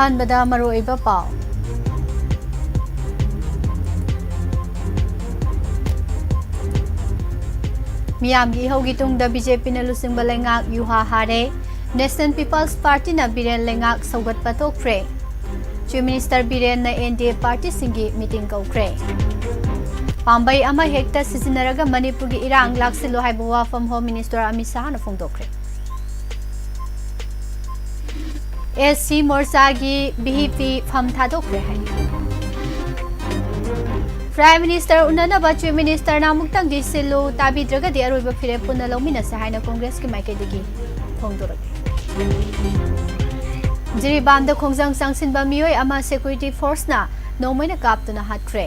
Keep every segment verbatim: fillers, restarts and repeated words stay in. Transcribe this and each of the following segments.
ꯑꯍꯥꯟꯕꯗ ꯃꯔꯨꯑꯣꯏꯕ ꯄꯥꯎ꯫ ꯃꯤꯌꯥꯝꯒꯤ ꯏꯍꯧꯒꯤ ꯇꯨꯡꯗ ꯕꯤꯖꯦꯄꯤꯅ ꯂꯨꯆꯤꯡꯕ ꯂꯩꯉꯥꯛ ꯌꯨꯍꯥ ꯍꯥꯔꯦ꯫ National People's Partyꯅ ꯕꯤꯔꯦꯟ ꯂꯩꯉꯥꯛ ꯁꯧꯒꯠꯄ ꯊꯣꯛꯈ꯭ꯔꯦ꯫ Chief Minister ꯕꯤꯔꯦꯟꯅ ꯑꯦꯟ ꯗꯤ ꯑꯦ ꯄꯥꯔꯇꯤꯁꯤꯡꯒꯤ ꯃꯤꯇꯤꯡ ꯀꯧꯈ꯭ꯔꯦ꯫ ꯄꯥꯝꯕꯩ ꯑꯃ ꯍꯦꯛꯇ ꯁꯤꯖꯤꯟꯅꯔꯒ ꯃꯅꯤꯄꯨꯔꯒꯤ ꯏꯔꯥꯡ ꯂꯥꯛꯁꯤꯜꯂꯨ ꯍꯥꯏꯕ ꯋꯥꯐꯝ ꯍꯣꯝ ꯃꯤꯅꯤꯁꯇꯔ ꯑꯃꯤꯠ ꯁꯥꯍꯅ ꯐꯣꯡꯗꯣꯛꯈ꯭ꯔꯦ꯫ ꯑꯦꯁ ꯁꯤ ꯃꯣꯔꯆꯥꯒꯤ ꯚꯤ ꯄꯤ ꯐꯝ ꯊꯥꯗꯣꯛꯈ꯭ꯔꯦ ꯍꯥꯏ꯫ Prime Minister ꯎꯅꯅꯕ Chief Ministerꯅ ꯑꯃꯨꯛꯇꯪꯗꯤ ꯁꯤꯜꯂꯨ, ꯇꯥꯕꯤꯗ꯭ꯔꯒꯗꯤ ꯑꯔꯣꯏꯕ ꯐꯤꯔꯦꯞ ꯄꯨꯟꯅ ꯂꯧꯃꯤꯟꯅꯁꯦ ꯍꯥꯏꯅ ꯀꯣꯡꯒ꯭ꯔꯦꯁꯀꯤ ꯃꯥꯏꯀꯩꯗꯒꯤ ꯐꯣꯡꯗꯣꯔꯛꯂꯤ꯫ ꯖꯤꯔꯤꯕꯥꯝꯗ ꯈꯣꯡꯖꯪ ꯆꯪꯁꯤꯟꯕ ꯃꯤꯑꯣꯏ ꯑꯃ security forceꯅ ꯅꯣꯡꯃꯩꯅ ꯀꯥꯞꯇꯨꯅ ꯍꯥꯠꯈ꯭ꯔꯦ꯫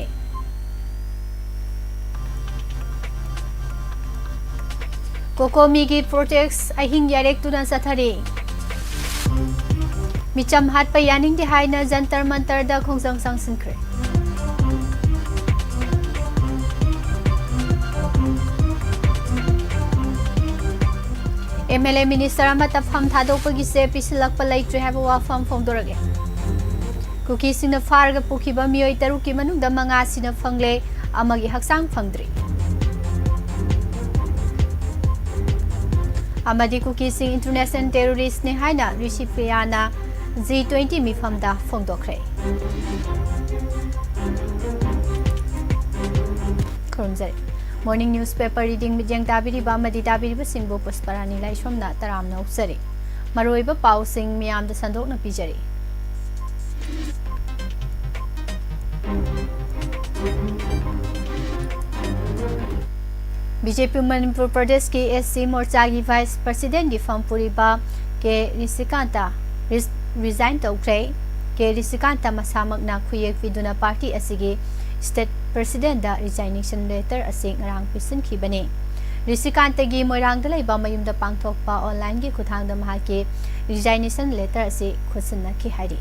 ꯀꯣꯀꯣꯃꯤꯒꯤ protest ꯑꯍꯤꯡ ꯌꯥꯔꯦꯛꯇꯨꯅ ꯆꯠꯊꯔꯤ꯫ ꯃꯤꯆꯝ ꯍꯥꯠꯄ ꯌꯥꯅꯤꯡꯗꯦ ꯍꯥꯏꯅ ꯖꯟꯇꯔ ꯃꯟꯇꯔꯗ ꯈꯣꯡꯖꯪ ꯆꯪꯁꯤꯟꯈ꯭ꯔꯦ꯫ ꯑꯦꯝ ꯑꯦꯜ ꯑꯦ minister ꯑꯃꯠꯇ ꯐꯝ ꯊꯥꯗꯣꯛꯄꯒꯤꯁꯦ ꯄꯤꯁꯤꯜꯂꯛꯄ ꯂꯩꯇ꯭ꯔꯦ ꯍꯥꯏꯕ ꯋꯥꯐꯝ ꯐꯣꯡꯗꯣꯔꯛꯂꯦ꯫ ꯀꯨꯀꯤꯁꯤꯡꯅ ꯐꯥꯔꯒ ꯄꯨꯈꯤꯕ ꯃꯤꯑꯣꯏ ꯇꯔꯨꯛꯀꯤ ꯃꯅꯨꯡꯗ ꯃꯉꯥꯁꯤꯅ ꯐꯪꯂꯦ, ꯑꯃꯒꯤ ꯍꯛꯆꯥꯡ ꯐꯪꯗ꯭ꯔꯤ꯫ ꯑꯃꯗꯤ ꯀꯨꯀꯤꯁꯤꯡ international terroristꯅꯤ ꯍꯥꯏꯅ ꯔꯤꯁꯤꯐꯤꯌꯥꯅ ꯖꯤ ꯇ꯭ꯋꯦꯟꯇꯤ ꯃꯤꯐꯝꯗ ꯐꯣꯡꯗꯣꯛꯈ꯭ꯔꯦ꯫ ꯈꯨꯔꯨꯝꯖꯔꯤ꯫ Morning newspaper reading ꯃꯤꯠꯌꯦꯡ ꯇꯥꯕꯤꯔꯤꯕ ꯑꯃꯗꯤ ꯇꯥꯕꯤꯔꯤꯕꯁꯤꯡꯕꯨ ꯄꯨꯁꯄꯔꯥꯅꯤ ꯂꯥꯏꯁ꯭ꯔꯝꯅ ꯇꯔꯥꯝꯅ ꯑꯣꯛꯆꯔꯤ꯫ ꯃꯔꯨꯑꯣꯏꯕ ꯄꯥꯎꯁꯤꯡ ꯃꯤꯌꯥꯝꯗ ꯁꯟꯗꯣꯛꯅ ꯄꯤꯖꯔꯤ꯫ ꯕꯤ ꯖꯦ ꯄꯤ ꯃꯅꯤꯄꯨꯔ ꯄ꯭ꯔꯗꯦꯁꯀꯤ ꯑꯦꯁ ꯁꯤ ꯃꯣꯔꯆꯥꯒꯤ vice presidentꯀꯤ ꯐꯝ ꯄꯨꯔꯤꯕ ꯀꯦ ꯔꯤꯁꯤꯀꯥꯟꯇ ꯔꯤꯁ-, resign ꯇꯧꯈ꯭ꯔꯦ꯫ ꯀꯦ ꯔꯤꯁꯤꯀꯥꯟꯇ ꯃꯁꯥꯃꯛꯅ ꯈꯨꯌꯦꯛ ꯄꯤꯗꯨꯅ party ꯑꯁꯤꯒꯤ state presidentꯗ resignation letter ꯑꯁꯤ ꯉꯔꯥꯡ ꯄꯤꯁꯤꯟꯈꯤꯕꯅꯤ꯫ ꯔꯤꯁꯤꯀꯥꯟꯇꯒꯤ ꯃꯣꯏꯔꯥꯡꯗ ꯂꯩꯕ ꯃꯌꯨꯝꯗ ꯄꯥꯡꯊꯣꯛꯄ onlineꯒꯤ ꯈꯨꯠꯊꯥꯡꯗ ꯃꯍꯥꯛꯀꯤ resignation letter ꯑꯁꯤ ꯈꯨꯠꯁꯤꯟꯅꯈꯤ ꯍꯥꯏꯔꯤ꯫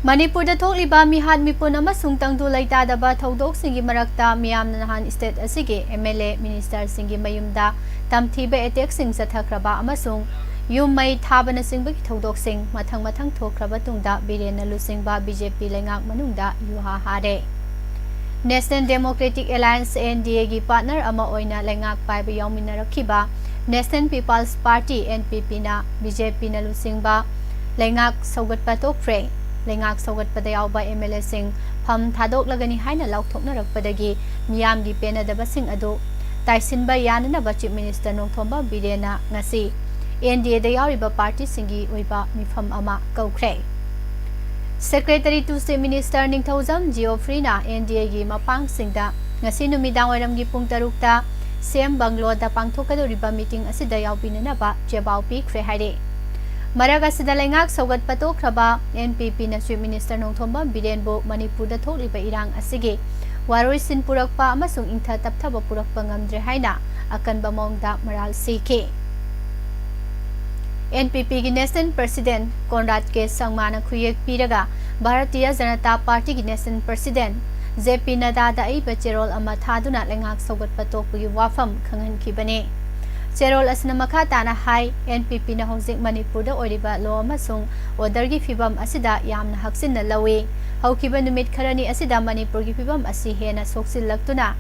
ꯃꯅꯤꯄꯨꯔꯗ ꯊꯣꯛꯂꯤꯕ ꯃꯤꯍꯥꯠ ꯃꯤꯄꯨꯟ ꯑꯃꯁꯨꯡ ꯇꯪꯗꯨ ꯂꯩꯇꯥꯗꯕ ꯊꯧꯗꯣꯛꯁꯤꯡꯒꯤ ꯃꯔꯛꯇ ꯃꯤꯌꯥꯝꯅ ꯅꯍꯥꯟ state ꯑꯁꯤꯒꯤ ꯑꯦꯝ ꯑꯦꯜ ꯑꯦ minister ꯁꯤꯡꯒꯤ ꯃꯌꯨꯝꯗ ꯇꯝꯊꯤꯕ ꯑꯦꯇꯦꯛꯁꯤꯡ ꯆꯠꯊꯈ꯭ꯔꯕ ꯑꯃꯁꯨꯡ ꯌꯨꯝ ꯃꯩ ꯊꯥꯕꯅꯆꯤꯡꯕꯒꯤ ꯊꯧꯗꯣꯛꯁꯤꯡ ꯃꯊꯪ ꯃꯊꯪ ꯊꯣꯛꯈ꯭ꯔꯕ ꯇꯨꯡꯗ ꯕꯤꯔꯦꯟꯅ ꯂꯨꯆꯤꯡꯕ ꯕꯤ ꯖꯦ ꯄꯤ ꯂꯩꯉꯥꯛ ꯃꯅꯨꯡꯗ ꯌꯨꯍꯥ ꯍꯥꯔꯦ꯫ National Democratic Alliance, N D A ꯒꯤ partner ꯑꯃ ꯑꯣꯏꯅ ꯂꯩꯉꯥꯛ ꯄꯥꯏꯕ ꯌꯥꯎꯃꯤꯟꯅꯔꯛꯈꯤꯕ National People's Party, N P P ꯅ ꯕꯤ ꯖꯦ ꯄꯤꯅ ꯂꯨꯆꯤꯡꯕ ꯂꯩꯉꯥꯛ ꯁꯧꯒꯠꯄ ꯇꯣꯛꯈ꯭ꯔꯦ꯫ ꯂꯩꯉꯥꯛ ꯁꯧꯒꯠꯄꯗ ꯌꯥꯎꯕ M L A ꯁꯤꯡ ꯐꯝ ꯊꯥꯗꯣꯛꯂꯒꯅꯤ ꯍꯥꯏꯅ ꯂꯥꯎꯊꯣꯛꯅꯔꯛꯄꯗꯒꯤ ꯃꯤꯌꯥꯝꯒꯤ ꯄꯦꯟꯅꯗꯕꯁꯤꯡ ꯑꯗꯨ ꯇꯥꯏꯁꯤꯟꯕ ꯌꯥꯅꯅꯕ Chief Minister ꯅꯣꯡꯊꯣꯝꯕꯝ ꯕꯤꯔꯦꯟꯅ ꯉꯁꯤ N D A ꯗ ꯌꯥꯎꯔꯤꯕ party ꯁꯤꯡꯒꯤ ꯑꯣꯏꯕ ꯃꯤꯐꯝ ꯑꯃ ꯀꯧꯈ꯭ꯔꯦ꯫ Secretary to Chief Minister Ningthoujam ꯖꯤꯑꯣꯐ꯭ꯔꯤꯅ N D A ꯒꯤ ꯃꯄꯥꯡꯁꯤꯡꯗ ꯉꯁꯤ ꯅꯨꯃꯤꯗꯥꯡꯋꯥꯏꯔꯝꯒꯤ ꯄꯨꯡ ꯇꯔꯨꯛꯇ ꯁꯤ ꯑꯦꯝ ꯕꯪꯒ꯭ꯂꯣꯗ ꯄꯥꯡꯊꯣꯛꯀꯗꯧꯔꯤꯕ meeting ꯑꯁꯤꯗ ꯌꯥꯎꯕꯤꯅꯅꯕ ꯆꯦꯕꯥꯎ ꯄꯤꯈ꯭ꯔꯦ ꯍꯥꯏꯔꯤ꯫ ꯃꯔꯛ ꯑꯁꯤꯗ ꯂꯩꯉꯥꯛ ꯁꯧꯒꯠꯄ ꯇꯣꯛꯈ꯭ꯔꯕ N P P ꯅ Chief Minister ꯅꯣꯡꯊꯣꯝꯕꯝ ꯕꯤꯔꯦꯟꯕꯨ ꯃꯅꯤꯄꯨꯔꯗ ꯊꯣꯛꯂꯤꯕ ꯏꯔꯥꯡ ꯑꯁꯤꯒꯤ ꯋꯥꯔꯣꯏꯁꯤꯟ ꯄꯨꯔꯛꯄ ꯑꯃꯁꯨꯡ ꯏꯪꯊ ꯇꯞꯊꯕ ꯄꯨꯔꯛꯄ ꯉꯝꯗ꯭ꯔꯦ ꯍꯥꯏꯅ ꯑꯀꯟꯕ ꯃꯑꯣꯡꯗ ꯃꯔꯥꯜ ꯁꯤꯈꯤ꯫ N P P ꯒꯤ National President ꯀꯣꯟꯔꯥꯗ ꯀꯦ ꯁꯪꯃꯥꯅ ꯈꯨꯌꯦꯛ ꯄꯤꯔꯒ ꯚꯥꯔꯇꯤꯌ ꯖꯅꯇꯥ ꯄꯥꯔꯇꯤꯒꯤ National President ꯖꯦ ꯄꯤ ꯅꯗꯥꯗ ꯑꯏꯕ ꯆꯦꯔꯣꯜ ꯑꯃ ꯊꯥꯗꯨꯅ ꯂꯩꯉꯥꯛ ꯁꯧꯒꯠꯄ ꯇꯣꯛꯄꯒꯤ ꯋꯥꯐꯝ ꯈꯪꯍꯟꯈꯤꯕꯅꯤ꯫ ꯆꯦꯔꯣꯜ ꯑꯁꯤꯅ ꯃꯈꯥ ꯇꯥꯅ ꯍꯥꯏ, N P P ꯅ ꯍꯧꯖꯤꯛ ꯃꯅꯤꯄꯨꯔꯗ ꯑꯣꯏꯔꯤꯕ law ꯑꯃꯁꯨꯡ order ꯒꯤ ꯐꯤꯚꯝ ꯑꯁꯤꯗ ꯌꯥꯝꯅ ꯍꯛꯆꯤꯟꯅ ꯂꯧꯏ꯫ ꯍꯧꯈꯤꯕ ꯅꯨꯃꯤꯠ ꯈꯔꯅꯤ ꯑꯁꯤꯗ ꯃꯅꯤꯄꯨꯔꯒꯤ ꯐꯤꯚꯝ ꯑꯁꯤ ꯍꯦꯟꯅ ꯁꯣꯛꯆꯤꯜꯂꯛꯇꯨꯅ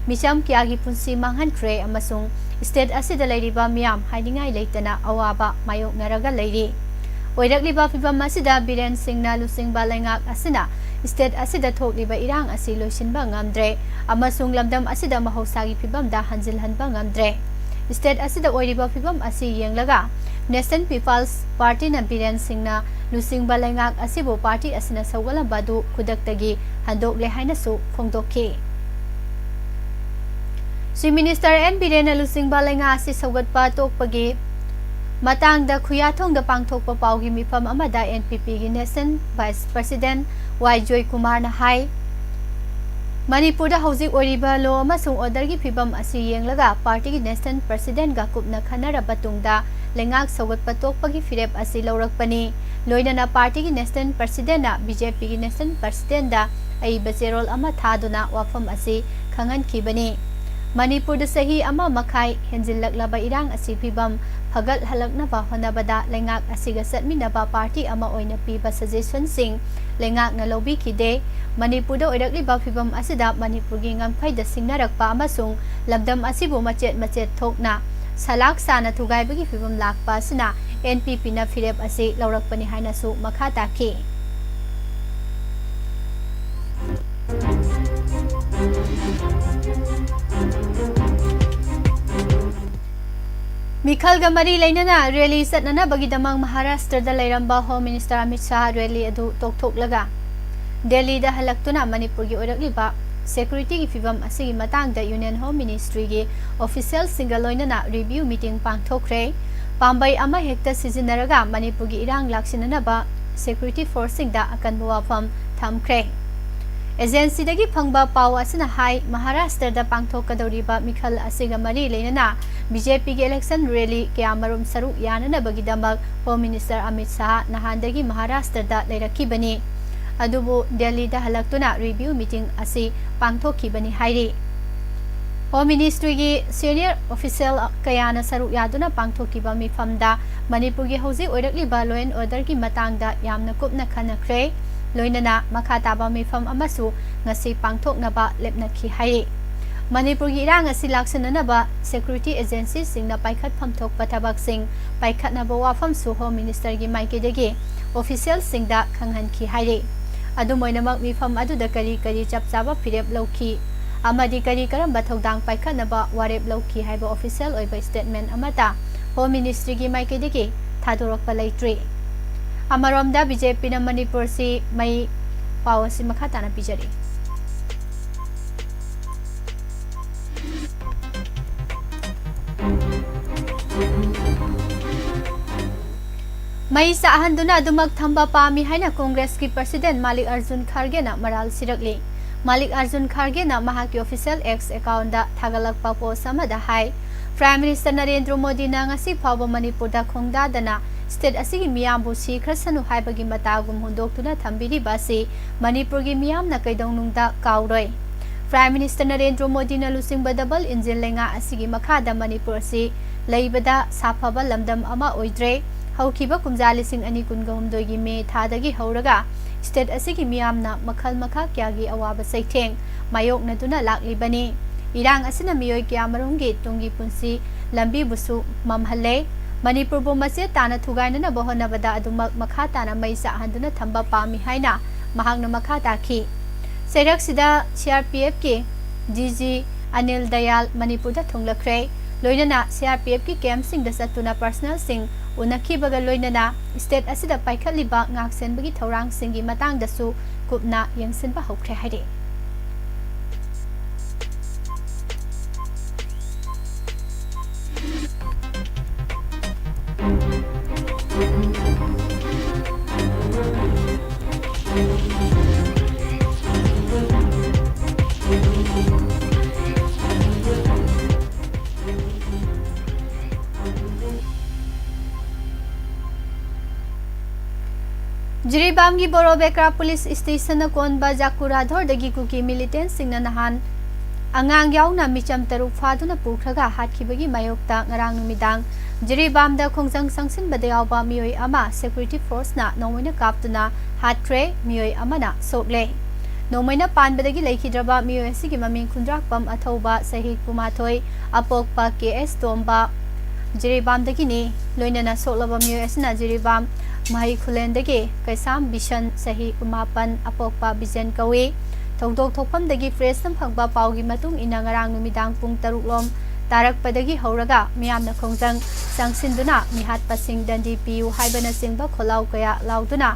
ꯃꯤꯆꯝ ꯀꯌꯥꯒꯤ ꯄꯨꯟꯁꯤ ꯃꯥꯡꯍꯟꯈ꯭ꯔꯦ ꯑꯃꯁꯨꯡ state ꯑꯁꯤꯗ ꯂꯩꯔꯤꯕ ꯃꯤꯌꯥꯝ ꯍꯥꯏꯅꯤꯡꯉꯥꯏ ꯂꯩꯇꯅ ꯑꯋꯥꯕ ꯃꯥꯌꯣꯛꯅꯔꯒ ꯂꯩꯔꯤ꯫ ꯑꯣꯏꯔꯛꯂꯤꯕ ꯐꯤꯚꯝ ꯑꯁꯤꯗ ꯕꯤꯔꯦꯟ ꯁꯤꯡꯅ ꯂꯨꯆꯤꯡꯕ ꯂꯩꯉꯥꯛ ꯑꯁꯤꯅ state ꯑꯁꯤꯗ ꯊꯣꯛꯂꯤꯕ ꯏꯔꯥꯡ ꯑꯁꯤ ꯂꯣꯏꯁꯤꯟꯕ ꯉꯝꯗ꯭ꯔꯦ ꯑꯃꯁꯨꯡ ꯂꯝꯗꯝ ꯑꯁꯤꯗ ꯃꯍꯧꯁꯥꯒꯤ ꯐꯤꯚꯝꯗ ꯍꯟꯖꯤꯜꯍꯟꯕ ꯉꯝꯗ꯭ꯔꯦ꯫ State ꯑꯁꯤꯗ ꯑꯣꯏꯔꯤꯕ ꯐꯤꯚꯝ ꯑꯁꯤ ꯌꯦꯡꯂꯒ National People's Party ꯅ ꯕꯤꯔꯦꯟ ꯁꯤꯡꯅ ꯂꯨꯆꯤꯡꯕ ꯂꯩꯉꯥꯛ ꯑꯁꯤꯕꯨ party ꯑꯁꯤꯅ ꯁꯧꯒꯠꯂꯝꯕ ꯑꯗꯨ ꯈꯨꯗꯛꯇꯒꯤ ꯍꯟꯗꯣꯛꯂꯦ ꯍꯥꯏꯅꯁꯨ ꯐꯣꯡꯗꯣꯛꯈꯤ꯫ Chief Minister N ꯕꯤꯔꯦꯟꯅ ꯂꯨꯆꯤꯡꯕ ꯂꯩꯉꯥꯛ ꯑꯁꯤ ꯁꯧꯒꯠꯄ ꯇꯣꯛꯄꯒꯤ ꯃꯇꯥꯡꯗ ꯈꯨꯌꯥꯊꯣꯡꯗ ꯄꯥꯡꯊꯣꯛꯄ ꯄꯥꯎꯒꯤ ꯃꯤꯐꯝ ꯑꯃꯗ N P P ꯒꯤ National Vice President ꯋꯥꯏ ꯖꯣꯏꯀꯨꯃꯥꯔꯅ ꯍꯥꯏ, ꯃꯅꯤꯄꯨꯔꯗ ꯍꯧꯖꯤꯛ ꯑꯣꯏꯔꯤꯕ law ꯑꯃꯁꯨꯡ order ꯒꯤ ꯐꯤꯚꯝ ꯑꯁꯤ ꯌꯦꯡꯂꯒ party ꯒꯤ National President ꯒ ꯀꯨꯞꯅ ꯈꯟꯅꯔꯕ ꯇꯨꯡꯗ ꯂꯩꯉꯥꯛ ꯁꯧꯒꯠꯄ ꯇꯣꯛꯄꯒꯤ ꯐꯤꯔꯦꯞ ꯑꯁꯤ ꯂꯧꯔꯛꯄꯅꯤ꯫ ꯂꯣꯏꯅꯅ party ꯒꯤ National President ꯅ B J P ꯒꯤ National President ꯗ ꯑꯏꯕ ꯆꯦꯔꯣꯜ ꯑꯃ ꯊꯥꯗꯨꯅ ꯋꯥꯐꯝ ꯑꯁꯤ ꯈꯪꯍꯟꯈꯤꯕꯅꯤ꯫ ꯃꯅꯤꯄꯨꯔꯗ ꯆꯍꯤ ꯑꯃ ꯃꯈꯥꯏ ꯍꯦꯟꯖꯤꯜꯂꯛꯂꯕ ꯏꯔꯥꯡ ꯑꯁꯤ ꯐꯤꯕꯝ ꯐꯒꯠꯍꯜꯂꯛꯅꯕ ꯍꯣꯠꯅꯕꯗ ꯂꯩꯉꯥꯛ ꯑꯁꯤꯒ ꯆꯠꯃꯤꯟꯅꯕ ꯄꯥꯔꯇꯤ ꯑꯃ ꯑꯣꯏꯅ ꯄꯤꯕ ꯁꯖꯦꯁꯟꯁꯤꯡ ꯂꯩꯉꯥꯛꯅ ꯂꯧꯕꯤꯈꯤꯗꯦ꯫ ꯃꯅꯤꯄꯨꯔꯗ ꯑꯣꯏꯔꯛꯂꯤꯕ ꯐꯤꯕꯝ ꯑꯁꯤꯗ ꯃꯅꯤꯄꯨꯔꯒꯤ ꯉꯝꯈꯩꯗ ꯁꯤꯡꯅꯔꯛꯄ ꯑꯃꯁꯨꯡ ꯂꯝꯗꯝ ꯑꯁꯤꯕꯨ ꯃꯆꯦꯠ ꯃꯆꯦꯠ ꯊꯣꯛꯅ ꯁꯂꯥꯛ ꯁꯥꯅ ꯊꯨꯒꯥꯏꯕꯒꯤ ꯐꯤꯕꯝ ꯂꯥꯛꯄ ꯑꯁꯤꯅ NPPꯅ ꯐꯤꯔꯦꯞ ꯑꯁꯤ ꯂꯧꯔꯛꯄꯅꯤ ꯍꯥꯏꯅꯁꯨ ꯃꯈꯥ ꯇꯥꯈꯤ꯫ ꯃꯤꯈꯜꯒ ꯃꯔꯤ ꯂꯩꯅꯅ ꯔꯦꯂꯤ ꯆꯠꯅꯅꯕꯒꯤꯗꯃꯛ ꯃꯍꯥꯔꯥꯁꯇ꯭ꯔꯗ ꯂꯩꯔꯝꯕ home minister Amit Shah rally ꯑꯗꯨ ꯇꯣꯛꯊꯣꯛꯂꯒ ꯗꯦꯜꯂꯤꯗ ꯍꯜꯂꯛꯇꯨꯅ ꯃꯅꯤꯄꯨꯔꯒꯤ ꯑꯣꯏꯔꯛꯂꯤꯕ ꯁꯦꯀ꯭ꯌꯨꯔꯤꯇꯤꯒꯤ ꯐꯤꯕꯝ ꯑꯁꯤꯒꯤ ꯃꯇꯥꯡꯗ ꯌꯨꯅꯤꯌꯟ ꯍꯣꯝ ꯃꯤꯅꯤꯁꯇ꯭ꯔꯤꯒꯤ ꯑꯣꯐꯤꯁꯤꯌꯦꯜꯁꯤꯡꯒ ꯂꯣꯏꯅꯅ ꯔꯤꯚ꯭ꯌꯨ ꯃꯤꯇꯤꯡ ꯄꯥꯡꯊꯣꯛꯈ꯭ꯔꯦ꯫ ꯄꯥꯝꯕꯩ ꯑꯃꯍꯦꯛꯇ ꯁꯤꯖꯤꯟꯅꯔꯒ ꯃꯅꯤꯄꯨꯔꯒꯤ ꯏꯔꯥꯡ ꯂꯥꯛꯁꯤꯟꯅꯅꯕ ꯁꯦꯀ꯭ꯌꯨꯔꯤꯇꯤ ꯐꯣꯔꯁꯁꯤꯡꯗ ꯑꯀꯟꯕ ꯋꯥꯐꯝ ꯊꯝꯈ꯭ꯔꯦ꯫ ꯑꯦꯖꯦꯟꯁꯤꯗꯒꯤ ꯐꯪꯕ ꯄꯥꯎ ꯑꯁꯤꯅ ꯍꯥꯏ, ꯃꯍꯥꯔꯥꯁꯇ꯭ꯔꯗ ꯄꯥꯡꯊꯣꯛꯀꯗꯧꯔꯤꯕ ꯃꯤꯈꯜ ꯑꯁꯤꯒ ꯃꯔꯤ ꯂꯩꯅꯅ BJPꯒꯤ ꯏꯂꯦꯛꯁꯟ ꯔꯦꯂꯤ ꯀꯌꯥꯃꯔꯨꯝ ꯁꯔꯨꯛ ꯌꯥꯅꯅꯕꯒꯤꯗꯃꯛ ꯍꯣꯝ ꯃꯤꯅꯤꯁꯇꯔ ꯑꯃꯤꯠ ꯁꯥꯍ ꯅꯍꯥꯟꯗꯒꯤ ꯃꯍꯥꯔꯥꯁꯇ꯭ꯔꯗ ꯂꯩꯔꯛꯈꯤꯕꯅꯤ꯫ ꯑꯗꯨꯕꯨ ꯗꯦꯜꯂꯤꯗ ꯍꯜꯂꯛꯇꯨꯅ ꯔꯤꯚ꯭ꯌꯨ ꯃꯤꯇꯤꯡ ꯑꯁꯤ ꯄꯥꯡꯊꯣꯛꯈꯤꯕꯅꯤ ꯍꯥꯏꯔꯤ꯫ ꯍꯣꯝ ꯃꯤꯅꯤꯁꯇ꯭ꯔꯤꯒꯤ ꯁꯤꯅꯤꯌꯔ ꯑꯣꯐꯤꯁꯤꯌꯦꯜ ꯀꯌꯥꯅ ꯁꯔꯨꯛ ꯌꯥꯗꯨꯅ ꯄꯥꯡꯊꯣꯛꯈꯤꯕ ꯃꯤꯐꯝꯗ ꯃꯅꯤꯄꯨꯔꯒꯤ ꯍꯧꯖꯤꯛ ꯑꯣꯏꯔꯛꯂꯤꯕ law and orderꯒꯤ ꯃꯇꯥꯡꯗ ꯌꯥꯝꯅ ꯀꯨꯞꯅ ꯈꯟꯅꯈ꯭ꯔꯦ꯫ ꯂꯣꯏꯅꯅ ꯃꯈꯥ ꯇꯥꯕ ꯃꯤꯐꯝ ꯑꯃꯁꯨ ꯉꯁꯤ ꯄꯥꯡꯊꯣꯛꯅꯕ ꯂꯦꯞꯅꯈꯤ ꯍꯥꯏꯔꯤ꯫ ꯃꯅꯤꯄꯨꯔꯒꯤ ꯏꯔꯥꯡ ꯑꯁꯤ ꯂꯥꯛꯁꯤꯟꯅꯅꯕ ꯁꯦꯀ꯭ꯌꯨꯔꯤꯇꯤ ꯑꯦꯖꯦꯟꯁꯤꯁꯤꯡꯅ ꯄꯥꯏꯈꯠꯐꯝ ꯊꯣꯛꯄ ꯊꯕꯛꯁꯤꯡ ꯄꯥꯏꯈꯠꯅꯕ ꯋꯥꯐꯝꯁꯨ ꯍꯣꯝ ꯃꯤꯅꯤꯁꯇꯔꯒꯤ ꯃꯥꯏꯀꯩꯗꯒꯤ ꯑꯣꯐꯤꯁꯤꯌꯦꯜꯁꯤꯡꯗ ꯈꯪꯍꯟꯈꯤ ꯍꯥꯏꯔꯤ꯫ ꯑꯗꯨꯝ ꯑꯣꯏꯅꯃꯛ, ꯃꯤꯐꯝ ꯑꯗꯨꯗ ꯀꯔꯤ ꯀꯔꯤ ꯆꯞ ꯆꯥꯕ ꯐꯤꯔꯦꯞ ꯂꯧꯈꯤ ꯑꯃꯗꯤ ꯀꯔꯤ ꯀꯔꯝꯕ ꯊꯧꯗꯥꯡ ꯄꯥꯏꯈꯠꯅꯕ ꯋꯥꯔꯦꯞ ꯂꯧꯈꯤ ꯍꯥꯏꯕ ꯑꯣꯐꯤꯁꯤꯌꯦꯜ ꯑꯣꯏꯕ ꯁ꯭ꯇꯦꯠꯃꯦꯟꯠ ꯑꯃꯠꯇ ꯍꯣꯝ ꯃꯤꯅꯤꯁꯇ꯭ꯔꯤꯒꯤ ꯃꯥꯏꯀꯩꯗꯒꯤ ꯊꯥꯗꯣꯔꯛꯄ ꯂꯩꯇ꯭ꯔꯤ꯫ ꯑꯃꯔꯣꯝꯗ, BJPꯅ ꯃꯅꯤꯄꯨꯔꯁꯤ ꯃꯩ ꯄꯥꯎ ꯑꯁꯤ ꯃꯈꯥ ꯇꯥꯅ ꯄꯤꯖꯔꯤ꯫ ꯃꯩ ꯆꯥꯛꯍꯟꯗꯨꯅ ꯑꯗꯨꯃꯛ ꯊꯝꯕ ꯄꯥꯝꯃꯤ ꯍꯥꯏꯅ ꯀꯣꯡꯒ꯭ꯔꯦꯁꯀꯤ ꯄ꯭ꯔꯁꯤꯗꯦꯟꯠ ꯃꯥꯂꯤꯛ ꯑꯔꯖꯨꯟ ꯈꯥꯔꯒꯦꯅ ꯃꯔꯥꯜ ꯁꯤꯔꯛꯂꯤ꯫ ꯃꯥꯂꯤꯛ ꯑꯔꯖꯨꯟ ꯈꯥꯔꯒꯦꯅ ꯃꯍꯥꯛꯀꯤ ꯑꯣꯐꯤꯁꯤꯌꯦꯜ X ꯑꯦꯀꯥꯎꯟꯗ ꯊꯥꯒꯠꯂꯛꯄ ꯄꯣꯁ ꯑꯃꯗ ꯍꯥꯏ, ꯄ꯭ꯔꯥꯏꯝ ꯃꯤꯅꯤꯁꯇꯔ ꯅꯔꯦꯟꯗ꯭ꯔ ꯃꯣꯗꯤꯅ ꯉꯁꯤ ꯐꯥꯎꯕ ꯃꯅꯤꯄꯨꯔꯗ ꯈꯣꯡꯗꯥꯗꯅ ꯁ꯭ꯇꯦꯠ ꯑꯁꯤꯒꯤ ꯃꯤꯌꯥꯝꯕꯨ ꯁꯤꯈ꯭ꯔꯁꯅꯨ ꯍꯥꯏꯕꯒꯤ ꯃꯇꯥꯒꯨꯝ ꯍꯨꯟꯗꯣꯛꯇꯨꯅ ꯊꯝꯕꯤꯔꯤꯕ ꯑꯁꯤ ꯃꯅꯤꯄꯨꯔꯒꯤ ꯃꯤꯌꯥꯝꯅ ꯀꯩꯗꯧꯅꯨꯡꯗ ꯀꯥꯎꯔꯣꯏ꯫ Prime Minister ꯅꯔꯦꯟꯗ꯭ꯔ ꯃꯣꯗꯤꯅ ꯂꯨꯆꯤꯡꯕ double engine ꯂꯩꯉꯥꯛ ꯑꯁꯤꯒꯤ ꯃꯈꯥꯗ ꯃꯅꯤꯄꯨꯔ ꯑꯁꯤ ꯂꯩꯕꯗ ꯁꯥꯐꯕ ꯂꯝꯗꯝ ꯑꯃ ꯑꯣꯏꯗ꯭ꯔꯦ꯫ ꯍꯧꯈꯤꯕ ꯀꯨꯝꯖꯥ ꯂꯤꯁꯤꯡ ꯑꯅꯤ ꯀꯨꯟꯒ ꯍꯨꯝꯗꯣꯏꯒꯤ ꯃꯦ ꯊꯥꯗꯒꯤ ꯍꯧꯔꯒ state ꯑꯁꯤꯒꯤ ꯃꯤꯌꯥꯝꯅ ꯃꯈꯜ ꯃꯈꯥ ꯀꯌꯥꯒꯤ ꯑꯋꯥꯕ ꯆꯩꯊꯦꯡ ꯃꯥꯌꯣꯛꯅꯗꯨꯅ ꯂꯥꯛꯂꯤꯕꯅꯤ꯫ ꯏꯔꯥꯡ ꯑꯁꯤꯅ ꯃꯤꯑꯣꯏ ꯀꯌꯥꯃꯔꯨꯝꯒꯤ ꯇꯨꯡꯒꯤ ꯄꯨꯟꯁꯤ ꯂꯝꯕꯤꯕꯨꯁꯨ ꯃꯝꯍꯜꯂꯦ꯫ ꯃꯅꯤꯄꯨꯔꯕꯨ ꯃꯆꯦꯠ ꯇꯥꯅ ꯊꯨꯒꯥꯏꯅꯅꯕ ꯍꯣꯠꯅꯕꯗ ꯑꯗꯨꯃꯛ ꯃꯈꯥ ꯇꯥꯅ ꯃꯩ ꯆꯥꯛꯍꯟꯗꯨꯅ ꯊꯝꯕ ꯄꯥꯝꯃꯤ ꯍꯥꯏꯅ ꯃꯍꯥꯛꯅ ꯃꯈꯥ ꯇꯥꯈꯤ꯫ ꯆꯩꯔꯛꯁꯤꯗ CRPFꯀꯤ DG ꯑꯅꯤꯜ ꯗꯌꯥꯜ ꯃꯅꯤꯄꯨꯔꯗ ꯊꯨꯡꯂꯈ꯭ꯔꯦ꯫ ꯂꯣꯏꯅꯅ CRPFꯀꯤ campꯁꯤꯡꯗ ꯆꯠꯇꯨꯅ personnelꯁꯤꯡ ꯎꯅꯈꯤꯕꯒ ꯂꯣꯏꯅꯅ state ꯑꯁꯤꯗ ꯄꯥꯏꯈꯠꯂꯤꯕ ꯉꯥꯛꯁꯦꯟꯕꯒꯤ ꯊꯧꯔꯥꯡꯁꯤꯡꯒꯤ ꯃꯇꯥꯡꯗꯁꯨ ꯀꯨꯞꯅ ꯌꯦꯡꯁꯤꯟꯕ ꯍꯧꯈ꯭ꯔꯦ ꯍꯥꯏꯔꯤ꯫ ꯖꯤꯔꯤꯕꯥꯝꯒꯤ ꯕꯣꯔꯣꯕꯦꯀ꯭ꯔꯥ police stationꯅ ꯀꯣꯟꯕ ꯖꯥꯀꯨꯔꯥꯙꯣꯔꯗꯒꯤ ꯀꯨꯀꯤ militantꯁꯤꯡꯅ ꯅꯍꯥꯟ ꯑꯉꯥꯡ ꯌꯥꯎꯅ ꯃꯤꯆꯝ ꯇꯔꯨꯛ ꯐꯥꯗꯨꯅ ꯄꯨꯈ꯭ꯔꯒ ꯍꯥꯠꯈꯤꯕꯒꯤ ꯃꯥꯌꯣꯛꯇ ꯉꯔꯥꯡ ꯅꯨꯃꯤꯗꯥꯡ ꯖꯤꯔꯤꯕꯥꯝꯗ ꯈꯣꯡꯖꯪ ꯆꯪꯁꯤꯟꯕꯗ ꯌꯥꯎꯕ ꯃꯤꯑꯣꯏ ꯑꯃ security forceꯅ ꯅꯣꯡꯃꯩꯅ ꯀꯥꯞꯇꯨꯅ ꯍꯥꯠꯈ꯭ꯔꯦ, ꯃꯤꯑꯣꯏ ꯑꯃꯅ ꯁꯣꯛꯂꯦ꯫ ꯅꯣꯡꯃꯩꯅ ꯄꯥꯟꯕꯗꯒꯤ ꯂꯩꯈꯤꯗ꯭ꯔꯕ ꯃꯤꯑꯣꯏ ꯑꯁꯤꯒꯤ ꯃꯃꯤꯡ ꯈꯨꯟꯗ꯭ꯔꯥꯛꯄꯝ ꯑꯊꯧꯕ, ꯆꯍꯤ ꯀꯨꯟꯃꯥꯊꯣꯏ, ꯑꯄꯣꯛꯄ ꯀꯦ ꯑꯦꯁ ꯇꯣꯝꯕ, ꯖꯤꯔꯤꯕꯥꯝꯗꯒꯤꯅꯤ꯫ ꯂꯣꯏꯅꯅ ꯁꯣꯛꯂꯕ ꯃꯤꯑꯣꯏ ꯑꯁꯤꯅ ꯖꯤꯔꯤꯕꯥꯝ ꯃꯍꯩ ꯈꯨꯂꯦꯟꯗꯒꯤ ꯀꯩꯁꯥꯝ ꯕꯤꯁꯟ, ꯆꯍꯤ ꯀꯨꯟꯃꯥꯄꯟ, ꯑꯄꯣꯛꯄ ꯕꯤꯖꯦꯟ ꯀꯧꯏ꯫ ꯊꯧꯗꯣꯛ ꯊꯣꯛꯐꯝꯗꯒꯤ pressꯅ ꯐꯪꯕ ꯄꯥꯎꯒꯤ ꯃꯇꯨꯡ ꯏꯟꯅ ꯉꯔꯥꯡ ꯅꯨꯃꯤꯗꯥꯡ ꯄꯨꯡ ꯇꯔꯨꯛ ꯂꯣꯝ ꯇꯥꯔꯛꯄꯗꯒꯤ ꯍꯧꯔꯒ ꯃꯤꯌꯥꯝꯅ ꯈꯣꯡꯖꯪ ꯆꯪꯁꯤꯟꯗꯨꯅ ꯃꯤꯍꯥꯠꯄꯁꯤꯡ ꯗꯟꯗꯤ ꯄꯤꯌꯨ ꯍꯥꯏꯕꯅꯆꯤꯡꯕ ꯈꯣꯜꯂꯥꯎ ꯀꯌꯥ ꯂꯥꯎꯗꯨꯅ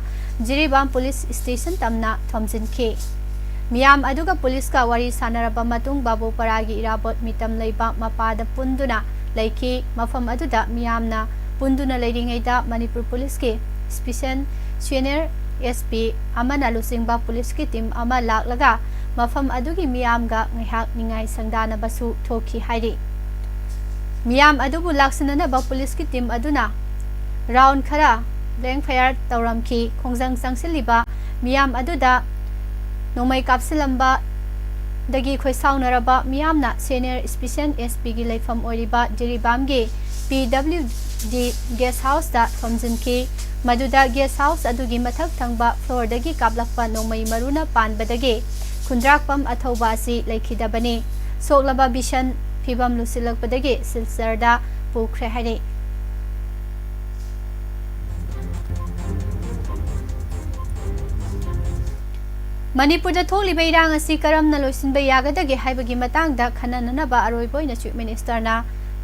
ꯖꯤꯔꯤꯕꯥꯝ police station ꯇꯝꯅ ꯊꯣꯝꯖꯤꯟꯈꯤ꯫ ꯃꯤꯌꯥꯝ ꯑꯗꯨꯒ policeꯀ ꯋꯥꯔꯤ ꯁꯥꯟꯅꯔꯕ ꯃꯇꯨꯡ ꯕꯥꯕꯨꯄꯥꯔꯥꯒꯤ ꯏꯔꯥꯕꯣꯠ ꯃꯤꯇꯝ ꯂꯩꯕ ꯃꯄꯥꯗ ꯄꯨꯟꯗꯨꯅ ꯂꯩꯈꯤ꯫ ꯃꯐꯝ ꯑꯗꯨꯗ ꯃꯤꯌꯥꯝꯅ ꯄꯨꯟꯗꯨꯅ ꯂꯩꯔꯤꯉꯩꯗ ꯃꯅꯤꯄꯨꯔ policeꯀꯤ special senior SP ꯑꯃꯅ ꯂꯨꯆꯤꯡꯕ policeꯀꯤ team ꯑꯃ ꯂꯥꯛꯂꯒ ꯃꯐꯝ ꯑꯗꯨꯒꯤ ꯃꯤꯌꯥꯝꯒ ꯉꯥꯏꯍꯥꯛ ꯅꯤꯡꯉꯥꯏ ꯁꯪꯗꯥꯅꯕꯁꯨ ꯊꯣꯛꯈꯤ ꯍꯥꯏꯔꯤ꯫ ꯃꯤꯌꯥꯝ ꯑꯗꯨꯕꯨ ꯂꯥꯛꯁꯤꯟꯅꯅꯕ policeꯀꯤ team ꯑꯗꯨꯅ round ꯈꯔ blank fire ꯇꯧꯔꯝꯈꯤ꯫ ꯈꯣꯡꯖꯪ ꯆꯪꯁꯤꯜꯂꯤꯕ ꯃꯤꯌꯥꯝ ꯑꯗꯨꯗ ꯅꯣꯡꯃꯩ ꯀꯥꯞꯁꯤꯜꯂꯝꯕ ꯗꯒꯤ ꯈꯣꯏꯁꯥꯎꯅꯔꯕ ꯃꯤꯌꯥꯝꯅ Senior Special S P ꯒꯤ ꯂꯩꯐꯝ ꯑꯣꯏꯔꯤꯕ ꯖꯤꯔꯤꯕꯥꯝꯒꯤ P W D guest house ꯇ ꯊꯣꯝꯖꯤꯟꯈꯤ꯫ ꯃꯗꯨꯗ guest house ꯑꯗꯨꯒꯤ ꯃꯊꯛ ꯊꯪꯕ floor ꯗꯒꯤ ꯀꯥꯞꯂꯛꯄ ꯅꯣꯡꯃꯩ ꯃꯔꯨꯅ ꯄꯥꯟꯕꯗꯒꯤ ꯈꯨꯟꯗ꯭ꯔꯥꯛꯄꯝ ꯑꯊꯧꯕ ꯑꯁꯤ ꯂꯩꯈꯤꯗꯕꯅꯤ꯫ ꯁꯣꯛꯂꯕ ꯕꯤꯁꯟ ꯐꯤꯕꯝ ꯂꯨꯁꯤꯜꯂꯛꯄꯗꯒꯤ ꯁꯤꯜꯆꯔꯗ ꯄꯨꯈ꯭ꯔꯦ ꯍꯥꯏꯔꯤ꯫ ꯃꯅꯤꯄꯨꯔꯗ ꯊꯣꯛꯂꯤꯕ ꯏꯔꯥꯡ ꯑꯁꯤ ꯀꯔꯝꯅ ꯂꯣꯏꯁꯤꯟꯕ ꯌꯥꯒꯗꯒꯦ ꯍꯥꯏꯕꯒꯤ ꯃꯇꯥꯡꯗ ꯈꯟꯅꯅꯅꯕ ꯑꯔꯣꯏꯕ ꯑꯣꯏꯅ Chief Minister ꯅ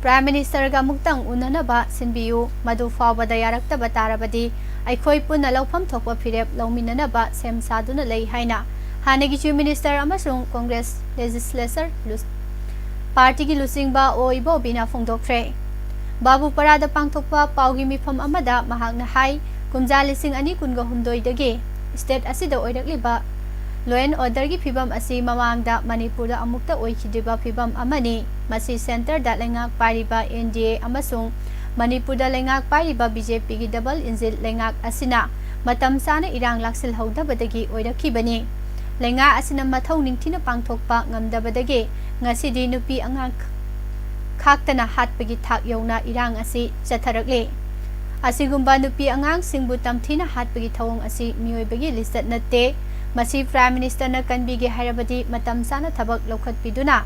Prime Minister ꯒ ꯑꯃꯨꯛꯇꯪ ꯎꯅꯅꯕ ꯁꯤꯟꯕꯤꯌꯨ꯫ ꯃꯗꯨ ꯐꯥꯎꯕꯗ ꯌꯥꯔꯛꯇꯕ ꯇꯥꯔꯕꯗꯤ ꯑꯩꯈꯣꯏ ꯄꯨꯟꯅ ꯂꯧꯐꯝ ꯊꯣꯛꯄ ꯐꯤꯔꯦꯞ ꯂꯧꯃꯤꯟꯅꯅꯕ ꯁꯦꯝ ꯁꯥꯗꯨꯅ ꯂꯩ ꯍꯥꯏꯅ ꯍꯥꯟꯅꯒꯤ Chief Minister ꯑꯃꯁꯨꯡ Congress Legislature ꯂꯨ-, party ꯒꯤ ꯂꯨꯆꯤꯡꯕ ꯑꯣ ꯏꯕꯣꯕꯤꯅ ꯐꯣꯡꯗꯣꯛꯈ꯭ꯔꯦ꯫ ꯕꯥꯕꯨꯄꯥꯔꯥꯗ ꯄꯥꯡꯊꯣꯛꯄ ꯄꯥꯎꯒꯤ ꯃꯤꯐꯝ ꯑꯃꯗ ꯃꯍꯥꯛꯅ ꯍꯥꯏ, ꯀꯨꯝꯖꯥ ꯂꯤꯁꯤꯡ ꯑꯅꯤ ꯀꯨꯟꯒ ꯍꯨꯝꯗꯣꯏꯗꯒꯤ state ꯑꯁꯤꯗ ꯑꯣꯏꯔꯛꯂꯤꯕ law and order ꯒꯤ ꯐꯤꯕꯝ ꯑꯁꯤ ꯃꯃꯥꯡꯗ ꯃꯅꯤꯄꯨꯔꯗ ꯑꯃꯨꯛꯇ ꯑꯣꯏꯈꯤꯗ꯭ꯔꯤꯕ ꯐꯤꯕꯝ ꯑꯃꯅꯤ꯫ ꯃꯁꯤ centre ꯗ ꯂꯩꯉꯥꯛ ꯄꯥꯏꯔꯤꯕ N D A ꯑꯃꯁꯨꯡ ꯃꯅꯤꯄꯨꯔꯗ ꯂꯩꯉꯥꯛ ꯄꯥꯏꯔꯤꯕ B J P ꯒꯤ double engine ꯂꯩꯉꯥꯛ ꯑꯁꯤꯅ ꯃꯇꯝ ꯆꯥꯅ ꯏꯔꯥꯡ ꯂꯥꯛꯁꯤꯜꯍꯧꯗꯕꯗꯒꯤ ꯑꯣꯏꯔꯛꯈꯤꯕꯅꯤ꯫ ꯂꯩꯉꯥꯛ ꯑꯁꯤꯅ ꯃꯊꯧ ꯅꯤꯡꯊꯤꯅ ꯄꯥꯡꯊꯣꯛꯄ ꯉꯝꯗꯕꯗꯒꯤ ꯉꯁꯤꯗꯤ ꯅꯨꯄꯤ ꯑꯉꯥꯡ ꯈꯥꯛꯇꯅ ꯍꯥꯠꯄꯒꯤ ꯊꯥꯛ ꯌꯧꯅ ꯏꯔꯥꯡ ꯑꯁꯤ ꯆꯠꯊꯔꯛꯂꯤ꯫ ꯑꯁꯤꯒꯨꯝꯕ ꯅꯨꯄꯤ ꯑꯉꯥꯡꯁꯤꯡꯕꯨ ꯇꯝꯊꯤꯅ ꯍꯥꯠꯄꯒꯤ ꯊꯧꯑꯣꯡ ꯑꯁꯤ ꯃꯤꯑꯣꯏꯕꯒꯤ ꯂꯤꯆꯠ ꯅꯠꯇꯦ꯫ ꯃꯁꯤ Prime Minister ꯅ ꯀꯟꯕꯤꯒꯦ ꯍꯥꯏꯔꯕꯗꯤ ꯃꯇꯝ ꯆꯥꯅ ꯊꯕꯛ ꯂꯧꯈꯠꯄꯤꯗꯨꯅ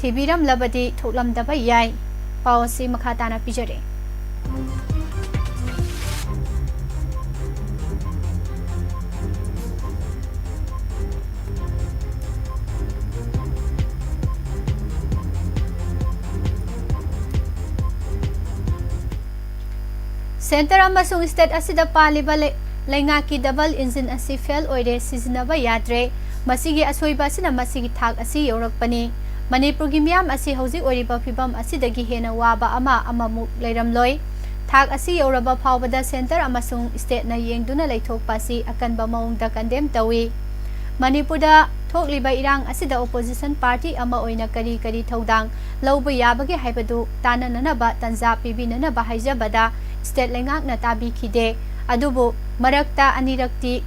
ꯊꯤꯕꯤꯔꯝꯂꯕꯗꯤ ꯊꯣꯛꯂꯝꯗꯕ ꯌꯥꯏ꯫ ꯄꯥꯎ ꯑꯁꯤ ꯃꯈꯥ ꯇꯥꯅ ꯄꯤꯖꯔꯤ꯫ Centre ꯑꯃꯁꯨꯡ state ꯑꯁꯤꯗ ꯄꯥꯜꯂꯤꯕ ꯂꯩ-, ꯂꯩꯉꯥꯛꯀꯤ double engine ꯑꯁꯤ fail ꯑꯣꯏꯔꯦ, ꯁꯤꯖꯤꯟꯅꯕ ꯌꯥꯗ꯭ꯔꯦ꯫ ꯃꯁꯤꯒꯤ ꯑꯁꯣꯏꯕ ꯑꯁꯤꯅ ꯃꯁꯤꯒꯤ ꯊꯥꯛ ꯑꯁꯤ ꯌꯧꯔꯛꯄꯅꯤ꯫ ꯃꯅꯤꯄꯨꯔꯒꯤ ꯃꯤꯌꯥꯝ ꯑꯁꯤ ꯍꯧꯖꯤꯛ ꯑꯣꯏꯔꯤꯕ ꯐꯤꯕꯝ ꯑꯁꯤꯗꯒꯤ ꯍꯦꯟꯅ ꯋꯥꯕ ꯑꯃ ꯑꯃꯃꯨꯛ ꯂꯩꯔꯝꯂꯣꯏ꯫ ꯊꯥꯛ ꯑꯁꯤ ꯌꯧꯔꯕ ꯐꯥꯎꯕꯗ centre ꯑꯃꯁꯨꯡ state ꯅ ꯌꯦꯡꯗꯨꯅ ꯂꯩꯊꯣꯛꯄ ꯑꯁꯤ ꯑꯀꯟꯕ ꯃꯑꯣꯡꯗ condemn ꯇꯧꯏ꯫ ꯃꯅꯤꯄꯨꯔꯗ ꯊꯣꯛꯂꯤꯕ ꯏꯔꯥꯡ ꯑꯁꯤꯗ opposition party ꯑꯃ ꯑꯣꯏꯅ ꯀꯔꯤ ꯀꯔꯤ ꯊꯧꯗꯥꯡ ꯂꯧꯕ ꯌꯥꯕꯒꯦ ꯍꯥꯏꯕꯗꯨ ꯇꯥꯟꯅꯅꯅꯕ ꯇꯥꯟꯖꯥ ꯄꯤꯕꯤꯅꯅꯕ ꯍꯥꯏꯖꯕꯗ state ꯂꯩꯉꯥꯛꯅ ꯇꯥꯕꯤꯈꯤꯗꯦ꯫ ꯑꯗꯨꯕꯨ ꯃꯔꯛꯇ ꯑꯅꯤꯔꯛꯇꯤ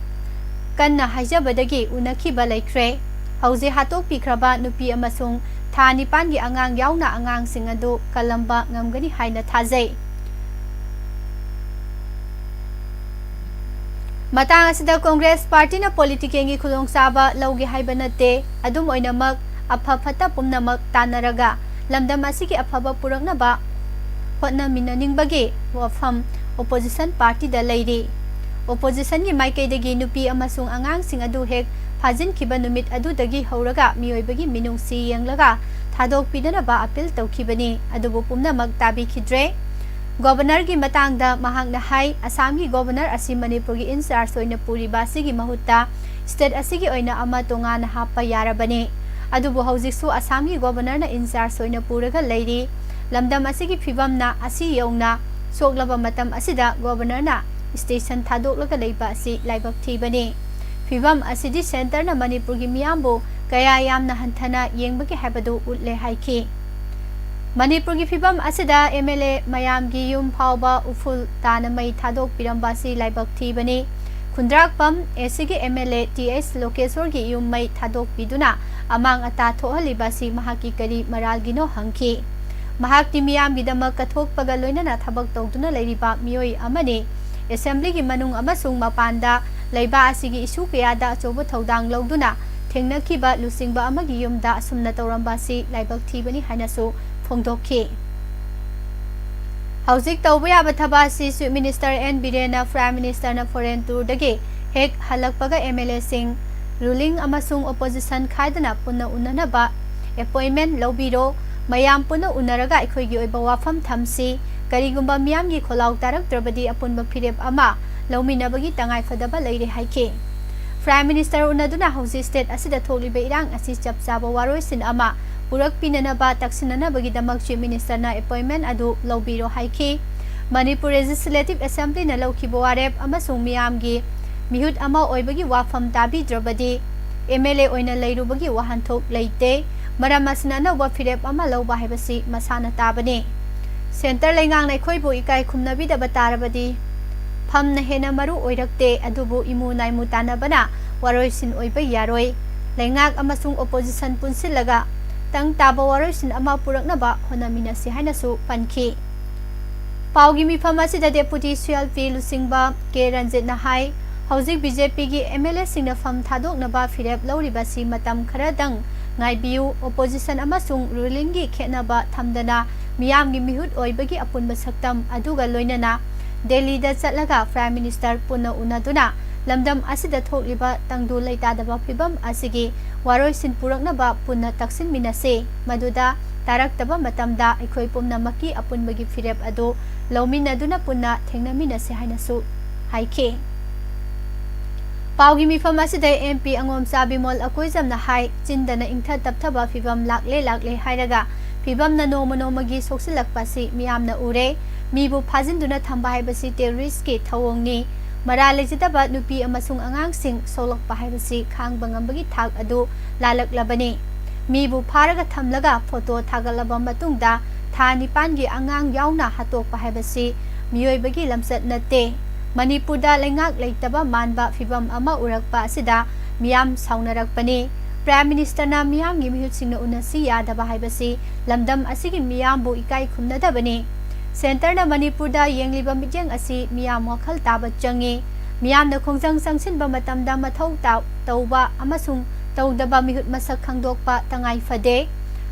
ꯀꯟꯅ ꯍꯥꯏꯖꯕꯗꯒꯤ ꯎꯅꯈꯤꯕ ꯂꯩꯈ꯭ꯔꯦ꯫ ꯍꯧꯖꯤꯛ ꯍꯥꯠꯇꯣꯛꯄꯤꯈ꯭ꯔꯕ ꯅꯨꯄꯤ ꯑꯃꯁꯨꯡ ꯊꯥ ꯅꯤꯄꯥꯟꯒꯤ ꯑꯉꯥꯡ ꯌꯥꯎꯅ ꯑꯉꯥꯡꯁꯤꯡ ꯑꯗꯨ ꯀꯜꯂꯝꯕ ꯉꯝꯒꯅꯤ ꯍꯥꯏꯅ ꯊꯥꯖꯩ꯫ ꯃꯇꯥꯡ ꯑꯁꯤꯗ ꯀꯣꯡꯒ꯭ꯔꯦꯁ ꯄꯥꯔꯇꯤꯅ ꯄꯣꯂꯤꯇꯤꯀꯦꯜꯒꯤ ꯈꯨꯗꯣꯡꯆꯥꯕ ꯂꯧꯒꯦ ꯍꯥꯏꯕ ꯅꯠꯇꯦ, ꯑꯗꯨꯝ ꯑꯣꯏꯅꯃꯛ ꯑꯐ ꯐꯠꯇ ꯄꯨꯝꯅꯃꯛ ꯇꯥꯟꯅꯔꯒ ꯂꯝꯗꯝ ꯑꯁꯤꯒꯤ ꯑꯐꯕ ꯄꯨꯔꯛꯅꯕ ꯍꯣꯠꯅꯃꯤꯟꯅꯅꯤꯡꯕꯒꯤ ꯋꯥꯐꯝ ꯑꯣꯄꯣꯖꯤꯁꯟ ꯄꯥꯔꯇꯤꯗ ꯂꯩꯔꯤ꯫ ꯑꯣꯄꯣꯖꯤꯁꯟꯒꯤ ꯃꯥꯏꯀꯩꯗꯒꯤ ꯅꯨꯄꯤ ꯑꯃꯁꯨꯡ ꯑꯉꯥꯡꯁꯤꯡ ꯑꯗꯨ ꯍꯦꯛ ꯐꯥꯖꯤꯟꯈꯤꯕ ꯅꯨꯃꯤꯠ ꯑꯗꯨꯗꯒꯤ ꯍꯧꯔꯒ ꯃꯤꯑꯣꯏꯕꯒꯤ ꯃꯤꯅꯨꯡꯁꯤ ꯌꯦꯡꯂꯒ ꯊꯥꯗꯣꯛꯄꯤꯗꯅꯕ ꯑꯄꯤꯜ ꯇꯧꯈꯤꯕꯅꯤ, ꯑꯗꯨꯕꯨ ꯄꯨꯝꯅꯃꯛ ꯇꯥꯕꯤꯈꯤꯗ꯭ꯔꯦ꯫ ꯒꯣꯕꯔꯅꯔꯒꯤ ꯃꯇꯥꯡꯗ ꯃꯍꯥꯛꯅ ꯍꯥꯏ, ꯑꯁꯥꯝꯒꯤ ꯒꯣꯕꯔꯅꯔ ꯑꯁꯤ ꯃꯅꯤꯄꯨꯔꯒꯤ ꯏꯟꯆꯥꯔꯖ ꯑꯣꯏꯅ ꯄꯨꯔꯤꯕ ꯑꯁꯤꯒꯤ ꯃꯍꯨꯠꯇ ꯁ꯭ꯇꯦꯠ ꯑꯁꯤꯒꯤ ꯑꯣꯏꯅ ꯑꯃ ꯇꯣꯉꯥꯟꯅ ꯍꯥꯞꯄ ꯌꯥꯔꯕꯅꯤ꯫ ꯑꯗꯨꯕꯨ ꯍꯧꯖꯤꯛꯁꯨ ꯑꯁꯥꯝꯒꯤ ꯒꯣꯕꯔꯅꯔꯅ ꯏꯟꯆꯥꯔꯖ ꯑꯣꯏꯅ ꯄꯨꯔꯒ ꯂꯩꯔꯤ꯫ ꯂꯝꯗꯝ ꯑꯁꯤꯒꯤ ꯐꯤꯕꯝꯅ ꯑꯁꯤ ꯌꯧꯅ ꯁꯣꯛꯂꯕ ꯃꯇꯝ ꯑꯁꯤꯗ ꯒꯣꯕꯔꯅꯔꯅ ꯁ꯭ꯇꯦꯁꯟ ꯊꯥꯗꯣꯛꯂꯒ ꯂꯩꯕ ꯑꯁꯤ ꯂꯥꯏꯕꯛ ꯊꯤꯕꯅꯤ꯫ ꯐꯤꯕꯝ ꯑꯁꯤꯗꯤ ꯁꯦꯟꯇꯔꯅ ꯃꯅꯤꯄꯨꯔꯒꯤ ꯃꯤꯌꯥꯝꯕꯨ ꯀꯌꯥ ꯌꯥꯝꯅ ꯍꯟꯊꯅ ꯌꯦꯡꯕꯒꯦ ꯍꯥꯏꯕꯗꯨ ꯎꯠꯂꯦ ꯍꯥꯏꯈꯤ꯫ ꯃꯅꯤꯄꯨꯔꯒꯤ ꯐꯤꯕꯝ ꯑꯁꯤꯗ ꯑꯦꯝ ꯑꯦꯜ ꯑꯦ ꯃꯌꯥꯝꯒꯤ ꯌꯨꯝ ꯐꯥꯎꯕ ꯎꯐꯨꯜ ꯇꯥꯅ ꯃꯩ ꯊꯥꯗꯣꯛꯄꯤꯔꯝꯕ ꯑꯁꯤ ꯂꯥꯏꯕꯛ ꯊꯤꯕꯅꯤ꯫ ꯈꯨꯟꯗ꯭ꯔꯥꯛꯄꯝ ꯑꯦ ꯁꯤꯒꯤ M L A T H ꯂꯣꯀꯦꯁꯣꯔꯒꯤ ꯌꯨꯝ ꯃꯩ ꯊꯥꯗꯣꯛꯄꯤꯗꯨꯅ ꯑꯃꯥꯡ ꯑꯇꯥ ꯊꯣꯛꯍꯜꯂꯤꯕ ꯑꯁꯤ ꯃꯍꯥꯛꯀꯤ ꯀꯔꯤ ꯃꯔꯥꯜꯒꯤꯅꯣ ꯍꯪꯈꯤ꯫ ꯃꯍꯥꯛꯇꯤ ꯃꯤꯌꯥꯝꯒꯤꯗꯃꯛ ꯀꯠꯊꯣꯛꯄꯒ ꯂꯣꯏꯅꯅ ꯊꯕꯛ ꯇꯧꯗꯨꯅ ꯂꯩꯔꯤꯕ ꯃꯤꯑꯣꯏ ꯑꯃꯅꯤ꯫ ꯑꯦꯁꯦꯝꯕ꯭ꯂꯤꯒꯤ ꯃꯅꯨꯡ ꯑꯃꯁꯨꯡ ꯃꯄꯥꯟꯗ ꯂꯩꯕꯥꯛ ꯑꯁꯤꯒꯤ ꯏꯁꯨ ꯀꯌꯥꯗ ꯑꯆꯧꯕ ꯊꯧꯗꯥꯡ ꯂꯧꯗꯨꯅ ꯊꯦꯡꯅꯈꯤꯕ ꯂꯨꯆꯤꯡꯕ ꯑꯃꯒꯤ ꯌꯨꯝꯗ ꯑꯁꯨꯝꯅ ꯇꯧꯔꯝꯕ ꯑꯁꯤ ꯂꯥꯏꯕꯛ ꯊꯤꯕꯅꯤ ꯍꯥꯏꯅꯁꯨ ꯐꯣꯡꯗꯣꯛꯈꯤ꯫ ꯍꯧꯖꯤꯛ ꯇꯧꯕ ꯌꯥꯕ ꯊꯕꯛ ꯑꯁꯤ ꯆꯤꯐ ꯃꯤꯅꯤꯁꯇꯔ ꯑꯦꯟ ꯕꯤꯔꯦꯟꯅ ꯄ꯭ꯔꯥꯏꯝ ꯃꯤꯅꯤꯁꯇꯔꯅ ꯐꯣꯔꯦꯟ ꯇꯨꯔꯗꯒꯤ ꯍꯦꯛ ꯍꯜꯂꯛꯄꯒ ꯑꯦꯝ ꯑꯦꯜ ꯑꯦꯁꯤꯡ, ꯔꯨꯂꯤꯡ ꯑꯃꯁꯨꯡ ꯑꯣꯄꯣꯖꯤꯁꯟ ꯈꯥꯏꯗꯅ ꯄꯨꯟꯅ ꯎꯅꯅꯕ ꯑꯦꯄꯣꯏꯟꯃꯦꯟ ꯂꯧꯕꯤꯔꯣ꯫ ꯃꯌꯥꯝ ꯄꯨꯟꯅ ꯎꯅꯔꯒ ꯑꯩꯈꯣꯏꯒꯤ ꯑꯣꯏꯕ ꯋꯥꯐꯝ ꯊꯝꯁꯤ꯫ ꯀꯔꯤꯒꯨꯝꯕ ꯃꯤꯌꯥꯝꯒꯤ ꯈꯣꯜꯂꯥꯎ ꯇꯥꯔꯛꯇ꯭ꯔꯕꯗꯤ ꯑꯄꯨꯟꯕ ꯐꯤꯔꯦꯞ ꯑꯃ ꯂꯧꯃꯤꯟꯅꯕꯒꯤ ꯇꯉꯥꯏꯐꯗꯕ ꯂꯩꯔꯦ ꯍꯥꯏꯈꯤ꯫ ꯄ꯭ꯔꯥꯏꯝ ꯃꯤꯅꯤꯁꯇꯔ ꯎꯅꯗꯨꯅ ꯍꯧꯖꯤꯛ ꯁ꯭ꯇꯦꯠ ꯑꯁꯤꯗ ꯊꯣꯛꯂꯤꯕ ꯏꯔꯥꯡ ꯑꯁꯤ ꯆꯞ ꯆꯥꯕ ꯋꯥꯔꯣꯏꯁꯤꯟ ꯑꯃ ꯄꯨꯔꯛꯄꯤꯅꯅꯕ ꯇꯛꯁꯤꯟꯅꯅꯕꯒꯤꯗꯃꯛ ꯆꯤꯐ ꯃꯤꯅꯤꯁꯇꯔꯅ ꯑꯦꯄꯣꯏꯟꯃꯦꯟ ꯑꯗꯨ ꯂꯧꯕꯤꯔꯣ ꯍꯥꯏꯈꯤ꯫ ꯃꯅꯤꯄꯨꯔ ꯂꯦꯖꯤꯁꯂꯦꯇꯤꯚ ꯑꯦꯁꯦꯝꯕ꯭ꯂꯤꯅ ꯂꯧꯈꯤꯕ ꯋꯥꯔꯦꯞ ꯑꯃꯁꯨꯡ ꯃꯤꯌꯥꯝꯒꯤ ꯃꯤꯍꯨꯠ ꯑꯃ ꯑꯣꯏꯕꯒꯤ ꯋꯥꯐꯝ ꯇꯥꯕꯤꯗ꯭ꯔꯕꯗꯤ ꯑꯦꯝ ꯑꯦꯜ ꯑꯦ ꯑꯣꯏꯅ ꯂꯩꯔꯨꯕꯒꯤ ꯋꯥꯍꯟꯊꯣꯛ ꯂꯩꯇꯦ꯫ ꯃꯔꯝ ꯑꯁꯤꯅ ꯑꯅꯧꯕ ꯐꯤꯔꯦꯞ ꯑꯃ ꯂꯧꯕ ꯍꯥꯏꯕꯁꯤ ꯃꯁꯥꯅ ꯇꯥꯕꯅꯤ꯫ ꯁꯦꯟꯇꯔ ꯂꯩꯉꯥꯛꯅ ꯑꯩꯈꯣꯏꯕꯨ ꯏꯀꯥꯏ ꯈꯨꯝꯅꯕꯤꯗꯕ ꯇꯥꯔꯕꯗꯤ ꯐꯝꯅ ꯍꯦꯟꯅ ꯃꯔꯨ ꯑꯣꯏꯔꯛꯇꯦ, ꯑꯗꯨꯕꯨ ꯏꯃꯨ ꯅꯥꯏꯃꯨ ꯇꯥꯟꯅꯕꯅ ꯋꯥꯔꯣꯏꯁꯤꯟ ꯑꯣꯏꯕ ꯌꯥꯔꯣꯏ꯫ ꯂꯩꯉꯥꯛ ꯑꯃꯁꯨꯡ opposition ꯄꯨꯟꯁꯤꯜꯂꯒ ꯇꯪ ꯇꯥꯕ ꯋꯥꯔꯣꯏꯁꯤꯟ ꯑꯃ ꯄꯨꯔꯛꯅꯕ ꯍꯣꯠꯅꯃꯤꯟꯅꯁꯤ ꯍꯥꯏꯅꯁꯨ ꯄꯟꯈꯤ꯫ ꯄꯥꯎꯒꯤ ꯃꯤꯐꯝ ꯑꯁꯤꯗ Deputy CLP ꯂꯨꯆꯤꯡꯕ ꯀꯦ ꯔꯟꯖꯤꯠꯅ ꯍꯥꯏ, ꯍꯧꯖꯤꯛ BJPꯒꯤ MLAꯁꯤꯡꯅ ꯐꯝ ꯊꯥꯗꯣꯛꯅꯕ ꯐꯤꯔꯦꯞ ꯂꯧꯔꯤꯕꯁꯤ ꯃꯇꯝ ꯈꯔꯗꯪ ꯉꯥꯏꯕꯤꯌꯨ, opposition ꯑꯃꯁꯨꯡ rulingꯒꯤ ꯈꯦꯠꯅꯕ ꯊꯝꯗꯅ ꯃꯤꯌꯥꯝꯒꯤ ꯃꯤꯍꯨꯠ ꯑꯣꯏꯕꯒꯤ ꯑꯄꯨꯟꯕ ꯁꯛꯇꯝ ꯑꯗꯨꯒ ꯂꯣꯏꯅꯅ ꯗꯦꯜꯂꯤꯗ ꯆꯠꯂꯒ Prime Minister ꯄꯨꯟꯅ ꯎꯅꯗꯨꯅ ꯂꯝꯗꯝ ꯑꯁꯤꯗ ꯊꯣꯛꯂꯤꯕ ꯇꯪꯗꯨ ꯂꯩꯇꯥꯗꯕ ꯐꯤꯚꯝ ꯑꯁꯤꯒꯤ ꯋꯥꯔꯣꯏꯁꯤꯟ ꯄꯨꯔꯛꯅꯕ ꯄꯨꯟꯅ ꯇꯛꯁꯤꯟꯃꯤꯟꯅꯁꯤ꯫ ꯃꯗꯨꯗ ꯇꯥꯔꯛꯇꯕ ꯃꯇꯝꯗ ꯑꯩꯈꯣꯏ ꯄꯨꯝꯅꯃꯛꯀꯤ ꯑꯄꯨꯟꯕꯒꯤ ꯐꯤꯔꯦꯞ ꯑꯗꯨ ꯂꯧꯃꯤꯟꯅꯗꯨꯅ ꯄꯨꯟꯅ ꯊꯦꯡꯅꯃꯤꯟꯅꯁꯤ ꯍꯥꯏꯅꯁꯨ ꯍꯥꯏꯈꯤ꯫ ꯄꯥꯎꯒꯤ ꯃꯤꯐꯝ ꯑꯁꯤꯗ MP ꯑꯉꯣꯝꯆꯥ ꯕꯤꯃꯣꯜ ꯑꯀꯣꯏꯖꯝꯅ ꯍꯥꯏ, ꯆꯤꯟꯗꯅ ꯏꯪꯊ ꯇꯞꯊꯕ ꯐꯤꯚꯝ ꯂꯥꯛꯂꯦ ꯂꯥꯛꯂꯦ ꯍꯥꯏꯔꯒ ꯐꯤꯚꯝꯅ ꯅꯣꯡꯃ ꯅꯣꯡꯃꯒꯤ ꯁꯣꯛꯆꯤꯜꯂꯛꯄ ꯑꯁꯤ ꯃꯤꯌꯥꯝꯅ ꯎꯔꯦ꯫ ꯃꯤꯕꯨ ꯐꯥꯖꯤꯟꯗꯨꯅ ꯊꯝꯕ ꯍꯥꯏꯕꯁꯤ terroristꯀꯤ ꯊꯧꯑꯣꯡꯅꯤ꯫ ꯃꯔꯥꯜ ꯂꯩꯖꯗꯕ ꯅꯨꯄꯤ ꯑꯃꯁꯨꯡ ꯑꯉꯥꯡꯁꯤꯡ ꯁꯣꯛꯂꯛꯄ ꯍꯥꯏꯕꯁꯤ ꯈꯥꯡꯕ ꯉꯝꯕꯒꯤ ꯊꯥꯛ ꯑꯗꯨ ꯂꯥꯜꯂꯛꯂꯕꯅꯤ꯫ ꯃꯤꯕꯨ ꯐꯥꯔꯒ ꯊꯝꯂꯒ photo ꯊꯥꯒꯠꯂꯕ ꯃꯇꯨꯡꯗ ꯊꯥ ꯅꯤꯄꯥꯟꯒꯤ ꯑꯉꯥꯡ ꯌꯥꯎꯅ ꯍꯥꯠꯇꯣꯛꯄ ꯍꯥꯏꯕꯁꯤ ꯃꯤꯑꯣꯏꯕꯒꯤ ꯂꯝꯆꯠ ꯅꯠꯇꯦ꯫ ꯃꯅꯤꯄꯨꯔꯗ ꯂꯩꯉꯥꯛ ꯂꯩꯇꯕ ꯃꯥꯟꯕ ꯐꯤꯚꯝ ꯑꯃ ꯎꯔꯛꯄ ꯑꯁꯤꯗ ꯃꯤꯌꯥꯝ ꯁꯥꯎꯅꯔꯛꯄꯅꯤ꯫ Prime Ministerꯅ ꯃꯤꯌꯥꯝꯒꯤ ꯃꯤꯍꯨꯠꯁꯤꯡꯅ ꯎꯅꯁꯤ ꯌꯥꯗꯕ ꯍꯥꯏꯕꯁꯤ ꯂꯝꯗꯝ ꯑꯁꯤꯒꯤ ꯃꯤꯌꯥꯝꯕꯨ ꯏꯀꯥꯏ ꯈꯨꯝꯅꯗꯕꯅꯤ꯫ Centreꯅ ꯃꯅꯤꯄꯨꯔꯗ ꯌꯦꯡꯂꯤꯕ ꯃꯤꯠꯌꯦꯡ ꯑꯁꯤ ꯃꯤꯌꯥꯝ ꯋꯥꯈꯜ ꯇꯥꯕ ꯆꯪꯏ꯫ ꯃꯤꯌꯥꯝꯅ ꯈꯣꯡꯖꯪ ꯆꯪꯁꯤꯟꯕ ꯃꯇꯝꯗ ꯃꯊꯧ ꯇꯥ-, ꯇꯧꯕ ꯑꯃꯁꯨꯡ ꯇꯧꯗꯕ ꯃꯤꯍꯨꯠ ꯃꯁꯛ ꯈꯪꯗꯣꯛꯄ ꯇꯉꯥꯏ ꯐꯗꯦ꯫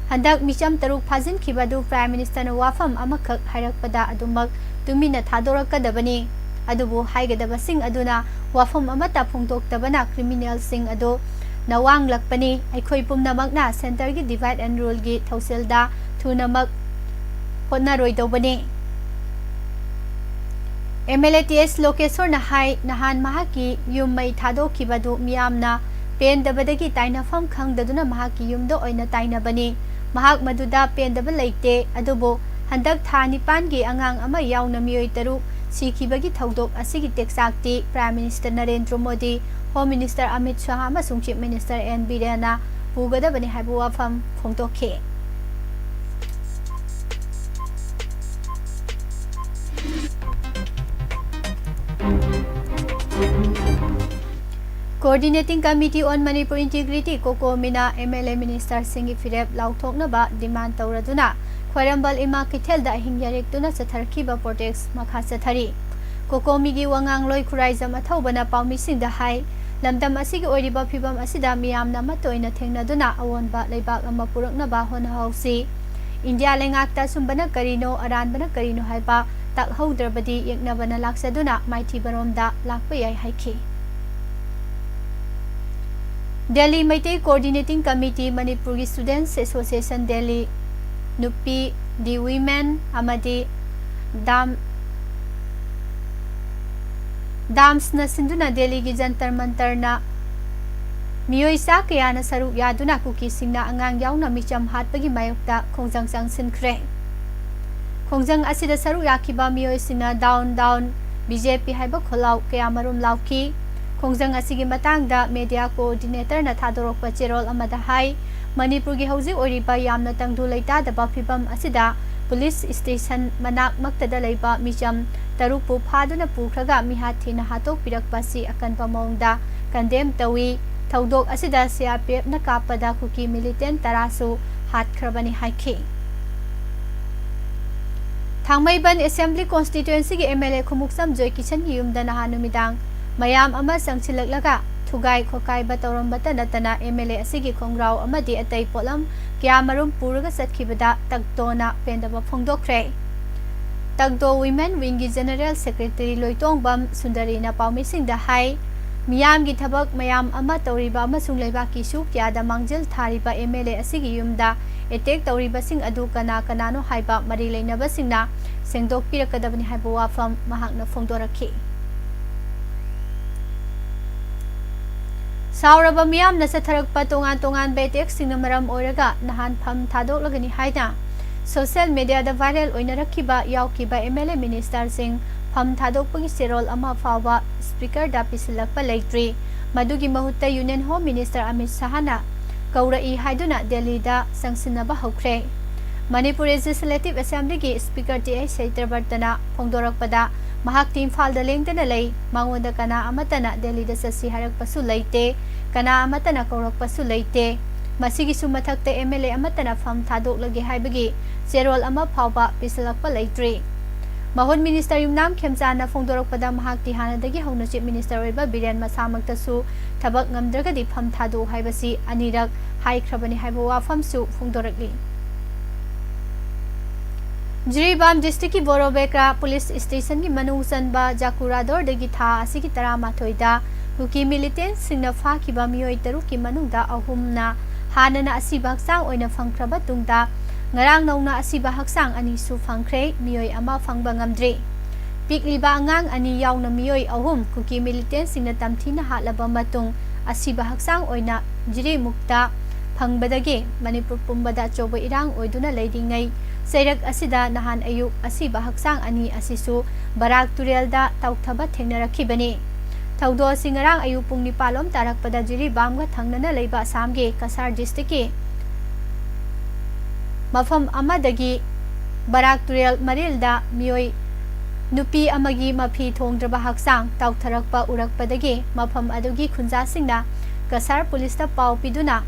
ꯍꯟꯗꯛ ꯃꯤꯆꯝ ꯇꯔꯨꯛ ꯐꯥꯖꯤꯟꯈꯤꯕ ꯑꯗꯨ Prime Ministerꯅ ꯋꯥꯐꯝ ꯑꯃꯈꯛ ꯍꯥꯏꯔꯛꯄꯗ ꯑꯗꯨꯃꯛ ꯇꯨꯃꯤꯟꯅ ꯊꯥꯗꯣꯔꯛꯀꯗꯕꯅꯤ꯫ ꯑꯗꯨꯕꯨ ꯍꯥꯏꯒꯗꯕꯁꯤꯡ ꯑꯗꯨꯅ ꯋꯥꯐꯝ ꯑꯃꯠꯇ ꯐꯣꯡꯗꯣꯛꯇꯕꯅ criminalꯁꯤꯡ ꯑꯗꯨ ꯅꯋꯥꯡꯂꯛꯄꯅꯤ꯫ ꯑꯩꯈꯣꯏ ꯄꯨꯝꯅꯃꯛꯅ Centreꯒꯤ divide and ruleꯒꯤ ꯊꯧꯁꯤꯜꯗ ꯊꯨꯅꯃꯛ ꯍꯣꯠꯅꯔꯣꯏꯗꯧꯕꯅꯤ꯫ MLA T S ꯂꯣꯀꯦꯁꯣꯔꯅ ꯍꯥꯏ, ꯅꯍꯥꯟ ꯃꯍꯥꯛꯀꯤ ꯌꯨꯝ ꯃꯩ ꯊꯥꯗꯣꯛꯈꯤꯕꯗꯨ ꯃꯤꯌꯥꯝꯅ ꯄꯦꯟꯗꯕꯗꯒꯤ ꯇꯥꯏꯅꯐꯝ ꯈꯪꯗꯗꯨꯅ ꯃꯍꯥꯛꯀꯤ ꯌꯨꯝꯗ ꯑꯣꯏꯅ ꯇꯥꯏꯅꯕꯅꯤ꯫ ꯃꯍꯥꯛ ꯃꯗꯨꯗ ꯄꯦꯟꯗꯕ ꯂꯩꯇꯦ꯫ ꯑꯗꯨꯕꯨ ꯍꯟꯗꯛ ꯊꯥ ꯅꯤꯄꯥꯟꯒꯤ ꯑꯉꯥꯡ ꯑꯃ ꯌꯥꯎꯅ ꯃꯤꯑꯣꯏ ꯇꯔꯨꯛ ꯁꯤꯈꯤꯕꯒꯤ ꯊꯧꯗꯣꯛ ꯑꯁꯤꯒꯤ ꯇꯦꯛꯆꯥꯛꯇꯤ Prime Minister Narendra Modi, Home Minister Amit Shah ꯑꯃꯁꯨꯡ Chief Minister ꯑꯦꯟ ꯕꯤꯔꯦꯟꯅ ꯄꯨꯒꯗꯕꯅꯤ ꯍꯥꯏꯕ ꯋꯥꯐꯝ ꯐꯣꯡꯗꯣꯛꯈꯤ꯫ Coordinating Committee on Manipur Integrity, COCOMI ꯅ MLA minister ꯁꯤꯡꯒꯤ ꯐꯤꯔꯦꯞ ꯂꯥꯎꯊꯣꯛꯅꯕ demand ꯇꯧꯔꯗꯨꯅ ꯈ꯭ꯋꯥꯏꯔꯝꯕꯟ ꯏꯃꯥ ꯀꯩꯊꯦꯜꯗ ꯑꯍꯤꯡ ꯌꯥꯔꯦꯛꯇꯨꯅ ꯆꯠꯊꯔꯛꯈꯤꯕ protest ꯃꯈꯥ ꯆꯠꯊꯔꯤ꯫ COCOMI ꯒꯤ ꯋꯥꯉꯥꯡꯂꯣꯏ ꯈꯨꯔꯥꯏꯖꯝ ꯑꯊꯧꯕꯅ ꯄꯥꯎꯃꯤꯁꯤꯡꯗ ꯍꯥꯏ, ꯂꯝꯗꯝ ꯑꯁꯤꯒꯤ ꯑꯣꯏꯔꯤꯕ ꯐꯤꯚꯝ ꯑꯁꯤꯗ ꯃꯤꯌꯥꯝꯅ ꯑꯃꯠꯇ ꯑꯣꯏꯅ ꯊꯦꯡꯅꯗꯨꯅ ꯑꯑꯣꯟꯕ ꯂꯩꯕꯥꯛ ꯑꯃ ꯄꯨꯔꯛꯅꯕ ꯍꯣꯠꯅꯍꯧꯁꯤ꯫ ꯏꯟꯗꯤꯌꯥ ꯂꯩꯉꯥꯛꯇ ꯑꯆꯨꯝꯕꯅ ꯀꯔꯤꯅꯣ, ꯑꯔꯥꯟꯕꯅ ꯀꯔꯤꯅꯣ ꯍꯥꯏꯕ ꯇꯥꯛꯍꯧꯗ꯭ꯔꯕꯗꯤ ꯌꯦꯛꯅꯕꯅ ꯂꯥꯛꯆꯗꯨꯅ ꯃꯥꯏꯊꯤꯕꯔꯣꯝꯗ ꯂꯥꯛꯄ ꯌꯥꯏ ꯍꯥꯏꯈꯤ꯫ ꯗꯦꯜꯂꯤ ꯃꯩꯇꯩ Coordinating Committee, ꯃꯅꯤꯄꯨꯔꯒꯤ Students Association Delhi, ꯅꯨꯄꯤ, The Women ꯑꯃꯗꯤ ꯗꯥꯝ, ꯗꯥꯝꯁꯅ ꯁꯤꯟꯗꯨꯅ ꯗꯦꯜꯂꯤꯒꯤ ꯖꯟꯇꯔ ꯃꯟꯇꯔꯅ ꯃꯤꯑꯣꯏ ꯆꯥ ꯀꯌꯥꯅ ꯁꯔꯨꯛ ꯌꯥꯗꯨꯅ ꯀꯨꯀꯤꯁꯤꯡꯅ ꯑꯉꯥꯡ ꯌꯥꯎꯅ ꯃꯤꯆꯝ ꯍꯥꯠꯄꯒꯤ ꯃꯥꯌꯣꯛꯇ ꯈꯣꯡꯖꯪ ꯆꯪꯁꯤꯟꯈ꯭ꯔꯦ꯫ ꯈꯣꯡꯖꯪ ꯑꯁꯤꯗ ꯁꯔꯨꯛ ꯌꯥꯈꯤꯕ ꯃꯤꯑꯣꯏꯁꯤꯡꯅ "Down, down, BJP" ꯍꯥꯏꯕ ꯈꯣꯜꯂꯥꯎ ꯀꯌꯥꯃꯔꯨꯝ ꯂꯥꯎꯈꯤ꯫ ꯈꯣꯡꯖꯪ ꯑꯁꯤꯒꯤ ꯃꯇꯥꯡꯗ media coordinatorꯅ ꯊꯥꯗꯣꯔꯛꯄ ꯆꯦꯔꯣꯜ ꯑꯃꯗ ꯍꯥꯏ, ꯃꯅꯤꯄꯨꯔꯒꯤ ꯍꯧꯖꯤꯛ ꯑꯣꯏꯔꯤꯕ ꯌꯥꯝꯅ ꯇꯪꯗꯨ ꯂꯩꯇꯥꯗꯕ ꯐꯤꯚꯝ ꯑꯁꯤꯗ police station ꯃꯅꯥꯛꯃꯛꯇꯗ ꯂꯩꯕ ꯃꯤꯆꯝ ꯇꯔꯨꯛꯄꯨ ꯐꯥꯗꯨꯅ ꯄꯨꯈ꯭ꯔꯒ ꯃꯤꯍꯥꯠ ꯊꯤꯅ ꯍꯥꯠꯇꯣꯛꯄꯤꯔꯛꯄ ꯑꯁꯤ ꯑꯀꯟꯕ ꯃꯑꯣꯡꯗ condemn ꯇꯧꯏ꯫ ꯊꯧꯗꯣꯛ ꯑꯁꯤꯗ CRPFꯅ ꯀꯥꯞꯄꯗ ꯀꯨꯀꯤ militant ꯇꯔꯥꯁꯨ ꯍꯥꯠꯈ꯭ꯔꯕꯅꯤ ꯍꯥꯏꯈꯤ꯫ ꯊꯥꯡꯃꯩꯕꯟ Assembly Constituencyꯒꯤ MLA ꯈꯨꯃꯨꯛꯆꯝ ꯖꯣꯏꯀꯤꯁꯟꯒꯤ ꯌꯨꯝꯗ ꯅꯍꯥꯟ ꯅꯨꯃꯤꯗꯥꯡ ꯃꯌꯥꯝ ꯑꯃ ꯆꯪꯁꯤꯜꯂꯛꯂꯒ ꯊꯨꯒꯥꯏ ꯈꯣꯀꯥꯏꯕ ꯇꯧꯔꯝꯕꯇ ꯅꯠꯇꯅ MLA ꯑꯁꯤꯒꯤ ꯈꯣꯡꯒ꯭ꯔꯥꯎ ꯑꯃꯗꯤ ꯑꯇꯩ ꯄꯣꯠꯂꯝ ꯀꯌꯥꯃꯔꯨꯝ ꯄꯨꯔꯒ ꯆꯠꯈꯤꯕꯗ ꯇꯛꯗꯣꯅ ꯄꯦꯟꯗꯕ ꯐꯣꯡꯗꯣꯛꯈ꯭ꯔꯦ꯫ ꯇꯛꯗꯣ Women Wingꯒꯤ General Secretary ꯂꯣꯏꯇꯣꯡꯕꯝ ꯁꯨꯟꯗꯔꯤꯅ ꯄꯥꯎꯃꯤꯁꯤꯡꯗ ꯍꯥꯏ, ꯃꯤꯌꯥꯝꯒꯤ ꯊꯕꯛ ꯃꯌꯥꯝ ꯑꯃ ꯇꯧꯔꯤꯕ ꯑꯃꯁꯨꯡ ꯂꯩꯕꯥꯛꯀꯤ issue ꯀꯌꯥꯗ ꯃꯥꯡꯖꯤꯜ ꯊꯥꯔꯤꯕ MLA ꯑꯁꯤꯒꯤ ꯌꯨꯝꯗ attack ꯇꯧꯔꯤꯕꯁꯤꯡ ꯑꯗꯨ ꯀꯅꯥ ꯀꯅꯥꯅꯣ ꯍꯥꯏꯕ ꯃꯔꯤ ꯂꯩꯅꯕꯁꯤꯡꯅ ꯁꯦꯡꯗꯣꯛꯄꯤꯔꯛꯀꯗꯕꯅꯤ ꯍꯥꯏꯕ ꯋꯥꯐꯝ ꯃꯍꯥꯛꯅ ꯐꯣꯡꯗꯣꯔꯛꯈꯤ꯫ ꯁꯥꯎꯔꯕ ꯃꯤꯌꯥꯝꯅ ꯆꯠꯊꯔꯛꯄ ꯇꯣꯉꯥꯟ ꯇꯣꯉꯥꯟꯕ attackꯁꯤꯡꯅ ꯃꯔꯝ ꯑꯣꯏꯔꯒ ꯅꯍꯥꯟ ꯐꯝ ꯊꯥꯗꯣꯛꯂꯒꯅꯤ ꯍꯥꯏꯅ social mediaꯗ viral ꯑꯣꯏꯅꯔꯛꯈꯤꯕ ꯌꯥꯎꯈꯤꯕ MLA ministerꯁꯤꯡ ꯐꯝ ꯊꯥꯗꯣꯛꯄꯒꯤ ꯆꯦꯔꯣꯜ ꯑꯃ ꯐꯥꯎꯕ Speakerꯗ ꯄꯤꯁꯤꯜꯂꯛꯄ ꯂꯩꯇ꯭ꯔꯤ꯫ ꯃꯗꯨꯒꯤ ꯃꯍꯨꯠꯇ Union Home Minister ꯑꯃꯤꯠ ꯁꯍꯥꯅ ꯀꯧꯔꯛꯏ ꯍꯥꯏꯗꯨꯅ ꯗꯦꯜꯂꯤꯗ ꯆꯪꯁꯤꯟꯅꯕ ꯍꯧꯈ꯭ꯔꯦ꯫ ꯃꯅꯤꯄꯨꯔ Legislative Assemblyꯒꯤ Speaker ꯇꯤ ꯑꯩꯆ ꯁꯇ꯭ꯌꯕ꯭ꯔꯇꯅ ꯐꯣꯡꯗꯣꯔꯛꯄꯗ, ꯃꯍꯥꯛꯇꯤ ꯏꯝꯐꯥꯜꯗ ꯂꯦꯡꯗꯅ ꯂꯩ꯫ ꯃꯉꯣꯟꯗ ꯀꯅꯥ ꯑꯃꯠꯇꯅ ꯗꯦꯜꯂꯤꯗ ꯆꯠꯁꯤ ꯍꯥꯏꯔꯛꯄꯁꯨ ꯂꯩꯇꯦ, ꯀꯅꯥ ꯑꯃꯠꯇꯅ ꯀꯧꯔꯛꯄꯁꯨ ꯂꯩꯇꯦ꯫ ꯃꯁꯤꯒꯤꯁꯨ ꯃꯊꯛꯇ ꯑꯦꯝ ꯑꯦꯜ ꯑꯦ ꯑꯃꯠꯇꯅ ꯐꯝ ꯊꯥꯗꯣꯛꯂꯒꯦ ꯍꯥꯏꯕꯒꯤ ꯆꯦꯔꯣꯜ ꯑꯃ ꯐꯥꯎꯕ ꯄꯤꯁꯤꯜꯂꯛꯄ ꯂꯩꯇ꯭ꯔꯤ꯫ ꯃꯍꯨꯠ ꯃꯤꯅꯤꯁꯇꯔ ꯌꯨꯝꯅꯥꯝ ꯈꯦꯝꯆꯥꯅ ꯐꯣꯡꯗꯣꯔꯛꯄꯗ, ꯃꯍꯥꯛꯇꯤ ꯍꯥꯟꯅꯗꯒꯤ ꯍꯧꯅ ꯆꯤꯐ ꯃꯤꯅꯤꯁꯇꯔ ꯑꯣꯏꯕ ꯕꯤꯔꯦꯟ ꯃꯁꯥꯃꯛꯇꯁꯨ ꯊꯕꯛ ꯉꯝꯗ꯭ꯔꯒꯗꯤ ꯐꯝ ꯊꯥꯗꯣꯛꯎ ꯍꯥꯏꯕꯁꯤ ꯑꯅꯤꯔꯛ ꯍꯥꯏꯈ꯭ꯔꯕꯅꯤ ꯍꯥꯏꯕ ꯋꯥꯐꯝꯁꯨ ꯐꯣꯡꯗꯣꯔꯛꯂꯤ꯫ ꯖꯤꯔꯤꯕꯥꯝ ꯗꯤꯁꯇ꯭ꯔꯤꯛꯀꯤ ꯕꯣꯔꯣꯕꯦꯀ꯭ꯔꯥ ꯄꯨꯂꯤꯁ ꯁ꯭ꯇꯦꯁꯟꯒꯤ ꯃꯅꯨꯡ ꯆꯟꯕ ꯖꯥꯀꯨꯔꯥꯗꯣꯔꯗꯒꯤ ꯊꯥ ꯑꯁꯤꯒꯤ ꯇꯔꯥꯃꯥꯊꯣꯏꯗ ꯀꯨꯀꯤ ꯃꯤꯂꯤꯇꯦꯟꯠꯁꯤꯡꯅ ꯐꯥꯈꯤꯕ ꯃꯤꯑꯣꯏ ꯇꯔꯨꯛꯀꯤ ꯃꯅꯨꯡꯗ ꯑꯍꯨꯝꯅ ꯍꯥꯟꯅꯅ ꯑꯁꯤꯕ ꯍꯛꯆꯥꯡ ꯑꯣꯏꯅ ꯐꯪꯈ꯭ꯔꯕ ꯇꯨꯡꯗ, ꯉꯔꯥꯡ ꯅꯧꯅ ꯑꯁꯤꯕ ꯍꯛꯆꯥꯡ ꯑꯅꯤꯁꯨ ꯐꯪꯈ꯭ꯔꯦ꯫ ꯃꯤꯑꯣꯏ ꯑꯃ ꯐꯪꯕ ꯉꯝꯗ꯭ꯔꯤ꯫ ꯄꯤꯛꯂꯤꯕ ꯑꯉꯥꯡ ꯑꯅꯤ ꯌꯥꯎꯅ ꯃꯤꯑꯣꯏ ꯑꯍꯨꯝ ꯀꯨꯀꯤ ꯃꯤꯂꯤꯇꯦꯟꯠꯁꯤꯡꯅ ꯇꯝꯊꯤꯅ ꯍꯥꯠꯂꯕ ꯃꯇꯨꯡ, ꯑꯁꯤꯕ ꯍꯛꯆꯥꯡ ꯑꯣꯏꯅ ꯖꯤꯔꯤꯃꯨꯛꯇ ꯐꯪꯕꯗꯒꯤ ꯃꯅꯤꯄꯨꯔ ꯄꯨꯝꯕꯗ ꯑꯆꯧꯕ ꯏꯔꯥꯡ ꯑꯣꯏꯗꯨꯅ ꯂꯩꯔꯤꯉꯩ, ꯆꯩꯔꯛ ꯑꯁꯤꯗ ꯅꯍꯥꯟ ꯑꯌꯨꯛ ꯑꯁꯤꯕ ꯍꯛꯆꯥꯡ ꯑꯅꯤ ꯑꯁꯤꯁꯨ ꯕꯔꯥꯛ ꯇꯨꯔꯦꯜꯗ ꯇꯥꯎꯊꯕ ꯊꯦꯡꯅꯔꯛꯈꯤꯕꯅꯤ꯫ ꯊꯧꯗꯣꯛ ꯑꯁꯤ ꯉꯔꯥꯡ ꯑꯌꯨꯛ ꯄꯨꯡ ꯅꯤꯄꯥꯜ ꯂꯣꯝ ꯇꯥꯔꯛꯄꯗ ꯖꯤꯔꯤꯕꯥꯝꯒ ꯊꯪꯅꯅ ꯂꯩꯕ ꯑꯁꯥꯝꯒꯤ ꯀꯁꯥꯔ ꯗꯤꯁꯇ꯭ꯔꯤꯛꯀꯤ ꯃꯐꯝ ꯑꯃꯗꯒꯤ ꯕꯔꯥꯛ ꯇꯨꯔꯦꯜ ꯃꯔꯤꯜꯗ ꯃꯤꯑꯣꯏ ꯅꯨꯄꯤ ꯑꯃꯒꯤ ꯃꯐꯤ ꯊꯣꯡꯗ꯭ꯔꯕ ꯍꯛꯆꯥꯡ ꯇꯥꯎꯊꯔꯛꯄ ꯎꯔꯛꯄꯗꯒꯤ ꯃꯐꯝ ꯑꯗꯨꯒꯤ ꯈꯨꯟꯖꯥꯁꯤꯡꯅ ꯀꯁꯥꯔ ꯄꯨꯂꯤꯁꯇ ꯄꯥꯎ ꯄꯤꯗꯨꯅ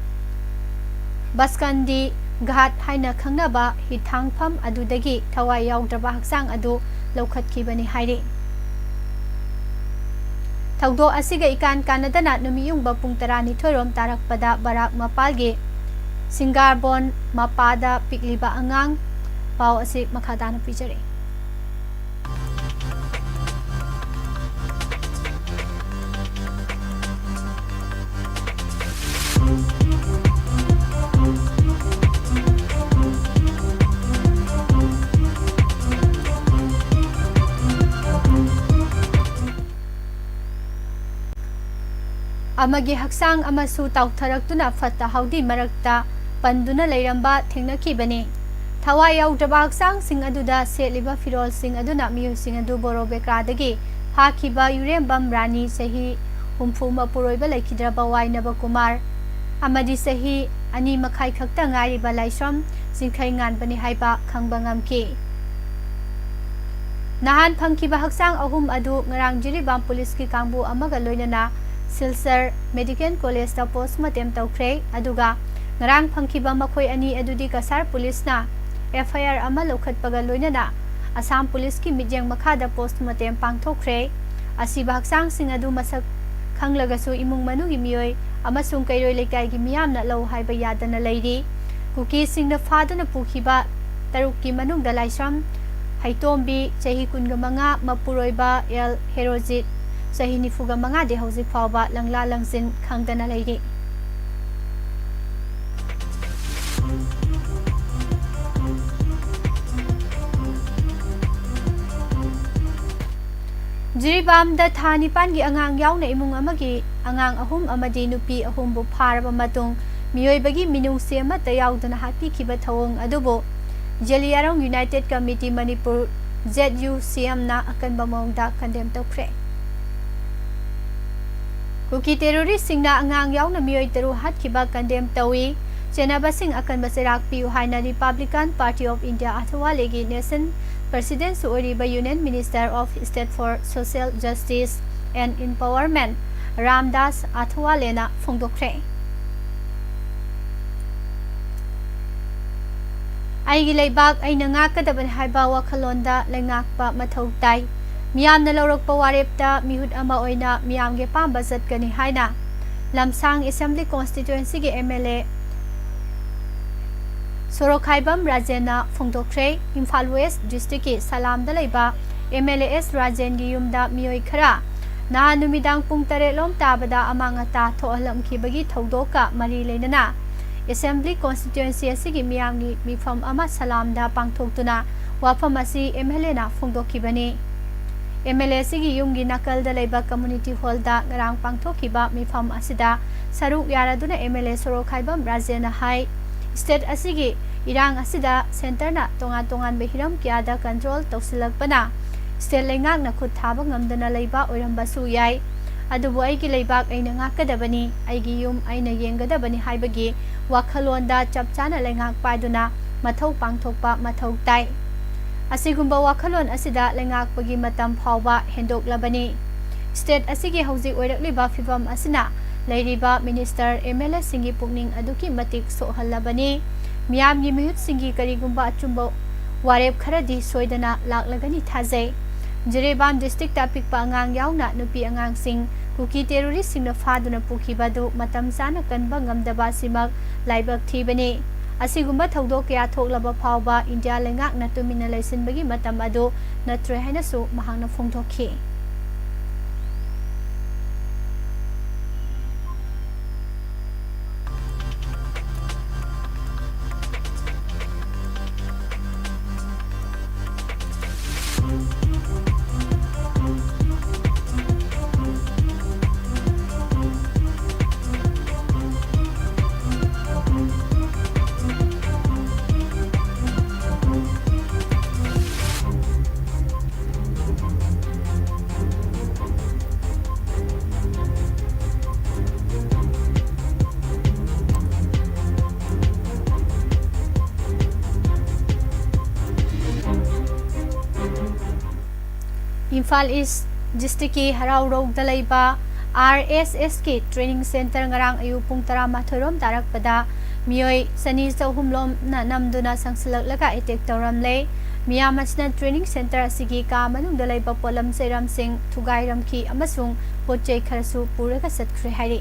ꯕꯁꯀꯟꯗꯤ ꯘꯥꯠ ꯍꯥꯏꯅ ꯈꯪꯅꯕ ꯍꯤꯊꯥꯡꯐꯝ ꯑꯗꯨꯗꯒꯤ ꯊꯋꯥꯏ ꯌꯥꯎꯗ꯭ꯔꯕ ꯍꯛꯆꯥꯡ ꯑꯗꯨ ꯂꯧꯈꯠꯈꯤꯕꯅꯤ ꯍꯥꯏꯔꯤ꯫ ꯊꯧꯗꯣꯛ ꯑꯁꯤꯒ ꯏꯀꯥꯟ ꯀꯥꯟꯅꯗꯅ ꯅꯨꯃꯤꯠꯌꯨꯡꯕ ꯄꯨꯡ ꯇꯔꯥꯅꯤꯊꯣꯏ ꯔꯣꯝ ꯇꯥꯔꯛꯄꯗ ꯕꯔꯥꯛ ꯃꯄꯥꯜꯒꯤ ꯁꯤꯡꯒꯥꯔꯕꯣꯟ ꯃꯄꯥꯗ ꯄꯤꯛꯂꯤꯕ ꯑꯉꯥꯡ꯫ ꯄꯥꯎ ꯑꯁꯤ ꯃꯈꯥ ꯇꯥꯅ ꯄꯤꯖꯔꯤ꯫ ꯑꯃꯒꯤ ꯍꯛꯆꯥꯡ ꯑꯃꯁꯨ ꯇꯥꯎꯊꯔꯛꯇꯨꯅ ꯐꯠꯇ ꯍꯥꯎꯗꯤ ꯃꯔꯛꯇ ꯄꯟꯗꯨꯅ ꯂꯩꯔꯝꯕ ꯊꯦꯡꯅꯈꯤꯕꯅꯤ꯫ ꯊꯋꯥꯏ ꯌꯥꯎꯗ꯭ꯔꯕ ꯍꯛꯆꯥꯡꯁꯤꯡ ꯑꯗꯨꯗ ꯁꯦꯠꯂꯤꯕ ꯐꯤꯔꯣꯜꯁꯤꯡ ꯑꯗꯨꯅ ꯃꯤꯑꯣꯏꯁꯤꯡ ꯑꯗꯨ ꯕꯣꯔꯣꯕꯦꯀ꯭ꯔꯥꯗꯒꯤ ꯐꯥꯈꯤꯕ ꯌꯨꯔꯦꯝꯕꯝ ꯔꯥꯅꯤ, ꯆꯍꯤ ꯍꯨꯝꯐꯨ ꯃꯄꯨꯔꯣꯏꯕ ꯂꯩꯈꯤꯗ꯭ꯔꯕ ꯋꯥꯏꯅꯕ ꯀꯨꯃꯥꯔ ꯑꯃꯗꯤ ꯆꯍꯤ ꯑꯅꯤ ꯃꯈꯥꯏ ꯈꯛꯇ ꯉꯥꯏꯔꯤꯕ ꯂꯥꯏꯁ꯭ꯔꯝ ꯆꯤꯡꯈꯩ ꯉꯥꯟꯕꯅꯤ ꯍꯥꯏꯕ ꯈꯪꯕ ꯉꯝꯈꯤ꯫ ꯅꯍꯥꯟ ꯐꯪꯈꯤꯕ ꯍꯛꯆꯥꯡ ꯑꯍꯨꯝ ꯑꯗꯨ ꯉꯔꯥꯡ ꯖꯤꯔꯤꯕꯥꯝ ꯄꯨꯂꯤꯁꯀꯤ ꯀꯥꯡꯕꯨ ꯑꯃꯒ ꯂꯣꯏꯅꯅ ꯁꯤꯜꯆꯔ ꯃꯦꯗꯤꯀꯦꯜ ꯀꯣꯂꯦꯖꯇ ꯄꯣꯁꯃꯣꯔꯇꯦꯝ ꯇꯧꯈ꯭ꯔꯦ꯫ ꯑꯗꯨꯒ ꯉꯔꯥꯡ ꯐꯪꯈꯤꯕ ꯃꯈꯣꯏ ꯑꯅꯤ ꯑꯗꯨꯗꯤ ꯀꯁꯥꯔ ꯄꯨꯂꯤꯁꯅ ꯑꯦꯐ ꯑꯥꯏ ꯑꯥꯔ ꯑꯃ ꯂꯧꯈꯠꯄꯒ ꯂꯣꯏꯅꯅ ꯑꯁꯥꯝ ꯄꯨꯂꯤꯁꯀꯤ ꯃꯤꯠꯌꯦꯡ ꯃꯈꯥꯗ ꯄꯣꯁꯃꯣꯔꯇꯦꯝ ꯄꯥꯡꯊꯣꯛꯈ꯭ꯔꯦ꯫ ꯑꯁꯤꯕ ꯍꯛꯆꯥꯡꯁꯤꯡ ꯑꯗꯨ ꯃꯁꯛ ꯈꯪꯂꯒꯁꯨ ꯏꯃꯨꯡ ꯃꯅꯨꯡꯒꯤ ꯃꯤꯑꯣꯏ ꯑꯃꯁꯨꯡ ꯀꯩꯔꯣꯏ ꯂꯩꯀꯥꯏꯒꯤ ꯃꯤꯌꯥꯝꯅ ꯂꯧ ꯍꯥꯏꯕ ꯌꯥꯗꯅ ꯂꯩꯔꯤ꯫ ꯀꯨꯀꯤꯁꯤꯡꯅ ꯐꯥꯗꯨꯅ ꯄꯨꯈꯤꯕ ꯇꯔꯨꯛꯀꯤ ꯃꯅꯨꯡꯗ ꯂꯥꯏꯁ꯭ꯔꯝ ꯍꯩꯇꯣꯝꯕꯤ, ꯆꯍꯤ ꯀꯨꯟꯒ ꯃꯉꯥ, ꯃꯄꯨꯔꯣꯏꯕ ꯑꯦꯜ ꯍꯦꯔꯣꯖꯤꯠ, ꯆꯍꯤ ꯅꯤꯐꯨꯒ ꯃꯉꯥꯗꯤ ꯍꯧꯖꯤꯛ ꯐꯥꯎꯕ ꯂꯪꯂꯥ ꯂꯪꯖꯤꯟ ꯈꯪꯗꯅ ꯂꯩꯔꯤ꯫ ꯖꯤꯔꯤꯕꯥꯝꯗ ꯊꯥ ꯅꯤꯄꯥꯟꯒꯤ ꯑꯉꯥꯡ ꯌꯥꯎꯅ ꯏꯃꯨꯡ ꯑꯃꯒꯤ ꯑꯉꯥꯡ ꯑꯍꯨꯝ ꯑꯃꯗꯤ ꯅꯨꯄꯤ ꯑꯍꯨꯝꯕꯨ ꯐꯥꯔꯕ ꯃꯇꯨꯡ ꯃꯤꯑꯣꯏꯕꯒꯤ ꯃꯤꯅꯨꯡꯁꯤ ꯑꯃꯠꯇ ꯌꯥꯎꯗꯅ ꯍꯥꯠꯄꯤꯈꯤꯕ ꯊꯧꯑꯣꯡ ꯑꯗꯨꯕꯨ Zeliangrong united committee Manipur, Z U C ꯑꯦꯝꯅ ꯑꯀꯟꯕ ꯃꯑꯣꯡꯗ ꯀꯟꯗꯦꯝ ꯇꯧꯈ꯭ꯔꯦ꯫ ꯀꯨꯀꯤ ꯇꯦꯔꯣꯔꯤꯁꯁꯤꯡꯅ ꯑꯉꯥꯡ ꯌꯥꯎꯅ ꯃꯤꯑꯣꯏ ꯇꯔꯨꯛ ꯍꯥꯠꯈꯤꯕ ꯀꯟꯗꯦꯝ ꯇꯧꯏ꯫ ꯆꯦꯟꯅꯕꯁꯤꯡ ꯑꯀꯟꯕ ꯆꯩꯔꯥꯛ ꯄꯤꯌꯨ ꯍꯥꯏꯅ Republican Party of India ꯑꯊꯋꯥꯂꯦꯒꯤ National Presidentꯁꯨ ꯑꯣꯏꯔꯤꯕ Union Minister of State for Social Justice and Empowerment Ramdas ꯑꯊꯋꯥꯂꯦꯅ ꯐꯣꯡꯗꯣꯛꯈ꯭ꯔꯦ꯫ ꯑꯩꯒꯤ ꯂꯩꯕꯥꯛ ꯑꯩꯅ ꯉꯥꯛꯀꯗꯕꯅꯤ ꯍꯥꯏꯕ ꯋꯥꯈꯜꯂꯣꯟꯗ ꯂꯩꯉꯥꯛꯄ ꯃꯊꯧ ꯇꯥꯏ꯫ ꯃꯤꯌꯥꯝꯅ ꯂꯧꯔꯛꯄ ꯋꯥꯔꯦꯞꯇ ꯃꯤꯍꯨꯠ ꯑꯃ ꯑꯣꯏꯅ ꯃꯤꯌꯥꯝꯒꯤ ꯑꯄꯥꯝꯕ ꯆꯠꯀꯅꯤ ꯍꯥꯏꯅ ꯂꯝꯁꯥꯡ Assembly Constituencyꯒꯤ M L A Sorokhaibam ꯔꯥꯖꯦꯟꯅ ꯐꯣꯡꯗꯣꯛꯈ꯭ꯔꯦ꯫ Imphal West Districtꯀꯤ ꯁꯂꯥꯝꯗ ꯂꯩꯕ M L A S ꯔꯥꯖꯦꯟꯒꯤ ꯌꯨꯝꯗ ꯃꯤꯑꯣꯏ ꯈꯔ ꯅꯍꯥꯟ ꯅꯨꯃꯤꯗꯥꯡ ꯄꯨꯡ ꯇꯔꯦꯠ ꯂꯣꯝ ꯇꯥꯕꯗ ꯑꯃꯥꯡ ꯑꯇꯥ ꯊꯣꯛꯍꯜꯂꯝꯈꯤꯕꯒꯤ ꯊꯧꯗꯣꯛꯀ ꯃꯔꯤ ꯂꯩꯅꯅ Assembly Constituency ꯑꯁꯤꯒꯤ ꯃꯤꯌꯥꯝꯒꯤ ꯃꯤꯐꯝ ꯑꯃ ꯁꯂꯥꯝꯗ ꯄꯥꯡꯊꯣꯛꯇꯨꯅ ꯋꯥꯐꯝ ꯑꯁꯤ M L Aꯅ ꯐꯣꯡꯗꯣꯛꯈꯤꯕꯅꯤ꯫ M L A ꯑꯁꯤꯒꯤ ꯌꯨꯝꯒꯤ ꯅꯥꯀꯜꯗ ꯂꯩꯕ community hallꯗ ꯉꯔꯥꯡ ꯄꯥꯡꯊꯣꯛꯈꯤꯕ ꯃꯤꯐꯝ ꯑꯁꯤꯗ ꯁꯔꯨꯛ ꯌꯥꯔꯗꯨꯅ M L A Sorokhaibam ꯔꯥꯖꯦꯟꯅ high, state ꯑꯁꯤꯒꯤ ꯏꯔꯥꯡ ꯑꯁꯤꯗ centreꯅ ꯇꯣꯉꯥꯟ ꯇꯣꯉꯥꯟꯕ ꯍꯤꯔꯝ ꯀꯌꯥꯗ control ꯇꯧꯁꯤꯜꯂꯛꯄꯅ state ꯂꯩꯉꯥꯛꯅ ꯈꯨꯠ ꯊꯥꯕ ꯉꯝꯗꯅ ꯂꯩꯕ ꯑꯣꯏꯔꯝꯕꯁꯨ ꯌꯥꯏ꯫ ꯑꯗꯨꯕꯨ ꯑꯩꯒꯤ ꯂꯩꯕꯥꯛ ꯑꯩꯅ ꯉꯥꯛꯀꯗꯕꯅꯤ, ꯑꯩꯒꯤ ꯌꯨꯝ ꯑꯩꯅ ꯌꯦꯡꯒꯗꯕꯅꯤ ꯍꯥꯏꯕꯒꯤ ꯋꯥꯈꯜꯂꯣꯟꯗ ꯆꯞ ꯆꯥꯅ ꯂꯩꯉꯥꯛ ꯄꯥꯏꯗꯨꯅ ꯃꯊꯧ ꯄꯥꯡꯊꯣꯛꯄ ꯃꯊꯧ ꯇꯥꯏ꯫ ꯑꯁꯤꯒꯨꯝꯕ ꯋꯥꯈꯜꯂꯣꯟ ꯑꯁꯤꯗ ꯂꯩꯉꯥꯛꯄꯒꯤ ꯃꯇꯝ ꯐꯥꯎꯕ ꯍꯦꯟꯗꯣꯛꯂꯕꯅꯤ꯫ State ꯑꯁꯤꯒꯤ ꯍꯧꯖꯤꯛ ꯑꯣꯏꯔꯛꯂꯤꯕ ꯐꯤꯚꯝ ꯑꯁꯤꯅ ꯂꯩꯔꯤꯕ minister, MLAꯁꯤꯡꯒꯤ ꯄꯨꯛꯅꯤꯡ ꯑꯗꯨꯛꯀꯤ ꯃꯇꯤꯛ ꯁꯣꯛꯍꯜꯂꯕꯅꯤ꯫ ꯃꯤꯌꯥꯝꯒꯤ ꯃꯤꯍꯨꯠꯁꯤꯡꯒꯤ ꯀꯔꯤꯒꯨꯝꯕ ꯑꯆꯨꯝꯕ ꯋꯥꯔꯦꯞ ꯈꯔꯗꯤ ꯁꯣꯏꯗꯅ ꯂꯥꯛꯂꯒꯅꯤ ꯊꯥꯖꯩ꯫ ꯖꯤꯔꯤꯕꯥꯝ districtꯇ ꯑꯄꯤꯛꯄ ꯑꯉꯥꯡ ꯌꯥꯎꯅ ꯅꯨꯄꯤ ꯑꯉꯥꯡꯁꯤꯡ ꯀꯨꯀꯤ terroristꯁꯤꯡꯅ ꯐꯥꯗꯨꯅ ꯄꯨꯈꯤꯕ ꯑꯗꯨ ꯃꯇꯝ ꯆꯥꯅ ꯀꯟꯕ ꯉꯝꯗꯕ ꯑꯁꯤꯃꯛ ꯂꯥꯏꯕꯛ ꯊꯤꯕꯅꯤ꯫ ꯑꯁꯤꯒꯨꯝꯕ ꯊꯧꯗꯣꯛ ꯀꯌꯥ ꯊꯣꯛꯂꯕ ꯐꯥꯎꯕ ꯏꯟꯗꯤꯌꯥ ꯂꯩꯉꯥꯛꯅ ꯇꯨꯃꯤꯟꯅ ꯂꯩꯁꯤꯟꯕꯒꯤ ꯃꯇꯝ ꯑꯗꯨ ꯅꯠꯇ꯭ꯔꯦ ꯍꯥꯏꯅꯁꯨ ꯃꯍꯥꯛꯅ ꯐꯣꯡꯗꯣꯛꯈꯤ꯫ ꯏꯝꯐꯥꯜ East districtꯀꯤ ꯍꯔꯥꯎꯔꯧꯗ ꯂꯩꯕ RSSꯀꯤ training centre ꯉꯔꯥꯡ ꯑꯌꯨꯛ ꯄꯨꯡ ꯇꯔꯥꯃꯥꯊꯣꯏ ꯔꯣꯝ ꯇꯥꯔꯛꯄꯗ ꯃꯤꯑꯣꯏ ꯆꯅꯤ ꯆꯍꯨꯝ ꯂꯣꯝꯅ ꯅꯝꯗꯨꯅ ꯆꯪꯁꯤꯜꯂꯛꯂꯒ attack ꯇꯧꯔꯝꯂꯦ꯫ ꯃꯤꯌꯥꯝ ꯑꯁꯤꯅ training centre ꯑꯁꯤꯒꯤ ꯀꯥ ꯃꯅꯨꯡꯗ ꯂꯩꯕ ꯄꯣꯠꯂꯝ ꯆꯩꯔꯝꯁꯤꯡ ꯊꯨꯒꯥꯏꯔꯝꯈꯤ ꯑꯃꯁꯨꯡ ꯄꯣꯠ ꯆꯩ ꯈꯔꯁꯨ ꯄꯨꯔꯒ ꯆꯠꯈ꯭ꯔꯦ ꯍꯥꯏꯔꯤ꯫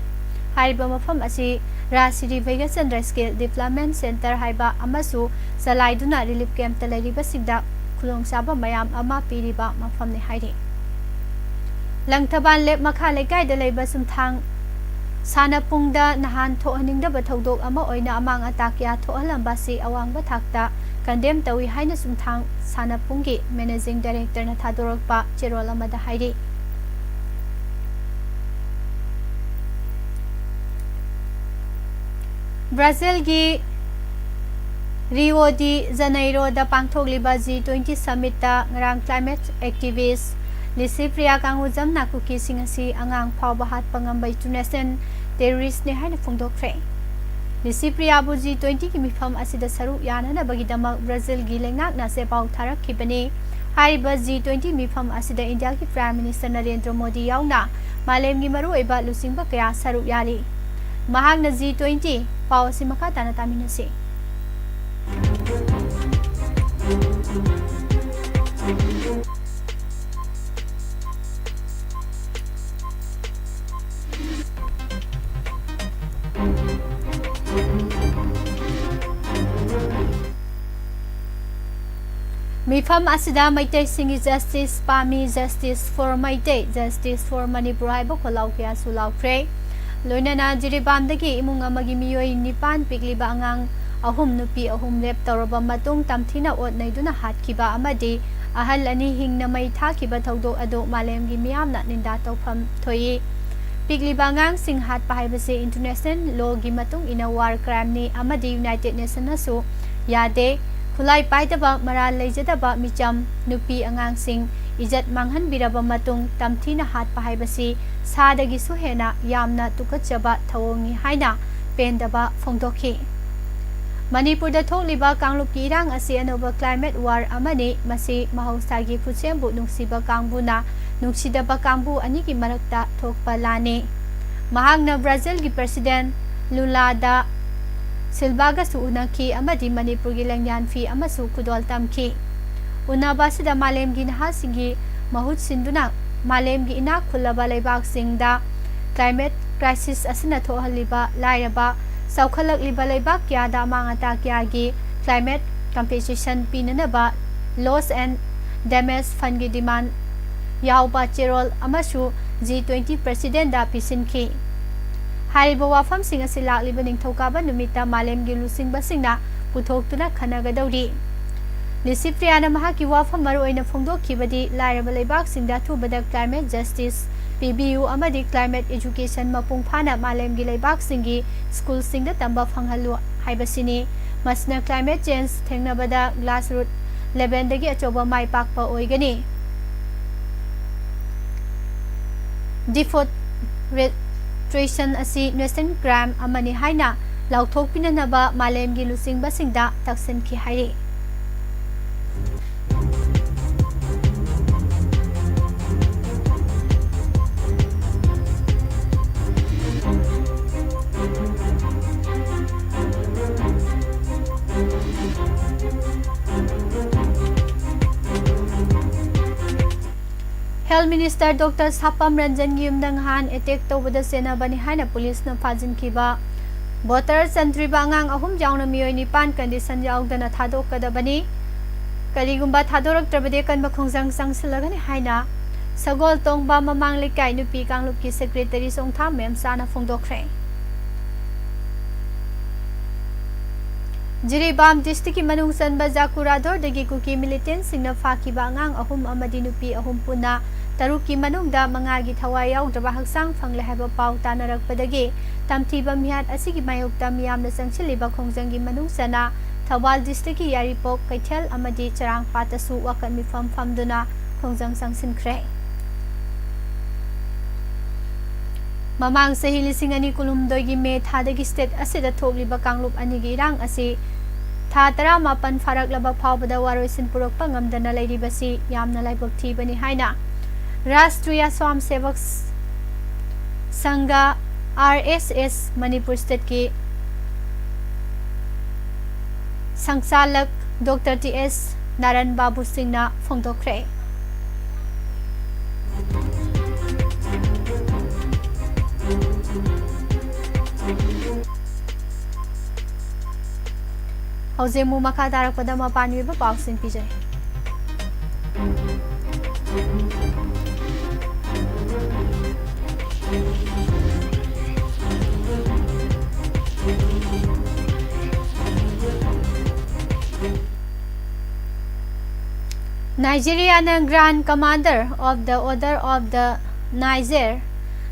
ꯍꯥꯏꯔꯤꯕ ꯃꯐꯝ ꯑꯁꯤ ꯔꯥꯖ Shri Bhagyachandra Skill Development Centre ꯍꯥꯏꯕ ꯑꯃꯁꯨ ꯆꯂꯥꯏꯗꯨꯅ relief campꯇ ꯂꯩꯔꯤꯕꯁꯤꯡꯗ ꯈꯨꯗꯣꯡꯆꯥꯕ ꯃꯌꯥꯝ ꯑꯃ ꯄꯤꯔꯤꯕ ꯃꯐꯝꯅꯤ ꯍꯥꯏꯔꯤ꯫ ꯂꯪꯊꯕꯥꯜ ꯂꯦꯞ ꯃꯈꯥ ꯂꯩꯀꯥꯏꯗ ꯂꯩꯕ ꯆꯨꯝꯊꯥꯡ ꯁꯥꯟꯅꯄꯨꯡꯗ ꯅꯍꯥꯟ ꯊꯣꯛꯍꯟꯅꯤꯡꯗꯕ ꯊꯧꯗꯣꯛ ꯑꯃ ꯑꯣꯏꯅ ꯑꯃꯥꯡ ꯑꯇꯥ ꯀꯌꯥ ꯊꯣꯛꯍꯜꯂꯝꯕ ꯑꯁꯤ ꯑꯋꯥꯡꯕ ꯊꯥꯛꯇ condemn ꯇꯧꯏ ꯍꯥꯏꯅ ꯆꯨꯝꯊꯥꯡ ꯁꯥꯟꯅꯄꯨꯡꯒꯤ managing directorꯅ ꯊꯥꯗꯣꯔꯛꯄ ꯆꯦꯔꯣꯜ ꯑꯃꯗ ꯍꯥꯏꯔꯤ꯫ ꯕ꯭ꯔꯥꯖꯤꯜꯒꯤ ꯔꯤꯑꯣ ꯗꯤ ꯖꯅꯩꯔꯣꯗ ꯄꯥꯡꯊꯣꯛꯂꯤꯕ G twenty summitꯇ ꯉꯔꯥꯡ climate activist ꯂꯤꯁꯤꯄ꯭ꯔꯤꯌꯥ ꯀꯥꯡꯉꯨꯖꯝꯅ ꯀꯨꯀꯤꯁꯤꯡ ꯑꯁꯤ ꯑꯉꯥꯡ ꯐꯥꯎꯕ ꯍꯥꯠꯄ ꯉꯝꯕ international terroristꯅꯤ ꯍꯥꯏꯅ ꯐꯣꯡꯗꯣꯛꯈ꯭ꯔꯦ꯫ ꯅꯤꯁꯤꯄ꯭ꯔꯤꯌꯥꯕꯨ ꯖꯤ ꯇ꯭ꯋꯦꯟꯇꯤꯒꯤ ꯃꯤꯐꯝ ꯑꯁꯤꯗ ꯁꯔꯨꯛ ꯌꯥꯅꯅꯕꯒꯤꯗꯃꯛ ꯕ꯭ꯔꯥꯖꯤꯜꯒꯤ ꯂꯩꯉꯥꯛꯅ ꯆꯦꯄꯥꯎ ꯊꯥꯔꯛꯈꯤꯕꯅꯤ꯫ ꯍꯥꯏꯔꯤꯕ ꯖꯤ ꯇ꯭ꯋꯦꯟꯇꯤ ꯃꯤꯐꯝ ꯑꯁꯤꯗ ꯏꯟꯗꯤꯌꯥꯒꯤ ꯄ꯭ꯔꯥꯏꯝ ꯃꯤꯅꯤꯁꯇꯔ ꯅꯔꯦꯟꯗ꯭ꯔ ꯃꯣꯗꯤ ꯌꯥꯎꯅ ꯃꯥꯂꯦꯝꯒꯤ ꯃꯔꯨꯑꯣꯏꯕ ꯂꯨꯆꯤꯡꯕ ꯀꯌꯥ ꯁꯔꯨꯛ ꯌꯥꯔꯤ꯫ ꯃꯍꯥꯛꯅ ꯖꯤ ꯇ꯭ꯋꯦꯟꯇꯤ꯫ ꯄꯥꯎ ꯑꯁꯤ ꯃꯈꯥ ꯇꯥꯅ ꯇꯥꯃꯤꯟꯅꯁꯤ꯫ ꯃꯤꯐꯝ ꯑꯁꯤꯗ ꯃꯩꯇꯩꯁꯤꯡꯒꯤ ꯖꯁꯇꯤꯁ ꯄꯥꯝꯃꯤ, justice four Meitei, justice four Manipur ꯍꯥꯏꯕ ꯈꯣꯜꯂꯥꯎ ꯀꯌꯥꯁꯨ ꯂꯥꯎꯈ꯭ꯔꯦ꯫ ꯂꯣꯏꯅꯅ ꯖꯤꯔꯤꯕꯥꯝꯗꯒꯤ ꯏꯃꯨꯡ ꯑꯃꯒꯤ ꯃꯤꯑꯣꯏ ꯅꯤꯄꯥꯟ, ꯄꯤꯛꯂꯤꯕ ꯑꯉꯥꯡ ꯑꯍꯨꯝ, ꯅꯨꯄꯤ ꯑꯍꯨꯝ ꯔꯦꯞ ꯇꯧꯔꯕ ꯃꯇꯨꯡ ꯇꯝꯊꯤꯅ ꯑꯣꯠ ꯅꯩꯗꯨꯅ ꯍꯥꯠꯈꯤꯕ ꯑꯃꯗꯤ ꯑꯍꯜ ꯑꯅꯤ ꯍꯤꯡꯅ ꯃꯩ ꯊꯥꯈꯤꯕ ꯊꯧꯗꯣꯛ ꯑꯗꯨ ꯃꯥꯂꯦꯝꯒꯤ ꯃꯤꯌꯥꯝꯅ ꯅꯤꯟꯗꯥ ꯇꯧꯐꯝ ꯊꯣꯛꯏ꯫ ꯄꯤꯛꯂꯤꯕ ꯑꯉꯥꯡꯁꯤꯡ ꯍꯥꯠꯄ ꯍꯥꯏꯕꯁꯤ ꯏꯟꯇꯔꯅꯦꯁꯅꯦꯜ ꯂꯣꯒꯤ ꯃꯇꯨꯡ ꯏꯟꯅ ꯋꯥꯔ ꯀ꯭ꯔꯥꯏꯝꯅꯤ ꯑꯃꯗꯤ ꯌꯨꯅꯥꯏꯇꯦꯗ ꯅꯦꯁꯟꯅꯁꯨ ꯌꯥꯗꯦ꯫ ꯈꯨꯠꯂꯥꯏ ꯄꯥꯏꯗꯕ, ꯃꯔꯥꯜ ꯂꯩꯖꯗꯕ ꯃꯤꯆꯝ ꯅꯨꯄꯤ ꯑꯉꯥꯡꯁꯤꯡ ꯏꯖꯠ ꯃꯥꯡꯍꯟꯕꯤꯔꯕ ꯃꯇꯨꯡ ꯇꯝꯊꯤꯅ ꯍꯥꯠꯄ ꯍꯥꯏꯕꯁꯤ ꯁꯥꯗꯒꯤꯁꯨ ꯍꯦꯟꯅ ꯌꯥꯝꯅ ꯇꯨꯀꯠꯆꯕ ꯊꯧꯑꯣꯡꯅꯤ ꯍꯥꯏꯅ ꯄꯦꯟꯗꯕ ꯐꯣꯡꯗꯣꯛꯈꯤ꯫ ꯃꯅꯤꯄꯨꯔꯗ ꯊꯣꯛꯂꯤꯕ ꯀꯥꯡꯂꯨꯞꯀꯤ ꯏꯔꯥꯡ ꯑꯁꯤ ꯑꯅꯧꯕ ꯀ꯭ꯂꯥꯏꯃꯦꯠ ꯋꯥꯔ ꯑꯃꯅꯤ꯫ ꯃꯁꯤ ꯃꯍꯧꯁꯥꯒꯤ ꯈꯨꯠꯁꯦꯝꯕꯨ ꯅꯨꯡꯁꯤꯕ ꯀꯥꯡꯕꯨꯅ ꯅꯨꯡꯁꯤꯗꯕ ꯀꯥꯡꯕꯨ ꯑꯅꯤꯒꯤ ꯃꯔꯛꯇ ꯊꯣꯛꯄ ꯂꯥꯟꯅꯤ꯫ ꯃꯍꯥꯛꯅ ꯕ꯭ꯔꯥꯖꯤꯜꯒꯤ ꯄ꯭ꯔꯁꯤꯗꯦꯟ ꯂꯨꯂꯥꯗ ꯁꯤꯜꯚꯥꯒꯁꯨ ꯎꯅꯈꯤ ꯑꯃꯗꯤ ꯃꯅꯤꯄꯨꯔꯒꯤ ꯂꯦꯡꯌꯥꯟ ꯐꯤ ꯑꯃꯁꯨ ꯈꯨꯗꯣꯜ ꯇꯝꯈꯤ꯫ ꯎꯅꯕ ꯑꯁꯤꯗ ꯃꯥꯂꯦꯝꯒꯤ ꯅꯍꯥꯁꯤꯡꯒꯤ ꯃꯍꯨꯠ ꯁꯤꯟꯗꯨꯅ ꯃꯥꯂꯦꯝꯒꯤ ꯏꯅꯥꯛ ꯈꯨꯜꯂꯕ ꯂꯩꯕꯥꯛꯁꯤꯡꯗ ꯀ꯭ꯂꯥꯏꯃꯦꯠ ꯀ꯭ꯔꯥꯏꯁꯤꯁ ꯑꯁꯤꯅ ꯊꯣꯛꯍꯜꯂꯤꯕ ꯂꯥꯏꯔꯕ ꯆꯥꯎꯈꯠꯂꯛꯂꯤꯕ ꯂꯩꯕꯥꯛ ꯀꯌꯥꯗ ꯑꯃꯥꯡ ꯑꯇꯥ ꯀꯌꯥꯒꯤ ꯀ꯭ꯂꯥꯏꯃꯦꯠ ꯀꯝꯄꯦꯟꯁꯦꯁꯟ ꯄꯤꯅꯅꯕ ꯂꯣꯁ ꯑꯦꯟ ꯗꯦꯃꯦꯖ ꯐꯟꯒꯤ ꯗꯤꯃꯥꯟ ꯌꯥꯎꯕ ꯆꯦꯔꯣꯜ ꯑꯃꯁꯨ ꯖꯤ ꯇ꯭ꯋꯦꯟꯇꯤ ꯄ꯭ꯔꯁꯤꯗꯦꯟꯗ ꯄꯤꯁꯤꯟꯈꯤ꯫ ꯍꯥꯏꯔꯤꯕ ꯋꯥꯐꯝꯁꯤꯡ ꯑꯁꯤ ꯂꯥꯛꯂꯤꯕ ꯅꯤꯡꯊꯧꯀꯥꯕ ꯅꯨꯃꯤꯠꯇ ꯃꯥꯂꯦꯝꯒꯤ ꯂꯨꯆꯤꯡꯕꯁꯤꯡꯅ ꯄꯨꯊꯣꯛꯇꯨꯅ ꯈꯟꯅꯒꯗꯧꯔꯤ꯫ ꯂꯤꯁꯤꯄ꯭ꯔꯤꯌꯥꯅ ꯃꯍꯥꯛꯀꯤ ꯋꯥꯐꯝ ꯃꯔꯨꯑꯣꯏꯅ ꯐꯣꯡꯗꯣꯛꯈꯤꯕꯗꯤ ꯂꯥꯏꯔꯕ ꯂꯩꯕꯥꯛꯁꯤꯡꯗ ꯑꯊꯨꯕꯗ ꯀ꯭ꯂꯥꯏꯃꯦꯠ ꯖꯁꯇꯤꯁ ꯄꯤꯕꯤꯌꯨ ꯑꯃꯗꯤ ꯀ꯭ꯂꯥꯏꯃꯦꯠ ꯑꯦꯖꯨꯀꯦꯁꯟ ꯃꯄꯨꯡ ꯐꯥꯅ ꯃꯥꯂꯦꯝꯒꯤ ꯂꯩꯕꯥꯛꯁꯤꯡꯒꯤ ꯁ꯭ꯀꯨꯜꯁꯤꯡꯗ ꯇꯝꯕ ꯐꯪꯍꯜꯂꯨ ꯍꯥꯏꯕꯁꯤꯅꯤ꯫ ꯃꯁꯤꯅ ꯀ꯭ꯂꯥꯏꯃꯦꯠ ꯆꯦꯟꯖ ꯊꯦꯡꯅꯕꯗ ꯒ꯭ꯂꯥꯁ ꯔꯨꯠ ꯂꯦꯚꯦꯜꯗꯒꯤ ꯑꯆꯧꯕ ꯃꯥꯏ ꯄꯥꯛꯄ ꯑꯣꯏꯒꯅꯤ꯫ ꯗꯤꯐꯣꯔꯦꯁꯇ꯭ꯔꯦꯁꯟ ꯑꯁꯤ ꯅꯦꯁꯅꯦꯜ ꯀ꯭ꯔꯥꯏꯝ ꯑꯃꯅꯤ ꯍꯥꯏꯅ ꯂꯥꯎꯊꯣꯛꯄꯤꯅꯅꯕ ꯃꯥꯂꯦꯝꯒꯤ ꯂꯨꯆꯤꯡꯕꯁꯤꯡꯗ ꯇꯛꯁꯤꯟꯈꯤ ꯍꯥꯏꯔꯤ꯫ Health Minister Doctor ꯁꯥꯄꯝ ꯔꯟꯖꯟꯒꯤ ꯌꯨꯝꯗ ꯉꯍꯥꯟ attack ꯇꯧꯕꯗ ꯆꯦꯟꯅꯕꯅꯤ ꯍꯥꯏꯅ ꯄꯨꯂꯤꯁꯅ ꯐꯥꯖꯤꯟꯈꯤꯕ ꯕꯣꯇꯔ ꯆꯟꯗ꯭ꯔꯤꯕ ꯑꯉꯥꯡ ꯑꯍꯨꯝ ꯌꯥꯎꯅ ꯃꯤꯑꯣꯏ ꯅꯤꯄꯥꯟ condition ꯌꯥꯎꯗꯅ ꯊꯥꯗꯣꯛꯀꯗꯕꯅꯤ꯫ ꯀꯔꯤꯒꯨꯝꯕ ꯊꯥꯗꯣꯔꯛꯇ꯭ꯔꯕꯗꯤ ꯑꯀꯟꯕ ꯈꯣꯡꯖꯪ ꯆꯪꯁꯤꯜꯂꯒꯅꯤ ꯍꯥꯏꯅ ꯁꯒꯣꯜ ꯇꯣꯡꯕ ꯃꯃꯥꯡ ꯂꯩꯀꯥꯏ ꯅꯨꯄꯤ ꯀꯥꯡꯂꯨꯞꯀꯤ secretary ꯆꯣꯡꯊꯥꯝ ꯃꯦꯝꯆꯥꯅ ꯐꯣꯡꯗꯣꯛꯈ꯭ꯔꯦ꯫ ꯖꯤꯔꯤꯕꯥꯝ districtꯀꯤ ꯃꯅꯨꯡ ꯆꯟꯕ ꯖꯥꯀꯨꯔꯥꯗꯣꯔꯗꯒꯤ ꯀꯨꯀꯤ militantꯁꯤꯡꯅ ꯐꯥꯈꯤꯕ ꯑꯉꯥꯡ ꯑꯍꯨꯝ ꯑꯃꯗꯤ ꯅꯨꯄꯤ ꯑꯍꯨꯝ ꯄꯨꯟꯅ ꯇꯔꯨꯛꯀꯤ ꯃꯅꯨꯡꯗ ꯃꯉꯥꯒꯤ ꯊꯋꯥꯏ ꯌꯥꯎꯗ꯭ꯔꯕ ꯍꯛꯆꯥꯡ ꯐꯪꯂꯦ ꯍꯥꯏꯕ ꯄꯥꯎ ꯇꯥꯅꯔꯛꯄꯗꯒꯤ ꯇꯝꯊꯤꯕ ꯃꯤꯍꯥꯠ ꯑꯁꯤꯒꯤ ꯃꯥꯌꯣꯛꯇ ꯃꯤꯌꯥꯝꯅ ꯆꯪꯁꯤꯜꯂꯤꯕ ꯈꯣꯡꯖꯪꯒꯤ ꯃꯅꯨꯡ ꯆꯟꯅ ꯊꯧꯕꯥꯜ districtꯀꯤ ꯌꯥꯏꯔꯤꯄꯣꯛ, ꯀꯩꯊꯦꯜ ꯑꯃꯗꯤ ꯆꯔꯥꯡꯄꯥꯠꯇꯁꯨ ꯋꯥꯀꯠ ꯃꯤꯐꯝ ꯐꯝꯗꯨꯅ ꯈꯣꯡꯖꯪ ꯆꯪꯁꯤꯟꯈ꯭ꯔꯦ꯫ ꯃꯃꯥꯡ ꯆꯍꯤ ꯂꯤꯁꯤꯡ ꯑꯅꯤ ꯀꯨꯟꯍꯨꯝꯗꯣꯏꯒꯤ ꯃꯦ ꯊꯥꯗꯒꯤ state ꯑꯁꯤꯗ ꯊꯣꯛꯂꯤꯕ ꯀꯥꯡꯂꯨꯞ ꯑꯅꯤꯒꯤ ꯏꯔꯥꯡ ꯑꯁꯤ ꯊꯥ ꯇꯔꯥꯃꯥꯄꯟ ꯐꯥꯔꯛꯂꯕ ꯐꯥꯎꯕꯗ ꯋꯥꯔꯣꯏꯁꯤꯟ ꯄꯨꯔꯛꯄ ꯉꯝꯗꯅ ꯂꯩꯔꯤꯕꯁꯤ ꯌꯥꯝꯅ ꯂꯥꯏꯕꯛ ꯊꯤꯕꯅꯤ ꯍꯥꯏꯅ ꯔꯥꯁꯇ꯭ꯔꯤꯌꯥ ꯁ꯭ꯋꯥꯝ ꯁꯦꯕꯛ ꯁꯪꯘ, R S S, Manipur stateꯀꯤ ꯁꯪꯆꯥꯂꯛ Doctor T S ꯅꯥꯔꯟ ꯕꯥꯕꯨ ꯁꯤꯡꯅ ꯐꯣꯡꯗꯣꯛꯈ꯭ꯔꯦ꯫ ꯍꯧꯖꯤꯛ ꯑꯃꯨꯛ ꯃꯈꯥ ꯇꯥꯔꯛꯄꯗ ꯃꯄꯥꯟꯒꯤ ꯑꯣꯏꯕ ꯄꯥꯎꯁꯤꯡ ꯄꯤꯖꯔꯤ꯫ ꯅꯥꯏꯖꯦꯔꯤꯌꯥꯅ Grand Commander of the Order of the Niger,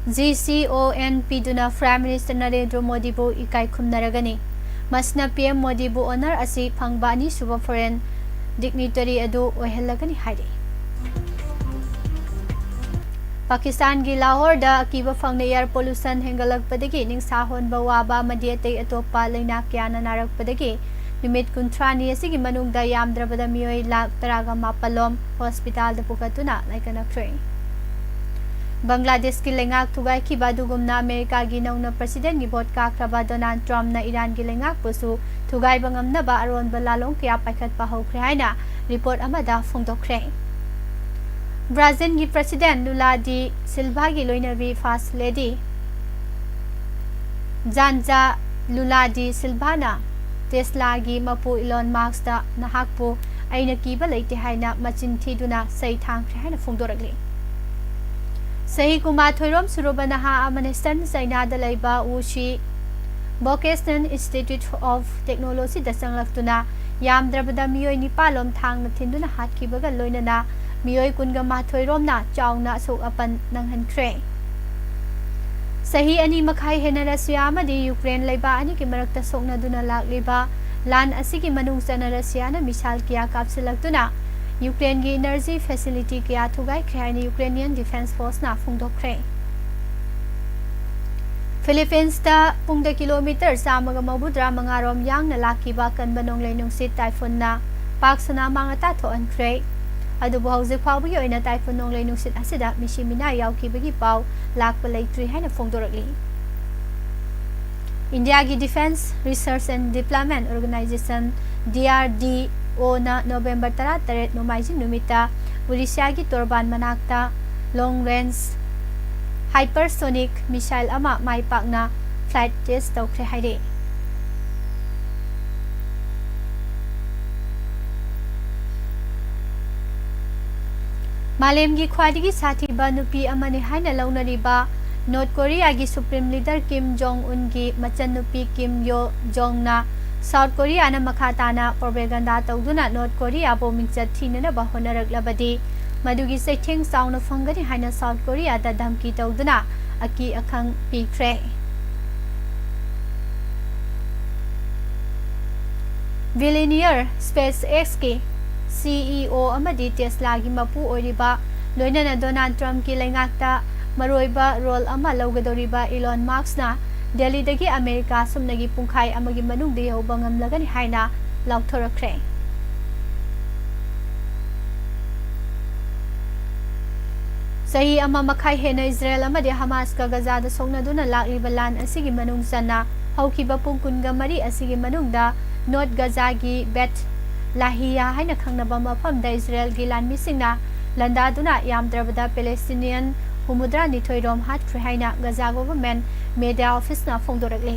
G C O N, ꯄꯤꯗꯨꯅ Prime Minister ꯅꯔꯦꯟꯗ꯭ꯔ ꯃꯣꯗꯤꯕꯨ ꯏꯀꯥꯏ ꯈꯨꯝꯅꯔꯒꯅꯤ꯫ ꯃꯁꯤꯅ P M ꯃꯣꯗꯤꯕꯨ honor ꯑꯁꯤ ꯐꯪꯕ ꯑꯅꯤꯁꯨꯕ foreign dignitary ꯑꯗꯨ ꯑꯣꯏꯍꯜꯂꯒꯅꯤ ꯍꯥꯏꯔꯤ꯫ ꯄꯥꯀꯤꯁꯇꯥꯟꯒꯤ ꯂꯥꯍꯣꯔꯗ ꯑꯀꯤꯕ ꯐꯪꯅ air pollution ꯍꯦꯟꯒꯠꯂꯛꯄꯗꯒꯤ ꯅꯤꯡꯁꯥ ꯍꯣꯟꯕ ꯋꯥꯕ ꯑꯃꯗꯤ ꯑꯇꯩ ꯑꯇꯣꯞꯄ ꯂꯩꯅꯥ ꯀꯌꯥꯅ ꯅꯥꯔꯛꯄꯗꯒꯤ ꯅꯨꯃꯤꯠ ꯀꯨꯟꯊ꯭ꯔꯥꯅꯤ ꯑꯁꯤꯒꯤ ꯃꯅꯨꯡꯗ ꯌꯥꯝꯗ꯭ꯔꯕꯗ ꯃꯤꯑꯣꯏ ꯂꯥꯈ ꯇꯔꯥꯒ ꯃꯥꯄꯜ ꯂꯣꯝ ꯍꯣꯁꯄꯤꯇꯥꯜꯗ ꯄꯨꯈꯠꯇꯨꯅ ꯂꯩꯀꯠꯅꯈ꯭ꯔꯦ꯫ ꯕꯪꯒ꯭ꯂꯥꯗꯦꯁꯀꯤ ꯂꯩꯉꯥꯛ ꯊꯨꯒꯥꯏꯈꯤꯕ ꯑꯗꯨꯒꯨꯝꯅ ꯑꯃꯦꯔꯤꯀꯥꯒꯤ ꯅꯧꯅ ꯄ꯭ꯔꯁꯤꯗꯦꯟꯒꯤ ꯚꯣꯠ ꯀꯥꯈ꯭ꯔꯕ ꯗꯣꯅꯥꯜꯗ ꯇ꯭ꯔꯝꯞꯅ ꯏꯔꯥꯟꯒꯤ ꯂꯩꯉꯥꯛꯄꯨꯁꯨ ꯊꯨꯒꯥꯏꯕ ꯉꯝꯅꯕ ꯑꯔꯣꯟꯕ ꯂꯥꯂꯣꯡ ꯀꯌꯥ ꯄꯥꯏꯈꯠꯄ ꯍꯧꯈ꯭ꯔꯦ ꯍꯥꯏꯅ ꯔꯤꯄꯣꯔꯠ ꯑꯃꯗ ꯐꯣꯡꯗꯣꯛꯈ꯭ꯔꯦ꯫ ꯕ꯭ꯔꯥꯖꯤꯜꯒꯤ ꯄ꯭ꯔꯁꯤꯗꯦꯟ ꯂꯨꯂꯥ ꯗꯤ ꯁꯤꯜꯚꯥꯒꯤ ꯂꯣꯏꯅꯕꯤ ꯐꯥꯔꯁ ꯂꯦꯗꯤ ꯖꯥꯟꯖꯥ ꯂꯨꯂꯥ ꯗꯤ ꯁꯤꯜꯚꯥꯅ ꯇꯦꯁꯂꯥꯒꯤ ꯃꯄꯨ ꯏꯂꯣꯟ ꯃꯥꯁꯛꯇ ꯅꯍꯥꯛꯄꯨ ꯑꯩꯅ ꯀꯤꯕ ꯂꯩꯇꯦ ꯍꯥꯏꯅ ꯃꯆꯤꯟ ꯊꯤꯗꯨꯅ ꯆꯩ ꯊꯥꯡꯈ꯭ꯔꯦ ꯍꯥꯏꯅ ꯐꯣꯡꯗꯣꯔꯛꯂꯤ꯫ ꯆꯍꯤ ꯀꯨꯟꯃꯥꯊꯣꯏ ꯔꯣꯝ ꯁꯨꯔꯕ ꯅꯍꯥ ꯑꯃꯅ ꯏꯁꯇꯔꯟ ꯆꯥꯏꯅꯥꯗ ꯂꯩꯕ ꯋꯨꯁꯤ Vocational Institute of Technologyꯗ ꯆꯪꯂꯛꯇꯨꯅ ꯌꯥꯝꯗ꯭ꯔꯕꯗ ꯃꯤꯑꯣꯏ ꯅꯤꯄꯥꯜ ꯂꯣꯝ ꯊꯥꯡꯅ ꯊꯤꯟꯗꯨꯅ ꯍꯥꯠꯈꯤꯕꯒ ꯂꯣꯏꯅꯅ ꯃꯤꯑꯣꯏ ꯀꯨꯟꯒ ꯃꯥꯊꯣꯏ ꯔꯣꯝꯅ ꯆꯥꯎꯅ ꯑꯁꯣꯛ ꯑꯄꯟ ꯅꯪꯍꯟꯈ꯭ꯔꯦ꯫ ꯆꯍꯤ ꯑꯅꯤ ꯃꯈꯥꯏ ꯍꯦꯟꯅ ꯔꯁꯤꯌꯥ ꯑꯃꯗꯤ ꯌꯨꯀ꯭ꯔꯦꯟ ꯂꯩꯕꯥꯛ ꯑꯅꯤꯒꯤ ꯃꯔꯛꯇ ꯁꯣꯛꯅꯗꯨꯅ ꯂꯥꯛꯂꯤꯕ ꯂꯥꯟ ꯑꯁꯤꯒꯤ ꯃꯅꯨꯡ ꯆꯟꯅ ꯔꯁꯤꯌꯥꯅ ꯃꯤꯁꯥꯏꯜ ꯀꯌꯥ ꯀꯥꯞꯁꯤꯜꯂꯛꯇꯨꯅ ꯌꯨꯀ꯭ꯔꯦꯟꯒꯤ energy facility ꯀꯌꯥ ꯊꯨꯒꯥꯏꯈ꯭ꯔꯦ ꯍꯥꯏꯅ Ukrainian Defence Forceꯅ ꯐꯣꯡꯗꯣꯛꯈ꯭ꯔꯦ꯫ ꯐꯤꯂꯤꯄꯤꯟꯁꯇ ꯄꯨꯡꯗ ꯀꯤꯂꯣꯃꯤꯇꯔ ꯆꯥꯝꯃꯒ ꯃꯧꯗ꯭ꯔꯥ ꯃꯉꯥ ꯔꯣꯝ ꯌꯥꯡꯅ ꯂꯥꯛꯈꯤꯕ ꯀꯟꯕ ꯅꯣꯡꯂꯩ ꯅꯨꯡꯁꯤꯠ ꯇꯥꯏꯐꯨꯟꯅ ꯄꯥꯛ ꯁꯅꯥ ꯑꯃꯥꯡ ꯑꯇꯥ ꯊꯣꯛꯍꯟꯈ꯭ꯔꯦ꯫ ꯑꯗꯨꯕꯨ ꯍꯧꯖꯤꯛ ꯐꯥꯎꯕꯒꯤ ꯑꯣꯏꯅ ꯇꯥꯏꯐꯨꯟ ꯅꯣꯡꯂꯩ ꯅꯨꯡꯁꯤꯠ ꯑꯁꯤꯗ ꯃꯤꯁꯤ ꯃꯤꯅꯥ ꯌꯥꯎꯈꯤꯕꯒꯤ ꯄꯥꯎ ꯂꯥꯛꯄ ꯂꯩꯇ꯭ꯔꯤ ꯍꯥꯏꯅ ꯐꯣꯡꯗꯣꯔꯛꯂꯤ꯫ ꯏꯟꯗꯤꯌꯥꯒꯤ Defence Research and Development Organisation, DRDOꯅ ꯅꯣꯕꯦꯝꯕꯔ ꯇꯔꯥꯇꯔꯦꯠ ꯅꯣꯡꯃꯥꯏꯖꯤꯡ ꯅꯨꯃꯤꯠꯇ ꯎꯔꯤꯁ꯭ꯌꯥꯒꯤ ꯇꯣꯔꯕꯥꯟ ꯃꯅꯥꯛꯇ long range hypersonic missile ꯑꯃ ꯃꯥꯏ ꯄꯥꯛꯅ flight test ꯇꯧꯈ꯭ꯔꯦ ꯍꯥꯏꯔꯦ꯫ ꯃꯥꯂꯦꯝꯒꯤ ꯈ꯭ꯋꯥꯏꯗꯒꯤ ꯁꯥꯊꯤꯕ ꯅꯨꯄꯤ ꯑꯃꯅꯤ ꯍꯥꯏꯅ ꯂꯧꯅꯔꯤꯕ ꯅꯣꯔꯠ ꯀꯣꯔꯤꯌꯥꯒꯤ Supreme Leader ꯀꯤꯝ ꯖꯣꯡ ꯎꯟꯒꯤ ꯃꯆꯟꯅꯨꯄꯤ ꯀꯤꯝ ꯌꯣ ꯖꯣꯡꯅ ꯁꯥꯎꯠ ꯀꯣꯔꯤꯌꯥꯅ ꯃꯈꯥ ꯇꯥꯅ propaganda ꯇꯧꯗꯨꯅ ꯅꯣꯔꯠ ꯀꯣꯔꯤꯌꯥꯕꯨ ꯃꯤꯡꯆꯠ ꯊꯤꯅꯅꯕ ꯍꯣꯠꯅꯔꯛꯂꯕꯗꯤ ꯃꯗꯨꯒꯤ ꯆꯩꯊꯦꯡ ꯆꯥꯎꯅ ꯐꯪꯒꯅꯤ ꯍꯥꯏꯅ ꯁꯥꯎꯠ ꯀꯣꯔꯤꯌꯥꯗ ꯙꯝꯀꯤ ꯇꯧꯗꯨꯅ ꯑꯀꯤ ꯑꯈꯪ ꯄꯤꯈ꯭ꯔꯦ꯫ Billionaire SpaceXꯀꯤ CEO ꯑꯃꯗꯤ Teslaꯒꯤ ꯃꯄꯨ ꯑꯣꯏꯔꯤꯕ ꯂꯣꯏꯅꯅ ꯗꯣꯅꯥꯜꯗ ꯇ꯭ꯔꯝꯞꯀꯤ ꯂꯩꯉꯥꯛꯇ ꯃꯔꯨꯑꯣꯏꯕ ꯔꯣꯜ ꯑꯃ ꯂꯧꯒꯗꯧꯔꯤꯕ ꯏꯂꯣꯟ ꯃꯥꯁꯛꯅ ꯗꯦꯜꯂꯤꯗꯒꯤ ꯑꯃꯦꯔꯤꯀꯥ ꯁꯨꯞꯅꯒꯤ ꯄꯨꯡꯈꯥꯏ ꯑꯃꯒꯤ ꯃꯅꯨꯡꯗ ꯌꯧꯕ ꯉꯝꯂꯒꯅꯤ ꯍꯥꯏꯅ ꯂꯥꯎꯊꯣꯔꯛꯈ꯭ꯔꯦ꯫ ꯆꯍꯤ ꯑꯃ ꯃꯈꯥꯏ ꯍꯦꯟꯅ ꯏꯖꯔꯦꯜ ꯑꯃꯗꯤ ꯍꯃꯥꯁꯀ ꯒꯖꯥꯗ ꯁꯣꯛꯅꯗꯨꯅ ꯂꯥꯛꯂꯤꯕ ꯂꯥꯟ ꯑꯁꯤꯒꯤ ꯃꯅꯨꯡ ꯆꯟꯅ ꯍꯧꯈꯤꯕ ꯄꯨꯡ ꯀꯨꯟꯒ ꯃꯔꯤ ꯑꯁꯤꯒꯤ ꯃꯅꯨꯡꯗ ꯅꯣꯔꯠ ꯒꯖꯥꯒꯤ ꯕꯦꯠ ꯂꯥꯍꯤꯌꯥ ꯍꯥꯏꯅ ꯈꯪꯅꯕ ꯃꯐꯝꯗ ꯏꯖꯔꯦꯜꯒꯤ ꯂꯥꯟꯃꯤꯁꯤꯡꯅ ꯂꯥꯟꯗꯥꯗꯨꯅ ꯌꯥꯝꯗ꯭ꯔꯕꯗ ꯄꯦꯂꯦꯁꯇꯤꯅꯤꯌꯟ ꯍꯨꯝꯐꯨꯇꯔꯥꯅꯤꯊꯣꯏ ꯔꯣꯝ ꯍꯥꯠꯈ꯭ꯔꯦ ꯍꯥꯏꯅ ꯒꯖꯥ ꯒꯣꯚꯔꯟꯃꯦꯟꯠ ꯃꯦꯗꯤꯌꯥ ꯑꯣꯐꯤꯁꯅ ꯐꯣꯡꯗꯣꯔꯛꯂꯤ꯫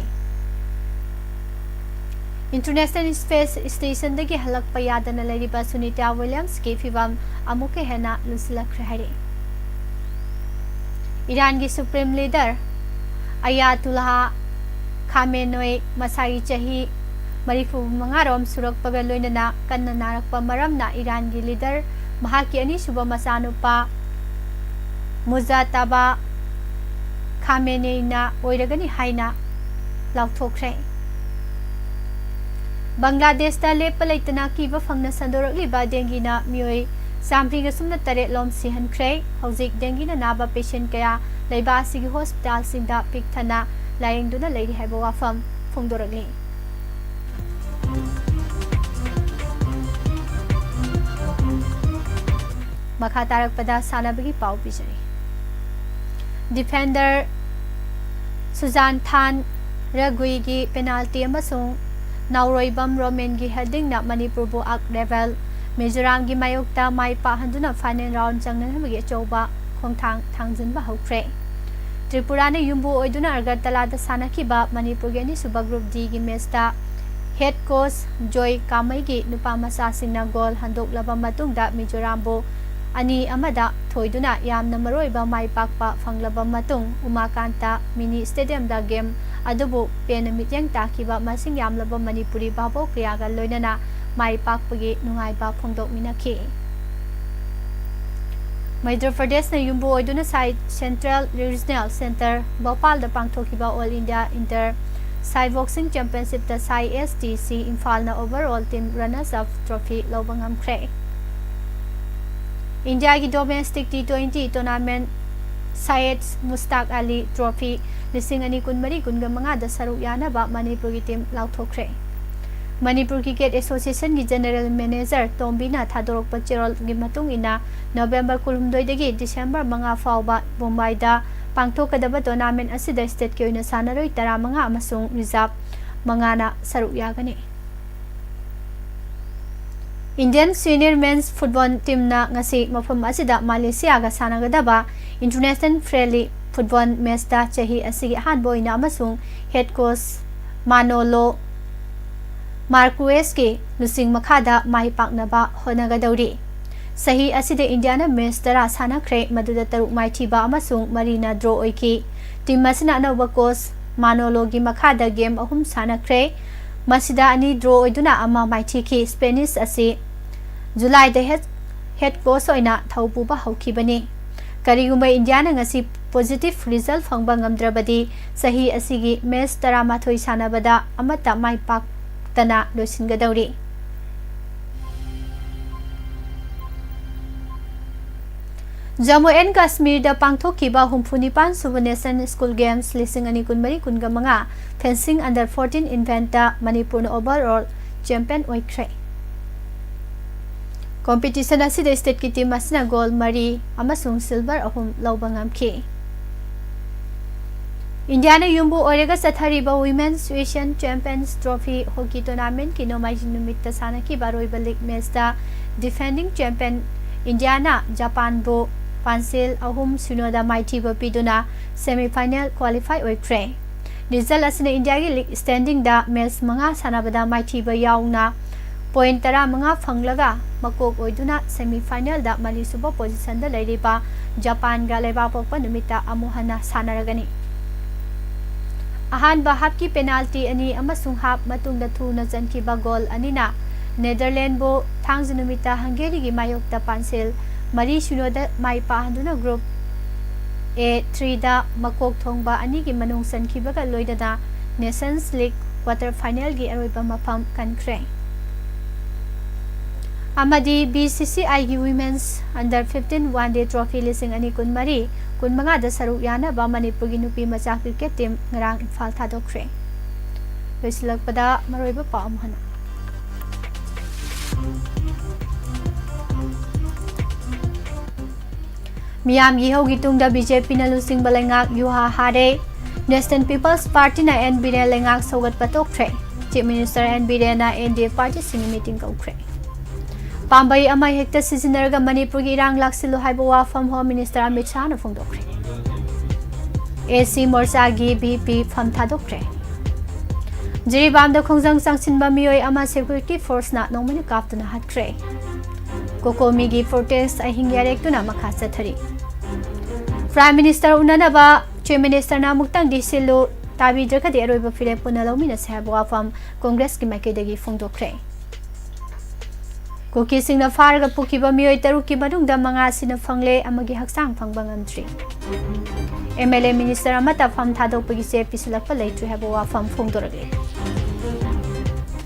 ꯏꯟꯇꯔꯅꯦꯁꯅꯦꯜ ꯁ꯭ꯄꯦꯁ ꯁ꯭ꯇꯦꯁꯟꯗꯒꯤ ꯍꯜꯂꯛꯄ ꯌꯥꯗꯅ ꯂꯩꯔꯤꯕ ꯁꯨꯅꯤꯇꯥ ꯋꯤꯂꯤꯌꯝꯁꯀꯤ ꯐꯤꯚꯝ ꯑꯃꯨꯛꯀ ꯍꯦꯟꯅ ꯂꯨꯁꯤꯜꯂꯛꯈ꯭ꯔꯦ ꯍꯥꯏꯔꯤ꯫ ꯏꯔꯥꯟꯒꯤ ꯁꯨꯄ꯭ꯔꯤꯝ ꯂꯤꯗꯔ ꯑꯌꯥꯇꯨꯜꯂꯥꯍ ꯈꯥꯃꯦꯅꯣꯏ ꯃꯁꯥꯒꯤ ꯆꯍꯤ ꯃꯔꯤꯐꯨ ꯃꯉꯥꯔꯣꯝ ꯁꯨꯔꯛꯄꯒ ꯂꯣꯏꯅꯅ ꯀꯟꯅ ꯅꯥꯔꯛꯄ ꯃꯔꯝꯅ ꯏꯔꯥꯟꯒꯤ ꯂꯤꯗꯔ ꯃꯍꯥꯛꯀꯤ ꯑꯅꯤꯁꯨꯕ ꯃꯆꯥꯅꯨꯄꯥ ꯃꯨꯖꯥꯇꯥꯕꯥ ꯈꯥꯃꯦꯅꯦꯏꯅ ꯑꯣꯏꯔꯒꯅꯤ ꯍꯥꯏꯅ ꯂꯥꯎꯊꯣꯛꯈ꯭ꯔꯦ꯫ ꯕꯪꯒ꯭ꯂꯥꯗꯦꯁꯇ ꯂꯦꯞꯄ ꯂꯩꯇꯅ ꯑꯀꯤꯕ ꯐꯪꯅ ꯁꯟꯗꯣꯔꯛꯂꯤꯕ ꯗꯦꯡꯒꯤꯅ ꯃꯤꯑꯣꯏ ꯆꯥꯝꯃꯔꯤꯒ ꯁꯨꯞꯅ ꯇꯔꯦꯠ ꯂꯣꯝ ꯁꯤꯍꯟꯈ꯭ꯔꯦ꯫ ꯍꯧꯖꯤꯛ ꯗꯦꯡꯒꯤꯅ ꯅꯥꯕ ꯄꯦꯁꯦꯟ ꯀꯌꯥ ꯂꯩꯕꯥꯛ ꯑꯁꯤꯒꯤ ꯍꯣꯁꯄꯤꯇꯥꯜꯁꯤꯡꯗ ꯄꯤꯛ ꯊꯟꯅ ꯂꯥꯌꯦꯡꯗꯨꯅ ꯂꯩꯔꯤ ꯍꯥꯏꯕ ꯋꯥꯐꯝ ꯐꯣꯡꯗꯣꯔꯛꯂꯤ꯫ ꯃꯈꯥ ꯇꯥꯔꯛꯄꯗ ꯁꯥꯟꯅꯕꯒꯤ ꯄꯥꯎ ꯄꯤꯖꯔꯤ꯫ ꯗꯤꯐꯦꯟꯗꯔ ꯁꯨꯖꯥꯟ ꯊꯥꯟ ꯔꯒꯨꯏꯒꯤ ꯄꯦꯅꯥꯜꯇꯤ ꯑꯃꯁꯨꯡ ꯅꯥꯎꯔꯣꯏꯕꯝ ꯔꯣꯃꯦꯟꯒꯤ ꯍꯦꯗꯤꯡꯅ ꯃꯅꯤꯄꯨꯔꯕꯨ ꯑꯛ ꯔꯦꯕꯦꯜ ꯃꯤꯖꯣꯔꯥꯝꯒꯤ ꯃꯥꯌꯣꯛꯇ ꯃꯥꯏ ꯄꯥꯛꯍꯟꯗꯨꯅ ꯐꯥꯏꯅꯦꯜ ꯔꯥꯎꯟ ꯆꯪꯅꯅꯕꯒꯤ ꯑꯆꯧꯕ ꯈꯣꯡꯊꯥꯡ ꯊꯥꯡꯖꯤꯟꯕ ꯍꯧꯈ꯭ꯔꯦ꯫ ꯇ꯭ꯔꯤꯄꯨꯔꯥꯅ ꯌꯨꯝꯕꯨ ꯑꯣꯏꯗꯨꯅ ꯑꯒꯔꯇꯂꯥꯗ ꯁꯥꯟꯅꯈꯤꯕ ꯃꯅꯤꯄꯨꯔꯒꯤ ꯑꯅꯤꯁꯨꯕ ꯒ꯭ꯔꯨꯞ ꯗꯤꯒꯤ ꯃꯦꯆꯇ ꯍꯦꯗ ꯀꯣꯆ ꯖꯣꯏ ꯀꯥꯃꯩꯒꯤ ꯅꯨꯄꯥ ꯃꯆꯥꯁꯤꯡꯅ ꯒꯣꯜ ꯍꯟꯗꯣꯛꯂꯕ ꯃꯇꯨꯡꯗ ꯃꯤꯖꯣꯔꯥꯝꯕꯨ ꯑꯅꯤ ꯑꯃꯗ ꯊꯣꯏꯗꯨꯅ ꯌꯥꯝꯅ ꯃꯔꯨꯑꯣꯏꯕ ꯃꯥꯏ ꯄꯥꯛꯄ ꯐꯪꯂꯕ ꯃꯇꯨꯡ ꯎꯃꯥꯀꯥꯟꯇ ꯃꯤꯅꯤ ꯁ꯭ꯇꯦꯗꯤꯌꯝꯗ ꯒꯦꯝ ꯑꯗꯨꯕꯨ ꯄꯦꯟꯅ ꯃꯤꯠꯌꯦꯡ ꯇꯥꯈꯤꯕ ꯃꯁꯤꯡ ꯌꯥꯝꯂꯕ ꯃꯅꯤꯄꯨꯔꯤ ꯚꯥꯕꯣꯛ ꯀꯌꯥꯒ ꯂꯣꯏꯅꯅ ꯃꯥꯏ ꯄꯥꯛꯄꯒꯤ ꯅꯨꯡꯉꯥꯏꯕ ꯐꯣꯡꯗꯣꯛꯃꯤꯟꯅꯈꯤ꯫ ꯃꯩꯗ꯭ꯔ ꯄ꯭ꯔꯗꯦꯁꯅ ꯌꯨꯝꯕꯨ ꯑꯣꯏꯗꯨꯅ ꯁꯥꯏ ꯁꯦꯟꯇ꯭ꯔꯦꯜ ꯔꯤꯖꯅꯦꯜ ꯁꯦꯟꯇꯔ ꯚꯣꯄꯥꯜꯗ ꯄꯥꯡꯊꯣꯛꯈꯤꯕ all India inter SAI boxing ꯆꯦꯝꯄꯤꯌꯟꯁꯤꯞꯇ ꯁꯥꯏ ꯑꯦꯁ ꯇꯤ ꯁꯤ ꯏꯝꯐꯥꯜꯅ overall team runners up trophy ꯂꯧꯕ ꯉꯝꯈ꯭ꯔꯦ꯫ ꯏꯟꯗꯤꯌꯥꯒꯤ domestic T twenty tournament Syed Mushtaq Ali trophy ꯂꯤꯁꯤꯡ ꯑꯅꯤ ꯀꯨꯟꯃꯔꯤ ꯀꯨꯟꯃꯉꯥꯗ ꯁꯔꯨꯛ ꯌꯥꯅꯕ ꯃꯅꯤꯄꯨꯔꯒꯤ ꯇꯤꯝ ꯂꯥꯎꯊꯣꯛꯈ꯭ꯔꯦ꯫ ꯃꯅꯤꯄꯨꯔ ꯀ꯭ꯔꯤꯀꯦꯠ ꯑꯦꯁꯣꯁꯤꯌꯦꯁꯟꯒꯤ ꯖꯦꯅꯔꯦꯜ ꯃꯦꯅꯦꯖꯔ ꯇꯣꯝꯕꯤꯅ ꯊꯥꯗꯣꯔꯛꯄ ꯆꯦꯔꯣꯜꯒꯤ ꯃꯇꯨꯡ ꯏꯟꯅ, ꯅꯣꯕꯦꯝꯕꯔ ꯀꯨꯟꯍꯨꯝꯗꯣꯏꯗꯒꯤ ꯗꯤꯁꯦꯝꯕꯔ ꯃꯉꯥ ꯐꯥꯎꯕ ꯃꯨꯝꯕꯥꯏꯗ ꯄꯥꯡꯊꯣꯛꯀꯗꯕ ꯇꯣꯔꯅꯥꯃꯦꯟ ꯑꯁꯤꯗ ꯁ꯭ꯇꯦꯠꯀꯤ ꯑꯣꯏꯅ ꯁꯥꯟꯅꯔꯣꯏ ꯇꯔꯥꯃꯉꯥ ꯑꯃꯁꯨꯡ ꯔꯤꯖꯥꯔꯚ ꯃꯉꯥꯅ ꯁꯔꯨꯛ ꯌꯥꯒꯅꯤ꯫ ꯏꯟꯗꯤꯌꯟ ꯁꯤꯅꯤꯌꯔ ꯃꯦꯟꯁ ꯐꯨꯠꯕꯣꯜ ꯇꯤꯝꯅ ꯉꯁꯤ ꯃꯐꯝ ꯑꯁꯤꯗ ꯃꯥꯂꯦꯁꯤꯌꯥꯒ ꯁꯥꯟꯅꯒꯗꯕ ꯏꯟꯇꯔꯅꯦꯁꯅꯦꯜ ꯐ꯭ꯔꯦꯟꯂꯤ ꯐꯨꯠꯕꯣꯜ ꯃꯦꯆꯇ ꯆꯍꯤ ꯑꯁꯤꯒꯤ ꯑꯍꯥꯟꯕ ꯑꯣꯏꯅ ꯑꯃꯁꯨꯡ ꯍꯦꯗ ꯀꯣꯆ ꯃꯥꯅꯣꯂꯣ ꯃꯥꯔꯀꯨꯋꯦꯁꯀꯤ ꯂꯨꯆꯤꯡ ꯃꯈꯥꯗ ꯃꯥꯏ ꯄꯥꯛꯅꯕ ꯍꯣꯠꯅꯒꯗꯧꯔꯤ꯫ ꯆꯍꯤ ꯑꯁꯤꯗ ꯏꯟꯗꯤꯌꯥꯅ ꯃꯦꯆ ꯇꯔꯥ ꯁꯥꯟꯅꯈ꯭ꯔꯦ, ꯃꯗꯨꯗ ꯇꯔꯨꯛ ꯃꯥꯏꯊꯤꯕ ꯑꯃꯁꯨꯡ ꯃꯔꯤꯅ ꯗ꯭ꯔꯣ ꯑꯣꯏꯈꯤ꯫ ꯇꯤꯝ ꯑꯁꯤꯅ ꯑꯅꯧꯕ ꯀꯣꯆ ꯃꯥꯅꯣꯂꯣꯒꯤ ꯃꯈꯥꯗ ꯒꯦꯝ ꯑꯍꯨꯝ ꯁꯥꯟꯅꯈ꯭ꯔꯦ, ꯃꯁꯤꯗ ꯑꯅꯤ ꯗ꯭ꯔꯣ ꯑꯣꯏꯗꯨꯅ ꯑꯃ ꯃꯥꯏꯊꯤꯈꯤ꯫ ꯁ꯭ꯄꯦꯅꯤꯁ ꯑꯁꯤ ꯖꯨꯂꯥꯏꯗ ꯍꯦꯗ, ꯍꯦꯗ ꯀꯣꯆ ꯑꯣꯏꯅ ꯊꯧ ꯄꯨꯕ ꯍꯧꯈꯤꯕꯅꯤ꯫ ꯀꯔꯤꯒꯨꯝꯕ ꯏꯟꯗꯤꯌꯥꯅ ꯉꯁꯤ ꯄꯣꯖꯤꯇꯤꯚ ꯔꯤꯖꯜ ꯐꯪꯕ ꯉꯝꯗ꯭ꯔꯕꯗꯤ, ꯆꯍꯤ ꯑꯁꯤꯒꯤ ꯃꯦꯆ ꯇꯔꯥꯃꯥꯊꯣꯏ ꯁꯥꯟꯅꯕꯗ ꯑꯃꯠꯇ ꯃꯥꯏ ꯄꯥꯛꯇꯅ ꯂꯣꯏꯁꯤꯟꯒꯗꯧꯔꯤ꯫ ꯖꯝꯃꯨ ꯑꯦꯟ ꯀꯥꯁꯃꯤꯔꯗ ꯄꯥꯡꯊꯣꯛꯈꯤꯕ ꯍꯨꯝꯐꯨꯅꯤꯄꯥꯟ ꯁꯨꯕ ꯅꯦꯁꯅꯦꯜ ꯁ꯭ꯀꯨꯜ ꯒꯦꯝꯁ ꯂꯤꯁꯤꯡ ꯑꯅꯤ ꯀꯨꯟꯃꯔꯤ ꯀꯨꯟꯃꯉꯥ ꯐꯦꯟꯁꯤꯡ ꯑꯟꯗꯔ ꯐꯣꯔꯇꯤꯟ ꯏꯚꯦꯟꯠꯇ ꯃꯅꯤꯄꯨꯔꯅ ꯑꯣꯚꯔꯑꯣꯜ ꯆꯦꯝꯄꯤꯌꯟ ꯑꯣꯏꯈ꯭ꯔꯦ꯫ ꯀꯣꯝꯄꯤꯇꯤꯁꯟ ꯑꯁꯤꯗ ꯁ꯭ꯇꯦꯠꯀꯤ ꯇꯤꯝ ꯑꯁꯤꯅ ꯒꯣꯜ ꯃꯔꯤ ꯑꯃꯁꯨꯡ ꯁꯤꯜꯚꯔ ꯑꯍꯨꯝ ꯂꯧꯕ ꯉꯝꯈꯤ꯫ ꯏꯟꯗꯤꯌꯥꯅ ꯌꯨꯝꯕꯨ ꯑꯣꯏꯔꯒ ꯆꯠꯊꯔꯤꯕ women's Asian champions trophy hockey ꯇꯣꯔꯅꯥꯃꯦꯟꯠꯀꯤ ꯅꯣꯡꯃꯥꯏꯖꯤꯡ ꯅꯨꯃꯤꯠꯇ ꯁꯥꯟꯅꯈꯤꯕ ꯑꯔꯣꯏꯕ ꯂꯤꯒ ꯃꯦꯆꯇ ꯗꯤꯐꯦꯟꯗꯤꯡ ꯆꯦꯝꯄꯤꯌꯟ ꯏꯟꯗꯤꯌꯥꯅ ꯖꯄꯥꯟꯕꯨ ꯄꯥꯟꯁꯤꯜ ꯑꯍꯨꯝ ꯁꯤꯅꯣꯗ ꯃꯥꯏꯊꯤꯕ ꯄꯤꯗꯨꯅ ꯁꯦꯃꯤꯐꯥꯏꯅꯦꯜ ꯀ꯭ꯋꯥꯂꯤꯐꯥꯏ ꯑꯣꯏꯈ꯭ꯔꯦ꯫ ꯔꯤꯖꯜ ꯑꯁꯤꯅ ꯏꯟꯗꯤꯌꯥꯒꯤ ꯂꯤꯒ ꯁ꯭ꯇꯦꯟꯗꯤꯡꯗ ꯃꯦꯆ ꯃꯉꯥ ꯁꯥꯟꯅꯕꯗ ꯃꯥꯏꯊꯤꯕ ꯌꯥꯎꯅ ꯄꯣꯏꯟꯠ ꯇꯔꯥꯃꯉꯥ ꯐꯪꯂꯒ ꯃꯀꯣꯛ ꯑꯣꯏꯗꯨꯅ ꯁꯦꯃꯤꯐꯥꯏꯅꯦꯜꯗ ꯃꯔꯤꯁꯨꯕ ꯄꯣꯖꯤꯁꯟꯗ ꯂꯩꯔꯤꯕ ꯖꯄꯥꯟꯒ ꯂꯩꯕꯥꯛꯄꯣꯛꯄ ꯅꯨꯃꯤꯠꯇ ꯑꯃꯨꯛ ꯍꯟꯅ ꯁꯥꯟꯅꯔꯒꯅꯤ꯫ ꯑꯍꯥꯟꯕ ꯍꯥꯞꯀꯤ ꯄꯦꯅꯥꯜꯇꯤ ꯑꯅꯤ ꯑꯃꯁꯨꯡ ꯍꯥꯞ ꯃꯇꯨꯡꯗ ꯊꯨꯅ ꯆꯟꯈꯤꯕ ꯒꯣꯜ ꯑꯅꯤꯅ ꯅꯦꯗꯔꯂꯦꯟꯕꯨ ꯊꯥꯡꯖ ꯅꯨꯃꯤꯠꯇ ꯍꯪꯒꯦꯔꯤꯒꯤ ꯃꯥꯌꯣꯛꯇ ꯄꯥꯟꯁꯤꯜ ꯃꯔꯤ ꯁꯤꯅꯣꯗ ꯃꯥꯏ ꯄꯥꯛꯍꯟꯗꯨꯅ ꯒ꯭ꯔꯨꯞ ꯑꯦ ꯊ꯭ꯔꯤꯗ ꯃꯀꯣꯛ ꯊꯣꯡꯕ ꯑꯅꯤꯒꯤ ꯃꯅꯨꯡ ꯆꯟꯈꯤꯕꯒ ꯂꯣꯏꯅꯅ ꯅꯦꯁꯟꯁ ꯂꯤꯒ ꯀ꯭ꯋꯥꯇꯔ ꯐꯥꯏꯅꯦꯜꯒꯤ ꯑꯔꯣꯏꯕ ꯃꯐꯝ ꯀꯟꯈ꯭ꯔꯦ꯫ ꯑꯃꯗꯤ B C C Iꯒꯤ Women's Under fifteen One Day Trophy ꯂꯤꯁꯤꯡ ꯑꯅꯤ ꯀꯨꯟꯃꯔꯤ ꯀꯨꯟꯃꯉꯥꯗ ꯁꯔꯨꯛ ꯌꯥꯅꯕ ꯃꯅꯤꯄꯨꯔꯒꯤ ꯅꯨꯄꯤ ꯃꯆꯥ cricket team ꯉꯔꯥꯡ ꯏꯝꯐꯥꯜ ꯊꯥꯗꯣꯛꯈ꯭ꯔꯦ꯫ ꯂꯣꯏꯁꯤꯜꯂꯛꯄꯗ ꯃꯔꯨꯑꯣꯏꯕ ꯄꯥꯎ ꯑꯃꯨꯛ ꯍꯟꯅ꯫ ꯃꯤꯌꯥꯝꯒꯤ ꯏꯍꯧꯒꯤ ꯇꯨꯡꯗ BJPꯅ ꯂꯨꯆꯤꯡꯕ ꯂꯩꯉꯥꯛ ꯌꯨꯍꯥ ꯍꯥꯔꯦ꯫ National People's Partyꯅ N Biren ꯂꯩꯉꯥꯛ ꯁꯧꯒꯠꯄ ꯇꯣꯛꯈ꯭ꯔꯦ꯫ Chief Minister N Birenꯅ NDA partyꯁꯤꯡꯒꯤ meeting ꯀꯧꯈ꯭ꯔꯦ꯫ ꯄꯥꯝꯕꯩ ꯑꯃ ꯍꯦꯛꯇ ꯁꯤꯖꯤꯟꯅꯔꯒ ꯃꯅꯤꯄꯨꯔꯒꯤ ꯏꯔꯥꯡ ꯂꯥꯛꯁꯤꯜꯂꯨ ꯍꯥꯏꯕ ꯋꯥꯐꯝ Home Minister ꯑꯃꯤꯠ ꯁꯥꯍꯅ ꯐꯣꯡꯗꯣꯛꯈ꯭ꯔꯦ꯫ AC Morchaꯒꯤ VP ꯐꯝ ꯊꯥꯗꯣꯛꯈ꯭ꯔꯦ꯫ ꯖꯤꯔꯤꯕꯥꯝꯗ ꯈꯣꯡꯖꯪ ꯆꯪꯁꯤꯟꯕ ꯃꯤꯑꯣꯏ ꯑꯃ security forceꯅ ꯅꯣꯡꯃꯩꯅ ꯀꯥꯞꯇꯨꯅ ꯍꯥꯠꯈ꯭ꯔꯦ꯫ COCOMIꯒꯤ protest ꯑꯍꯤꯡ ꯌꯥꯔꯦꯛꯇꯨꯅ ꯃꯈꯥ ꯆꯠꯊꯔꯤ꯫ Prime Minister ꯎꯅꯅꯕ Chief Ministerꯅ ꯑꯃꯨꯛꯇꯪꯗꯤ ꯁꯤꯜꯂꯨ, ꯇꯥꯕꯤꯗ꯭ꯔꯒꯗꯤ ꯑꯔꯣꯏꯕ ꯐꯤꯔꯦꯞ ꯄꯨꯟꯅ ꯂꯧꯃꯤꯟꯅꯁꯤ ꯍꯥꯏꯕ ꯋꯥꯐꯝ Congressꯀꯤ ꯃꯥꯏꯀꯩꯗꯒꯤ ꯐꯣꯡꯗꯣꯛꯈ꯭ꯔꯦ꯫ ꯀꯨꯀꯤꯁꯤꯡꯅ ꯐꯥꯔꯒ ꯄꯨꯈꯤꯕ ꯃꯤꯑꯣꯏ ꯇꯔꯨꯛꯀꯤ ꯃꯅꯨꯡꯗ ꯃꯉꯥ ꯁꯤꯅ ꯐꯪꯂꯦ, ꯑꯃꯒꯤ ꯍꯛꯆꯥꯡ ꯐꯪꯕ ꯉꯝꯗ꯭ꯔꯤ꯫ MLA minister ꯑꯃꯠꯇ ꯐꯝ ꯊꯥꯗꯣꯛꯄꯒꯤ ꯆꯦ ꯄꯤꯁꯤꯜꯂꯛꯄ ꯂꯩꯇ꯭ꯔꯤ ꯍꯥꯏꯕ ꯋꯥꯐꯝ ꯐꯣꯡꯗꯣꯔꯛꯂꯤ꯫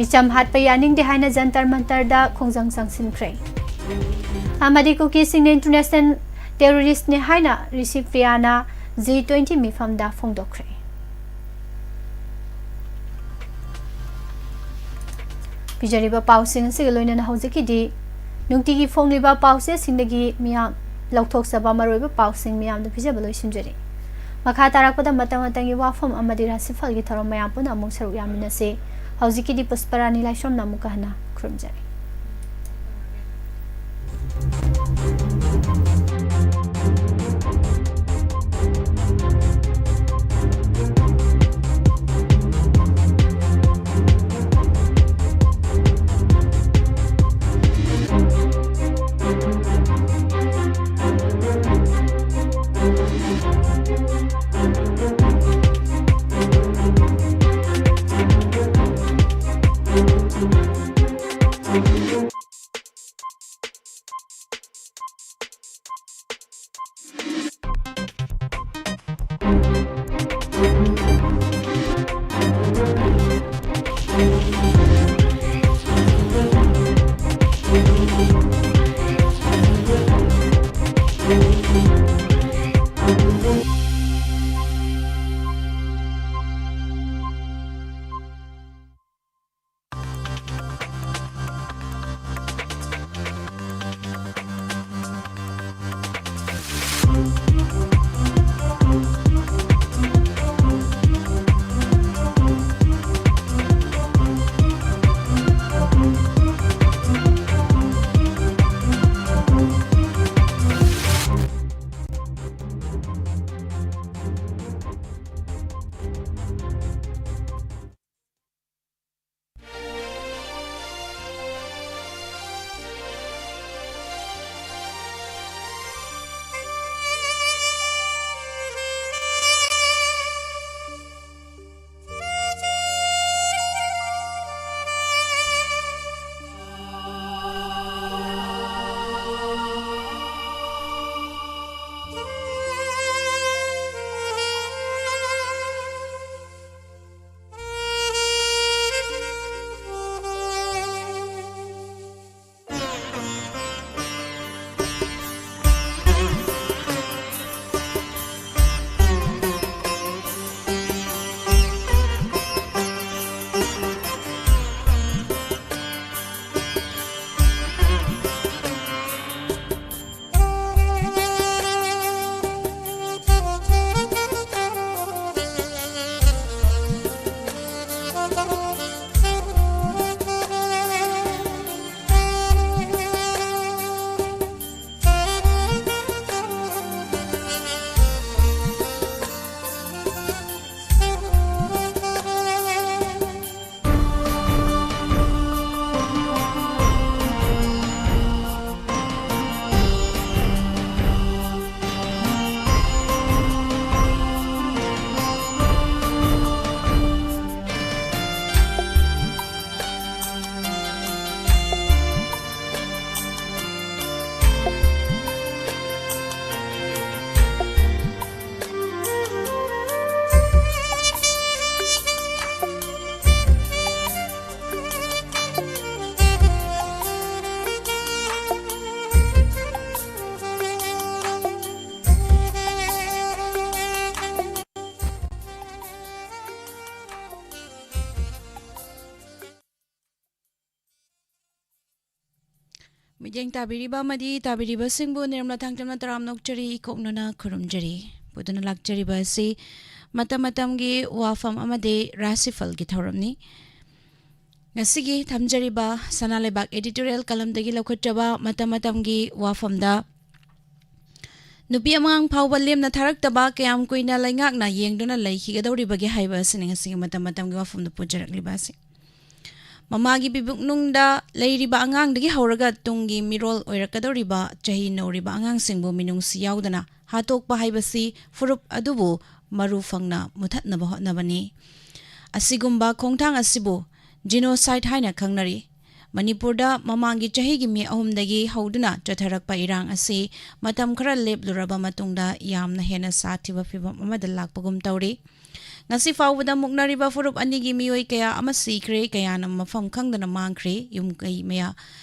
ꯃꯤꯆꯝ ꯍꯥꯠꯄ ꯌꯥꯅꯤꯡꯗꯦ ꯍꯥꯏꯅ ꯖꯟꯇꯔ ꯃꯟꯇꯔꯗ ꯈꯣꯡꯖꯪ ꯆꯪꯁꯤꯟꯈ꯭ꯔꯦ꯫ ꯑꯃꯗꯤ ꯀꯨꯀꯤꯁꯤꯡꯅ international terroristꯅꯤ ꯍꯥꯏꯅ ꯔꯤꯁꯤ ꯄ꯭ꯔꯤꯌꯥꯅ G twenty ꯃꯤꯐꯝꯗ ꯐꯣꯡꯗꯣꯛꯈ꯭ꯔꯦ꯫ ꯄꯤꯖꯔꯤꯕ ꯄꯥꯎꯁꯤꯡ ꯑꯁꯤꯒ ꯂꯣꯏꯅꯅ ꯍꯧꯖꯤꯛꯀꯤꯗꯤ ꯅꯨꯡꯇꯤꯒꯤ ꯐꯣꯡꯂꯤꯕ ꯄꯥꯎꯆꯦꯁꯤꯡꯗꯒꯤ ꯃꯤꯌꯥꯝ ꯂꯧꯊꯣꯛꯆꯕ ꯃꯔꯨꯑꯣꯏꯕ ꯄꯥꯎꯁꯤꯡ ꯃꯤꯌꯥꯝꯗ ꯄꯤꯖꯕ ꯂꯣꯏꯁꯤꯟꯖꯔꯤ꯫ ꯃꯈꯥ ꯇꯥꯔꯛꯄꯗ ꯃꯇꯝ ꯃꯇꯝꯒꯤ ꯋꯥꯐꯝ ꯑꯃꯗꯤ ꯔꯥꯁꯤꯐꯜꯒꯤ ꯊꯧꯔꯝ ꯃꯌꯥꯝ ꯄꯨꯟꯅ ꯑꯃꯨꯛ ꯁꯔꯨꯛ ꯌꯥꯃꯤꯟꯅꯁꯤ꯫ ꯍꯧꯖꯤꯛꯀꯤꯗꯤ ꯄꯨꯁꯄꯔꯥꯅꯤ ꯂꯥꯏꯁ꯭ꯔꯝꯅ ꯑꯃꯨꯛꯀ ꯍꯟꯅ ꯈꯨꯔꯨꯝꯖꯔꯤ꯫ ꯃꯤꯠꯌꯦꯡ ꯇꯥꯕꯤꯔꯤꯕ ꯑꯃꯗꯤ ꯇꯥꯕꯤꯔꯤꯕꯁꯤꯡꯕꯨ ꯅꯤꯔꯃꯂꯥ ꯊꯥꯡꯖꯝꯅ ꯇꯔꯥꯝꯅ ꯑꯣꯛꯆꯔꯤ, ꯏꯀꯣꯛꯅꯅ ꯈꯨꯔꯨꯝꯖꯔꯤ꯫ ꯄꯨꯗꯨꯅ ꯂꯥꯛꯆꯔꯤꯕ ꯑꯁꯤ ꯃꯇꯝ ꯃꯇꯝꯒꯤ ꯋꯥꯐꯝ ꯑꯃꯗꯤ ꯔꯥꯁꯤꯐꯜꯒꯤ ꯊꯧꯔꯝꯅꯤ꯫ ꯉꯁꯤꯒꯤ ꯊꯝꯖꯔꯤꯕ ꯁꯅꯥ ꯂꯩꯕꯥꯛ editorial columnꯗꯒꯤ ꯂꯧꯈꯠꯆꯕ ꯃꯇꯝ ꯃꯇꯝꯒꯤ ꯋꯥꯐꯝꯗ, ꯅꯨꯄꯤ ꯑꯉꯥꯡ ꯐꯥꯎꯕ ꯂꯦꯝꯅ ꯊꯥꯔꯛꯇꯕ ꯀꯌꯥꯝ ꯀꯨꯏꯅ ꯂꯩꯉꯥꯛꯅ ꯌꯦꯡꯗꯨꯅ ꯂꯩꯈꯤꯒꯗꯧꯔꯤꯕꯒꯦ ꯍꯥꯏꯕ ꯑꯁꯤꯅꯤ ꯉꯁꯤꯒꯤ ꯃꯇꯝ ꯃꯇꯝꯒꯤ ꯋꯥꯐꯝꯗ ꯄꯨꯖꯔꯛꯂꯤꯕ ꯑꯁꯤ꯫ ꯃꯃꯥꯒꯤ ꯄꯤꯕꯨꯛꯅꯨꯡꯗ ꯂꯩꯔꯤꯕ ꯑꯉꯥꯡꯗꯒꯤ ꯍꯧꯔꯒ ꯇꯨꯡꯒꯤ ꯃꯤꯔꯣꯜ ꯑꯣꯏꯔꯛꯀꯗꯧꯔꯤꯕ ꯆꯍꯤ ꯅꯧꯔꯤꯕ ꯑꯉꯥꯡꯁꯤꯡꯕꯨ ꯃꯤꯅꯨꯡꯁꯤ ꯌꯥꯎꯗꯅ ꯍꯥꯠꯇꯣꯛꯄ ꯍꯥꯏꯕꯁꯤ ꯐꯨꯔꯨꯞ ꯑꯗꯨꯕꯨ ꯃꯔꯨ ꯐꯪꯅ ꯃꯨꯊꯠꯅꯕ ꯍꯣꯠꯅꯕꯅꯤ꯫ ꯑꯁꯤꯒꯨꯝꯕ ꯈꯣꯡꯊꯥꯡ ꯑꯁꯤꯕꯨ genocide ꯍꯥꯏꯅ ꯈꯪꯅꯔꯤ꯫ ꯃꯅꯤꯄꯨꯔꯗ ꯃꯃꯥꯡꯒꯤ ꯆꯍꯤꯒꯤ ꯃꯦ ꯑꯍꯨꯝꯗꯒꯤ ꯍꯧꯗꯨꯅ ꯆꯠꯊꯔꯛꯄ ꯏꯔꯥꯡ ꯑꯁꯤ ꯃꯇꯝ ꯈꯔ ꯂꯦꯞꯂꯨꯔꯕ ꯃꯇꯨꯡꯗ ꯌꯥꯝꯅ ꯍꯦꯟꯅ ꯁꯥꯊꯤꯕ ꯐꯤꯚꯝ ꯑꯃꯗ ꯂꯥꯛꯄꯒꯨꯝ ꯇꯧꯔꯤ꯫ ꯉꯁꯤ ꯐꯥꯎꯕꯗ ꯃꯨꯛꯅꯔꯤꯕ ꯐꯨꯔꯨꯞ ꯑꯅꯤꯒꯤ ꯃꯤꯑꯣꯏ ꯀꯌꯥ ꯑꯃ ꯁꯤꯈ꯭ꯔꯦ, ꯀꯌꯥꯅ ꯃꯐꯝ ꯈꯪꯗꯅ ꯃꯥꯡꯈ꯭ꯔꯦ, ꯌꯨꯝ ꯀꯩ ꯃꯌꯥ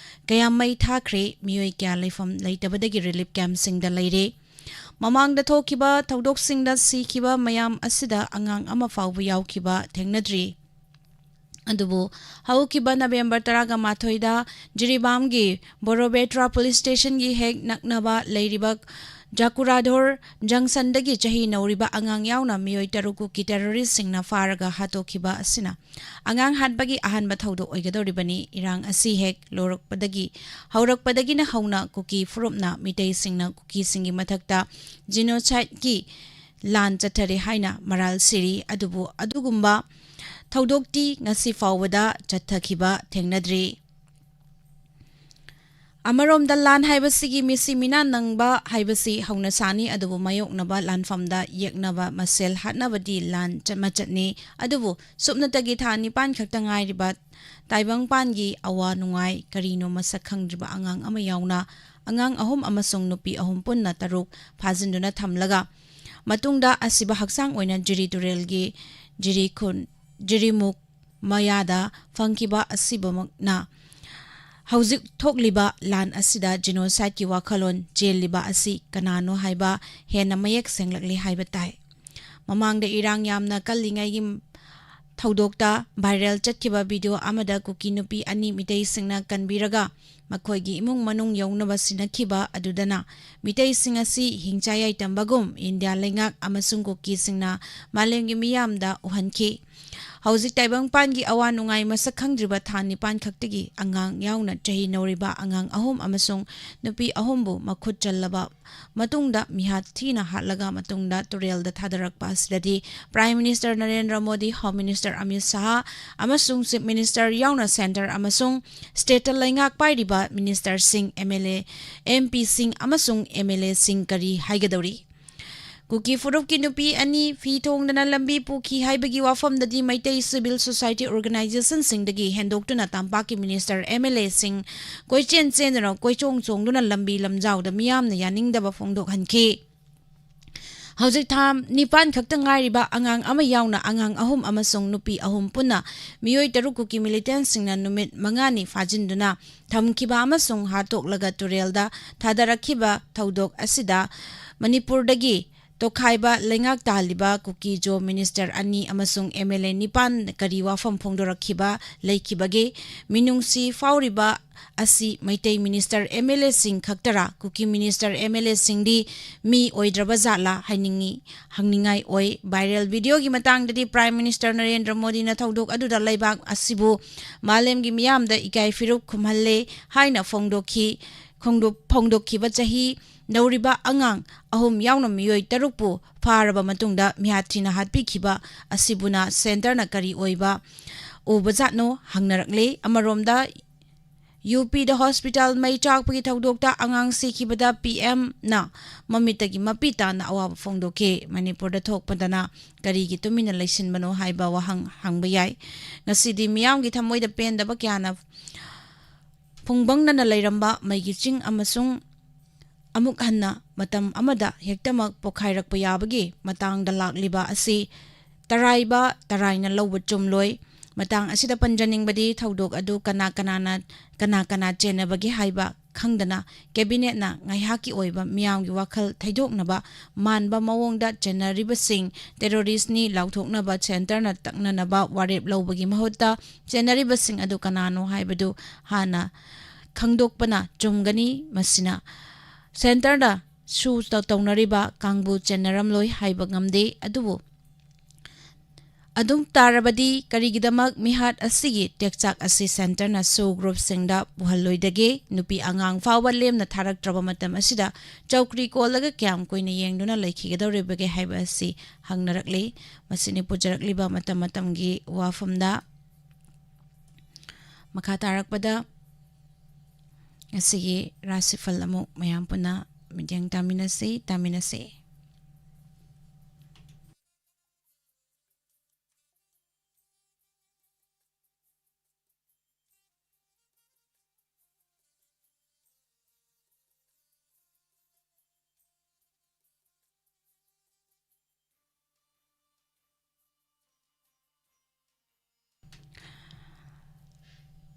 ꯀꯌꯥ ꯃꯩ ꯊꯥꯈ꯭ꯔꯦ, ꯃꯤꯑꯣꯏ ꯀꯌꯥ ꯂꯩꯐꯝ ꯂꯩꯇꯕꯗꯒꯤ relief campꯁꯤꯡꯗ ꯂꯩꯔꯦ꯫ ꯃꯃꯥꯡꯗ ꯊꯣꯛꯈꯤꯕ ꯊꯧꯗꯣꯛꯁꯤꯡꯗ ꯁꯤꯈꯤꯕ ꯃꯌꯥꯝ ꯑꯁꯤꯗ ꯑꯉꯥꯡ ꯑꯃ ꯐꯥꯎꯕ ꯌꯥꯎꯈꯤꯕ ꯊꯦꯡꯅꯗ꯭ꯔꯤ꯫ ꯑꯗꯨꯕꯨ ꯍꯧꯈꯤꯕ ꯅꯕꯦꯝꯕꯔ ꯇꯔꯥꯒ ꯃꯥꯊꯣꯏꯗ ꯖꯤꯔꯤꯕꯥꯝꯒꯤ ꯕꯣꯔꯣꯕꯦꯇ꯭ꯔꯥ police stationꯒꯤ ꯍꯦꯛ ꯅꯛꯅꯕ ꯂꯩꯔꯤꯕ ꯖꯥꯀꯨꯔꯥꯙꯣꯔ junctionꯗꯒꯤ ꯆꯍꯤ ꯅꯧꯔꯤꯕ ꯑꯉꯥꯡ ꯌꯥꯎꯅ ꯃꯤꯑꯣꯏ ꯇꯔꯨꯛ ꯀꯨꯀꯤ terroristꯁꯤꯡꯅ ꯐꯥꯔꯒ ꯍꯥꯠꯇꯣꯛꯈꯤꯕ ꯑꯁꯤꯅ ꯑꯉꯥꯡ ꯍꯥꯠꯄꯒꯤ ꯑꯍꯥꯟꯕ ꯊꯧꯗꯣꯛ ꯑꯣꯏꯒꯗꯧꯔꯤꯕꯅꯤ꯫ ꯏꯔꯥꯡ ꯑꯁꯤ ꯍꯦꯛ ꯂꯧꯔꯛꯄꯗꯒꯤ, ꯍꯧꯔꯛꯄꯗꯒꯤꯅ ꯍꯧꯅ ꯀꯨꯀꯤ ꯐꯨꯔꯨꯞꯅ ꯃꯤꯇꯩꯁꯤꯡꯅ ꯀꯨꯀꯤꯁꯤꯡꯒꯤ ꯃꯊꯛꯇ genocideꯀꯤ ꯂꯥꯟ ꯆꯠꯊꯔꯦ ꯍꯥꯏꯅ ꯃꯔꯥꯜ ꯁꯤꯔꯤ꯫ ꯑꯗꯨꯕꯨ ꯑꯗꯨꯒꯨꯝꯕ ꯊꯧꯗꯣꯛꯇꯤ ꯉꯁꯤ ꯐꯥꯎꯕꯗ ꯆꯠꯊꯈꯤꯕ ꯊꯦꯡꯅꯗ꯭ꯔꯤ꯫ ꯑꯃꯔꯣꯝꯗ ꯂꯥꯟ ꯍꯥꯏꯕꯁꯤꯒꯤ ꯃꯤꯁꯤ ꯃꯤꯅꯥ ꯅꯪꯕ ꯍꯥꯏꯕꯁꯤ ꯍꯧꯅꯁꯥꯅꯤ, ꯑꯗꯨꯕꯨ ꯃꯥꯌꯣꯛꯅꯕ ꯂꯥꯟꯐꯝꯗ ꯌꯦꯛꯅꯕ ꯃꯁꯦꯜ ꯍꯥꯠꯅꯕꯗꯤ ꯂꯥꯟ ꯆꯠ-, ꯃꯆꯠꯅꯤ꯫ ꯑꯗꯨꯕꯨ ꯁꯨꯞꯅꯇꯒꯤ ꯊꯥ ꯅꯤꯄꯥꯟ ꯈꯛꯇ ꯉꯥꯏꯔꯤꯕ ꯇꯥꯏꯕꯪꯄꯥꯟꯒꯤ ꯑꯋꯥ ꯅꯨꯡꯉꯥꯏ ꯀꯔꯤꯅꯣ ꯃꯁꯛ ꯈꯪꯗ꯭ꯔꯤꯕ ꯑꯉꯥꯡ ꯑꯃ ꯌꯥꯎꯅ ꯑꯉꯥꯡ ꯑꯍꯨꯝ ꯑꯃꯁꯨꯡ ꯅꯨꯄꯤ ꯑꯍꯨꯝ ꯄꯨꯟꯅ ꯇꯔꯨꯛ ꯐꯥꯖꯤꯟꯗꯨꯅ ꯊꯝꯂꯒ ꯃꯇꯨꯡꯗ ꯑꯁꯤꯕ ꯍꯛꯆꯥꯡ ꯑꯣꯏꯅ ꯖꯤꯔꯤ ꯇꯨꯔꯦꯜꯒꯤ ꯖꯤꯔꯤ ꯈꯨꯟ, ꯖꯤꯔꯤꯃꯨꯛ ꯃꯌꯥꯗ ꯐꯪꯈꯤꯕ ꯑꯁꯤꯕꯃꯛꯅ ꯍꯧꯖꯤꯛ ꯊꯣꯛꯂꯤꯕ ꯂꯥꯟ ꯑꯁꯤꯗ genocideꯀꯤ ꯋꯥꯈꯜꯂꯣꯟ ꯆꯦꯜꯂꯤꯕ ꯑꯁꯤ ꯀꯅꯥꯅꯣ ꯍꯥꯏꯕ ꯍꯦꯟꯅ ꯃꯌꯦꯛ ꯁꯦꯡꯂꯛꯂꯤ ꯍꯥꯏꯕ ꯇꯥꯏ꯫ ꯃꯃꯥꯡꯗ ꯏꯔꯥꯡ ꯌꯥꯝꯅ ꯀꯜꯂꯤꯉꯩꯒꯤ ꯊꯧꯗꯣꯛꯇ viral ꯆꯠꯈꯤꯕ video ꯑꯃꯗ ꯀꯨꯀꯤ ꯅꯨꯄꯤ ꯑꯅꯤ ꯃꯤꯇꯩꯁꯤꯡꯅ ꯀꯟꯕꯤꯔꯒ ꯃꯈꯣꯏꯒꯤ ꯏꯃꯨꯡ ꯃꯅꯨꯡ ꯌꯧꯅꯕ ꯁꯤꯟꯅꯈꯤꯕ ꯑꯗꯨꯗꯅ ꯃꯤꯇꯩꯁꯤꯡ ꯑꯁꯤ ꯍꯤꯡꯆꯥꯌꯥꯏ ꯇꯝꯕꯒꯨꯝ ꯏꯟꯗꯤꯌꯥ ꯂꯩꯉꯥꯛ ꯑꯃꯁꯨꯡ ꯀꯨꯀꯤꯁꯤꯡꯅ ꯃꯥꯂꯦꯝꯒꯤ ꯃꯤꯌꯥꯝꯗ ꯎꯍꯟꯈꯤ꯫ ꯍꯧꯖꯤꯛ ꯇꯥꯏꯕꯪꯄꯥꯟꯒꯤ ꯑꯋꯥ ꯅꯨꯡꯉꯥꯏ ꯃꯁꯛ ꯈꯪꯗ꯭ꯔꯤꯕ ꯊꯥ ꯅꯤꯄꯥꯟ ꯈꯛꯇꯒꯤ ꯑꯉꯥꯡ ꯌꯥꯎꯅ ꯆꯍꯤ ꯅꯧꯔꯤꯕ ꯑꯉꯥꯡ ꯑꯍꯨꯝ ꯑꯃꯁꯨꯡ ꯅꯨꯄꯤ ꯑꯍꯨꯝꯕꯨ ꯃꯈꯨꯠ ꯆꯜꯂꯕ ꯃꯇꯨꯡꯗ ꯃꯤꯍꯥꯠ ꯊꯤꯅ ꯍꯥꯠꯂꯒ ꯃꯇꯨꯡꯗ ꯇꯨꯔꯦꯜꯗ ꯊꯥꯗꯔꯛꯄ ꯑꯁꯤꯗꯗꯤ Prime Minister Narendra Modi, Home Minister Amit Shah ꯑꯃꯁꯨꯡ Chief Minister ꯌꯥꯎꯅ centre ꯑꯃꯁꯨꯡ stateꯇ ꯂꯩꯉꯥꯛ ꯄꯥꯏꯔꯤꯕ ministerꯁꯤꯡ, MLA, MPꯁꯤꯡ ꯑꯃꯁꯨꯡ MLAꯁꯤꯡ ꯀꯔꯤ ꯍꯥꯏꯒꯗꯧꯔꯤ? ꯀꯨꯀꯤ ꯐꯨꯔꯨꯞꯀꯤ ꯅꯨꯄꯤ ꯑꯅꯤ ꯐꯤ ꯊꯣꯡꯗꯅ ꯂꯝꯕꯤ ꯄꯨꯈꯤ ꯍꯥꯏꯕꯒꯤ ꯋꯥꯐꯝꯗꯗꯤ ꯃꯩꯇꯩ civil society organisationꯁꯤꯡꯗꯒꯤ ꯍꯦꯟꯗꯣꯛꯇꯨꯅ ꯇꯝꯄꯥꯛꯀꯤ minister, MLAꯁꯤꯡ ꯀꯣꯏꯆꯦꯟ ꯆꯦꯟꯗꯨꯅ, ꯀꯣꯏꯆꯣꯡ ꯆꯣꯡꯗꯨꯅ ꯂꯝꯕꯤ ꯂꯝꯖꯥꯎꯗ ꯃꯤꯌꯥꯝꯅ ꯌꯥꯅꯤꯡꯗꯕ ꯐꯣꯡꯗꯣꯛꯍꯟꯈꯤ꯫ ꯍꯧꯖꯤꯛ ꯊꯥ ꯅꯤꯄꯥꯟ ꯈꯛꯇ ꯉꯥꯏꯔꯤꯕ ꯑꯉꯥꯡ ꯑꯃ ꯌꯥꯎꯅ ꯑꯉꯥꯡ ꯑꯍꯨꯝ ꯑꯃꯁꯨꯡ ꯅꯨꯄꯤ ꯑꯍꯨꯝ ꯄꯨꯟꯅ ꯃꯤꯑꯣꯏ ꯇꯔꯨꯛ ꯀꯨꯀꯤ militantꯁꯤꯡꯅ ꯅꯨꯃꯤꯠ ꯃꯉꯥꯅꯤ ꯐꯥꯖꯤꯟꯗꯨꯅ ꯊꯝꯈꯤꯕ ꯑꯃꯁꯨꯡ ꯍꯥꯠꯇꯣꯛꯂꯒ ꯇꯨꯔꯦꯜꯗ ꯊꯥꯗꯔꯛꯈꯤꯕ ꯊꯧꯗꯣꯛ ꯑꯁꯤꯗ ꯃꯅꯤꯄꯨꯔꯗꯒꯤ ꯇꯣꯈꯥꯏꯕ ꯂꯩꯉꯥꯛ ꯇꯥꯍꯜꯂꯤꯕ ꯀꯨꯀꯤ-ꯖꯣ minister ꯑꯅꯤ ꯑꯃꯁꯨꯡ MLA ꯅꯤꯄꯥꯟ ꯀꯔꯤ ꯋꯥꯐꯝ ꯐꯣꯡꯗꯣꯔꯛꯈꯤꯕ ꯂꯩꯈꯤꯕꯒꯦ? ꯃꯤꯅꯨꯡꯁꯤ ꯐꯥꯎꯔꯤꯕ ꯑꯁꯤ ꯃꯩꯇꯩ minister, MLAꯁꯤꯡ ꯈꯛꯇꯔꯥ? ꯀꯨꯀꯤ minister, MLAꯁꯤꯡꯗꯤ ꯃꯤ ꯑꯣꯏꯗ꯭ꯔꯕ ꯖꯥꯠꯂꯥ ꯍꯥꯏꯅꯤꯡꯉꯤ, ꯍꯪꯅꯤꯡꯉꯥꯏ ꯑꯣꯏ꯫ Viral videoꯒꯤ ꯃꯇꯥꯡꯗꯗꯤ Prime Minister ꯅꯔꯦꯟꯗ꯭ꯔ ꯃꯣꯗꯤꯅ ꯊꯧꯗꯣꯛ ꯑꯗꯨꯗ ꯂꯩꯕꯥꯛ ꯑꯁꯤꯕꯨ ꯃꯥꯂꯦꯝꯒꯤ ꯃꯤꯌꯥꯝꯗ ꯏꯀꯥꯏ ꯐꯤꯔꯨꯛ ꯈꯨꯝꯍꯜꯂꯦ ꯍꯥꯏꯅ ꯐꯣꯡꯗꯣꯛꯈꯤ꯫ ꯈꯣꯡꯗꯣꯛ-, ꯐꯣꯡꯗꯣꯛꯈꯤꯕ ꯆꯍꯤ ꯅꯧꯔꯤꯕ ꯑꯉꯥꯡ ꯑꯍꯨꯝ ꯌꯥꯎꯅ ꯃꯤꯑꯣꯏ ꯇꯔꯨꯛꯄꯨ ꯐꯥꯔꯕ ꯃꯇꯨꯡꯗ ꯃꯤꯍꯥꯠ ꯊꯤꯅ ꯍꯥꯠꯄꯤꯈꯤꯕ ꯑꯁꯤꯕꯨꯅ centreꯅ ꯀꯔꯤ ꯑꯣꯏꯕ ꯎꯕꯖꯥꯠꯅꯣ ꯍꯪꯅꯔꯛꯂꯦ꯫ ꯑꯃꯔꯣꯝꯗ, UPꯗ hospital ꯃꯩ ꯆꯥꯛꯄꯒꯤ ꯊꯧꯗꯣꯛꯇ ꯑꯉꯥꯡ ꯁꯤꯈꯤꯕꯗ PMꯅ ꯃꯃꯤꯠꯇꯒꯤ ꯃꯄꯤ ꯇꯥꯅ ꯑꯋꯥꯕ ꯐꯣꯡꯗꯣꯛꯈꯤ꯫ ꯃꯅꯤꯄꯨꯔꯗ ꯊꯣꯛꯄꯗꯅ ꯀꯔꯤꯒꯤ ꯇꯨꯃꯤꯟꯅ ꯂꯩꯁꯤꯟꯕꯅꯣ ꯍꯥꯏꯕ ꯋꯥꯍꯪ ꯍꯪꯕ ꯌꯥꯏ꯫ ꯉꯁꯤꯗꯤ ꯃꯤꯌꯥꯝꯒꯤ ꯊꯃꯣꯏꯗ ꯄꯦꯟꯗꯕ ꯀꯌꯥꯅ ꯐꯨꯡꯕꯪꯅꯅ ꯂꯩꯔꯝꯕ ꯃꯩꯒꯤ ꯆꯤꯡ ꯑꯃꯁꯨꯡ ꯑꯃꯨꯛ ꯍꯟꯅ ꯃꯇꯝ ꯑꯃꯗ ꯍꯦꯛꯇꯃꯛ ꯄꯣꯈꯥꯏꯔꯛꯄ ꯌꯥꯕꯒꯤ ꯃꯇꯥꯡꯗ ꯂꯥꯛꯂꯤꯕ ꯑꯁꯤ ꯇꯔꯥꯏꯕ ꯇꯔꯥꯏꯅ ꯂꯧꯕ ꯆꯨꯝꯂꯣꯏ꯫ ꯃꯇꯥꯡ ꯑꯁꯤꯗ ꯄꯟꯖꯅꯤꯡꯕꯗꯤ ꯊꯧꯗꯣꯛ ꯑꯗꯨ ꯀꯅꯥ ꯀꯅꯥꯅ, ꯀꯅꯥ ꯀꯅꯥ ꯆꯦꯟꯅꯕꯒꯦ ꯍꯥꯏꯕ ꯈꯪꯗꯅ cabinetꯅ ꯉꯥꯏꯍꯥꯛꯀꯤ ꯑꯣꯏꯕ ꯃꯤꯌꯥꯝꯒꯤ ꯋꯥꯈꯜ ꯊꯩꯗꯣꯛꯅꯕ ꯃꯥꯟꯕ ꯃꯑꯣꯡꯗ ꯆꯦꯟꯅꯔꯤꯕꯁꯤꯡ terroristꯅꯤ ꯂꯥꯎꯊꯣꯛꯅꯕ centreꯅ ꯇꯛꯅꯅꯕ ꯋꯥꯔꯦꯞ ꯂꯧꯕꯒꯤ ꯃꯍꯨꯠꯇ ꯆꯦꯟꯅꯔꯤꯕꯁꯤꯡ ꯑꯗꯨ ꯀꯅꯥꯅꯣ ꯍꯥꯏꯕꯗꯨ ꯍꯥꯟꯅ ꯈꯪꯗꯣꯛꯄꯅ ꯆꯨꯝꯒꯅꯤ꯫ ꯃꯁꯤꯅ ꯁꯦꯟꯇꯔꯗ ꯁꯨ ꯇꯧ-, ꯇꯧꯅꯔꯤꯕ ꯀꯥꯡꯕꯨ ꯆꯦꯟꯅꯔꯝꯂꯣꯏ ꯍꯥꯏꯕ ꯉꯝꯗꯦ꯫ ꯑꯗꯨꯕꯨ ꯑꯗꯨꯝ ꯇꯥꯔꯕꯗꯤ ꯀꯔꯤꯒꯤꯗꯃꯛ ꯃꯤꯍꯥꯠ ꯑꯁꯤꯒꯤ ꯇꯦꯛꯆꯥꯛ ꯑꯁꯤ ꯁꯦꯟꯇꯔꯅ ꯁꯨ ꯒ꯭ꯔꯨꯞꯁꯤꯡꯗ ꯄꯨꯍꯜꯂꯣꯏꯗꯒꯦ? ꯅꯨꯄꯤ ꯑꯉꯥꯡ ꯐꯥꯎꯕ ꯂꯦꯝꯅ ꯊꯥꯔꯛꯇ꯭ꯔꯕ ꯃꯇꯝ ꯑꯁꯤꯗ ꯆꯧꯀ꯭ꯔꯤ ꯀꯣꯜꯂꯒ ꯀꯌꯥꯝ ꯀꯨꯏꯅ ꯌꯦꯡꯗꯨꯅ ꯂꯩꯈꯤꯒꯗꯧꯔꯤꯕꯒꯦ ꯍꯥꯏꯕ ꯑꯁꯤ ꯍꯪꯅꯔꯛꯂꯤ꯫ ꯃꯁꯤꯅꯤ ꯄꯨꯖꯔꯛꯂꯤꯕ ꯃꯇꯝ ꯃꯇꯝꯒꯤ ꯋꯥꯐꯝꯗ꯫ ꯃꯈꯥ ꯇꯥꯔꯛꯄꯗ ꯉꯁꯤꯒꯤ ꯔꯥꯁꯤꯐꯜ ꯑꯃꯨꯛ ꯃꯌꯥꯝ ꯄꯨꯟꯅ ꯃꯤꯠꯌꯦꯡ ꯇꯥꯃꯤꯟꯅꯁꯤ, ꯇꯥꯃꯤꯟꯅꯁꯤ꯫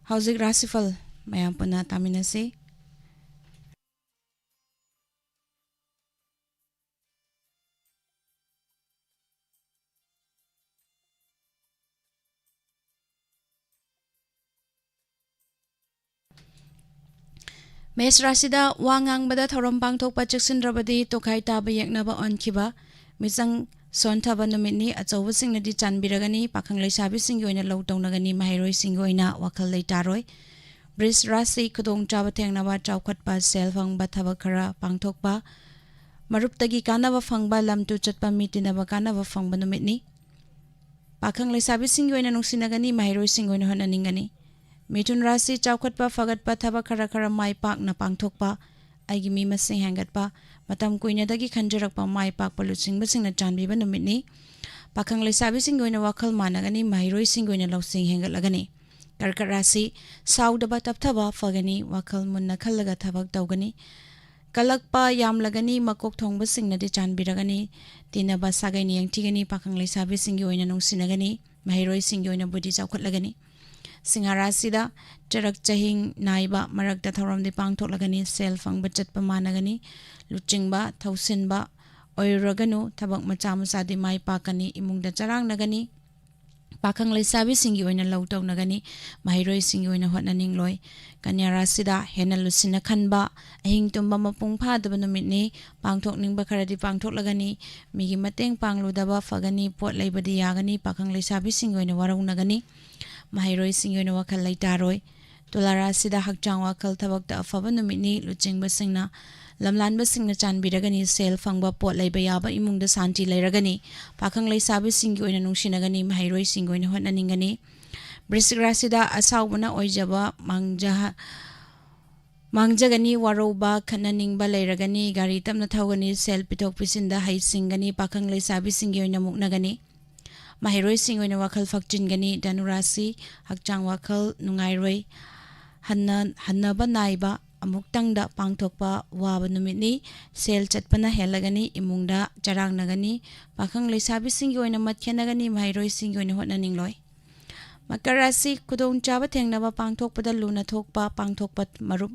ꯍꯧꯖꯤꯛ ꯔꯥꯁꯤꯐꯜ ꯃꯌꯥꯝ ꯄꯨꯟꯅ ꯇꯥꯃꯤꯟꯅꯁꯤ꯫ ꯃꯦꯁ ꯔꯥꯁꯤꯗ ꯋꯥ ꯉꯥꯡꯕꯗ ꯊꯧꯔꯝ ꯄꯥꯡꯊꯣꯛꯄ ꯆꯦꯛꯁꯤꯟꯗ꯭ꯔꯕꯗꯤ ꯇꯣꯈꯥꯏ ꯇꯥꯕ ꯌꯦꯛꯅꯕ ꯑꯣꯟꯈꯤꯕ, ꯃꯤꯆꯪ ꯁꯣꯟꯊꯕ ꯅꯨꯃꯤꯠꯅꯤ꯫ ꯑꯆꯧꯕꯁꯤꯡꯅꯗꯤ ꯆꯥꯟꯕꯤꯔꯒꯅꯤ, ꯄꯥꯈꯪ ꯂꯩꯁꯥꯕꯤꯁꯤꯡꯒꯤ ꯑꯣꯏꯅ ꯂꯧ ꯇꯧꯅꯒꯅꯤ, ꯃꯍꯩꯔꯣꯏꯁꯤꯡꯒꯤ ꯑꯣꯏꯅ ꯋꯥꯈꯜ ꯂꯩꯇꯥꯔꯣꯏ꯫ ꯕ꯭ꯔꯤꯖ ꯔꯥꯁꯤ ꯈꯨꯗꯣꯡꯆꯥꯕ ꯊꯦꯡꯅꯕ, ꯆꯥꯎꯈꯠꯄ, ꯁꯦꯜ ꯐꯪꯕ, ꯊꯕꯛ ꯈꯔ ꯄꯥꯡꯊꯣꯛꯄ, ꯃꯔꯨꯞꯇꯒꯤ ꯀꯥꯟꯅꯕ ꯐꯪꯕ, ꯂꯝ ꯇꯨ ꯆꯠꯄ, ꯃꯤ ꯇꯤꯟꯅꯕ ꯀꯥꯟꯅꯕ ꯐꯪꯕ ꯅꯨꯃꯤꯠꯅꯤ꯫ ꯄꯥꯈꯪ ꯂꯩꯁꯥꯕꯤꯁꯤꯡꯒꯤ ꯑꯣꯏꯅ ꯅꯨꯡꯁꯤꯅꯒꯅꯤ, ꯃꯍꯩꯔꯣꯏꯁꯤꯡꯒꯤ ꯑꯣꯏꯅ ꯍꯣꯠꯅꯅꯤꯡꯒꯅꯤ꯫ ꯃꯤꯊꯨꯟ ꯔꯥꯁꯤ ꯆꯥꯎꯈꯠꯄ, ꯐꯒꯠꯄ, ꯊꯕꯛ ꯈꯔ ꯈꯔ ꯃꯥꯏ ꯄꯥꯛꯅ ꯄꯥꯡꯊꯣꯛꯄ, ꯑꯩꯒꯤ ꯃꯤ ꯃꯁꯤꯡ ꯍꯦꯟꯒꯠꯄ, ꯃꯇꯝ ꯀꯨꯏꯅꯗꯒꯤ ꯈꯟꯖꯔꯛꯄ ꯃꯥꯏ ꯄꯥꯛꯄ ꯂꯨꯆꯤꯡꯕꯁꯤꯡꯅ ꯆꯥꯟꯕꯤꯕ ꯅꯨꯃꯤꯠꯅꯤ꯫ ꯄꯥꯈꯪ ꯂꯩꯁꯥꯕꯤꯁꯤꯡꯒꯤ ꯑꯣꯏꯅ ꯋꯥꯈꯜ ꯃꯥꯟꯅꯒꯅꯤ, ꯃꯍꯩꯔꯣꯏꯁꯤꯡꯒꯤ ꯑꯣꯏꯅ ꯂꯧꯁꯤꯡ ꯍꯦꯟꯒꯠꯂꯒꯅꯤ꯫ ꯀꯔꯀꯠ ꯔꯥꯁꯤ ꯁꯥꯎꯗꯕ, ꯇꯞꯊꯕ ꯐꯒꯅꯤ, ꯋꯥꯈꯜ ꯃꯨꯟꯅ ꯈꯜꯂꯒ ꯊꯕꯛ ꯇꯧꯒꯅꯤ꯫ ꯀꯜꯂꯛꯄ ꯌꯥꯝꯂꯒꯅꯤ, ꯃꯀꯣꯛ ꯊꯣꯡꯕꯁꯤꯡꯅꯗꯤ ꯆꯥꯟꯕꯤꯔꯒꯅꯤ꯫ ꯇꯤꯟꯅꯕ ꯁꯥꯒꯩꯅ ꯌꯦꯡꯊꯤꯒꯅꯤ, ꯄꯥꯈꯪ ꯂꯩꯁꯥꯕꯤꯁꯤꯡꯒꯤ ꯑꯣꯏꯅ ꯅꯨꯡꯁꯤꯅꯒꯅꯤ, ꯃꯍꯩꯔꯣꯏꯁꯤꯡꯒꯤ ꯑꯣꯏꯅ ꯕꯨꯗꯤ ꯆꯥꯎꯈꯠꯂꯒꯅꯤ꯫ ꯁꯤꯡꯍ ꯔꯥꯁꯤꯗ ꯆꯔꯛ ꯆꯍꯤꯡ ꯅꯥꯏꯕ ꯃꯔꯛꯇ ꯊꯧꯔꯝꯗꯤ ꯄꯥꯡꯊꯣꯛꯂꯒꯅꯤ, ꯁꯦꯜ ꯐꯪꯕ ꯆꯠꯄ ꯃꯥꯟꯅꯒꯅꯤ, ꯂꯨꯆꯤꯡꯕ, ꯊꯧꯁꯤꯟꯕ ꯑꯣꯏꯔꯨꯔꯒꯅꯨ, ꯊꯕꯛ ꯃꯆꯥ ꯃꯆꯥꯗꯤ ꯃꯥꯏ ꯄꯥꯛꯀꯅꯤ, ꯏꯃꯨꯡꯗ ꯆꯔꯥꯡꯅꯒꯅꯤ, ꯄꯥꯈꯪ ꯂꯩꯁꯥꯕꯤꯁꯤꯡꯒꯤ ꯑꯣꯏꯅ ꯂꯧ ꯇꯧꯅꯒꯅꯤ, ꯃꯍꯩꯔꯣꯏꯁꯤꯡꯒꯤ ꯑꯣꯏꯅ ꯍꯣꯠꯅꯅꯤꯡꯂꯣꯏ꯫ ꯀꯟꯌꯥ ꯔꯥꯁꯤꯗ ꯍꯦꯟꯅ ꯂꯨꯁꯤꯟꯅ ꯈꯟꯕ, ꯑꯍꯤꯡ ꯇꯨꯝꯕ ꯃꯄꯨꯡ ꯐꯥꯗꯕ ꯅꯨꯃꯤꯠꯅꯤ꯫ ꯄꯥꯡꯊꯣꯛꯅꯤꯡꯕ ꯈꯔꯗꯤ ꯄꯥꯡꯊꯣꯛꯂꯒꯅꯤ꯫ ꯃꯤꯒꯤ ꯃꯇꯦꯡ ꯄꯥꯡꯂꯨꯗꯕ ꯐꯒꯅꯤ, ꯄꯣꯠ ꯂꯩꯕꯗꯤ ꯌꯥꯒꯅꯤ꯫ ꯄꯥꯈꯪ ꯂꯩꯁꯥꯕꯤꯁꯤꯡꯒꯤ ꯑꯣꯏꯅ ꯋꯥꯔꯧꯅꯒꯅꯤ, ꯃꯍꯩꯔꯣꯏꯁꯤꯡꯒꯤ ꯑꯣꯏꯅ ꯋꯥꯈꯜ ꯂꯩꯇꯥꯔꯣꯏ꯫ ꯇꯨꯂꯥ ꯔꯥꯁꯤꯗ ꯍꯛꯆꯥꯡ ꯋꯥꯈꯜ ꯊꯕꯛꯇ ꯑꯐꯕ ꯅꯨꯃꯤꯠꯅꯤ꯫ ꯂꯨꯆꯤꯡꯕꯁꯤꯡꯅ, ꯂꯝꯂꯥꯟꯕꯁꯤꯡꯅ ꯆꯥꯟꯕꯤꯔꯒꯅꯤ꯫ ꯁꯦꯜ ꯐꯪꯕ, ꯄꯣꯠ ꯂꯩꯕ ꯌꯥꯕ ꯏꯃꯨꯡꯗ ꯁꯥꯟꯇꯤ ꯂꯩꯔꯒꯅꯤ꯫ ꯄꯥꯈꯪ ꯂꯩꯁꯥꯕꯤꯁꯤꯡꯒꯤ ꯑꯣꯏꯅ ꯅꯨꯡꯁꯤꯅꯒꯅꯤ, ꯃꯍꯩꯔꯣꯏꯁꯤꯡꯒꯤ ꯑꯣꯏꯅ ꯍꯣꯠꯅꯅꯤꯡꯒꯅꯤ꯫ ꯕ꯭ꯔꯤꯁꯤꯛ ꯔꯥꯁꯤꯗ ꯑꯁꯥꯎꯕꯅ ꯑꯣꯏꯖꯕ ꯃꯥꯡꯖ-, ꯃꯥꯡꯖꯒꯅꯤ꯫ ꯋꯥꯔꯧꯕ, ꯈꯠꯅꯅꯤꯡꯕ ꯂꯩꯔꯒꯅꯤ꯫ ꯒꯥꯔꯤ ꯇꯞꯅ ꯊꯧꯒꯅꯤ꯫ ꯁꯦꯜ ꯄꯤꯊꯣꯛ ꯄꯤꯁꯤꯟꯗ ꯍꯩꯁꯤꯡꯒꯅꯤ꯫ ꯄꯥꯈꯪ ꯂꯩꯁꯥꯕꯤꯁꯤꯡꯒꯤ ꯑꯣꯏꯅ ꯃꯨꯛꯅꯒꯅꯤ꯫ ꯃꯍꯩꯔꯣꯏꯁꯤꯡ ꯑꯣꯏꯅ ꯋꯥꯈꯜ ꯐꯛꯆꯤꯟꯒꯅꯤ꯫ ꯙꯅꯨ ꯔꯥꯁꯤ, ꯍꯛꯆꯥꯡ ꯋꯥꯈꯜ ꯅꯨꯡꯉꯥꯏꯔꯣꯏ꯫ ꯍꯟꯅ-, ꯍꯟꯅꯕ ꯅꯥꯏꯕ, ꯑꯃꯨꯛꯇꯪꯗ ꯄꯥꯡꯊꯣꯛꯄ ꯋꯥꯕ ꯅꯨꯃꯤꯠꯅꯤ꯫ ꯁꯦꯜ ꯆꯠꯄꯅ ꯍꯦꯜꯂꯒꯅꯤ꯫ ꯏꯃꯨꯡꯗ ꯆꯔꯥꯡꯅꯒꯅꯤ꯫ ꯄꯥꯈꯪ ꯂꯩꯁꯥꯕꯤꯁꯤꯡꯒꯤ ꯑꯣꯏꯅ ꯃꯠ ꯈꯦꯠꯅꯒꯅꯤ꯫ ꯃꯍꯩꯔꯣꯏꯁꯤꯡꯒꯤ ꯑꯣꯏꯅ ꯍꯣꯠꯅꯅꯤꯡꯂꯣꯏ꯫ ꯃꯀꯔ ꯔꯥꯁꯤ, ꯈꯨꯗꯣꯡꯆꯥꯕ ꯊꯦꯡꯅꯕ, ꯄꯥꯡꯊꯣꯛꯄꯗ ꯂꯨꯅ ꯊꯣꯛꯄ, ꯄꯥꯡꯊꯣꯛꯄ ꯃꯔꯨꯞ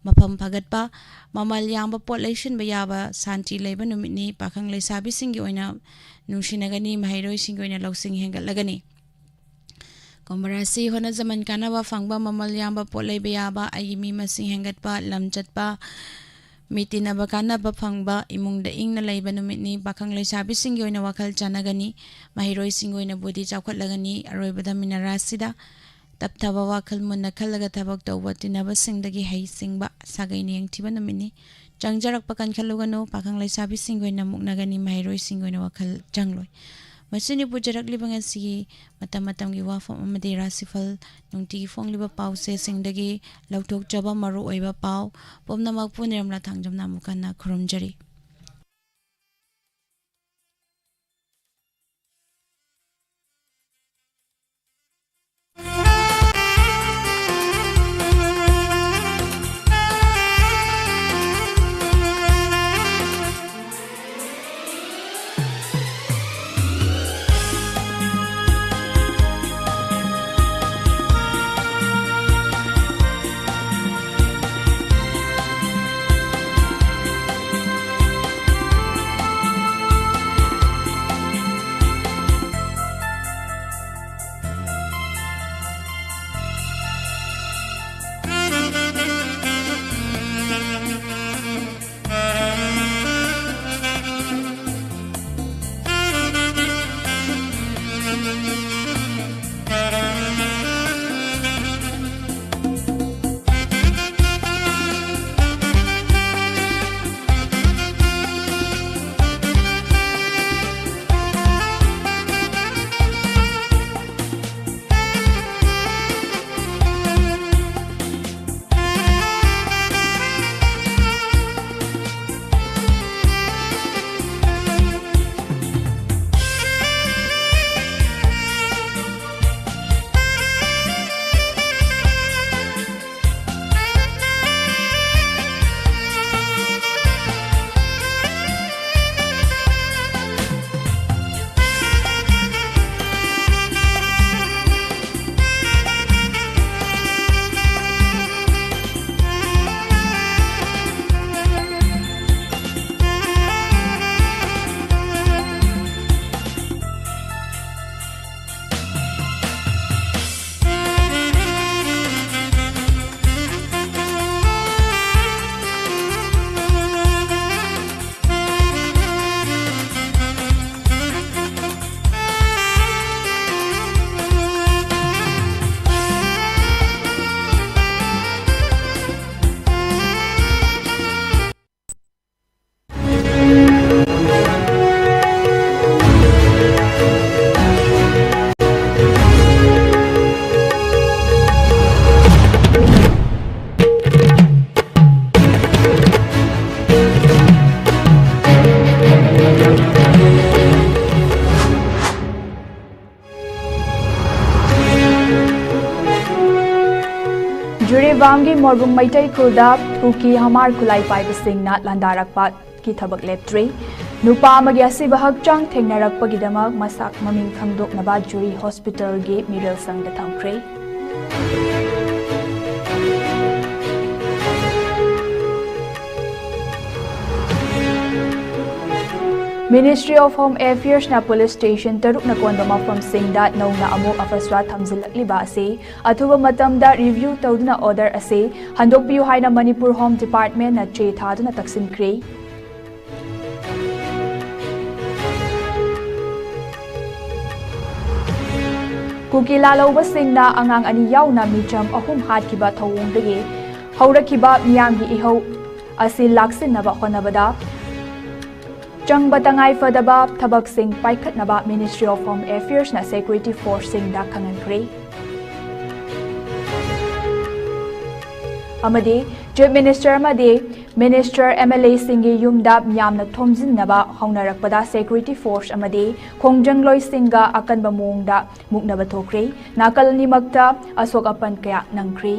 ꯃꯐꯝ ꯐꯒꯠꯄ, ꯃꯃꯜ ꯌꯥꯝꯕ ꯄꯣꯠ ꯂꯩꯁꯤꯟꯕ ꯌꯥꯕ, ꯁꯥꯟꯇꯤ ꯂꯩꯕ ꯅꯨꯃꯤꯠꯅꯤ꯫ ꯄꯥꯈꯪ ꯂꯩꯁꯥꯕꯤꯁꯤꯡꯒꯤ ꯑꯣꯏꯅ ꯅꯨꯡꯁꯤꯅꯒꯅꯤ, ꯃꯍꯩꯔꯣꯏꯁꯤꯡꯒꯤ ꯑꯣꯏꯅ ꯂꯧꯁꯤꯡ ꯍꯦꯟꯒꯠꯂꯒꯅꯤ꯫ ꯀꯨꯝꯚ ꯔꯥꯁꯤ, ꯍꯣꯠꯅꯖꯃꯟ ꯀꯥꯟꯅꯕ ꯐꯪꯕ, ꯃꯃꯜ ꯌꯥꯝꯕ ꯄꯣꯠ ꯂꯩꯕ ꯌꯥꯕ, ꯑꯩꯒꯤ ꯃꯤ ꯃꯁꯤꯡ ꯍꯦꯟꯒꯠꯄ, ꯂꯝ ꯆꯠꯄ, ꯃꯤ ꯇꯤꯟꯅꯕ ꯀꯥꯟꯅꯕ ꯐꯪꯕ, ꯏꯃꯨꯡꯗ ꯏꯪꯅ ꯂꯩꯕ ꯅꯨꯃꯤꯠꯅꯤ꯫ ꯄꯥꯈꯪ ꯂꯩꯁꯥꯕꯤꯁꯤꯡꯒꯤ ꯑꯣꯏꯅ ꯋꯥꯈꯜ ꯆꯥꯟꯅꯒꯅꯤ, ꯃꯍꯩꯔꯣꯏꯁꯤꯡꯒꯤ ꯑꯣꯏꯅ ꯕꯨꯙꯤ ꯆꯥꯎꯈꯠꯂꯒꯅꯤ꯫ ꯑꯔꯣꯏꯕꯗ ꯃꯤꯅ ꯔꯥꯁꯤꯗ ꯇꯞꯊꯕ ꯋꯥꯈꯜ ꯃꯨꯟꯅ ꯈꯜꯂꯒ ꯊꯕꯛ ꯇꯧꯕ, ꯇꯤꯟꯅꯕꯁꯤꯡꯗꯒꯤ ꯍꯩ ꯁꯤꯡꯕ, ꯁꯥꯒꯩꯅ ꯌꯦꯡꯊꯤꯕ ꯅꯨꯃꯤꯠꯅꯤ꯫ ꯆꯪꯖꯔꯛꯄ ꯀꯟꯈꯠꯂꯨꯒꯅꯨ꯫ ꯄꯥꯈꯪ ꯂꯩꯁꯥꯕꯤꯁꯤꯡꯒꯤ ꯑꯣꯏꯅ ꯃꯨꯛꯅꯒꯅꯤ, ꯃꯍꯩꯔꯣꯏꯁꯤꯡꯒꯤ ꯑꯣꯏꯅ ꯋꯥꯈꯜ ꯆꯪꯂꯣꯏ꯫ ꯃꯁꯤꯅꯤ ꯄꯨꯖꯔꯛꯂꯤꯕ ꯉꯁꯤꯒꯤ ꯃꯇꯝ ꯃꯇꯝꯒꯤ ꯋꯥꯐꯝ ꯑꯃꯗꯤ ꯔꯥꯁꯤꯐꯜ, ꯅꯨꯡꯇꯤꯒꯤ ꯐꯣꯡꯂꯤꯕ ꯄꯥꯎꯆꯦꯁꯤꯡꯗꯒꯤ ꯂꯧꯊꯣꯛꯆꯕ ꯃꯔꯨꯑꯣꯏꯕ ꯄꯥꯎ꯫ ꯄꯨꯝꯅꯃꯛꯄꯨ ꯅꯤꯔꯃꯂꯥ ꯊꯥꯡꯖꯝꯅ ꯑꯃꯨꯛ ꯍꯟꯅ ꯈꯨꯔꯨꯝꯖꯔꯤ꯫ ꯖꯤꯔꯤꯕꯥꯝꯒꯤ ꯃꯣꯔꯕꯨꯡ ꯃꯩꯇꯩ ꯈꯨꯜꯗ ꯀꯨꯀꯤ ꯍꯃꯥꯔ ꯈꯨꯠꯂꯥꯏ ꯄꯥꯏꯕꯁꯤꯡꯅ ꯂꯥꯟꯗꯥꯔꯛꯄꯒꯤ ꯊꯕꯛ ꯂꯦꯞꯇ꯭ꯔꯤ꯫ ꯅꯨꯄꯥ ꯑꯃꯒꯤ ꯑꯁꯤꯕ ꯍꯛꯆꯥꯡ ꯊꯦꯡꯅꯔꯛꯄꯒꯤꯗꯃꯛ ꯃꯁꯛ ꯃꯃꯤꯡ ꯈꯪꯗꯣꯛꯅꯕ ꯖꯨꯔꯤ ꯍꯣꯁꯄꯤꯇꯥꯜꯒꯤ ꯃꯤꯔꯦꯜ ꯁꯪꯗ ꯊꯝꯈ꯭ꯔꯦ꯫ Ministry of Home Affairsꯅ police station ꯇꯔꯨꯛꯅ ꯀꯣꯟꯕ ꯃꯐꯝꯁꯤꯡꯗ ꯅꯧꯅ ꯑꯃꯨꯛ ꯑꯐꯁ꯭ꯋꯥ ꯊꯝꯖꯤꯜꯂꯛꯂꯤꯕ ꯑꯁꯤ ꯑꯊꯨꯕ ꯃꯇꯝꯗ review ꯇꯧꯗꯨꯅ order ꯑꯁꯤ ꯍꯟꯗꯣꯛꯄꯤꯌꯨ ꯍꯥꯏꯅ ꯃꯅꯤꯄꯨꯔ Home Departmentꯅ ꯆꯦ ꯊꯥꯗꯨꯅ ꯇꯛꯁꯤꯟꯈ꯭ꯔꯦ꯫ ꯀꯨꯀꯤ ꯂꯥꯜꯍꯧꯕꯁꯤꯡꯅ ꯑꯉꯥꯡ ꯑꯅꯤ ꯌꯥꯎꯅ ꯃꯤꯆꯝ ꯑꯍꯨꯝ ꯍꯥꯠꯈꯤꯕ ꯊꯧꯑꯣꯡꯗꯒꯤ ꯍꯧꯔꯛꯈꯤꯕ ꯃꯤꯌꯥꯝꯒꯤ ꯏꯍꯧ ꯑꯁꯤ ꯂꯥꯛꯁꯤꯟꯅꯕ ꯍꯣꯠꯅꯕꯗ ꯆꯪꯕ ꯇꯉꯥꯏ ꯐꯗꯕ ꯊꯕꯛꯁꯤꯡ ꯄꯥꯏꯈꯠꯅꯕ Ministry of Home Affairsꯅ security forceꯁꯤꯡꯗ ꯈꯪꯍꯟꯈ꯭ꯔꯦ꯫ ꯑꯃꯗꯤ Chief Minister ꯑꯃꯗꯤ Minister, MLAꯁꯤꯡꯒꯤ ꯌꯨꯝꯗ ꯃꯤꯌꯥꯝꯅ ꯊꯣꯝꯖꯤꯟꯅꯕ ꯍꯧꯅꯔꯛꯄꯗ security force ꯑꯃꯗꯤ ꯈꯣꯡꯖꯪꯂꯣꯏꯁꯤꯡꯒ ꯑꯀꯟꯕ ꯃꯑꯣꯡꯗ ꯃꯨꯛꯅꯕ ꯊꯣꯛꯈ꯭ꯔꯦ꯫ ꯅꯥꯀꯜ ꯑꯅꯤꯃꯛꯇ ꯑꯁꯣꯛ ꯑꯄꯟ ꯀꯌꯥ ꯅꯪꯈ꯭ꯔꯦ꯫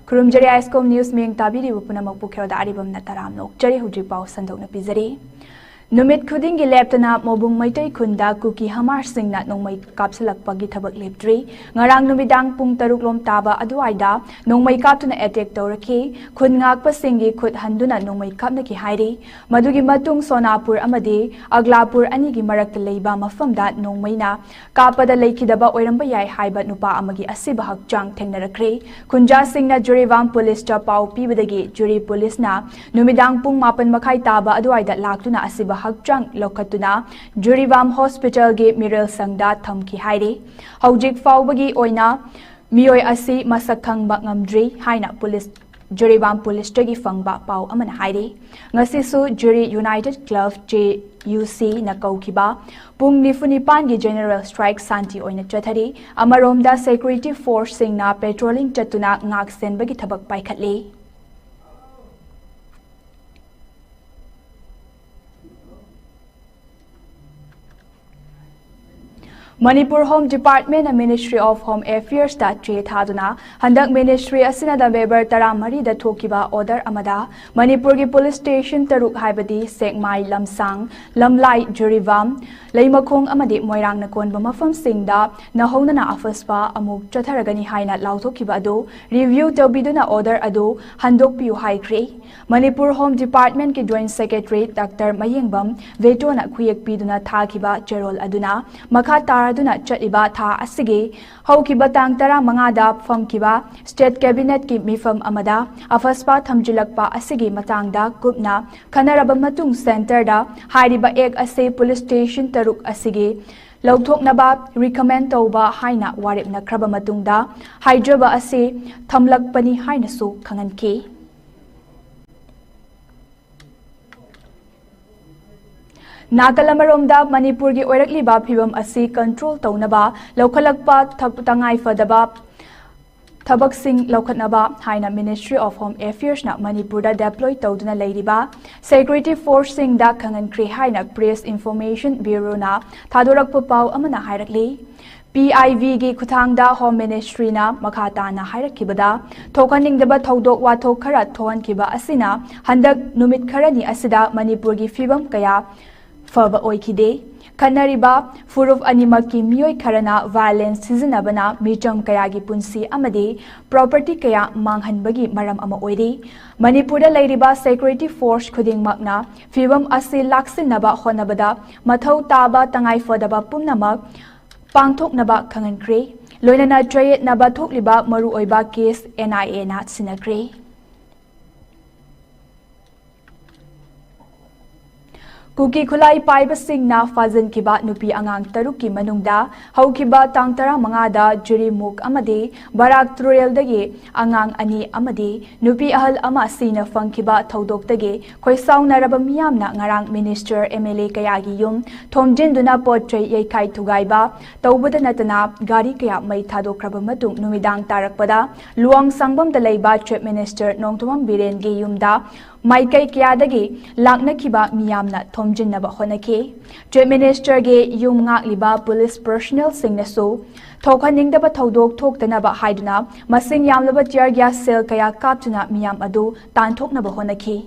ꯈꯨꯔꯨꯝꯖꯔꯤ ISCOM News ꯃꯤꯌꯦꯡ ꯇꯥꯕꯤꯔꯤꯕ ꯄꯨꯝꯅꯃꯛꯄꯨ ꯈꯦꯔꯣꯗ ꯑꯔꯤꯕꯝꯅ ꯇꯔꯥꯝꯅ ꯑꯣꯛꯆꯔꯤ꯫ ꯍꯧꯖꯤꯛ ꯄꯥꯎ ꯁꯟꯗꯣꯛꯅ ꯄꯤꯖꯔꯤ꯫ ꯅꯨꯃꯤꯠ ꯈꯨꯗꯤꯡꯒꯤ ꯂꯦꯞꯇꯅ ꯃꯣꯕꯨꯡ ꯃꯩꯇꯩ ꯈꯨꯟꯗ ꯀꯨꯀꯤ ꯍꯃꯥꯔꯁꯤꯡꯅ ꯅꯣꯡꯃꯩ ꯀꯥꯞꯁꯤꯜꯂꯛꯄꯒꯤ ꯊꯕꯛ ꯂꯦꯞꯇ꯭ꯔꯤ꯫ ꯉꯔꯥꯡ ꯅꯨꯃꯤꯗꯥꯡ ꯄꯨꯡ ꯇꯔꯨꯛ ꯂꯣꯝ ꯇꯥꯕ ꯑꯗꯨꯋꯥꯏꯗ ꯅꯣꯡꯃꯩ ꯀꯥꯞꯇꯨꯅ attack ꯇꯧꯔꯛꯈꯤ꯫ ꯈꯨꯟ ꯉꯥꯛꯄꯁꯤꯡꯒꯤ ꯈꯨꯠ ꯍꯟꯗꯨꯅ ꯅꯣꯡꯃꯩ ꯀꯥꯞꯅꯈꯤ ꯍꯥꯏꯔꯤ꯫ ꯃꯗꯨꯒꯤ ꯃꯇꯨꯡ ꯁꯣꯅꯥꯄꯨꯔ ꯑꯃꯗꯤ ꯑꯒꯂꯥꯄꯨꯔ ꯑꯅꯤꯒꯤ ꯃꯔꯛꯇ ꯂꯩꯕ ꯃꯐꯝꯗ ꯅꯣꯡꯃꯩꯅ ꯀꯥꯞꯄꯗ ꯂꯩꯈꯤꯗꯕ ꯑꯣꯏꯔꯝꯕ ꯌꯥꯏ ꯍꯥꯏꯕ ꯅꯨꯄꯥ ꯑꯃꯒꯤ ꯑꯁꯤꯕ ꯍꯛꯆꯥꯡ ꯊꯦꯡꯅꯔꯛꯈ꯭ꯔꯦ꯫ ꯈꯨꯟꯖꯥꯁꯤꯡꯅ ꯖꯤꯔꯤꯕꯥꯝ ꯄꯨꯂꯤꯁꯇ ꯄꯥꯎ ꯄꯤꯕꯗꯒꯤ ꯖꯤꯔꯤ ꯄꯨꯂꯤꯁꯅ ꯅꯨꯃꯤꯗꯥꯡ ꯄꯨꯡ ꯃꯥꯄꯟ ꯃꯈꯥꯏ ꯇꯥꯕ ꯑꯗꯨꯋꯥꯏꯗ ꯂꯥꯛꯇꯨꯅ ꯑꯁꯤꯕ ꯍꯛꯆꯥꯡ ꯂꯧꯈꯠꯇꯨꯅ ꯖꯤꯔꯤꯕꯥꯝ ꯍꯣꯁꯄꯤꯇꯥꯜꯒꯤ ꯃꯤꯔꯦꯜ ꯁꯪꯗ ꯊꯝꯈꯤ ꯍꯥꯏꯔꯤ꯫ ꯍꯧꯖꯤꯛ ꯐꯥꯎꯕꯒꯤ ꯑꯣꯏꯅ ꯃꯤꯑꯣꯏ ꯑꯁꯤ ꯃꯁꯛ ꯈꯪꯕ ꯉꯝꯗ꯭ꯔꯤ ꯍꯥꯏꯅ ꯄꯨꯂꯤꯁ, ꯖꯤꯔꯤꯕꯥꯝ ꯄꯨꯂꯤꯁꯇꯒꯤ ꯐꯪꯕ ꯄꯥꯎ ꯑꯃꯅ ꯍꯥꯏꯔꯤ꯫ ꯉꯁꯤꯁꯨ ꯖꯤꯔꯤ United Club, JUCꯅ ꯀꯧꯈꯤꯕ ꯄꯨꯡ ꯅꯤꯐꯨ ꯅꯤꯄꯥꯟꯒꯤ general strike ꯁꯥꯟꯇꯤ ꯑꯣꯏꯅ ꯆꯠꯊꯔꯤ꯫ ꯑꯃꯔꯣꯝꯗ security forceꯁꯤꯡꯅ patrolling ꯆꯠꯇꯨꯅ ꯉꯥꯛ ꯁꯦꯟꯕꯒꯤ ꯊꯕꯛ ꯄꯥꯏꯈꯠꯂꯤ꯫ ꯃꯅꯤꯄꯨꯔ ꯍꯣꯝ ꯗꯤꯄꯥꯔꯠꯃꯦꯟꯅ ꯃꯤꯅꯤꯁꯇ꯭ꯔꯤ ꯑꯣꯐ ꯍꯣꯝ ꯑꯦꯐꯤꯌꯔꯁꯇ ꯆꯦ ꯊꯥꯗꯨꯅ ꯍꯟꯗꯛ ꯃꯤꯅꯤꯁꯇ꯭ꯔꯤ ꯑꯁꯤꯅ ꯅꯕꯦꯝꯕꯔ ꯇꯔꯥꯃꯔꯤꯗ ꯊꯣꯛꯈꯤꯕ ꯑꯣꯔꯗꯔ ꯑꯃꯗ ꯃꯅꯤꯄꯨꯔꯒꯤ ꯄꯨꯂꯤꯁ ꯁ꯭ꯇꯦꯁꯟ ꯇꯔꯨꯛ ꯍꯥꯏꯕꯗꯤ ꯁꯦꯛꯃꯥꯏ, ꯂꯝꯁꯥꯡ, ꯂꯝꯂꯥꯏ, ꯖꯤꯔꯤꯕꯥꯝ, ꯂꯩꯃꯈꯣꯡ ꯑꯃꯗꯤ ꯃꯣꯏꯔꯥꯡꯅ ꯀꯣꯟꯕ ꯃꯐꯝꯁꯤꯡꯗ ꯅꯧꯍꯧꯅꯅ ꯑꯐꯁꯄꯥ ꯑꯃꯨꯛ ꯆꯠꯊꯔꯒꯅꯤ ꯍꯥꯏꯅ ꯂꯥꯎꯊꯣꯛꯈꯤꯕ ꯑꯗꯨ ꯔꯤꯚ꯭ꯌꯨ ꯇꯧꯕꯤꯗꯨꯅ ꯑꯣꯔꯗꯔ ꯑꯗꯨ ꯍꯟꯗꯣꯛꯄꯤꯌꯨ ꯍꯥꯏꯈ꯭ꯔꯦ꯫ ꯃꯅꯤꯄꯨꯔ ꯍꯣꯝ ꯗꯤꯄꯥꯔꯠꯃꯦꯟꯒꯤ ꯖꯣꯏꯟꯠ ꯁꯦꯀ꯭ꯔꯦꯇꯔꯤ ꯗꯥꯛꯇꯔ ꯃꯌꯦꯡꯕꯝ ꯚꯦꯇꯣꯅ ꯈꯨꯌꯦꯛ ꯄꯤꯗꯨꯅ ꯊꯥꯈꯤꯕ ꯆꯦꯔꯣꯜ ꯑꯗꯨꯅ ꯃꯈꯥ ꯇꯥꯔꯗꯨꯅ ꯆꯠꯂꯤꯕ ꯊꯥ ꯑꯁꯤꯒꯤ ꯍꯧꯈꯤꯕ ꯇꯥꯡ ꯇꯔꯥꯃꯉꯥꯗ ꯐꯝꯈꯤꯕ ꯁ꯭ꯇꯦꯠ ꯀꯦꯕꯤꯅꯦꯠꯀꯤ ꯃꯤꯐꯝ ꯑꯃꯗ ꯑꯐꯁꯄꯥ ꯊꯝꯖꯤꯜꯂꯛꯄ ꯑꯁꯤꯒꯤ ꯃꯇꯥꯡꯗ ꯀꯨꯞꯅ ꯈꯟꯅꯔꯕ ꯃꯇꯨꯡ ꯁꯦꯟꯇꯔꯗ ꯍꯥꯏꯔꯤꯕ ꯑꯦꯛ ꯑꯁꯤ ꯄꯨꯂꯤꯁ ꯁ꯭ꯇꯦꯁꯟ ꯇꯔꯨꯛ ꯑꯁꯤꯒꯤ ꯂꯧꯊꯣꯛꯅꯕ ꯔꯤꯀꯃꯦꯟ ꯇꯧꯕ ꯍꯥꯏꯅ ꯋꯥꯔꯦꯞꯅꯈ꯭ꯔꯕ ꯃꯇꯨꯡꯗ ꯍꯥꯏꯖꯕ ꯑꯁꯤ ꯊꯝꯂꯛꯄꯅꯤ ꯍꯥꯏꯅꯁꯨ ꯈꯪꯍꯟꯈꯤ꯫ ꯅꯥꯀꯜ ꯑꯃꯔꯣꯝꯗ ꯃꯅꯤꯄꯨꯔꯒꯤ ꯑꯣꯏꯔꯛꯂꯤꯕ ꯐꯤꯕꯝ ꯑꯁꯤ ꯀꯟꯇ꯭ꯔꯣꯜ ꯇꯧꯅꯕ ꯂꯧꯈꯠꯂꯛꯄ ꯊ-, ꯇꯉꯥꯏ ꯐꯗꯕ ꯊꯕꯛꯁꯤꯡ ꯂꯧꯈꯠꯅꯕ ꯍꯥꯏꯅ ꯃꯤꯅꯤꯁꯇ꯭ꯔꯤ ꯑꯣꯐ ꯍꯣꯝ ꯑꯦꯐꯤꯌꯔꯁꯅ ꯃꯅꯤꯄꯨꯔꯗ ꯗꯦꯄ꯭ꯂꯣꯏ ꯇꯧꯗꯨꯅ ꯂꯩꯔꯤꯕ ꯁꯦꯀ꯭ꯌꯨꯔꯤꯇꯤ ꯐꯣꯔꯁꯁꯤꯡꯗ ꯈꯪꯍꯟꯈ꯭ꯔꯦ ꯍꯥꯏꯅ ꯄ꯭ꯔꯦꯁ ꯏꯟꯐꯣꯔꯃꯦꯁꯟ ꯕ꯭ꯌꯨꯔꯣꯅ ꯊꯥꯗꯣꯔꯛꯄ ꯄꯥꯎ ꯑꯃꯅ ꯍꯥꯏꯔꯛꯂꯤ꯫ ꯄꯤ ꯑꯥꯏ ꯕꯤꯒꯤ ꯈꯨꯠꯊꯥꯡꯗ ꯍꯣꯝ ꯃꯤꯅꯤꯁꯇ꯭ꯔꯤꯅ ꯃꯈꯥ ꯇꯥꯅ ꯍꯥꯏꯔꯛꯈꯤꯕꯗ, ꯊꯣꯛꯍꯟꯅꯤꯡꯗꯕ ꯊꯧꯗꯣꯛ ꯋꯥꯊꯣꯛ ꯈꯔ ꯊꯣꯛꯍꯟꯈꯤꯕ ꯑꯁꯤꯅ ꯍꯟꯗꯛ ꯅꯨꯃꯤꯠ ꯈꯔꯅꯤ ꯑꯁꯤꯗ ꯃꯅꯤꯄꯨꯔꯒꯤ ꯐꯤꯕꯝ ꯀꯌꯥ ꯐꯕ ꯑꯣꯏꯈꯤꯗꯦ꯫ ꯈꯠꯅꯔꯤꯕ ꯐꯨꯔꯨꯞ ꯑꯅꯤꯃꯛꯀꯤ ꯃꯤꯑꯣꯏ ꯈꯔꯅ ꯚꯥꯏꯑꯣꯂꯦꯟꯁ ꯁꯤꯖꯤꯟꯅꯕꯅ ꯃꯤꯆꯝ ꯀꯌꯥꯒꯤ ꯄꯨꯟꯁꯤ ꯑꯃꯗꯤ ꯄ꯭ꯔꯣꯄꯔꯇꯤ ꯀꯌꯥ ꯃꯥꯡꯍꯟꯕꯒꯤ ꯃꯔꯝ ꯑꯃ ꯑꯣꯏꯔꯤ꯫ ꯃꯅꯤꯄꯨꯔꯗ ꯂꯩꯔꯤꯕ ꯁꯦꯀ꯭ꯌꯨꯔꯤꯇꯤ ꯐꯣꯔꯁ ꯈꯨꯗꯤꯡꯃꯛꯅ ꯐꯤꯕꯝ ꯑꯁꯤ ꯂꯥꯛꯁꯤꯟꯅꯕ ꯍꯣꯠꯅꯕꯗ ꯃꯊꯧ ꯇꯥꯕ ꯇꯉꯥꯏꯐꯗꯕ ꯄꯨꯝꯅꯃꯛ ꯄꯥꯡꯊꯣꯛꯅꯕ ꯈꯪꯍꯟꯈ꯭ꯔꯦ꯫ ꯂꯣꯏꯅꯅ ꯆꯌꯦꯠꯅꯕ ꯊꯣꯛꯂꯤꯕ ꯃꯔꯨꯑꯣꯏꯕ ꯀꯦꯁ ꯑꯦꯟ ꯑꯥꯏ ꯑꯦꯅ ꯁꯤꯟꯅꯈ꯭ꯔꯦ꯫ ꯀꯨꯀꯤ ꯈꯨꯠꯂꯥꯏ ꯄꯥꯏꯕꯁꯤꯡꯅ ꯐꯥꯖꯤꯟꯈꯤꯕ ꯅꯨꯄꯤ ꯑꯉꯥꯡ ꯇꯔꯨꯛꯀꯤ ꯃꯅꯨꯡꯗ ꯍꯧꯈꯤꯕ ꯇꯥꯡ ꯇꯔꯥꯃꯉꯥꯗ ꯖꯤꯔꯤꯃꯨꯛ ꯑꯃꯗꯤ ꯕꯔꯥꯛ ꯇꯨꯔꯦꯜꯗꯒꯤ ꯑꯉꯥꯡ ꯑꯅꯤ ꯑꯃꯗꯤ ꯅꯨꯄꯤ ꯑꯍꯜ ꯑꯃ ꯁꯤꯅ ꯐꯪꯈꯤꯕ ꯊꯧꯗꯣꯛꯇꯒꯤ ꯈꯣꯏꯁꯥꯎꯅꯔꯕ ꯃꯤꯌꯥꯝꯅ ꯉꯔꯥꯡ ꯃꯤꯅꯤꯁꯇꯔ, ꯑꯦꯝ ꯑꯦꯜ ꯑꯦ ꯀꯌꯥꯒꯤ ꯌꯨꯝ ꯊꯣꯝꯖꯤꯟꯗꯨꯅ ꯄꯣꯠ ꯆꯩ ꯌꯩꯈꯥꯏ ꯊꯨꯒꯥꯏꯕ ꯇꯧꯕꯗ ꯅꯠꯇꯅ ꯒꯥꯔꯤ ꯀꯌꯥ ꯃꯩ ꯊꯥꯗꯣꯛꯈ꯭ꯔꯕ ꯃꯇꯨꯡ ꯅꯨꯃꯤꯗꯥꯡ ꯇꯥꯔꯛꯄꯗ ꯂꯨꯋꯥꯡꯁꯥꯡꯕꯝꯗ ꯂꯩꯕ ꯆꯤꯐ ꯃꯤꯅꯤꯁꯇꯔ ꯅꯣꯡꯊꯣꯝꯕꯝ ꯕꯤꯔꯦꯟꯒꯤ ꯌꯨꯝꯗ ꯃꯥꯏꯀꯩ ꯀꯌꯥꯗꯒꯤ ꯂꯥꯛꯅꯈꯤꯕ ꯃꯤꯌꯥꯝꯅ ꯊꯣꯝꯖꯤꯟꯅꯕ ꯍꯣꯠꯅꯈꯤ꯫ Chief Minister ꯒꯤ ꯌꯨꯝ ꯉꯥꯛꯂꯤꯕ police personnel ꯁꯤꯡꯅꯁꯨ ꯊꯣꯛꯍꯟꯅꯤꯡꯗꯕ ꯊꯧꯗꯣꯛ ꯊꯣꯛꯇꯅꯕ ꯍꯥꯏꯗꯨꯅ ꯃꯁꯤꯡ ꯌꯥꯝꯂꯕ tear gas shell ꯀꯌꯥ ꯀꯥꯞꯇꯨꯅ ꯃꯤꯌꯥꯝ ꯑꯗꯨ ꯇꯥꯟꯊꯣꯛꯅꯕ ꯍꯣꯠꯅꯈꯤ꯫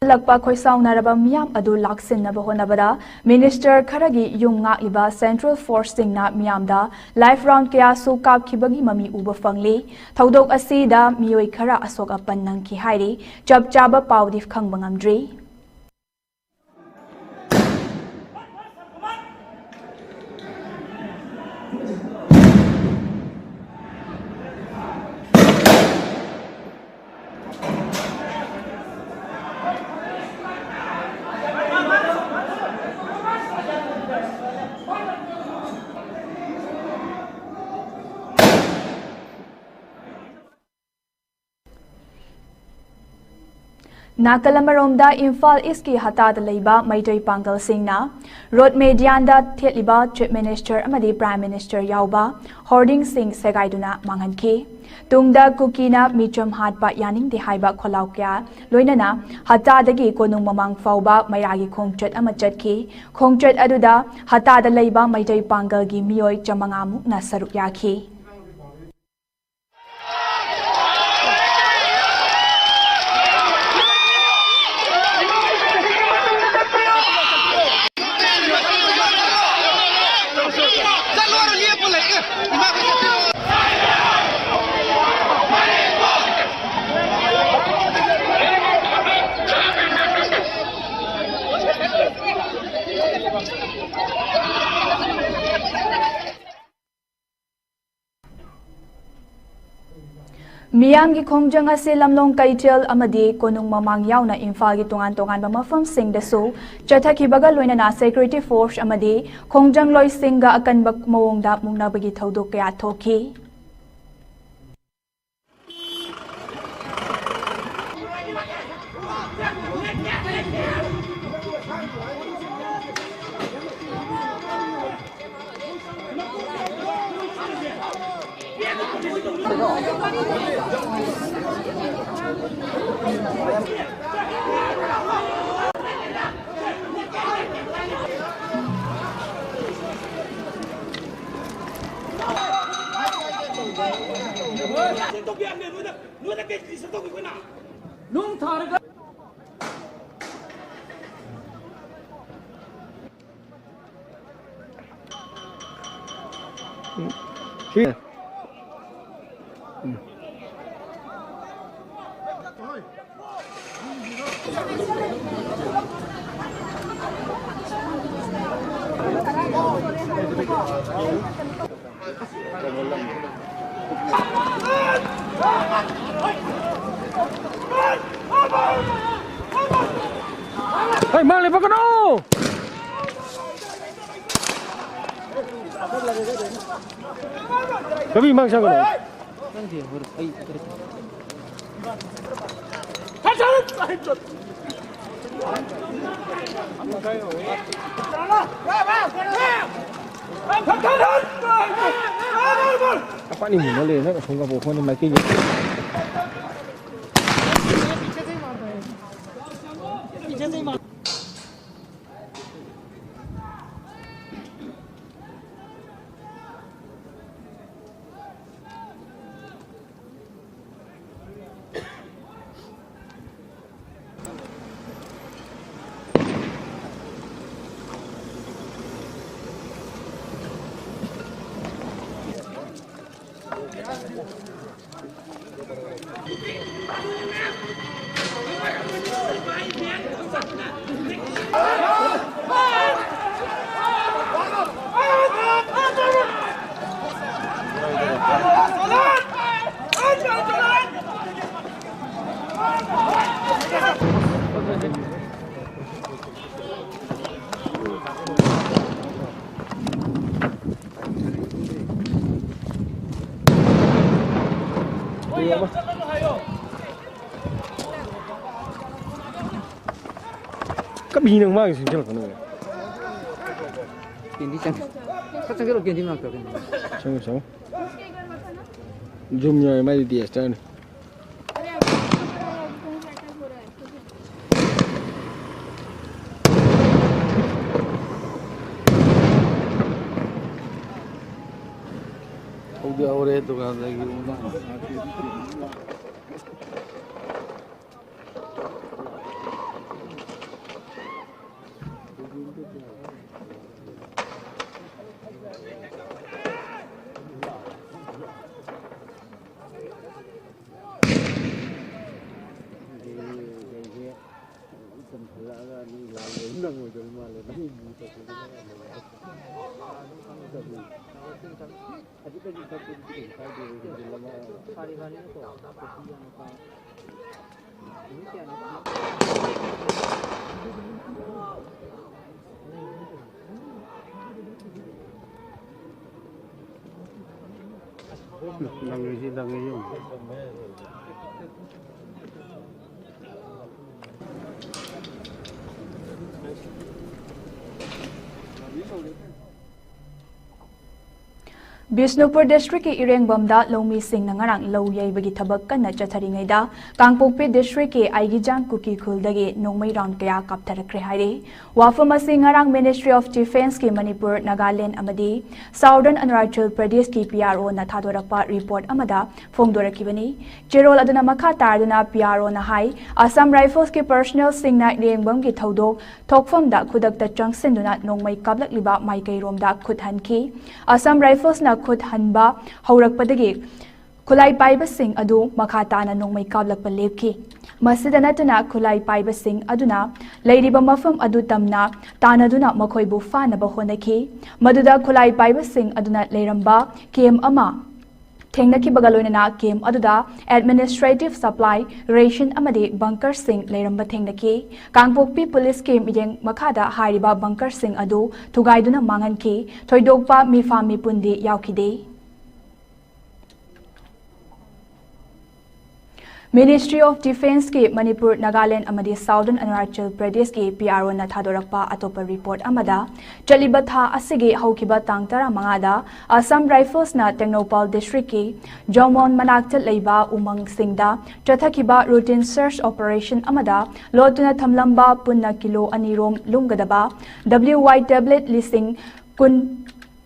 ꯍꯜꯂꯛꯄ ꯈꯣꯏꯁꯥꯎꯅꯔꯕ ꯃꯤꯌꯥꯝ ꯑꯗꯨ ꯂꯥꯛꯁꯤꯟꯅꯕ ꯍꯣꯠꯅꯕꯗ minister ꯈꯔꯒꯤ ꯌꯨꯝ ꯉꯥꯛꯂꯤꯕ central force ꯁꯤꯡꯅ ꯃꯤꯌꯥꯝꯗ live round ꯀꯌꯥꯁꯨ ꯀꯥꯞꯈꯤꯕꯒꯤ ꯃꯃꯤ ꯎꯕ ꯐꯪꯂꯤ꯫ ꯊꯧꯗꯣꯛ ꯑꯁꯤꯗ ꯃꯤꯑꯣꯏ ꯈꯔ ꯑꯁꯣꯛ ꯑꯄꯟ ꯅꯪꯈꯤ ꯍꯥꯏꯔꯤ꯫ ꯆꯞ ꯆꯥꯕ ꯄꯥꯎꯗꯤ ꯈꯪꯕ ꯉꯝꯗ꯭ꯔꯤ꯫ ꯅꯥꯀꯜ ꯑꯃꯔꯣꯝꯗ, ꯏꯝꯐꯥꯜ ꯏꯁꯀꯤ ꯍꯇꯥꯗ ꯂꯩꯕ ꯃꯩꯇꯩ ꯄꯥꯡꯒꯜꯁꯤꯡꯅ ꯔꯣꯗ ꯃꯦꯗꯤꯌꯥꯟꯗ ꯊꯦꯠꯂꯤꯕ Chief Minister ꯑꯃꯗꯤ Prime Minister ꯌꯥꯎꯕ ꯍꯣꯔꯗꯤꯡꯁꯤꯡ ꯁꯦꯒꯥꯏꯗꯨꯅ ꯃꯥꯡꯍꯟꯈꯤ꯫ ꯇꯨꯡꯗ ꯀꯨꯀꯤꯅ ꯃꯤꯆꯝ ꯍꯥꯠꯄ ꯌꯥꯅꯤꯡꯗꯦ ꯍꯥꯏꯕ ꯈꯣꯜꯂꯥꯎ ꯀꯌꯥ ꯂꯣꯏꯅꯅ ꯍꯇꯥꯗꯒꯤ ꯀꯣꯅꯨꯡ ꯃꯃꯥꯡ ꯐꯥꯎꯕ ꯃꯩꯔꯥꯒꯤ ꯈꯣꯡꯆꯠ ꯑꯃ ꯆꯠꯈꯤ꯫ ꯈꯣꯡꯆꯠ ꯑꯗꯨꯗ ꯍꯇꯥꯗ ꯂꯩꯕ ꯃꯩꯇꯩ ꯄꯥꯡꯒꯜꯒꯤ ꯃꯤꯑꯣꯏ ꯆꯥꯃꯉꯥ ꯃꯨꯛꯅ ꯁꯔꯨꯛ ꯌꯥꯈꯤ꯫ ꯃꯤꯌꯥꯝꯒꯤ ꯈꯣꯡꯖꯪ ꯑꯁꯤ ꯂꯝꯂꯣꯡ, ꯀꯩꯊꯦꯜ ꯑꯃꯗꯤ ꯀꯣꯅꯨꯡ ꯃꯃꯥꯡ ꯌꯥꯎꯅ ꯏꯝꯐꯥꯜꯒꯤ ꯇꯣꯉꯥꯟ ꯇꯣꯉꯥꯟꯕ ꯃꯐꯝꯁꯤꯡꯗꯁꯨ ꯆꯠꯊꯈꯤꯕꯒ ꯂꯣꯏꯅꯅ security force ꯑꯃꯗꯤ ꯈꯣꯡꯖꯪꯂꯣꯏꯁꯤꯡꯒ ꯑꯀꯟꯕ ꯃꯑꯣꯡꯗ ꯃꯨꯛꯅꯕꯒꯤ ꯊꯧꯗꯣꯛ ꯀꯌꯥ ꯊꯣꯛꯈꯤ꯫ ꯅꯨꯡ ꯊꯥꯔꯒ ꯍꯩ, ꯃꯥꯡ ꯂꯦꯞꯄꯛꯀꯅꯣ! ꯀꯕꯤ ꯃꯥꯡ ꯁꯥꯡꯒꯅꯣ꯫ Apa ni muna le na kung kapo ko ni Mikey. ꯀꯃꯤꯅ ꯃꯥꯒꯤ ꯁꯤꯡꯖꯜꯂꯛꯄꯅꯣ꯫ ꯀꯦꯟꯗꯤ ꯆꯪ-, ꯈꯔ ꯆꯪꯁꯤꯜꯂꯣ, ꯀꯦꯟꯗꯤ ꯃꯅꯥꯛꯇ ꯀꯩꯅꯣ꯫ ꯆꯪꯉꯨ, ꯆꯪꯉꯨ꯫ ꯖꯨꯝ ꯌꯥꯎꯋꯦ, ꯃꯥꯏꯗꯤ ꯗꯤ ꯑꯦꯁ ꯇꯔꯅꯤ꯫ ꯍꯧꯗꯤ ꯍꯧꯔꯦ ꯗꯨꯀꯥꯟꯗꯒꯤ꯫ ꯅꯪꯒꯤꯁꯤ ꯅꯪꯒꯤ ꯌꯨꯝ꯫ ꯕꯤꯁꯅꯨꯄꯨꯔ ꯗꯤꯁꯇ꯭ꯔꯤꯛꯀꯤ ꯏꯔꯦꯡꯕꯝꯗ ꯂꯧꯃꯤꯁꯤꯡꯅ ꯉꯔꯥꯡ ꯂꯧ ꯌꯩꯕꯒꯤ ꯊꯕꯛ ꯀꯟꯅ ꯆꯠꯊꯔꯤꯉꯩꯗ, ꯀꯥꯡꯄꯣꯛꯄꯤ ꯗꯤꯁꯇ꯭ꯔꯤꯛꯀꯤ ꯑꯥꯏꯒꯤꯖꯥꯡ ꯀꯨꯀꯤ ꯈꯨꯜꯗꯒꯤ ꯅꯣꯡꯃꯩ ꯔꯥꯎꯟ ꯀꯌꯥ ꯀꯥꯞꯊꯔꯛꯈ꯭ꯔꯦ ꯍꯥꯏꯔꯤ꯫ ꯋꯥꯐꯝ ꯑꯁꯤ ꯉꯔꯥꯡ Ministry of Defenceꯀꯤ ꯃꯅꯤꯄꯨꯔ, ꯅꯥꯒꯥꯂꯦꯟ ꯑꯃꯗꯤ Southern Arunachal Pradeshꯀꯤ P R Oꯅ ꯊꯥꯗꯣꯔꯛꯄ report ꯑꯃꯗ ꯐꯣꯡꯗꯣꯔꯛꯈꯤꯕꯅꯤ꯫ ꯆꯦꯔꯣꯜ ꯑꯗꯨꯅ ꯃꯈꯥ ꯇꯥꯔꯗꯨꯅ P R Oꯅ ꯍꯥꯏ, Assam Riflesꯀꯤ personnelꯁꯤꯡꯅ ꯏꯔꯦꯡꯕꯝꯒꯤ ꯊꯧꯗꯣꯛ ꯊꯣꯛꯐꯝꯗ ꯈꯨꯗꯛꯇ ꯆꯪꯁꯤꯟꯗꯨꯅ ꯅꯣꯡꯃꯩ ꯀꯥꯞꯂꯛꯂꯤꯕ ꯃꯥꯏꯀꯩꯔꯣꯝꯗ ꯈꯨꯠ ꯍꯟꯈꯤ꯫ Assam Riflesꯅ ꯈꯨꯠ ꯍꯟꯕ ꯍꯧꯔꯛꯄꯗꯒꯤ ꯈꯨꯠꯂꯥꯏ ꯄꯥꯏꯕꯁꯤꯡ ꯑꯗꯨ ꯃꯈꯥ ꯇꯥꯅ ꯅꯣꯡꯃꯩ ꯀꯥꯞꯂꯛꯄ ꯂꯦꯞꯈꯤ꯫ ꯃꯁꯤꯗ ꯅꯠꯇꯅ ꯈꯨꯠꯂꯥꯏ ꯄꯥꯏꯕꯁꯤꯡ ꯑꯗꯨꯅ ꯂꯩꯔꯤꯕ ꯃꯐꯝ ꯑꯗꯨ ꯇꯝꯅ ꯇꯥꯟꯅꯗꯨꯅ ꯃꯈꯣꯏꯕꯨ ꯐꯥꯅꯕ ꯍꯣꯠꯅꯈꯤ꯫ ꯃꯗꯨꯗ ꯈꯨꯠꯂꯥꯏ ꯄꯥꯏꯕꯁꯤꯡ ꯑꯗꯨꯅ ꯂꯩꯔꯝꯕ camp ꯑꯃ ꯊꯦꯡꯅꯈꯤꯕꯒ ꯂꯣꯏꯅꯅ camp ꯑꯗꯨꯗ administrative supply, ration ꯑꯃꯗꯤ bunkerꯁꯤꯡ ꯂꯩꯔꯝꯕ ꯊꯦꯡꯅꯈꯤ꯫ ꯀꯥꯡꯄꯣꯛꯄꯤ ꯄꯨꯂꯤꯁꯀꯤ ꯃꯤꯠꯌꯦꯡ ꯃꯈꯥꯗ ꯍꯥꯏꯔꯤꯕ bunkerꯁꯤꯡ ꯑꯗꯨ ꯊꯨꯒꯥꯏꯗꯨꯅ ꯃꯥꯡꯍꯟꯈꯤ꯫ ꯊꯣꯏꯗꯣꯛꯄ ꯃꯤꯐꯥ ꯃꯤꯄꯨꯟꯗꯤ ꯌꯥꯎꯈꯤꯗꯦ꯫ Ministry of Defenceꯀꯤ ꯃꯅꯤꯄꯨꯔ, ꯅꯥꯒꯥꯂꯦꯟ ꯑꯃꯗꯤ Southern ꯑꯔꯨꯅꯥꯆꯜ ꯄ꯭ꯔꯗꯦꯁꯀꯤ PROꯅ ꯊꯥꯗꯣꯔꯛꯄ ꯑꯇꯣꯞꯄ report ꯑꯃꯗ, ꯆꯠꯂꯤꯕ ꯊꯥ ꯑꯁꯤꯒꯤ ꯍꯧꯈꯤꯕ ꯇꯥꯡ ꯇꯔꯥꯃꯉꯥꯗ Assam Riflesꯅ ꯇꯦꯡꯅꯧꯄꯥꯜ districtꯀꯤ ꯖꯃꯣꯟ ꯃꯅꯥꯛꯇ ꯂꯩꯕ ꯎꯃꯪꯁꯤꯡꯗ ꯆꯠꯊꯈꯤꯕ routine search operation ꯑꯃꯗ ꯂꯣꯠꯇꯨꯅ ꯊꯝꯂꯝꯕ ꯄꯨꯟꯅ ꯀꯤꯂꯣ ꯑꯅꯤ ꯔꯣꯝ ꯂꯨꯝꯒꯗꯕ WY tablet ꯂꯤꯁꯤꯡ ꯀꯨꯟ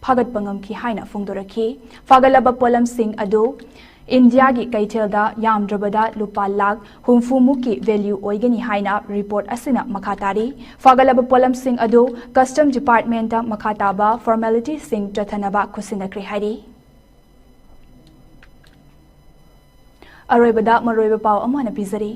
ꯐꯥꯒꯠꯄ ꯉꯝꯈꯤ ꯍꯥꯏꯅ ꯐꯣꯡꯗꯣꯔꯛꯈꯤ꯫ ꯐꯥꯒꯠꯂꯕ ꯄꯣꯠꯂꯝꯁꯤꯡ ꯑꯗꯨ ꯏꯟꯗꯤꯌꯥꯒꯤ ꯀꯩꯊꯦꯜꯗ ꯌꯥꯝꯗ꯭ꯔꯕꯗ ꯂꯨꯄꯥ ꯂꯥꯈ ꯍꯨꯝꯐꯨ ꯃꯨꯛꯀꯤ value ꯑꯣꯏꯒꯅꯤ ꯍꯥꯏꯅ report ꯑꯁꯤꯅ ꯃꯈꯥ ꯇꯥꯔꯤ꯫ ꯐꯥꯒꯠꯂꯕ ꯄꯣꯠꯂꯝꯁꯤꯡ ꯑꯗꯨ Custom Departmentꯇ ꯃꯈꯥ ꯇꯥꯕ formalityꯁꯤꯡ ꯆꯠꯊꯅꯕ ꯈꯨꯠꯁꯤꯟꯅꯈ꯭ꯔꯦ ꯍꯥꯏꯔꯤ꯫ ꯑꯔꯣꯏꯕꯗ ꯃꯔꯨꯑꯣꯏꯕ ꯄꯥꯎ ꯑꯃ ꯍꯥꯟꯅ ꯄꯤꯖꯔꯤ꯫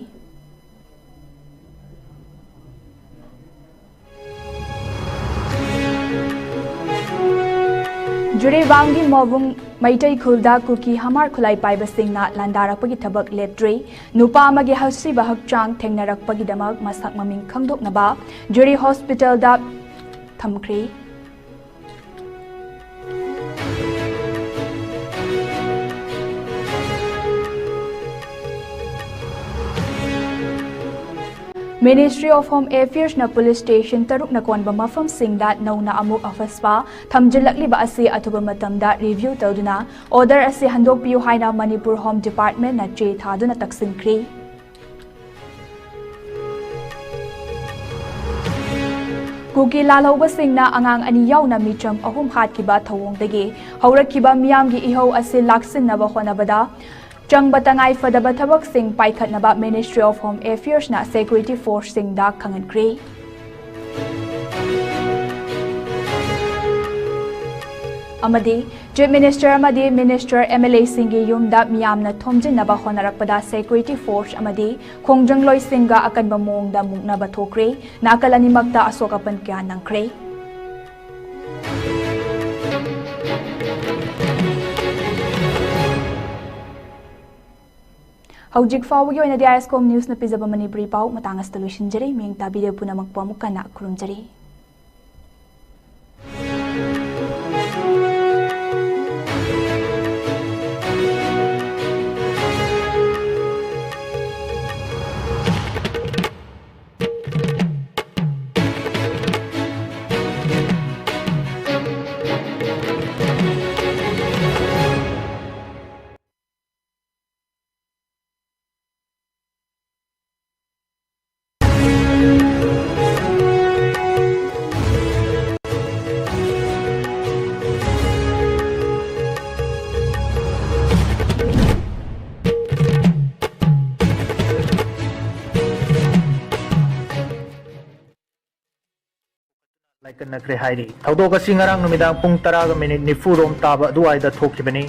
ꯖꯤꯔꯤꯕꯥꯝꯒꯤ ꯃꯣꯕꯨꯡ ꯃꯩꯇꯩ ꯈꯨꯜꯗ ꯀꯨꯀꯤ ꯍꯃꯥꯔ ꯈꯨꯠꯂꯥꯏ ꯄꯥꯏꯕꯁꯤꯡꯅ ꯂꯥꯟꯗꯥꯔꯛꯄꯒꯤ ꯊꯕꯛ ꯂꯦꯞꯇ꯭ꯔꯤ꯫ ꯅꯨꯄꯥ ꯑꯃꯒꯤ ꯑꯁꯤꯕ ꯍꯛꯆꯥꯡ ꯊꯦꯡꯅꯔꯛꯄꯒꯤꯗꯃꯛ ꯃꯁꯛ ꯃꯃꯤꯡ ꯈꯪꯗꯣꯛꯅꯕ ꯖꯤꯔꯤ ꯍꯣꯁꯄꯤꯇꯥꯜꯗ ꯊꯝꯈ꯭ꯔꯤ꯫ Ministry of Home Affairsꯅ police station ꯇꯔꯨꯛꯅ ꯀꯣꯟꯕ ꯃꯐꯝꯁꯤꯡꯗ ꯅꯧꯅ ꯑꯃꯨꯛ ꯑꯐꯁꯄꯥ ꯊꯝꯖꯤꯜꯂꯛꯂꯤꯕ ꯑꯁꯤ ꯑꯊꯨꯕ ꯃꯇꯝꯗ review ꯇꯧꯗꯨꯅ order ꯑꯁꯤ ꯍꯟꯗꯣꯛꯄꯤꯌꯨ ꯍꯥꯏꯅ ꯃꯅꯤꯄꯨꯔ Home Departmentꯅ ꯆꯦ ꯊꯥꯗꯨꯅ ꯇꯛꯁꯤꯟꯈ꯭ꯔꯤ꯫ ꯀꯨꯀꯤ ꯂꯥꯜꯍꯧꯕꯁꯤꯡꯅ ꯑꯉꯥꯡ ꯑꯅꯤ ꯌꯥꯎꯅ ꯃꯤꯆꯝ ꯑꯍꯨꯝ ꯍꯥꯠꯈꯤꯕ ꯊꯧꯑꯣꯡꯗꯒꯤ ꯍꯧꯔꯛꯈꯤꯕ ꯃꯤꯌꯥꯝꯒꯤ ꯏꯍꯧ ꯑꯁꯤ ꯂꯥꯛꯁꯤꯟꯅꯕ ꯍꯣꯠꯅꯕꯗ ꯆꯪꯕ ꯇꯉꯥꯏ ꯐꯗꯕ ꯊꯕꯛꯁꯤꯡ ꯄꯥꯏꯈꯠꯅꯕ Ministry of Home Affairsꯅ security forceꯁꯤꯡꯗ ꯈꯪꯍꯟꯈ꯭ꯔꯤ꯫ ꯑꯃꯗꯤ Chief Minister ꯑꯃꯗꯤ Minister, MLAꯁꯤꯡꯒꯤ ꯌꯨꯝꯗ ꯃꯤꯌꯥꯝꯅ ꯊꯣꯝꯖꯤꯟꯅꯕ ꯍꯣꯠꯅꯔꯛꯄꯗ security force ꯑꯃꯗꯤ ꯈꯣꯡꯖꯪꯂꯣꯏꯁꯤꯡꯒ ꯑꯀꯟꯕ ꯃꯑꯣꯡꯗ ꯃꯨꯛꯅꯕ ꯊꯣꯛꯈ꯭ꯔꯦ꯫ ꯅꯥꯀꯜ ꯑꯅꯤꯃꯛꯇ ꯑꯁꯣꯛ ꯑꯄꯟ ꯀꯌꯥ ꯅꯪꯈ꯭ꯔꯦ꯫ ꯍꯧꯖꯤꯛ ꯐꯥꯎꯕꯒꯤ ꯑꯣꯏꯅꯗꯤ ꯑꯥꯏ ꯑꯦꯁ ꯀꯣꯝ ꯅ꯭ꯌꯨꯁꯅ ꯄꯤꯖꯕ ꯃꯅꯤꯄꯨꯔꯤ ꯄꯥꯎ ꯃꯇꯥꯡ ꯑꯁꯤꯗ ꯂꯣꯏꯁꯤꯟꯖꯔꯦ꯫ ꯃꯤꯌꯦꯡ ꯇꯥꯕꯤꯔꯤꯕ ꯄꯨꯝꯅꯃꯛꯄꯨ ꯑꯃꯨꯛ ꯍꯟꯅ ꯈꯨꯔꯨꯝꯖꯔꯤ꯫ ꯂꯥꯏꯀꯠꯅꯈ꯭ꯔꯦ ꯍꯥꯏꯔꯤ꯫ ꯊꯧꯗꯣꯛ ꯑꯁꯤ ꯉꯔꯥꯡ ꯅꯨꯃꯤꯗꯥꯡ ꯄꯨꯡ ꯇꯔꯥꯒ ꯃꯤꯅꯤꯠ ꯅꯤꯐꯨ ꯔꯣꯝ ꯇꯥꯕ ꯑꯗꯨꯋꯥꯏꯗ ꯊꯣꯛꯈꯤꯕꯅꯤ꯫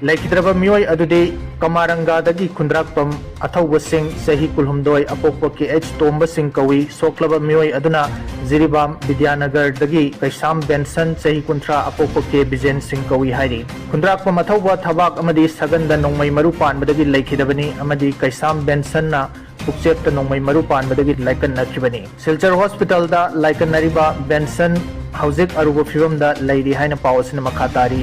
ꯂꯩꯈꯤꯗ꯭ꯔꯕ ꯃꯤꯑꯣꯏ ꯑꯗꯨꯗꯤ ꯀꯃꯥꯔꯪꯒꯥꯗꯒꯤ ꯈꯨꯟꯗ꯭ꯔꯥꯛꯄꯝ ꯑꯊꯧꯕ ꯁꯤꯡ, ꯆꯍꯤ ꯀꯨꯟꯍꯨꯝꯗꯣꯏ, ꯑꯄꯣꯛꯄ ꯀꯦ ꯑꯩꯆ ꯇꯣꯝꯕ ꯁꯤꯡ ꯀꯧꯏ꯫ ꯁꯣꯛꯂꯕ ꯃꯤꯑꯣꯏ ꯑꯗꯨꯅ ꯖꯤꯔꯤꯕꯥꯝ ꯕꯤꯗ꯭ꯌꯥꯅꯒꯔꯗꯒꯤ ꯀꯩꯁꯥꯝ ꯕꯦꯟꯁꯟ, ꯆꯍꯤ ꯀꯨꯟꯊ꯭ꯔꯥ, ꯑꯄꯣꯛꯄ ꯀꯦ ꯕꯤꯖꯦꯟ ꯁꯤꯡ ꯀꯧꯏ ꯍꯥꯏꯔꯤ꯫ ꯈꯨꯟꯗ꯭ꯔꯥꯛꯄꯝ ꯑꯊꯧꯕ ꯊꯕꯥꯛ ꯑꯃꯗꯤ ꯁꯒꯟꯗ ꯅꯣꯡꯃꯩ ꯃꯔꯨ ꯄꯥꯟꯕꯗꯒꯤ ꯂꯩꯈꯤꯗꯕꯅꯤ ꯑꯃꯗꯤ ꯀꯩꯁꯥꯝ ꯕꯦꯟꯁꯟꯅ ꯄꯨꯛꯆꯦꯛꯇ ꯅꯣꯡꯃꯩ ꯃꯔꯨ ꯄꯥꯟꯕꯗꯒꯤ ꯂꯥꯏꯀꯠꯅꯈꯤꯕꯅꯤ꯫ ꯁꯤꯜꯆꯔ ꯍꯣꯁꯄꯤꯇꯥꯜꯗ ꯂꯥꯏꯀꯠꯅꯔꯤꯕ ꯕꯦꯟꯁꯟ ꯍꯧꯖꯤꯛ ꯑꯔꯨꯕ ꯐꯤꯕꯝꯗ ꯂꯩꯔꯤ ꯍꯥꯏꯅ ꯄꯥꯎ ꯑꯁꯤꯅ ꯃꯈꯥ ꯇꯥꯔꯤ꯫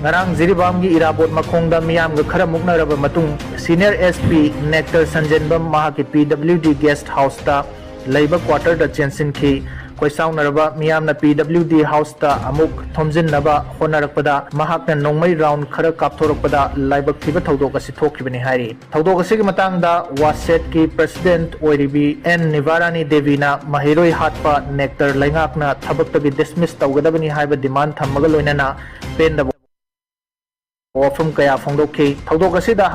ꯉꯔꯥꯡ ꯖꯤꯔꯤꯕꯥꯝꯒꯤ ꯏꯔꯥꯕꯣꯠ ꯃꯈꯣꯡꯗ ꯃꯤꯌꯥꯝꯒ ꯈꯔ ꯃꯨꯛꯅꯔꯕ ꯃꯇꯨꯡ, ꯁꯤꯅꯤꯌꯔ ꯑꯦꯁ ꯄꯤ ꯅꯦꯛꯇꯔ ꯁꯟꯖꯦꯟꯕꯝ ꯃꯍꯥꯛꯀꯤ ꯄꯤ ꯗꯕ꯭ꯂꯤꯎ ꯗꯤ ꯒꯦꯁꯠ ꯍꯥꯎꯁꯇ ꯂꯩꯕ ꯀ꯭ꯋꯥꯇꯔꯗ ꯆꯦꯟꯁꯤꯟꯈꯤ꯫ ꯈꯣꯏꯁꯥꯎꯅꯔꯕ ꯃꯤꯌꯥꯝꯅ ꯄꯤ ꯗꯕ꯭ꯂꯤꯎ ꯗꯤ ꯍꯥꯎꯁꯇ ꯑꯃꯨꯛ ꯊꯣꯝꯖꯤꯟꯅꯕ ꯍꯣꯠꯅꯔꯛꯄꯗ ꯃꯍꯥꯛꯅ ꯅꯣꯡꯃꯩ ꯔꯥꯎꯟ ꯈꯔ ꯀꯥꯞꯊꯣꯔꯛꯄꯗ ꯂꯥꯏꯕꯛ ꯊꯤꯕ ꯊꯧꯗꯣꯛ ꯑꯁꯤ ꯊꯣꯛꯈꯤꯕꯅꯤ ꯍꯥꯏꯔꯤ꯫ ꯊꯧꯗꯣꯛ ꯑꯁꯤꯒꯤ ꯃꯇꯥꯡꯗ ꯋꯥꯁꯦꯠꯀꯤ ꯄ꯭ꯔꯁꯤꯗꯦꯟꯠ ꯑꯣꯏꯔꯤꯕꯤ ꯑꯦꯟ ꯅꯤꯚꯥꯔꯥꯅꯤ ꯗꯦꯕꯤꯅ ꯃꯍꯩꯔꯣꯏ ꯍꯥꯠꯄ ꯅꯦꯛꯇꯔ ꯂꯩꯉꯥꯛꯅ ꯊꯕꯛꯇꯒꯤ ꯗꯤꯁꯃꯤꯁ ꯇꯧꯒꯗꯕꯅꯤ ꯍꯥꯏꯕ ꯗꯤꯃꯥꯟ ꯊꯝꯕꯒ ꯂꯣꯏꯅꯅ ꯄꯦꯟꯗꯕ ꯋꯥꯐꯝ ꯀꯌꯥ ꯐꯣꯡꯗꯣꯛꯈꯤ꯫ ꯊꯧꯗꯣꯛ ꯑꯁꯤꯗ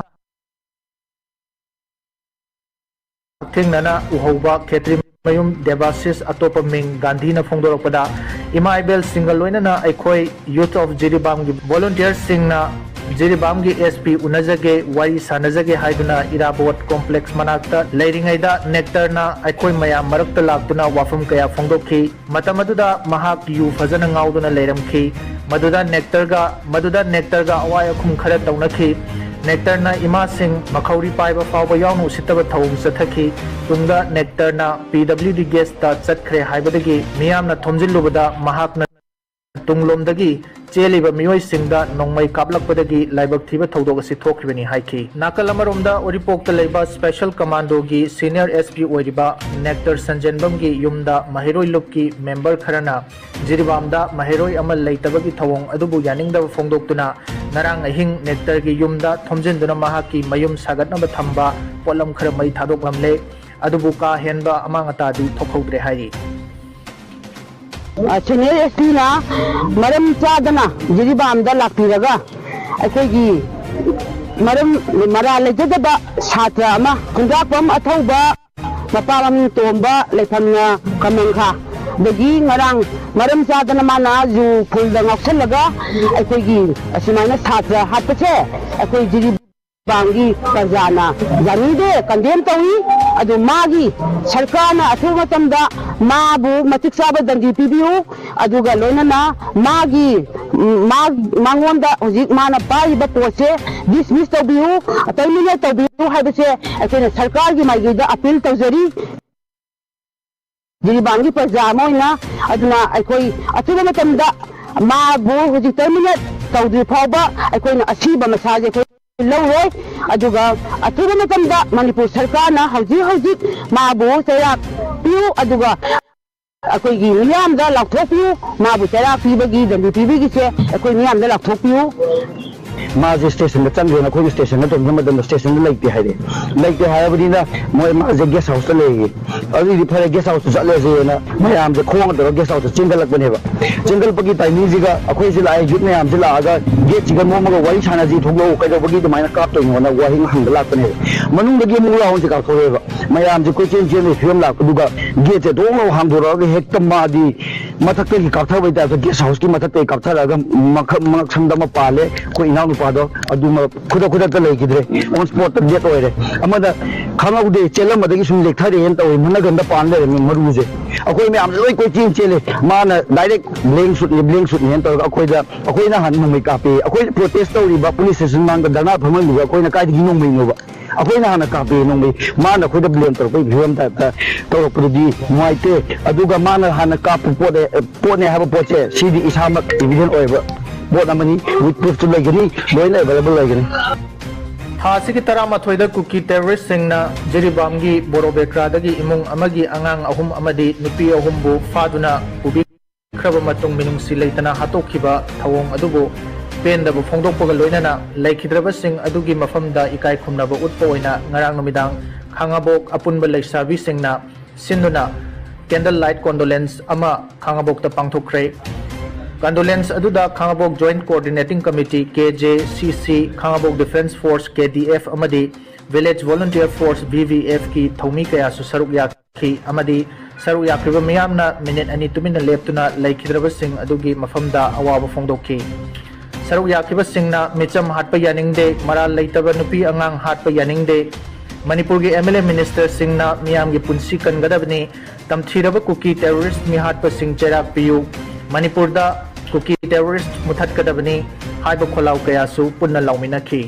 ꯍꯛꯊꯦꯡꯅꯅ ꯎꯍꯧꯕ ꯈꯦꯇ꯭ꯔꯤꯃꯌꯨꯝ ꯗꯦꯕꯥꯁꯤꯁ, ꯑꯇꯣꯞꯄ ꯃꯤꯡ ꯒꯥꯟꯙꯤꯅ ꯐꯣꯡꯗꯣꯔꯛꯄꯗ, ꯏꯃꯥ ꯏꯕꯦꯜꯁꯤꯡꯒ ꯂꯣꯏꯅꯅ ꯑꯩꯈꯣꯏ ꯌꯨꯊ ꯑꯣꯐ ꯖꯤꯔꯤꯕꯥꯝꯒꯤ ꯚꯣꯂꯨꯟꯇꯤꯌꯔꯁꯤꯡꯅ ꯖꯤꯔꯤꯕꯥꯝꯒꯤ ꯑꯦꯁ ꯄꯤ ꯎꯅꯖꯒꯦ, ꯋꯥꯔꯤ ꯁꯥꯟꯅꯖꯒꯦ ꯍꯥꯏꯗꯨꯅ ꯏꯔꯥꯕꯣꯠ ꯀꯣꯝꯄ꯭ꯂꯦꯛꯁ ꯃꯅꯥꯛꯇ ꯂꯩꯔꯤꯉꯩꯗ ꯅꯦꯛꯇꯔꯅ ꯑꯩꯈꯣꯏ ꯃꯌꯥꯝ ꯃꯔꯛꯇ ꯂꯥꯛꯇꯨꯅ ꯋꯥꯐꯝ ꯀꯌꯥ ꯐꯣꯡꯗꯣꯛꯈꯤ꯫ ꯃꯇꯝ ꯑꯗꯨꯗ ꯃꯍꯥꯛ ꯌꯨ ꯐꯖꯅ ꯉꯥꯎꯗꯨꯅ ꯂꯩꯔꯝꯈꯤ꯫ ꯃꯗꯨꯗ ꯅꯦꯛꯇꯔꯒ, ꯃꯗꯨꯗ ꯅꯦꯛꯇꯔꯒ ꯑꯋꯥꯏ ꯑꯈꯨꯝ ꯈꯔ ꯇꯧꯅꯈꯤ꯫ ꯅꯦꯛꯇꯔꯅ ꯏꯃꯥꯁꯤꯡ ꯃꯈꯧꯔꯤ ꯄꯥꯏꯕ ꯐꯥꯎꯕ ꯌꯥꯎꯅ ꯎꯁꯤꯠꯇꯕ ꯊꯧꯑꯣꯡ ꯆꯠꯊꯈꯤ꯫ ꯇꯨꯡꯗ ꯅꯦꯛꯇꯔꯅ ꯄꯤ ꯗꯕ꯭ꯂꯤꯎ ꯗꯤ ꯒꯦꯁꯇ ꯆꯠꯈ꯭ꯔꯦ ꯍꯥꯏꯕꯗꯒꯤ ꯃꯤꯌꯥꯝꯅ ꯊꯣꯝꯖꯤꯜꯂꯨꯕꯗ ꯃꯍꯥꯛꯅ ꯇꯨꯡꯂꯣꯝꯗꯒꯤ ꯆꯦꯜꯂꯤꯕ ꯃꯤꯑꯣꯏꯁꯤꯡꯗ ꯅꯣꯡꯃꯩ ꯀꯥꯞꯂꯛꯄꯗꯒꯤ ꯂꯥꯏꯕꯛ ꯊꯤꯕ ꯊꯧꯗꯣꯛ ꯑꯁꯤ ꯊꯣꯛꯈꯤꯕꯅꯤ ꯍꯥꯏꯈꯤ꯫ ꯅꯥꯀꯜ ꯑꯃꯔꯣꯝꯗ ꯎꯔꯤꯄꯣꯛꯇ ꯂꯩꯕ ꯁ꯭ꯄꯦꯁꯦꯜ ꯀꯃꯥꯟꯗꯣꯒꯤ ꯁꯤꯅꯤꯌꯔ ꯑꯦꯁ ꯄꯤ ꯑꯣꯏꯔꯤꯕ ꯅꯦꯛꯇꯔ ꯁꯟꯖꯦꯟꯕꯝꯒꯤ ꯌꯨꯝꯗ ꯃꯍꯩꯔꯣꯏ ꯂꯨꯞꯀꯤ ꯃꯦꯝꯕꯔ ꯈꯔꯅ ꯖꯤꯔꯤꯕꯥꯝꯗ ꯃꯍꯩꯔꯣꯏ ꯑꯃ ꯂꯩꯇꯕꯒꯤ ꯊꯧꯑꯣꯡ ꯑꯗꯨꯕꯨ ꯌꯥꯅꯤꯡꯗꯕ ꯐꯣꯡꯗꯣꯛꯇꯨꯅ ꯉꯔꯥꯡ ꯑꯍꯤꯡ ꯅꯦꯛꯇꯔꯒꯤ ꯌꯨꯝꯗ ꯊꯣꯝꯖꯤꯟꯗꯨꯅ ꯃꯍꯥꯛꯀꯤ ꯃꯌꯨꯝ ꯁꯥꯒꯠꯅꯕ ꯊꯝꯕ ꯄꯣꯠꯂꯝ ꯈꯔ ꯃꯩ ꯊꯥꯗꯣꯛꯂꯝꯂꯦ꯫ ꯑꯗꯨꯕꯨ ꯀꯥ ꯍꯦꯟꯕ ꯑꯃꯥꯡ ꯑꯇꯥꯗꯤ ꯊꯣꯛꯍꯧꯗ꯭ꯔꯦ ꯍꯥꯏꯔꯤ꯫ ꯁꯦꯅꯤꯌꯔ ꯑꯦꯁ ꯄꯤꯅ ꯃꯔꯝ ꯆꯥꯗꯅ ꯖꯤꯔꯤꯕꯥꯝꯗ ꯂꯥꯛꯄꯤꯔꯒ ꯑꯩꯈꯣꯏꯒꯤ ꯃꯔꯝ ꯃꯔꯥ ꯂꯩꯖꯗꯕ ꯁꯥꯇ꯭ꯔ ꯑꯃ ꯈꯨꯟꯗ꯭ꯔꯥꯛꯄꯝ ꯑꯊꯧꯕ ꯃꯄꯥ ꯃꯃꯤꯡ ꯇꯣꯝꯕ ꯂꯩꯐꯝꯅ ꯀꯃꯟꯈꯥ꯫ ꯑꯗꯒꯤ ꯉꯔꯥꯡ ꯃꯔꯝ ꯆꯥꯗꯅ ꯃꯥꯅ ꯖꯨ ꯐꯨꯜꯗ ꯉꯥꯎꯁꯜꯂꯒ ꯑꯩꯈꯣꯏꯒꯤ ꯑꯁꯨꯃꯥꯏꯅ ꯁꯥꯇ꯭ꯔ ꯍꯥꯠꯄꯁꯦ ꯑꯩꯈꯣꯏ ꯖꯤꯔꯤ ꯄꯥꯡꯒꯤ ꯄ꯭ꯔꯖꯥꯅ ꯌꯥꯅꯤꯡꯗꯦ, ꯀꯟꯗꯦꯝ ꯇꯧꯏ꯫ ꯑꯗꯨ ꯃꯥꯒꯤ ꯁꯔꯀꯥꯔꯅ ꯑꯊꯨꯕ ꯃꯇꯝꯗ ꯃꯥꯕꯨ ꯃꯇꯤꯛ ꯆꯥꯕ ꯗꯟꯗꯤ ꯄꯤꯕꯤꯌꯨ꯫ ꯑꯗꯨꯒ ꯂꯣꯏꯅꯅ ꯃꯥꯒꯤ, ꯎꯝ, ꯃꯥ-, ꯃꯉꯣꯟꯗ ꯍꯧꯖꯤꯛ ꯃꯥꯅ ꯄꯥꯏꯔꯤꯕ ꯄꯣꯠꯁꯦ ꯗꯤꯁꯃꯤꯁ ꯇꯧꯕꯤꯌꯨ, ꯇꯔꯃꯤꯅꯦꯠ ꯇꯧꯕꯤꯌꯨ ꯍꯥꯏꯕꯁꯦ ꯑꯩꯈꯣꯏꯅ ꯁꯔꯀꯥꯔꯒꯤ ꯃꯥꯏꯀꯩꯗ ꯑꯄꯤꯜ ꯇꯧꯖꯔꯤ꯫ ꯖꯤꯔꯤꯕꯥꯝꯒꯤ ꯄ꯭ꯔꯖꯥ ꯑꯃ ꯑꯣꯏꯅ꯫ ꯑꯗꯨꯅ ꯑꯩꯈꯣꯏ ꯑꯊꯨꯕ ꯃꯇꯝꯗ ꯃꯥꯕꯨ ꯍꯧꯖꯤꯛ ꯇꯔꯃꯤꯅꯦꯠ ꯇꯧꯗ꯭ꯔꯤ ꯐꯥꯎꯕ ꯑꯩꯈꯣꯏꯅ ꯑꯁꯤꯕ ꯃꯁꯥꯁꯦ ꯑꯩꯈꯣꯏ ꯂꯧꯔꯣꯏ꯫ ꯑꯗꯨꯒ ꯑꯊꯨꯕ ꯃꯇꯝꯗ ꯃꯅꯤꯄꯨꯔ ꯁꯔꯀꯥꯔꯅ ꯍꯧꯖꯤꯛ ꯍꯧꯖꯤꯛ ꯃꯥꯕꯨ ꯆꯩꯔꯥꯛ ꯄꯤꯌꯨ, ꯑꯗꯨꯒ ꯑꯩꯈꯣꯏꯒꯤ ꯃꯤꯌꯥꯝꯗ ꯂꯥꯎꯊꯣꯛꯄꯤꯌꯨ꯫ ꯃꯥꯕꯨ ꯆꯩꯔꯥꯛ ꯄꯤꯕꯒꯤ, ꯗꯟꯗꯤ ꯄꯤꯕꯒꯤꯁꯦ ꯑꯩꯈꯣꯏ ꯃꯤꯌꯥꯝꯗ ꯂꯥꯎꯊꯣꯛꯄꯤꯌꯨ꯫ ꯃꯥꯁꯦ ꯁ꯭ꯇꯦꯁꯟꯗ ꯆꯪꯈ꯭ꯔꯦꯅ ꯑꯩꯈꯣꯏꯅ ꯁ꯭ꯇꯦꯁꯟꯗ ꯇꯧꯕ ꯃꯇꯝꯗ ꯁ꯭ꯇꯦꯁꯟꯗ ꯂꯩꯇꯦ ꯍꯥꯏꯔꯦ꯫ ꯂꯩꯇꯦ ꯍꯥꯏꯔꯕꯅꯤꯅ ꯃꯣꯏ ꯃꯥꯁꯦ ꯒꯦꯁ ꯍꯥꯎꯁꯇ ꯂꯩꯌꯦ꯫ ꯑꯗꯨꯏꯗꯤ ꯐꯔꯦ, ꯒꯦꯁ ꯍꯥꯎꯁꯇ ꯆꯠꯂꯁꯦꯅ ꯃꯌꯥꯝꯁꯦ ꯈꯣꯡꯅ ꯇꯧꯔꯒ ꯒꯦꯁ ꯍꯥꯎꯁꯇ ꯆꯦꯟꯒꯠꯂꯛꯄꯅꯦꯕ꯫ ꯆꯦꯟꯒꯠꯂꯛꯄꯒꯤ ꯇꯥꯏꯃꯤꯡꯁꯤꯒ ꯑꯩꯈꯣꯏꯁꯦ ꯂꯥꯛꯑꯦ, ꯌꯨꯠ ꯃꯌꯥꯝꯁꯦ ꯂꯥꯛꯑꯒ ꯒꯦꯠꯁꯤꯒ ꯅꯣꯝꯃꯒ ꯋꯥꯔꯤ ꯁꯥꯟꯅꯁꯤ, ꯊꯣꯛꯂꯛꯑꯣ, ꯀꯩꯗꯧꯕꯒꯤ ꯑꯗꯨꯃꯥꯏꯅ ꯀꯥꯞꯇꯣꯏꯅꯣꯅ ꯋꯥꯍꯪ ꯍꯪꯕ ꯂꯥꯛꯄꯅꯦꯕ꯫ ꯃꯅꯨꯡꯗꯒꯤ ꯑꯃꯨꯛ ꯂꯥꯎꯟꯁꯦ ꯀꯥꯞꯊꯣꯔꯛꯑꯦꯕ꯫ ꯃꯌꯥꯝꯁꯦ ꯀꯣꯏꯆꯦꯟ ꯆꯦꯟꯕꯒꯤ ꯐꯤꯕꯝ ꯂꯥꯛꯄꯗꯨꯒ ꯒꯦꯠꯁꯦ ꯗꯣꯡ ꯂꯥꯎ ꯍꯥꯡꯗꯣꯔꯛꯑꯒ ꯍꯦꯛꯇ ꯃꯥꯗꯤ ꯃꯊꯛꯇꯒꯤ ꯀꯥꯞꯊꯕꯩ ꯇꯥꯏꯞꯇ ꯒꯦꯁ ꯍꯥꯎꯁꯀꯤ ꯃꯊꯛꯇꯒꯤ ꯀꯥꯞꯊꯔꯛꯑꯒ ꯃꯈꯛ-, ꯃꯉꯛꯁꯝꯗ ꯑꯃ ꯄꯥꯜꯂꯦ꯫ ꯑꯩꯈꯣꯏ ꯏꯅꯥꯎ ꯅꯨꯄꯥꯗꯣ ꯑꯗꯨꯃ ꯈꯨꯗꯛ ꯈꯨꯗꯛꯇ ꯂꯩꯈꯤꯗ꯭ꯔꯦ, on spot ꯇ death ꯑꯣꯏꯔꯦ꯫ ꯑꯃꯅ ꯈꯪꯍꯧꯗꯦ, ꯆꯦꯜꯂꯝꯕꯗꯒꯤ ꯁꯨꯝ ꯂꯦꯛꯊꯔꯛꯑꯦꯅ ꯇꯧꯋꯦ, ꯃꯅꯒꯟꯗ ꯄꯥꯟ ꯂꯩꯔꯝꯃꯤ ꯃꯔꯨꯁꯦ꯫ ꯑꯩꯈꯣꯏ ꯃꯌꯥꯝꯁꯦ ꯂꯣꯏ ꯀꯣꯏꯆꯦꯟ ꯆꯦꯜꯂꯦ꯫ ꯃꯥꯅ direct blank shoot ꯅꯤ, blank shoot ꯅꯤꯅ ꯇꯧꯔꯒ ꯑꯩꯈꯣꯏꯗ, ꯑꯩꯈꯣꯏꯅ ꯍꯥꯟꯅ ꯅꯣꯡꯃꯩ ꯀꯥꯞꯄꯦ꯫ ꯑꯩꯈꯣꯏ protest ꯇꯧꯔꯤꯕ police station ꯃꯥꯡꯗ ꯙꯔꯅꯥ ꯐꯝꯍꯜꯂꯤꯕ ꯑꯩꯈꯣꯏꯅ ꯀꯥꯏꯗꯒꯤ ꯅꯣꯡꯃꯩꯅꯣꯕ? ꯑꯩꯈꯣꯏꯅ ꯍꯥꯟꯅ ꯀꯥꯞꯄꯦ ꯅꯣꯡꯃꯩ꯫ ꯃꯥꯅ ꯑꯩꯈꯣꯏꯗ blame ꯇꯧꯔꯛꯄꯒꯤ ꯐꯤꯕꯝ type ꯇ ꯇꯧꯔꯛꯄꯗꯨꯗꯤ ꯅꯨꯡꯉꯥꯏꯇꯦ꯫ ꯑꯗꯨꯒ ꯃꯥꯅ ꯍꯥꯟꯅ ꯀꯥꯞꯄ ꯄꯣꯠꯅꯦ, ꯄꯣꯠꯅꯦ ꯍꯥꯏꯕ ꯄꯣꯠꯁꯦ, ꯁꯤꯗꯤ ꯏꯁꯥꯃꯛ evident ꯑꯣꯏꯕ ꯄꯣꯠ ꯑꯃꯅꯤ, with proof ꯁꯨ ꯂꯩꯒꯅꯤ, ꯂꯣꯏꯅ available ꯂꯩꯒꯅꯤ꯫ ꯊꯥ ꯑꯁꯤꯒꯤ ꯇꯔꯥꯃꯥꯊꯣꯏꯗ ꯀꯨꯀꯤ terrorist ꯁꯤꯡꯅ ꯖꯤꯔꯤꯕꯥꯝꯒꯤ ꯕꯣꯔꯣꯕꯦꯀ꯭ꯔꯥꯗꯒꯤ ꯏꯃꯨꯡ ꯑꯃꯒꯤ ꯑꯉꯥꯡ ꯑꯍꯨꯝ ꯑꯃꯗꯤ ꯅꯨꯄꯤ ꯑꯍꯨꯝꯕꯨ ꯐꯥꯗꯨꯅ ꯄꯨꯕꯤꯈ꯭ꯔꯕ ꯃꯇꯨꯡ, ꯃꯤꯅꯨꯡꯁꯤ ꯂꯩꯇꯅ ꯍꯥꯠꯇꯣꯛꯈꯤꯕ ꯊꯧꯑꯣꯡ ꯑꯗꯨꯕꯨ ꯄꯦꯟꯗꯕ ꯐꯣꯡꯗꯣꯛꯄꯒ ꯂꯣꯏꯅꯅ ꯂꯩꯈꯤꯗ꯭ꯔꯕꯁꯤꯡ ꯑꯗꯨꯒꯤ ꯃꯐꯝꯗ ꯏꯀꯥꯏ ꯈꯨꯝꯅꯕ ꯎꯠꯄ ꯑꯣꯏꯅ ꯉꯔꯥꯡ ꯅꯨꯃꯤꯗꯥꯡ ꯈꯥꯉꯕꯣꯛ ꯑꯄꯨꯟꯕ ꯂꯩꯁꯥꯕꯤꯁꯤꯡꯅ ꯁꯤꯟꯗꯨꯅ candle light condolence ꯑꯃ ꯈꯥꯉꯕꯣꯛꯇ ꯄꯥꯡꯊꯣꯛꯈ꯭ꯔꯦ꯫ Condolence ꯑꯗꯨꯗ ꯈꯥꯉꯕꯣꯛ Joint Coordinating Committee, K J C C, ꯈꯥꯉꯕꯣꯛ Defence Force, K D F, ꯑꯃꯗꯤ Village Volunteer Force, V V F ꯀꯤ ꯊꯧꯃꯤ ꯀꯌꯥꯁꯨ ꯁꯔꯨꯛ ꯌꯥꯈꯤ ꯑꯃꯗꯤ ꯁꯔꯨꯛ ꯌꯥꯈ꯭ꯔꯤꯕ ꯃꯤꯌꯥꯝꯅ ꯃꯤꯅꯤꯠ ꯑꯅꯤ ꯇꯨꯃꯤꯟꯅ ꯂꯦꯞꯇꯨꯅ ꯂꯩꯈꯤꯗ꯭ꯔꯕꯁꯤꯡ ꯑꯗꯨꯒꯤ ꯃꯐꯝꯗ ꯑꯋꯥꯕ ꯐꯣꯡꯗꯣꯛꯈꯤ꯫ ꯁꯔꯨꯛ ꯌꯥꯈꯤꯕꯁꯤꯡꯅ ꯃꯤꯆꯝ ꯍꯥꯠꯄ ꯌꯥꯅꯤꯡꯗꯦ, ꯃꯔꯥꯜ ꯂꯩꯇꯕ ꯅꯨꯄꯤ ꯑꯉꯥꯡ ꯍꯥꯠꯄ ꯌꯥꯅꯤꯡꯗꯦ, ꯃꯅꯤꯄꯨꯔꯒꯤ M L A minister ꯁꯤꯡꯅ ꯃꯤꯌꯥꯝꯒꯤ ꯄꯨꯟꯁꯤ ꯀꯟꯒꯗꯕꯅꯤ, ꯇꯝꯊꯤꯔꯕ ꯀꯨꯀꯤ terrorist ꯃꯤꯍꯥꯠꯄꯁꯤꯡ ꯆꯩꯔꯥꯛ ꯄꯤꯌꯨ, ꯃꯅꯤꯄꯨꯔꯗ ꯀꯨꯀꯤ terrorist ꯃꯨꯊꯠꯀꯗꯕꯅꯤ ꯍꯥꯏꯕ ꯈꯣꯜꯂꯥꯎ ꯀꯌꯥꯁꯨ ꯄꯨꯟꯅ ꯂꯥꯎꯃꯤꯟꯅꯈꯤ꯫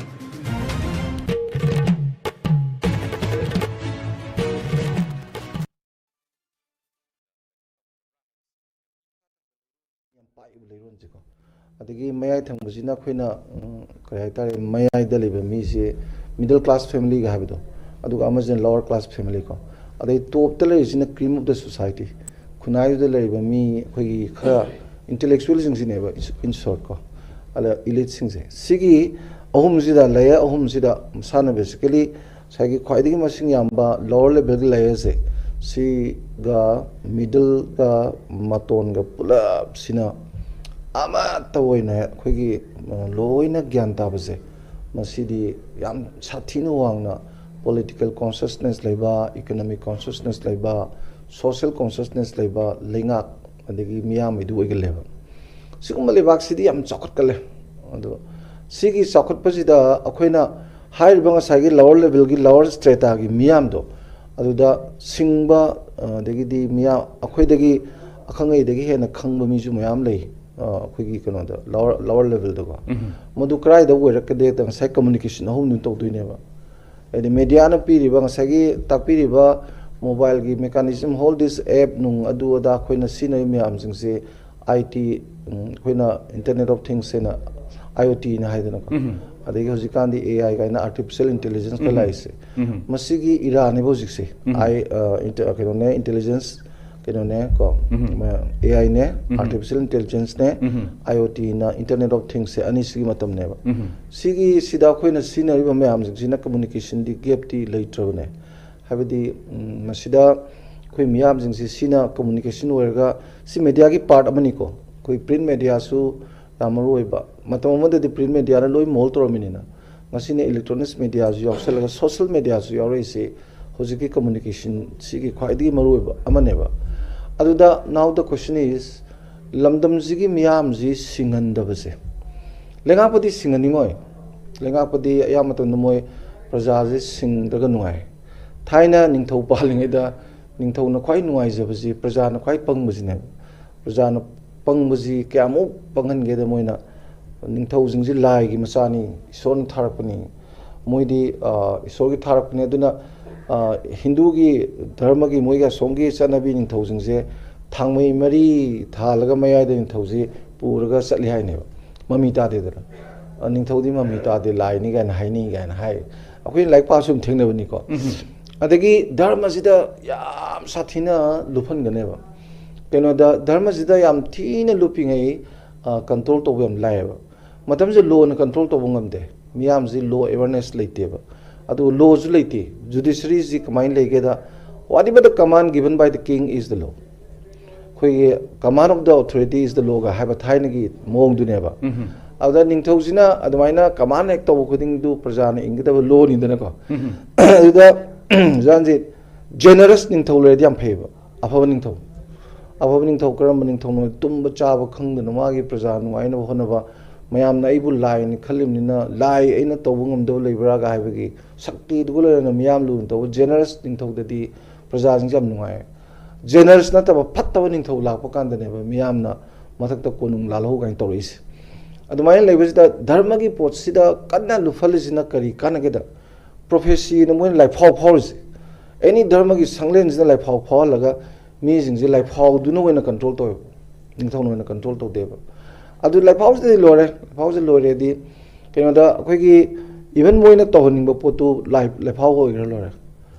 ꯌꯥꯝ ꯄꯥꯛꯏꯕ ꯂꯩꯔꯣꯟꯁꯦꯀꯣ꯫ ꯑꯗꯒꯤ ꯃꯌꯥꯏ ꯊꯪꯕꯁꯤꯅ ꯑꯩꯈꯣꯏꯅ, ꯎꯝ, ꯀꯔꯤ ꯍꯥꯏꯇꯥꯔꯦ, ꯃꯌꯥꯏꯗ ꯂꯩꯕ ꯃꯤꯁꯦ middle class family ꯒ ꯍꯥꯏꯕꯗꯣ, ꯑꯗꯨꯒ ꯑꯃꯁꯤꯅ lower class family ꯀꯣ꯫ ꯑꯗꯩ top ꯇ ꯂꯩꯔꯤꯁꯤꯅ cream of the society, ꯈꯨꯟꯅꯥꯏꯗꯨꯗ ꯂꯩꯔꯤꯕ ꯃꯤ ꯑꯩꯈꯣꯏꯒꯤ ꯈꯔ intellectual ꯁꯤꯡꯁꯤꯅꯦꯕ, in short ꯀꯣ, ꯑꯗ elite ꯁꯤꯡꯁꯦ꯫ ꯁꯤꯒꯤ ꯑꯍꯨꯝꯁꯤꯗ, layer ꯑꯍꯨꯝꯁꯤꯗ ꯃꯁꯥꯅ basically ꯉꯁꯥꯏꯒꯤ ꯈ꯭ꯋꯥꯏꯗꯒꯤ ꯃꯁꯤꯡ ꯌꯥꯝꯕ lower level ꯒꯤ layer ꯁꯦ, ꯁꯤꯒ middle ꯒ ꯃꯇꯣꯟꯒ ꯄꯨꯂꯞꯁꯤꯅ ꯑꯃꯠꯇ ꯑꯣꯏꯅ ꯑꯩꯈꯣꯏꯒꯤ, ꯑ, ꯂꯣꯏꯅ ꯒ꯭ꯌꯥꯟ ꯇꯥꯕꯁꯦ, ꯃꯁꯤꯗꯤ ꯌꯥꯝ ꯁꯥꯊꯤꯅ ꯋꯥꯡꯅ political consciousness ꯂꯩꯕ, economic consciousness ꯂꯩꯕ, social consciousness ꯂꯩꯕ ꯂꯩꯉꯥꯛ ꯑꯗꯒꯤ ꯃꯤꯌꯥꯝꯒꯤꯗꯨ ꯑꯣꯏꯒꯜꯂꯦꯕ꯫ ꯁꯤꯒꯨꯝꯕ ꯂꯩꯕꯥꯛꯁꯤꯗꯤ ꯌꯥꯝ ꯆꯥꯎꯈꯠꯀꯜꯂꯦ꯫ ꯑꯗꯣ ꯁꯤꯒꯤ ꯆꯥꯎꯈꯠꯄꯁꯤꯗ ꯑꯩꯈꯣꯏꯅ ꯍꯥꯏꯔꯤꯕ ꯉꯁꯥꯏꯒꯤ lower levelꯒꯤ, lower strataꯒꯤ ꯃꯤꯌꯥꯝꯗꯣ, ꯑꯗꯨꯗ ꯁꯤꯡꯕ, ꯑꯗꯒꯤꯗꯤ ꯃꯤꯌꯥꯝ, ꯑꯩꯈꯣꯏꯗꯒꯤ ꯑꯈꯪ ꯑꯍꯩꯗꯒꯤ ꯍꯦꯟꯅ ꯈꯪꯕ ꯃꯤꯁꯨ ꯃꯌꯥꯝ ꯂꯩ, ꯑ, ꯑꯩꯈꯣꯏꯒꯤ ꯀꯩꯅꯣꯗ, lower, lower levelꯗꯀꯣ꯫ ꯎꯝ꯫ ꯃꯗꯨ ꯀꯔꯥꯏꯗ ꯑꯣꯏꯔꯛꯀꯗꯦꯗ? ꯉꯁꯥꯏ communication ꯑꯍꯨꯝꯗꯨꯅ ꯇꯧꯗꯣꯏꯅꯦꯕ꯫ ꯍꯥꯏꯗꯤ mediaꯅ ꯄꯤꯔꯤꯕ, ꯉꯁꯥꯏꯒꯤ ꯇꯥꯛꯄꯤꯔꯤꯕ mobileꯒꯤ mechanism, all this app ꯅꯨꯡ ꯑꯗꯨ ꯑꯗꯥ ꯑꯩꯈꯣꯏꯅ ꯁꯤꯖꯤꯟꯅꯔꯤꯕ ꯃꯌꯥꯝꯁꯤꯡꯁꯦ, I T, ꯎꯝ, ꯑꯩꯈꯣꯏꯅ Internet of Things ꯍꯥꯏꯅ, I O Tꯅ ꯍꯥꯏꯗꯅꯀꯣ, ꯎꯝ꯫ ꯑꯗꯒꯤ ꯍꯧꯖꯤꯛꯀꯥꯟꯗꯤ A I ꯀꯥꯏꯅ, artificial intelligenceꯀ ꯎꯝ꯫ ꯂꯥꯛꯏꯁꯦ, ꯎꯝ꯫ ꯃꯁꯤꯒꯤ eraꯅꯦꯕ ꯍꯧꯖꯤꯛꯁꯦ꯫ ꯎꯝ꯫ I, ꯑ, inter-, ꯀꯩꯅꯣꯅꯦ, intelligence, ꯀꯩꯅꯣꯅꯦ ꯀꯣ, ꯎꯝ꯫ ꯑ, A Iꯅꯦ, um. Artificial Intelligenceꯅꯦ, um. I O Tꯅ, Internet of Thingsꯁꯦ, ꯑꯅꯤꯁꯤꯒꯤ ꯃꯇꯝꯅꯦꯕ꯫ ꯎꯝ꯫ ꯁꯤꯒꯤ, ꯁꯤꯗ ꯑꯩꯈꯣꯏꯅ ꯁꯤꯖꯤꯟꯅꯔꯤꯕ ꯃꯌꯥꯝꯁꯤꯡꯁꯤꯅ communicationꯗꯤ gapꯇꯤ ꯂꯩꯇ꯭ꯔꯕꯅꯦ꯫ ꯍꯥꯏꯕꯗꯤ, ꯎꯝ, ꯃꯁꯤꯗ ꯑꯩꯈꯣꯏ ꯃꯤꯌꯥꯝꯁꯤꯡꯁꯤ ꯁꯤꯅ communication ꯑꯣꯏꯔꯒ, ꯁꯤ mediaꯒꯤ part ꯑꯃꯅꯤꯀꯣ꯫ ꯑꯩꯈꯣꯏ print mediaꯁꯨ ꯌꯥꯝ ꯃꯔꯨ ꯑꯣꯏꯕ꯫ ꯃꯇꯝ ꯑꯃꯗꯗꯤ print mediaꯅ ꯂꯣꯏ mold ꯇꯧꯔꯝꯃꯤꯅꯤꯅ, ꯉꯁꯤꯅ electronics mediaꯁꯨ ꯌꯥꯎꯁꯜꯂꯒ, social mediaꯁꯨ ꯌꯥꯎꯔꯛꯏꯁꯤ ꯍꯧꯖꯤꯛꯀꯤ communication ꯁꯤꯒꯤ ꯈ꯭ꯋꯥꯏꯗꯒꯤ ꯃꯔꯨꯑꯣꯏꯕ ꯑꯃꯅꯦꯕ꯫ ꯑꯗꯨꯗ now the question is, ꯂꯝꯗꯝꯁꯤꯒꯤ ꯃꯤꯌꯥꯝꯁꯤ ꯁꯤꯡꯍꯟꯗꯕꯁꯦ, ꯂꯩꯉꯥꯛꯄꯗꯤ ꯁꯤꯡꯍꯟꯅꯤꯡꯉꯣꯏ꯫ ꯂꯩꯉꯥꯛꯄꯗꯤ ꯑꯌꯥꯝꯕ ꯃꯇꯝꯗ ꯃꯣꯏ ꯄ꯭ꯔꯖꯥꯁꯦ ꯁꯤꯡꯗ꯭ꯔꯒ ꯅꯨꯡꯉꯥꯏ꯫ ꯊꯥꯏꯅ ꯅꯤꯡꯊꯧ ꯄꯥꯜꯂꯤꯉꯩꯗ ꯅꯤꯡꯊꯧꯅ ꯈ꯭ꯋꯥꯏ ꯅꯨꯡꯉꯥꯏꯖꯕꯁꯤ ꯄ꯭ꯔꯖꯥꯅ ꯈ꯭ꯋꯥꯏ ꯄꯪꯕꯁꯤꯅꯦꯕ꯫ ꯄ꯭ꯔꯖꯥꯅ ꯄꯪꯕꯁꯤ ꯀꯌꯥꯃꯨꯛ ꯄꯪꯍꯟꯒꯦꯗ, ꯃꯣꯏꯅ ꯅꯤꯡꯊꯧꯁꯤꯡꯁꯤ ꯂꯥꯏꯒꯤ ꯃꯆꯥꯅꯤ, ꯏꯁꯣꯔꯅ ꯊꯥꯔꯛꯄꯅꯤ꯫ ꯃꯣꯏꯗꯤ, ꯑ, ꯏꯁꯣꯔꯒꯤ ꯊꯥꯔꯛꯄꯅꯤ꯫ ꯑꯗꯨꯅ, ꯑ, ꯍꯤꯟꯗꯨꯒꯤ ꯙꯔꯃꯒꯤ ꯃꯣꯏꯒꯤ ꯑꯁꯣꯝꯒꯤ ꯆꯠꯅꯕꯤ ꯅꯤꯡꯊꯧꯁꯤꯡꯁꯦ ꯊꯥꯡꯃꯩ ꯃꯔꯤ ꯊꯥꯜꯂꯒ ꯃꯌꯥꯏꯗ ꯅꯤꯡꯊꯧꯁꯤ ꯄꯨꯔꯒ ꯆꯠꯂꯤ ꯍꯥꯏꯅꯦꯕ, ꯃꯃꯤ ꯇꯥꯗꯦꯗꯅ꯫ ꯑ, ꯅꯤꯡꯊꯧꯗꯤ ꯃꯃꯤ ꯇꯥꯗꯦ, ꯂꯥꯏꯅꯤ ꯀꯥꯏꯅ ꯍꯥꯏꯅꯩ ꯀꯥꯏꯅ ꯍꯥꯏ꯫ ꯑꯩꯈꯣꯏꯅ ꯂꯥꯏꯔꯤꯛ ꯄꯥꯕꯁꯨ ꯑꯗꯨꯝ ꯊꯦꯡꯅꯕꯅꯤꯀꯣ꯫ ꯎꯝ꯫ ꯑꯗꯒꯤ ꯙꯔꯃꯁꯤꯗ ꯌꯥꯝ ꯁꯥꯊꯤꯅ ꯂꯨꯞꯍꯟꯒꯅꯦꯕ꯫ ꯀꯩꯅꯣꯗ, ꯙꯔꯃꯁꯤꯗ ꯌꯥꯝ ꯊꯤꯅ ꯂꯨꯞꯄꯤꯉꯩ, ꯑ, control ꯇꯧꯕ ꯌꯥꯝ ꯂꯥꯏꯌꯦꯕ꯫ ꯃꯇꯝꯁꯤꯗ lawꯅ control ꯇꯧꯕ ꯉꯝꯗꯦ꯫ ꯃꯤꯌꯥꯝꯁꯤ law awareness ꯂꯩꯇꯦꯕ꯫ ꯑꯗꯨꯒ lawꯁꯨ ꯂꯩꯇꯦ꯫ Judiciaryꯁꯤ ꯀꯃꯥꯏꯅ ꯂꯩꯒꯦꯗ, whatever the command given by the king is the law꯫ ꯑꯩꯈꯣꯏꯒꯤ command of the authority is the lawꯒ ꯍꯥꯏꯕ ꯊꯥꯏꯅꯒꯤ ꯃꯑꯣꯡꯗꯨꯅꯦꯕ꯫ ꯎꯝ꯫ ꯑꯗꯨꯗ ꯅꯤꯡꯊꯧꯁꯤꯅ ꯑꯗꯨꯃꯥꯏꯅ command ꯍꯦꯛ ꯇꯧꯕ ꯈꯨꯗꯤꯡꯗꯨ ꯄ꯭ꯔꯖꯥꯅ ꯏꯟꯒꯗꯕ lawꯅꯤꯗꯅꯀꯣ꯫ ꯎꯝ꯫ ꯑꯗꯨꯗ ꯍꯧꯖꯤꯛꯀꯥꯟꯁꯤ generous ꯅꯤꯡꯊꯧ ꯂꯩꯔꯗꯤ ꯌꯥꯝ ꯐꯩꯌꯦꯕ, ꯑꯐꯕ ꯅꯤꯡꯊꯧ꯫ ꯑꯐꯕ ꯅꯤꯡꯊꯧ ꯀꯔꯝꯕ ꯅꯤꯡꯊꯧꯅꯣ? ꯇꯨꯝꯕ ꯆꯥꯕ ꯈꯪꯗꯅ ꯃꯥꯒꯤ ꯄ꯭ꯔꯖꯥ ꯅꯨꯡꯉꯥꯏꯅꯕ ꯍꯣꯠꯅꯕ, ꯃꯌꯥꯝꯅ ꯑꯩꯕꯨ ꯂꯥꯏꯅꯤ ꯈꯜꯂꯤꯕꯅꯤꯅ, ꯂꯥꯏ ꯑꯩꯅ ꯇꯧꯕ ꯉꯝꯗꯕ ꯂꯩꯕ꯭ꯔꯥꯒ ꯍꯥꯏꯕꯒꯤ ꯁꯛꯇꯤꯗꯨꯒ ꯂꯣꯏꯅꯅ ꯃꯤꯌꯥꯝ ꯂꯨꯅ ꯇꯧꯕ ꯖꯦꯅꯔꯁ ꯅꯤꯡꯊꯧꯗꯗꯤ ꯄ꯭ꯔꯖꯥꯁꯤꯡꯁꯦ ꯌꯥꯝ ꯅꯨꯡꯉꯥꯏ꯫ ꯖꯦꯅꯔꯁ ꯅꯠꯇꯕ ꯐꯠꯇꯕ ꯅꯤꯡꯊꯧ ꯂꯥꯛꯄ ꯀꯥꯟꯗꯅꯦꯕ ꯃꯤꯌꯥꯝꯅ ꯃꯊꯛꯇ ꯀꯣꯅꯨꯡ ꯂꯥꯜꯍꯧ ꯀꯥꯏꯅ ꯇꯧꯔꯛꯏꯁꯦ꯫ ꯑꯗꯨꯃꯥꯏꯅ ꯂꯩꯕꯁꯤꯗ ꯙꯔꯃꯒꯤ ꯄꯣꯠꯁꯤꯗ ꯀꯟꯅ ꯂꯨꯞꯍꯜꯂꯤꯁꯤꯅ ꯀꯔꯤ ꯀꯥꯟꯅꯒꯦꯗ? ꯄ꯭ꯔꯣꯐꯦꯁꯤꯅ ꯃꯣꯏꯅ ꯂꯥꯏꯐꯥꯎ ꯐꯥꯎꯔꯤꯁꯦ, ꯑꯦꯅꯤ ꯙꯔꯃꯒꯤ ꯁꯪꯂꯦꯟꯁꯤꯅ ꯂꯥꯏꯐꯥꯎ ꯐꯥꯎꯍꯜꯂꯒ ꯃꯤꯁꯤꯡꯁꯦ ꯂꯥꯏꯐꯥꯎꯗꯨꯅ ꯑꯣꯏꯅ ꯀꯟꯇ꯭ꯔꯣꯜ ꯇꯧꯋꯦꯕ, ꯅꯤꯡꯊꯧꯅ ꯑꯣꯏꯅ ꯀꯟꯇ꯭ꯔꯣꯜ ꯇꯧꯗꯦꯕ꯫ ꯑꯗꯨ ꯂꯥꯏꯐꯥꯎꯁꯤꯗꯤ ꯂꯣꯏꯔꯦ, ꯂꯥꯏꯐꯥꯎꯁꯦ ꯂꯣꯏꯔꯦꯗꯤ ꯀꯩꯅꯣꯗ ꯑꯩꯈꯣꯏꯒꯤ ꯏꯚꯟ ꯃꯣꯏꯅ ꯇꯧꯍꯟꯅꯤꯡꯕ ꯄꯣꯠꯇꯨ ꯂꯥꯏ ꯂꯥꯏꯐꯥꯎ ꯑꯣꯏꯈ꯭ꯔ ꯂꯣꯏꯔꯦ꯫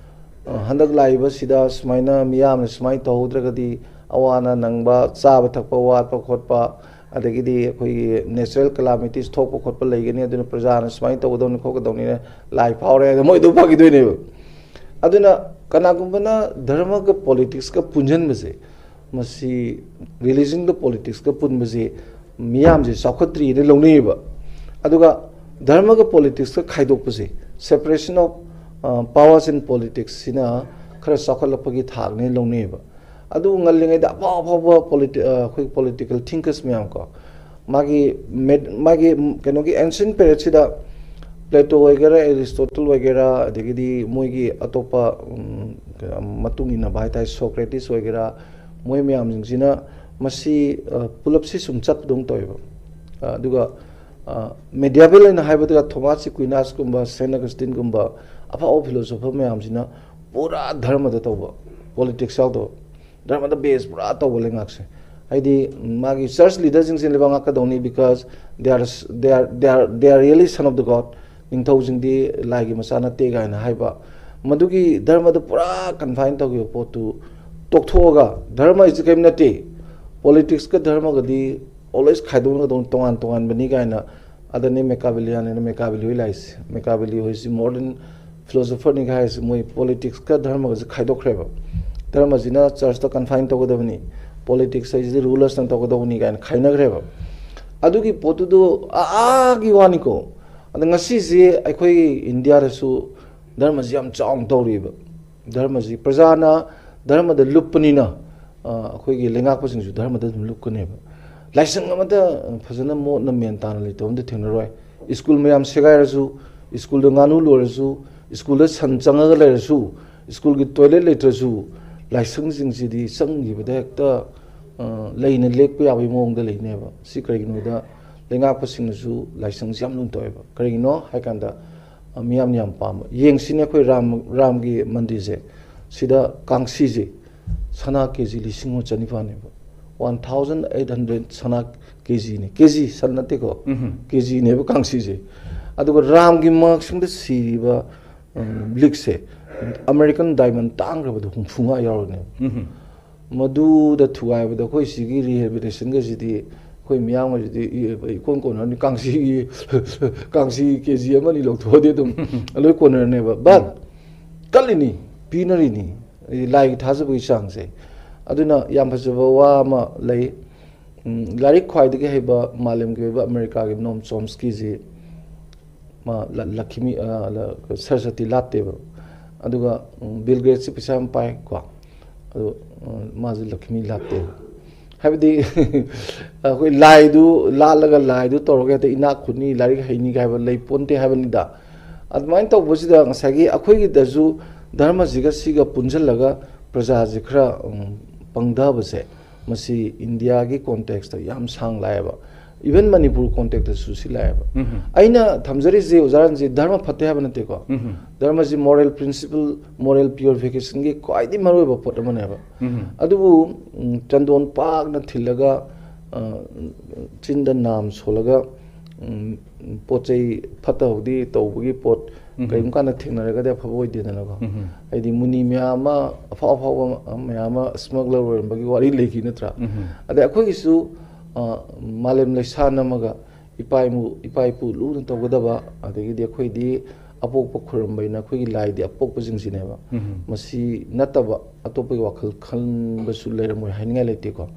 ꯑ, ꯍꯟꯗꯛ ꯂꯥꯛꯏꯕꯁꯤꯗ ꯁꯨꯃꯥꯏꯅ ꯃꯤꯌꯥꯝꯅ ꯁꯨꯃꯥꯏꯅ ꯇꯧꯍꯧꯗ꯭ꯔꯒꯗꯤ ꯑꯋꯥ ꯑꯅꯥ ꯅꯪꯕ, ꯆꯥꯕ ꯊꯛꯄ ꯋꯥꯠꯄ ꯈꯣꯠꯄ, ꯑꯗꯒꯤꯗꯤ ꯑꯩꯈꯣꯏꯒꯤ natural calamities ꯊꯣꯛꯄ ꯈꯣꯠꯄ ꯂꯩꯒꯅꯤ, ꯑꯗꯨꯅ ꯄ꯭ꯔꯖꯥꯅ ꯁꯨꯃꯥꯏꯅ ꯇꯧꯒꯗꯧꯅꯤ ꯈꯣꯠꯀꯗꯧꯅꯤꯅ ꯂꯥꯏ ꯐꯥꯎꯔꯦ ꯍꯥꯏꯗ ꯃꯣꯏꯗꯨ ꯐꯈꯤꯗꯣꯏꯅꯦꯕ꯫ ꯑꯗꯨꯅ ꯀꯅꯥꯒꯨꯝꯕꯅ ꯙꯔꯃꯒ ꯄꯣꯂꯤꯇꯤꯛꯁꯀ ꯄꯨꯟꯁꯤꯟꯕꯁꯦ, ꯃꯁꯤ ꯔꯤꯂꯤꯖꯟꯒ ꯄꯣꯂꯤꯇꯤꯛꯁꯀ ꯄꯨꯟꯕꯁꯦ ꯃꯤꯌꯥꯝꯁꯦ ꯆꯥꯎꯈꯠꯇ꯭ꯔꯤꯅ ꯂꯧꯅꯩꯌꯦꯕ꯫ ꯑꯗꯨꯒ ꯙꯔꯃꯒ ꯄꯣꯂꯤꯇꯤꯛꯁꯀ ꯈꯥꯏꯗꯣꯛꯄꯁꯦ, separation of powers in politics ꯁꯤꯅ ꯈꯔ ꯆꯥꯎꯈꯠꯂꯛꯄꯒꯤ ꯊꯥꯛꯅꯦ ꯂꯧꯅꯩꯌꯦꯕ꯫ ꯑꯗꯨꯕꯨ ꯉꯜꯂꯤꯉꯩꯗ ꯑꯐꯥꯎ ꯑꯐꯥꯎꯕ ꯄꯣꯂꯤꯇꯤ ꯑꯩꯈꯣꯏ ꯄꯣꯂꯤꯇꯤꯀꯦꯜ ꯊꯤꯡꯀꯔꯁ ꯃꯌꯥꯝ ꯀꯣ, ꯃꯥꯒꯤ ꯃꯦꯠ ꯃꯥꯒꯤ ꯀꯩꯅꯣꯒꯤ ꯑꯦꯟꯁꯤꯌꯟ ꯄꯦꯔꯤꯌꯠꯁꯤꯗ ꯄ꯭ꯂꯦꯇꯣ ꯑꯣꯏꯒꯦꯔꯥ, ꯑꯦꯔꯤꯁꯇꯣꯇꯜ ꯑꯣꯏꯒꯦꯔꯥ, ꯑꯗꯒꯤꯗꯤ ꯃꯣꯏꯒꯤ ꯑꯇꯣꯞꯄ ꯎꯝ, ꯃꯇꯨꯡ ꯏꯟꯅꯕ ꯍꯥꯏ ꯇꯥꯔꯦ, ꯁꯣꯀ꯭ꯔꯦꯇꯤꯁ ꯑꯣꯏꯒꯦꯔꯥ, ꯃꯣꯏ ꯃꯌꯥꯝꯁꯤꯡꯁꯤꯅ ꯃꯁꯤ ꯑ, ꯄꯨꯂꯞꯁꯤ ꯁꯨꯝ ꯆꯠꯄꯗꯧ ꯇꯧꯋꯦꯕ꯫ ꯑ, ꯑꯗꯨꯒ ꯃꯦꯗꯤꯌꯥꯕꯦꯜ ꯑꯣꯏꯅ ꯍꯥꯏꯕꯗ ꯊꯣꯃꯥꯁ ꯑꯦꯀ꯭ꯋꯤꯅꯥꯁꯀꯨꯝꯕ, ꯁꯦꯟ ꯑꯒꯁꯇꯤꯟꯒꯨꯝꯕ ꯑꯐꯥꯎꯕ ꯐꯤꯂꯣꯁꯣꯐꯔ ꯃꯌꯥꯝꯁꯤꯅ ꯄꯨꯔꯥ ꯙꯔꯃꯗ ꯇꯧꯕ, ꯄꯣꯂꯤꯇꯤꯛꯁ ꯌꯥꯎꯗꯕ, ꯙꯔꯃꯗ ꯕꯦꯁ ꯄꯨꯔꯥ ꯇꯧꯕ ꯂꯩꯉꯥꯛꯁꯦ꯫ ꯍꯥꯏꯗꯤ ꯃꯥꯒꯤ ꯆꯔꯆ ꯂꯤꯗꯔꯁꯤꯡꯁꯦ ꯂꯩꯕꯥꯛ ꯉꯥꯛꯀꯗꯧꯅꯤ, because they are, they are, they are, they are really son of the God, ꯅꯤꯡꯊꯧꯁꯤꯡꯗꯤ ꯂꯥꯏꯒꯤ ꯃꯆꯥ ꯅꯠꯇꯦ ꯀꯥꯏꯅ ꯍꯥꯏꯕ, ꯃꯗꯨꯒꯤ ꯙꯔꯃꯗ ꯄꯨꯔꯥ ꯀꯟꯐꯥꯏꯟ ꯇꯧꯈꯤꯕ ꯄꯣꯠꯇꯨ ꯇꯣꯛꯊꯣꯛꯑꯒ, ꯙꯔꯃ ꯍꯥꯏꯁꯤ ꯀꯔꯤꯝ ꯅꯠꯇꯦ, ꯄꯣꯂꯤꯇꯤꯛꯁꯀ ꯙꯔꯃꯒꯗꯤ ꯑꯣꯜꯋꯦꯁ ꯈꯥꯏꯗꯣꯛꯅꯒꯗꯧꯅꯤ, ꯇꯣꯉꯥꯟ ꯇꯣꯉꯥꯟꯕꯅꯤ ꯀꯥꯏꯅ꯫ ꯑꯗꯅꯤ ꯃꯦꯀꯥꯕꯦꯂꯤꯌꯥꯟ ꯍꯥꯏꯅ ꯃꯦꯀꯥꯕꯦꯂꯤ ꯍꯣꯏ ꯂꯥꯛꯏꯁꯦ꯫ ꯃꯦꯀꯥꯕꯦꯂꯤ ꯍꯣꯏꯁꯤ ꯃꯣꯗꯔꯟ ꯐꯤꯂꯣꯁꯣꯐꯔꯅꯤ ꯍꯥꯏꯔꯤꯁꯦ, ꯃꯣꯏ ꯄꯣꯂꯤꯇꯤꯛꯁꯀ ꯙꯔꯃꯒꯁꯦ ꯈꯥꯏꯗꯣꯛꯈ꯭ꯔꯦꯕ꯫ ꯙꯔꯃꯁꯤꯅ ꯆꯔꯆꯇ ꯀꯟꯐꯥꯏꯟ ꯇꯧꯒꯗꯕꯅꯤ, ꯄꯣꯂꯤꯇꯤꯛꯁ ꯍꯥꯏꯁꯤꯗꯤ ꯔꯨꯂꯔꯁꯅ ꯇꯧꯒꯗꯧꯕꯅꯤ ꯀꯥꯏꯅ ꯈꯥꯏꯅꯈ꯭ꯔꯦꯕ꯫ ꯑꯗꯨꯒꯤ ꯄꯣꯠꯇꯨꯗꯣ ꯑꯥꯒꯤ ꯋꯥꯅꯤꯀꯣ꯫ ꯑꯗ ꯉꯁꯤꯁꯦ ꯑꯩꯈꯣꯏ ꯏꯟꯗꯤꯌꯥꯗꯁꯨ ꯙꯔꯃꯁꯤ ꯌꯥꯝ ꯆꯥꯎꯅ ꯇꯧꯔꯤꯕ꯫ ꯙꯔꯃꯁꯤ ꯄ꯭ꯔꯖꯥꯅ ꯙꯔꯃꯗ ꯂꯨꯞꯄꯅꯤꯅ, ꯑ, ꯑꯩꯈꯣꯏꯒꯤ ꯂꯩꯉꯥꯛꯄꯁꯤꯡꯁꯨ ꯙꯔꯃꯗ ꯑꯗꯨꯝ ꯂꯨꯞꯀꯅꯦꯕ꯫ ꯂꯥꯏꯁꯪ ꯑꯃꯗ ꯐꯖꯅ ꯃꯣꯠꯅ ꯃꯦꯟ ꯇꯥꯅ ꯂꯩꯇꯕ ꯑꯝꯇ ꯊꯦꯡꯅꯔꯣꯏ꯫ ꯁ꯭ꯀꯨꯜ ꯃꯌꯥꯝ ꯁꯦꯒꯥꯏꯔꯁꯨ, ꯁ꯭ꯀꯨꯜꯗ ꯉꯥꯅꯨ ꯂꯣꯏꯔꯁꯨ, ꯁ꯭ꯀꯨꯜꯗ ꯁꯟ ꯆꯪꯉꯒ ꯂꯩꯔꯁꯨ, ꯁ꯭ꯀꯨꯜꯒꯤ ꯇꯣꯏꯂꯦꯠ ꯂꯩꯇ꯭ꯔꯁꯨ, ꯂꯥꯏꯁꯪꯁꯤꯡꯁꯤꯗꯤ ꯆꯪꯈꯤꯕꯗ ꯍꯦꯛꯇ, ꯑ, ꯂꯩꯅ ꯂꯦꯛꯄ ꯌꯥꯕꯒꯤ ꯃꯑꯣꯡꯗ ꯂꯩꯅꯦꯕ꯫ ꯁꯤ ꯀꯔꯤꯒꯤꯅꯣꯗ ꯂꯩꯉꯥꯛꯄꯁꯤꯡꯅꯁꯨ ꯂꯥꯏꯁꯪꯁꯤ ꯌꯥꯝ ꯂꯨꯅ ꯇꯧꯋꯦꯕ꯫ ꯀꯔꯤꯒꯤꯅꯣ ꯍꯥꯏ ꯀꯥꯟꯗ, ꯑ, ꯃꯤꯌꯥꯝꯅ ꯌꯥꯝ ꯄꯥꯝꯕ꯫ ꯌꯦꯡꯁꯤꯅꯦ ꯑꯩꯈꯣꯏ ꯔꯥꯝ, ꯔꯥꯝꯒꯤ ꯃꯟꯗꯤꯔꯁꯦ, ꯁꯤꯗ ꯀꯥꯡꯁꯤꯁꯦ ꯁꯅꯥ ꯀꯦ ꯖꯤ ꯂꯤꯁꯤꯡ ꯑꯃ ꯆꯅꯤꯄꯥꯟꯅꯦꯕ꯫ One thousand eight hundred ꯁꯅꯥ ꯀꯦ ꯖꯤꯅꯦ꯫ ꯀꯦ ꯖꯤ, ꯁꯟ ꯅꯠꯇꯦꯀꯣ꯫ ꯎꯝꯍꯨꯝ꯫ ꯀꯦ ꯖꯤꯅꯦꯕ ꯀꯥꯡꯁꯤꯁꯦ꯫ ꯑꯗꯨꯒ ꯔꯥꯝꯒꯤ ꯃꯉꯛꯁꯤꯡꯗ ꯁꯤꯔꯤꯕ, ꯎꯝ, ꯂꯤꯛꯁꯦ American diamond ꯇꯥꯡꯈ꯭ꯔꯕꯗꯣ ꯍꯨꯝꯐꯨ ꯃꯉꯥ ꯌꯥꯎꯔꯤꯅꯦꯕ꯫ ꯎꯝꯍꯨꯝ꯫ ꯃꯗꯨꯗ ꯊꯨꯒꯥꯏꯕꯗ ꯑꯩꯈꯣꯏ ꯁꯤꯒꯤ rehabilitationꯒꯁꯤꯗꯤ ꯑꯩꯈꯣꯏ ꯃꯤꯌꯥꯝꯒꯁꯤꯗꯤ ꯏ-, ꯏꯀꯣꯟ ꯀꯣꯟꯅꯔꯅꯤ꯫ ꯀꯥꯡꯁꯤꯒꯤ, ꯀꯥꯡꯁꯤ ꯀꯦ ꯖꯤ ꯑꯃꯅꯤ ꯂꯧꯊꯣꯛꯑꯗꯤ ꯑꯗꯨꯝ ꯂꯣꯏ ꯀꯣꯟꯅꯔꯅꯦꯕ꯫ But ꯎꯝ꯫ ꯀꯜꯂꯤꯅꯤ, ꯄꯤꯅꯔꯤꯅꯤ, ꯂꯥꯏꯒꯤ ꯊꯥꯖꯕꯒꯤ ꯆꯥꯡꯁꯦ꯫ ꯑꯗꯨꯅ ꯌꯥꯝ ꯐꯖꯕ ꯋꯥ ꯑꯃ ꯂꯩ꯫ ꯎꯝ, ꯂꯥꯏꯔꯤꯛ ꯈ꯭ꯋꯥꯏꯗꯒꯤ ꯍꯩꯕ ꯃꯥꯂꯦꯝꯒꯤ ꯑꯣꯏꯕ ꯑꯃꯦꯔꯤꯀꯥꯒꯤ ꯅꯣꯝ ꯆꯣꯝꯁꯀꯤꯁꯤ ꯃꯥ ꯂ-, ꯂꯛꯈꯤꯃꯤ, ꯑ, ꯂ-, ꯁꯔꯁꯋꯇꯤ ꯂꯥꯠꯇꯦꯕ꯫ ꯑꯗꯨꯒ, ꯎꯝ, ꯕꯤꯜ ꯒꯦꯠꯁꯁꯤ ꯄꯩꯁꯥ ꯌꯥꯝ ꯄꯥꯏ ꯀꯣ꯫ ꯑꯗꯨ, ꯎꯝ, ꯃꯥꯁꯦ ꯂꯛꯈꯤꯃꯤ ꯂꯥꯠꯇꯦꯕ꯫ ꯍꯥꯏꯕꯗꯤ ꯑꯩꯈꯣꯏ ꯂꯥꯏꯗꯨ ꯂꯥꯠꯂꯒ ꯂꯥꯏꯗꯨ ꯇꯧꯔꯒ ꯍꯦꯛꯇ ꯏꯅꯥꯛ ꯈꯨꯟꯅꯤ, ꯂꯥꯏꯔꯤꯛ ꯍꯩꯅꯤ ꯍꯥꯏꯕ ꯂꯩ ꯄꯣꯟꯇꯦ ꯍꯥꯏꯕꯅꯤꯗ꯫ ꯑꯗꯨꯃꯥꯏꯅ ꯇꯧꯕꯁꯤꯗ ꯉꯁꯥꯏꯒꯤ ꯑꯩꯈꯣꯏꯒꯤꯗꯁꯨ ꯙꯔꯃꯁꯤꯒ ꯁꯤꯒ ꯄꯨꯟꯁꯤꯜꯂꯒ ꯄ꯭ꯔꯖꯥꯁꯦ ꯈꯔ, ꯎꯝ, ꯄꯪꯊꯕꯁꯦ, ꯃꯁꯤ ꯏꯟꯗꯤꯌꯥꯒꯤ contextꯇ ꯌꯥꯝ ꯁꯥꯡ ꯂꯥꯛꯑꯦꯕ꯫ Even ꯃꯅꯤꯄꯨꯔ contextꯇꯁꯨ ꯁꯤ ꯂꯥꯛꯑꯦꯕ꯫ ꯎꯝꯍꯨꯝ꯫ ꯑꯩꯅ ꯊꯝꯖꯔꯤꯁꯦ, ꯑꯣꯖꯥ ꯔꯟꯖꯤꯠ, ꯙꯔꯃ ꯐꯠꯇꯦ ꯍꯥꯏꯕ ꯅꯠꯇꯦꯀꯣ꯫ ꯎꯝꯍꯨꯝ꯫ ꯙꯔꯃꯁꯤ moral principle, moral purificationꯒꯤ ꯈ꯭ꯋꯥꯏꯗꯒꯤ ꯃꯔꯨꯑꯣꯏꯕ ꯄꯣꯠ ꯑꯃꯅꯦꯕ꯫ ꯎꯝꯍꯨꯝ꯫ ꯑꯗꯨꯕꯨ, ꯎꯝ, ꯆꯟꯗꯣꯟ ꯄꯥꯛꯅ ꯊꯤꯜꯂꯒ, ꯑ, ꯆꯤꯟꯗ ꯅꯥꯝ ꯁꯣꯜꯂꯒ, ꯎꯝ, ꯄꯣꯠ ꯆꯩ ꯐꯠꯇ ꯍꯥꯎꯗꯤ ꯇꯧꯕꯒꯤ ꯄꯣꯠ ꯎꯝꯍꯨꯝ꯫ ꯀꯔꯤꯒꯨꯝꯕ ꯀꯥꯟꯗ ꯊꯦꯡꯅꯔꯒꯗꯤ ꯑꯐꯕ ꯑꯣꯏꯗꯦꯗꯅꯀꯣ꯫ ꯎꯝꯍꯨꯝ꯫ ꯍꯥꯏꯗꯤ ꯃꯨꯅꯤ ꯃꯌꯥꯝ ꯑꯃ, ꯑꯐꯥꯎ ꯑꯐꯥꯎꯕ ꯃꯌꯥꯝ ꯑꯃ smuggler ꯑꯣꯏꯔꯝꯕꯒꯤ ꯋꯥꯔꯤ ꯂꯩꯈꯤ ꯅꯠꯇ꯭ꯔꯥ? ꯎꯝꯍꯨꯝ꯫ ꯑꯗꯩ ꯑꯩꯈꯣꯏꯒꯤꯁꯨ, ꯑ, ꯃꯥꯂꯦꯝ ꯂꯩꯁꯥ ꯅꯝꯃꯒ ꯏꯄꯥ ꯏꯃꯨ-, ꯏꯄꯥ ꯏꯄꯨ ꯂꯨꯅ ꯇꯧꯒꯗꯕ, ꯑꯗꯒꯤꯗꯤ ꯑꯩꯈꯣꯏꯗꯤ ꯑꯄꯣꯛꯄ ꯈꯨꯔꯨꯝꯕꯩꯅ ꯑꯩꯈꯣꯏꯒꯤ ꯂꯥꯏꯗꯤ ꯑꯄꯣꯛꯄꯁꯤꯡꯁꯤꯅꯦꯕ꯫ ꯎꯝꯍꯨꯝ꯫ ꯃꯁꯤ ꯅꯠꯇꯕ ꯑꯇꯣꯞꯄꯒꯤ ꯋꯥꯈꯜ ꯈꯟꯕꯁꯨ ꯂꯩꯔꯝꯃꯣꯏ ꯍꯥꯏꯅꯤꯡꯉꯥꯏ ꯂꯩꯇꯦꯀꯣ꯫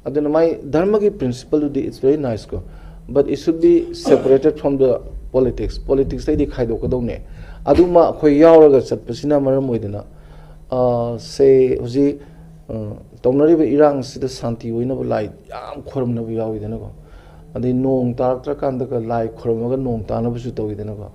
ꯑꯗꯨꯅ ꯃꯥꯏ ꯙꯔꯃꯒꯤ principleꯗꯨꯗꯤ it's very nice ꯀꯣ, but it should be separated from the politics꯫ Politicsꯇꯩꯗꯤ ꯈꯥꯏꯗꯣꯛꯀꯗꯧꯅꯦ꯫ ꯑꯗꯨꯃ ꯑꯩꯈꯣꯏ ꯌꯥꯎꯔꯒ ꯆꯠꯄꯁꯤꯅ ꯃꯔꯝ ꯑꯣꯏꯗꯅ, ꯑ, say ꯍꯧꯖꯤꯛ ꯑ, ꯇꯧꯅꯔꯤꯕ ꯏꯔꯥꯡꯁꯤꯗ ꯁꯥꯟꯇꯤ ꯑꯣꯏꯅꯕ ꯂꯥꯏ ꯌꯥꯝ ꯈꯣꯏꯔꯝꯅꯕ ꯌꯥꯎꯋꯤꯗꯅꯀꯣ꯫ ꯑꯗꯩ ꯅꯣꯡ ꯇꯥꯔꯛꯇ꯭ꯔꯀꯥꯟꯗꯒ ꯂꯥꯏ ꯈꯣꯏꯔꯝꯃꯒ ꯅꯣꯡ ꯇꯥꯅꯕꯁꯨ ꯇꯧꯋꯤꯗꯅꯀꯣ꯫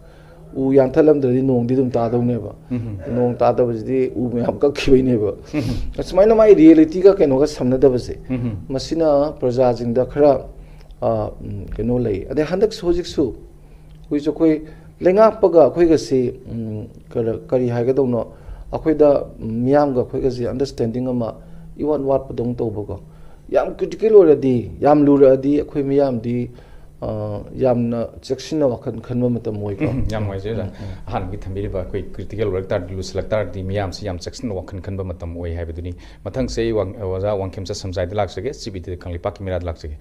ꯎ ꯌꯥꯟꯊꯠꯂꯝꯗ꯭ꯔꯗꯤ ꯅꯣꯡꯗꯤ ꯑꯗꯨꯝ ꯇꯥꯗꯧꯅꯦꯕ꯫ ꯎꯝ꯫ ꯅꯣꯡ ꯇꯥꯗꯕꯁꯤꯗꯤ ꯎ ꯃꯌꯥꯝ ꯀꯛꯈꯤꯕꯩꯅꯦꯕ꯫ ꯎꯝ꯫ ꯑꯁꯨꯃꯥꯏꯅ ꯃꯥꯏ ꯔꯤꯌꯦꯂꯤꯇꯤꯒ ꯀꯩꯅꯣꯒ ꯁꯝꯅꯗꯕꯁꯦ, ꯎꯝ꯫ ꯃꯁꯤꯅ ꯄ꯭ꯔꯖꯥꯁꯤꯡꯗ ꯈꯔ, ꯑ, ꯎꯝ, ꯀꯩꯅꯣ ꯂꯩ꯫ ꯑꯗꯩ ꯍꯟꯗꯛꯁꯨ, ꯍꯧꯖꯤꯛꯁꯨ ꯑꯩꯈꯣꯏꯁꯨ, ꯑꯩꯈꯣꯏ ꯂꯩꯉꯥꯛꯄꯒ ꯑꯩꯈꯣꯏꯒꯁꯤ, ꯎꯝ, ꯀꯔ-, ꯀꯔꯤ ꯍꯥꯏꯒꯗꯧꯅꯣ, ꯑꯩꯈꯣꯏꯗ, ꯎꯝ, ꯃꯤꯌꯥꯝꯒ ꯑꯩꯈꯣꯏꯒꯁꯤ ꯑꯟꯗꯔꯁ꯭ꯇꯦꯟꯗꯤꯡ ꯑꯃ ꯏꯋꯥꯠ ꯋꯥꯠꯄꯗꯧꯅ ꯇꯧꯕꯀꯣ꯫ ꯌꯥꯝ ꯀ꯭ꯔꯤꯇꯤꯀꯦꯜ ꯑꯣꯏꯔꯗꯤ, ꯌꯥꯝ ꯂꯨꯔꯛꯑꯗꯤ ꯑꯩꯈꯣꯏ ꯃꯤꯌꯥꯝꯗꯤ, ꯑ, ꯌꯥꯝꯅ ꯆꯦꯛꯁꯤꯟꯅ ꯋꯥꯈꯜ ꯈꯟꯕ ꯃꯇꯝ ꯑꯣꯏꯀꯣ꯫ ꯎꯝ, ꯌꯥꯝ ꯅꯨꯡꯉꯥꯏꯖꯩ ꯑꯣꯖꯥ꯫ ꯎꯝ, ꯎꯝ꯫ ꯑꯍꯥꯟꯕꯒꯤ ꯊꯝꯕꯤꯔꯤꯕ ꯑꯩꯈꯣꯏ ꯀ꯭ꯔꯤꯇꯤꯀꯦꯜ ꯑꯣꯏꯔꯛ ꯇꯥꯔꯗꯤ, ꯂꯨꯁꯤꯜꯂꯛ ꯇꯥꯔꯗꯤ ꯃꯤꯌꯥꯝꯁꯤ ꯌꯥꯝ ꯆꯦꯛꯁꯤꯟꯅ ꯋꯥꯈꯜ ꯈꯟꯕ ꯃꯇꯝ ꯑꯣꯏ ꯍꯥꯏꯕꯗꯨꯅꯤ꯫ ꯃꯊꯪꯁꯦ ꯑꯩ ꯋꯥꯡ-, ꯑꯣꯖꯥ ꯋꯥꯡꯈꯦꯝꯆꯠ ꯁꯝꯖꯥꯏꯗ ꯂꯥꯛꯆꯒꯦ, ꯁꯤ ꯕꯤ ꯇꯤꯗ ꯀꯪꯂꯩꯄꯥꯛꯀꯤ ꯃꯤꯔꯥꯗ ꯂꯥꯛꯆꯒꯦ꯫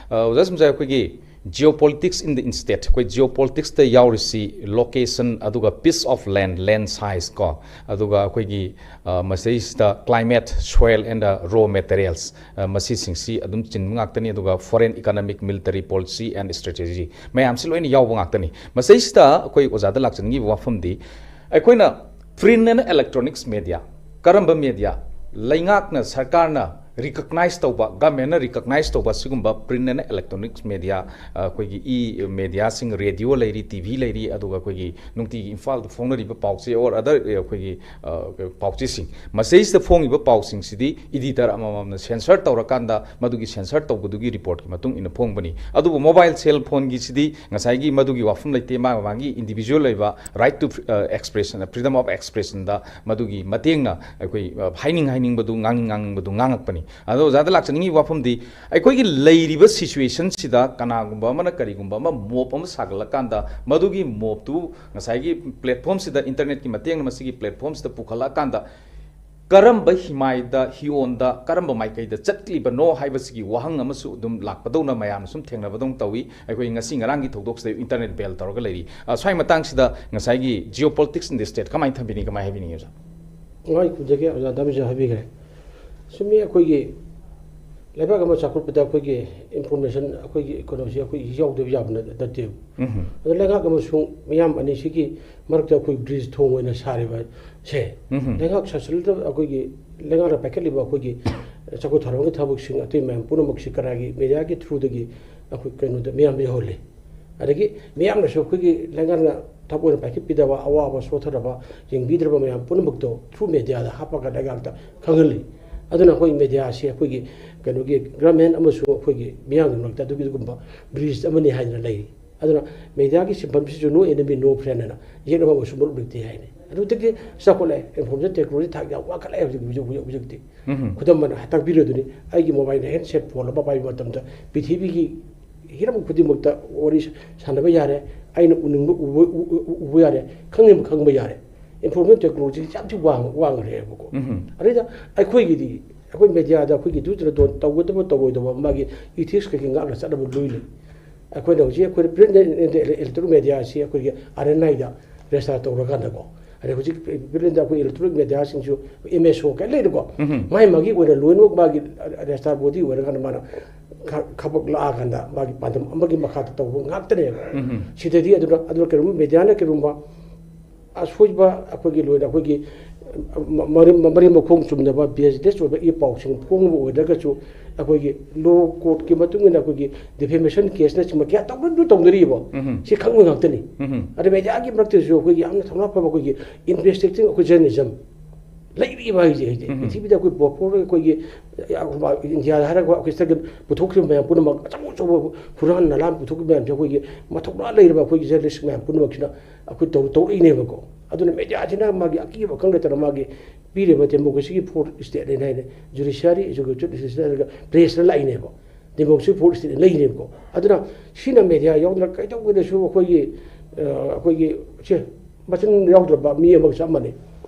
ꯑ, ꯑꯣꯖꯥ ꯁꯝꯖꯥꯏ, ꯑꯩꯈꯣꯏꯒꯤ geopolitics in the state, ꯑꯩꯈꯣꯏ ꯖꯤꯑꯣ ꯄꯣꯂꯤꯇꯤꯛꯁꯇ ꯌꯥꯎꯔꯤꯁꯤ location, ꯑꯗꯨꯒ piece of land, land size ꯀꯣ, ꯑꯗꯨꯒ ꯑꯩꯈꯣꯏꯒꯤ, ꯑ, ꯃꯁꯤꯗꯩꯁꯤꯗ climate, soil and, ꯑ, raw materials, ꯑ, ꯃꯁꯤꯁꯤꯡꯁꯤ ꯑꯗꯨꯝ ꯆꯤꯟꯕ ꯉꯥꯛꯇꯅꯤ꯫ ꯑꯗꯨꯒ foreign economic, military policy and strategy ꯃꯌꯥꯝꯁꯤ ꯂꯣꯏꯅ ꯌꯥꯎꯕ ꯉꯥꯛꯇꯅꯤ꯫ ꯃꯁꯤꯗꯩꯁꯤꯗ ꯑꯩꯈꯣꯏ ꯑꯣꯖꯥꯗ ꯂꯥꯛꯆꯅꯤꯡꯉꯤꯕ ꯋꯥꯐꯝꯗꯤ, ꯑꯩꯈꯣꯏꯅ print and electronics media, ꯀꯔꯝꯕ media ꯂꯩꯉꯥꯛꯅ, ꯁꯔꯀꯥꯔꯅ recognize ꯇꯧꯕ, government ꯅ recognize ꯇꯧꯕ ꯁꯤꯒꯨꯝꯕ print and electronics media, ꯑ, ꯑꯩꯈꯣꯏꯒꯤ e media ꯁꯤꯡ, radio ꯂꯩꯔꯤ, T V ꯂꯩꯔꯤ, ꯑꯗꯨꯒ ꯑꯩꯈꯣꯏꯒꯤ ꯅꯨꯡꯇꯤꯒꯤ ꯏꯝꯐꯥꯜꯗ ꯐꯣꯡꯅꯔꯤꯕ ꯄꯥꯎꯆꯦ or other, ꯑ, ꯑꯩꯈꯣꯏꯒꯤ, ꯑ, ꯄꯥꯎꯆꯦꯁꯤꯡ, ꯃꯁꯤꯗꯩꯁꯤꯗ ꯐꯣꯡꯉꯤꯕ ꯄꯥꯎꯁꯤꯡꯁꯤꯗꯤ editor ꯑꯃꯃꯝꯅ censor ꯇꯧꯔꯀꯥꯟꯗ ꯃꯗꯨꯒꯤ censor ꯇꯧꯕꯗꯨꯒꯤ report ꯀꯤ ꯃꯇꯨꯡ ꯏꯟꯅ ꯐꯣꯡꯕꯅꯤ꯫ ꯑꯗꯨꯕꯨ mobile cell phone ꯒꯤꯁꯤꯗꯤ ꯉꯁꯥꯏꯒꯤ ꯃꯗꯨꯒꯤ ꯋꯥꯐꯝ ꯂꯩꯇꯦ, ꯃꯥ ꯃꯥꯒꯤ individual ꯑꯣꯏꯕ right to, ꯑ, expression, freedom of expression ꯗ ꯃꯗꯨꯒꯤ ꯃꯇꯦꯡꯅ ꯑꯩꯈꯣꯏ, ꯑ, ꯍꯥꯏꯅꯤꯡ ꯍꯥꯏꯅꯤꯡꯕꯗꯨ, ꯉꯥꯡꯅꯤꯡ ꯉꯥꯡꯅꯤꯡꯕꯗꯨ ꯉꯥꯡꯉꯛꯄꯅꯤ꯫ ꯑꯗꯣ ꯑꯣꯖꯥꯗ ꯂꯥꯛꯆꯅꯤꯡꯉꯤꯕ ꯋꯥꯐꯝꯗꯤ, ꯑꯩꯈꯣꯏꯒꯤ ꯂꯩꯔꯤꯕ situation ꯁꯤꯗ ꯀꯅꯥꯒꯨꯝꯕ ꯑꯃꯅ ꯀꯔꯤꯒꯨꯝꯕ ꯑꯃ mob ꯑꯃ ꯁꯥꯒꯠꯂꯀꯥꯟꯗ, ꯃꯗꯨꯒꯤ mob ꯇꯨ ꯉꯁꯥꯏꯒꯤ platform ꯁꯤꯗ, internet ꯀꯤ ꯃꯇꯦꯡꯅ ꯃꯁꯤꯒꯤ platform ꯁꯤꯗ ꯄꯨꯈꯠꯂꯛꯑꯀꯥꯟꯗ, ꯀꯔꯝꯕ ꯍꯤꯃꯥꯏꯗ, ꯍꯤꯌꯣꯟꯗ, ꯀꯔꯝꯕ ꯃꯥꯏꯀꯩꯗ ꯆꯠꯂꯤꯕꯅꯣ ꯍꯥꯏꯕꯁꯤꯒꯤ ꯋꯥꯍꯪ ꯑꯃꯁꯨ ꯑꯗꯨꯝ ꯂꯥꯛꯄꯗꯧꯅ ꯃꯌꯥꯝꯅ ꯁꯨꯝ ꯊꯦꯡꯅꯕꯗꯧꯅ ꯇꯧꯏ꯫ ꯑꯩꯈꯣꯏ ꯉꯁꯤ ꯉꯔꯥꯡꯒꯤ ꯊꯧꯗꯣꯛꯁꯤꯗ internet ban ꯇꯧꯔꯒ ꯂꯩꯔꯤ꯫ ꯑ, ꯁ꯭ꯋꯥꯏ ꯃꯇꯥꯡꯁꯤꯗ ꯉꯁꯥꯏꯒꯤ geopolitics in the state ꯀꯃꯥꯏꯅ ꯊꯝꯕꯤꯅꯤ, ꯀꯃꯥꯏꯅ ꯍꯥꯏꯕꯤꯅꯤꯡꯉꯤ, ꯑꯣꯖꯥ? ꯉꯥꯏ ꯈꯨꯝꯖꯒꯦ, ꯑꯣꯖꯥ ꯗꯥꯃꯤꯁꯨ ꯍꯥꯏꯕꯤꯈ꯭ꯔꯦ꯫ ꯆꯨꯝꯃꯤ, ꯑꯩꯈꯣꯏꯒꯤ ꯂꯩꯕꯥꯛ ꯑꯃ ꯆꯥꯎꯈꯠꯄꯗ ꯑꯩꯈꯣꯏꯒꯤ information, ꯑꯩꯈꯣꯏꯒꯤ economy ꯁꯤ ꯑꯩꯈꯣꯏ ꯌꯥꯎꯗꯕ ꯌꯥꯕ ꯅꯠ-, ꯅꯠꯇꯦꯕ꯫ ꯎꯝ꯫ ꯑꯗꯣ ꯂꯩꯉꯥꯛ ꯑꯃꯁꯨꯡ ꯃꯤꯌꯥꯝ ꯑꯅꯤꯁꯤꯒꯤ ꯃꯔꯛꯇ ꯑꯩꯈꯣꯏ bridge, ꯊꯣꯡ ꯑꯣꯏꯅ ꯁꯥꯔꯤꯕ ꯁꯦ, ꯎꯝ꯫ ꯂꯩꯉꯥꯛ ꯁꯥꯁꯟꯗ ꯑꯩꯈꯣꯏꯒꯤ ꯂꯩꯉꯥꯛꯅ ꯄꯥꯏꯈꯠꯂꯤꯕ ꯑꯩꯈꯣꯏꯒꯤ ꯆꯥꯎꯈꯠ ꯊꯧꯔꯥꯡꯒꯤ ꯊꯕꯛꯁꯤꯡ ꯑꯇꯩ ꯃꯌꯥꯝ ꯄꯨꯝꯅꯃꯛꯁꯤ ꯀꯅꯥꯒꯤ ꯃꯦꯗꯤꯌꯥꯒꯤ ꯊ꯭ꯔꯨꯗꯒꯤ ꯑꯩꯈꯣꯏ ꯀꯩꯅꯣꯗ ꯃꯤꯌꯥꯝꯗ ꯌꯧꯍꯜꯂꯤ? ꯑꯗꯒꯤ ꯃꯤꯌꯥꯝꯅꯁꯨ ꯑꯩꯈꯣꯏꯒꯤ ꯂꯩꯉꯥꯛꯅ ꯊꯕꯛ ꯑꯣꯏꯅ ꯄꯥꯏꯈꯠꯄꯤꯗꯕ, ꯑꯋꯥꯕ ꯁꯣꯊꯔꯕ, ꯌꯦꯡꯕꯤꯗ꯭ꯔꯕ ꯃꯌꯥꯝ ꯄꯨꯝꯅꯃꯛꯇꯣ ꯊ꯭ꯔꯨ ꯃꯦꯗꯤꯌꯥꯗ ꯍꯥꯞꯄꯒ ꯂꯩꯉꯥꯛꯇ ꯈꯪꯍꯜꯂꯤ꯫ ꯑꯗꯨꯅ ꯑꯩꯈꯣꯏ ꯃꯦꯗꯤꯌꯥꯁꯤ ꯑꯩꯈꯣꯏꯒꯤ ꯀꯩꯅꯣꯒꯤ ꯒꯚꯔꯟꯃꯦꯟ ꯑꯃꯁꯨꯡ ꯑꯩꯈꯣꯏꯒꯤ ꯃꯤꯌꯥꯝꯒꯤ ꯃꯔꯛꯇ ꯑꯗꯨꯒꯤꯒꯨꯝꯕ ꯕ꯭ꯔꯤꯖ ꯑꯃꯅꯤ ꯍꯥꯏꯗꯅ ꯂꯩꯔꯤ꯫ ꯑꯗꯨꯅ ꯃꯦꯗꯤꯌꯥꯒꯤ ꯁꯤꯟꯐꯝꯁꯤꯁꯨ "No enemy, no friend" ꯍꯥꯏꯅ ꯌꯦꯛꯅꯕ ꯑꯃꯁꯨ ꯃꯔꯨꯞ ꯂꯩꯇꯦ ꯍꯥꯏꯅꯤ꯫ ꯑꯗꯨꯗꯒꯤ ꯆꯥꯎꯈꯠꯂꯦ, ꯏꯟꯐꯣꯔꯃꯦꯁꯟ ꯇꯦꯛꯅꯣꯂꯣꯖꯤ ꯊꯥꯛ ꯌꯥꯝ ꯋꯥꯡꯈꯠꯂꯦ ꯍꯧꯖꯤꯛ, ꯍꯧꯖꯤꯛ, ꯍꯧꯖꯤꯛ, ꯍꯧꯖꯤꯛꯇꯤ꯫ ꯎꯝ꯫ ꯈꯨꯗꯝ ꯑꯣꯏꯅ ꯇꯥꯛꯄꯤꯔꯗꯨꯅꯤ, ꯑꯩꯒꯤ ꯃꯣꯕꯥꯏꯜ ꯍꯦꯟꯁꯦꯠ ꯐꯣꯟ ꯑꯃ ꯄꯥꯏꯕ ꯃꯇꯝꯗ ꯄ꯭ꯔꯤꯊꯤꯕꯤꯒꯤ ꯍꯤꯔꯝ ꯈꯨꯗꯤꯡꯃꯛꯇ ꯋꯥꯔꯤ ꯁꯥꯟꯅꯕ ꯌꯥꯔꯦ, ꯑꯩꯅ ꯎꯅꯤꯡꯕ ꯎꯕ, ꯎ-, ꯎ-, ꯎꯕ ꯌꯥꯔꯦ, ꯈꯪꯅꯤꯡꯕ ꯈꯪꯕ ꯌꯥꯔꯦ꯫ ꯏꯟꯐꯣꯔꯃꯦꯁꯟ ꯇꯦꯛꯅꯣꯂꯣꯖꯤꯁꯤ ꯌꯥꯝ ꯊꯤ ꯋꯥꯡ-, ꯋꯥꯡꯈ꯭ꯔꯦꯕꯀꯣ꯫ ꯎꯝ꯫ ꯑꯗꯩꯗ ꯑꯩꯈꯣꯏꯒꯤꯗꯤ, ꯑꯩꯈꯣꯏ ꯃꯦꯗꯤꯌꯥꯗ ꯑꯩꯈꯣꯏꯒꯤ ꯗꯨꯗꯨꯅ ꯇꯧ-, ꯇꯧꯒꯗꯕ ꯇꯧꯔꯣꯏꯗꯕ ꯃꯥꯒꯤ ꯏꯊꯤꯛꯁ ꯀꯩꯀꯩ ꯉꯥꯛꯅ ꯆꯠꯅꯕ ꯂꯣꯏ ꯂꯩ꯫ ꯑꯩꯈꯣꯏꯅ ꯍꯧꯖꯤꯛ ꯑꯩꯈꯣꯏ ꯄ꯭ꯔꯤꯟ ꯑꯦꯟ ꯏꯂꯦꯛꯇ꯭ꯔꯣꯅꯤꯛ ꯃꯦꯗꯤꯌꯥ ꯑꯁꯤ ꯑꯩꯈꯣꯏꯒꯤ ꯑꯥꯔ ꯑꯦꯟ ꯑꯥꯏꯗ ꯔꯦꯖꯤꯁꯇꯥꯔ ꯇꯧꯔꯀꯥꯟꯗꯀꯣ, ꯑꯗꯩ ꯍꯧꯖꯤꯛ ꯄ꯭ꯔꯤꯟꯗ ꯑꯩꯈꯣꯏ ꯏꯂꯦꯛꯇ꯭ꯔꯣꯅꯤꯛ ꯃꯦꯗꯤꯌꯥꯁꯤꯡꯁꯨ ꯑꯦꯝ ꯑꯦꯁ ꯑꯣ ꯀꯥꯏꯅ ꯂꯩꯔꯦꯀꯣ, ꯎꯝ꯫ ꯃꯥꯏ ꯃꯥꯒꯤ ꯑꯣꯏꯅ ꯂꯣꯏꯅꯃꯛ ꯃꯥꯒꯤ ꯔꯦꯖꯤꯁꯇꯥꯔ ꯕꯣꯗꯤ ꯑꯣꯏꯔꯀꯥꯟꯗ ꯃꯥꯅ ꯈ-, ꯊꯕꯛ ꯂꯥꯛꯑꯀꯥꯟꯗ ꯃꯥꯒꯤ ꯄꯥꯟꯗꯝ ꯑꯃꯒꯤ ꯃꯈꯥꯗ ꯇꯧꯕ ꯉꯥꯛꯇꯅꯦꯕ꯫ ꯎꯝ꯫ ꯁꯤꯗꯗꯤ ꯑꯗꯨꯅ, ꯑꯗꯨꯅ ꯀꯔꯤꯒꯨꯝꯕ ꯃꯦꯗꯤꯌꯥꯅ ꯀꯔꯤꯒꯨꯝꯕ ꯑꯁꯣꯏꯕ ꯑꯩꯈꯣꯏꯒꯤ ꯂꯣꯏꯅ ꯑꯩꯈꯣꯏꯒꯤ ꯃ-, ꯃꯔꯤ-, ꯃꯔꯤ ꯃꯈꯣꯡ ꯆꯨꯝꯗꯕ, ꯕꯦꯁꯂꯦꯁ ꯑꯣꯏꯕ ꯏ ꯄꯥꯎꯁꯤꯡ ꯐꯣꯡꯕ ꯑꯣꯏꯗ꯭ꯔꯒꯁꯨ ꯑꯩꯈꯣꯏꯒꯤ ꯂꯣ ꯀꯣꯔꯠꯀꯤ ꯃꯇꯨꯡ ꯏꯟꯅ ꯑꯩꯈꯣꯏꯒꯤ ꯗꯤꯐꯦꯃꯦꯁꯟ ꯀꯦꯁꯅꯆꯤꯡꯕ ꯀꯌꯥ ꯇꯧꯅ-, ꯇꯧꯅꯔꯤꯕ꯫ ꯎꯝ꯫ ꯁꯤ ꯈꯪꯕ ꯉꯥꯛꯇꯅꯤ꯫ ꯎꯝ꯫ ꯑꯗ ꯃꯦꯗꯤꯌꯥꯒꯤ ꯃꯔꯛꯇꯁꯨ ꯑꯩꯈꯣꯏꯒꯤ ꯌꯥꯝꯅ ꯊꯧꯅꯥ ꯐꯕ ꯑꯩꯈꯣꯏꯒꯤ ꯏꯟꯚꯦꯁꯇꯤꯒꯦꯇꯤꯡ ꯑꯩꯈꯣꯏ ꯖꯔꯅꯦꯂꯤꯖꯝ ꯂꯩꯔꯤꯕ ꯍꯥꯏꯁꯦ, ꯍꯥꯏꯁꯦ꯫ ꯎꯝ꯫ ꯄ꯭ꯔꯤꯊꯤꯕꯤꯗ ꯑꯩꯈꯣꯏ ꯄꯣ-, ꯄꯣ-, ꯑꯩꯈꯣꯏꯒꯤ ꯏꯟꯗꯤꯌꯥꯗ ꯍꯥꯏꯔꯒ ꯑꯩꯈꯣꯏ ꯁꯤꯗꯒꯤ ꯄꯨꯊꯣꯛꯈꯤꯕ ꯃꯌꯥꯝ ꯄꯨꯝꯅꯃꯛ, ꯑꯆꯧ ꯑꯆꯧꯕ ꯍꯨꯔꯥꯟ ꯅꯂꯥꯟ ꯄꯨꯊꯣꯛꯈꯤꯕ ꯃꯌꯥꯝꯁꯦ ꯑꯩꯈꯣꯏꯒꯤ ꯃꯊꯧꯅꯥ ꯂꯩꯔꯕ ꯑꯩꯈꯣꯏꯒꯤ ꯖꯔꯅꯦꯂꯤꯁ ꯃꯌꯥꯝ ꯄꯨꯝꯅꯃꯛꯁꯤꯅ ꯑꯩꯈꯣꯏ ꯇꯧ-, ꯇꯧꯔꯛꯏꯅꯦꯕꯀꯣ꯫ ꯑꯗꯨꯅ ꯃꯦꯗꯤꯌꯥꯁꯤꯅ ꯃꯥꯒꯤ ꯑꯀꯤꯕ ꯈꯪꯗ ꯇꯅ ꯃꯥꯒꯤ ꯄꯤꯔꯤꯕ ꯗꯦꯃꯣꯀ꯭ꯔꯦꯁꯤꯒꯤ ꯐꯣꯔꯠ ꯁ꯭ꯇꯦꯠꯅꯦꯅ ꯍꯥꯏꯅ ꯖꯨꯗꯤꯁꯤꯌꯥꯔꯤ, ꯑꯦꯛꯖꯤꯀ꯭ꯌꯨꯇꯤꯚ, ꯂꯦꯖꯤꯁꯂꯦꯇꯤꯚ ꯍꯥꯏꯔꯒ ꯄ꯭ꯔꯦꯁꯅ ꯂꯥꯛꯏꯅꯦꯕ꯫ Democracy fort ꯁ꯭ꯇꯦꯠꯅ ꯂꯩꯔꯤꯅꯦꯕꯀꯣ꯫ ꯑꯗꯨꯅ ꯁꯤꯅ ꯃꯦꯗꯤꯌꯥ ꯌꯥꯎꯗꯅ ꯀꯩꯗꯧꯕꯗꯁꯨ ꯑꯩꯈꯣꯏꯒꯤ, ꯑ, ꯑꯩꯈꯣꯏꯒꯤ ꯁꯦ ꯃꯆꯤꯟ ꯌꯥꯎꯗ꯭ꯔꯕ ꯃꯤ ꯑꯃꯒ ꯆꯞ ꯃꯥꯟꯅꯩ꯫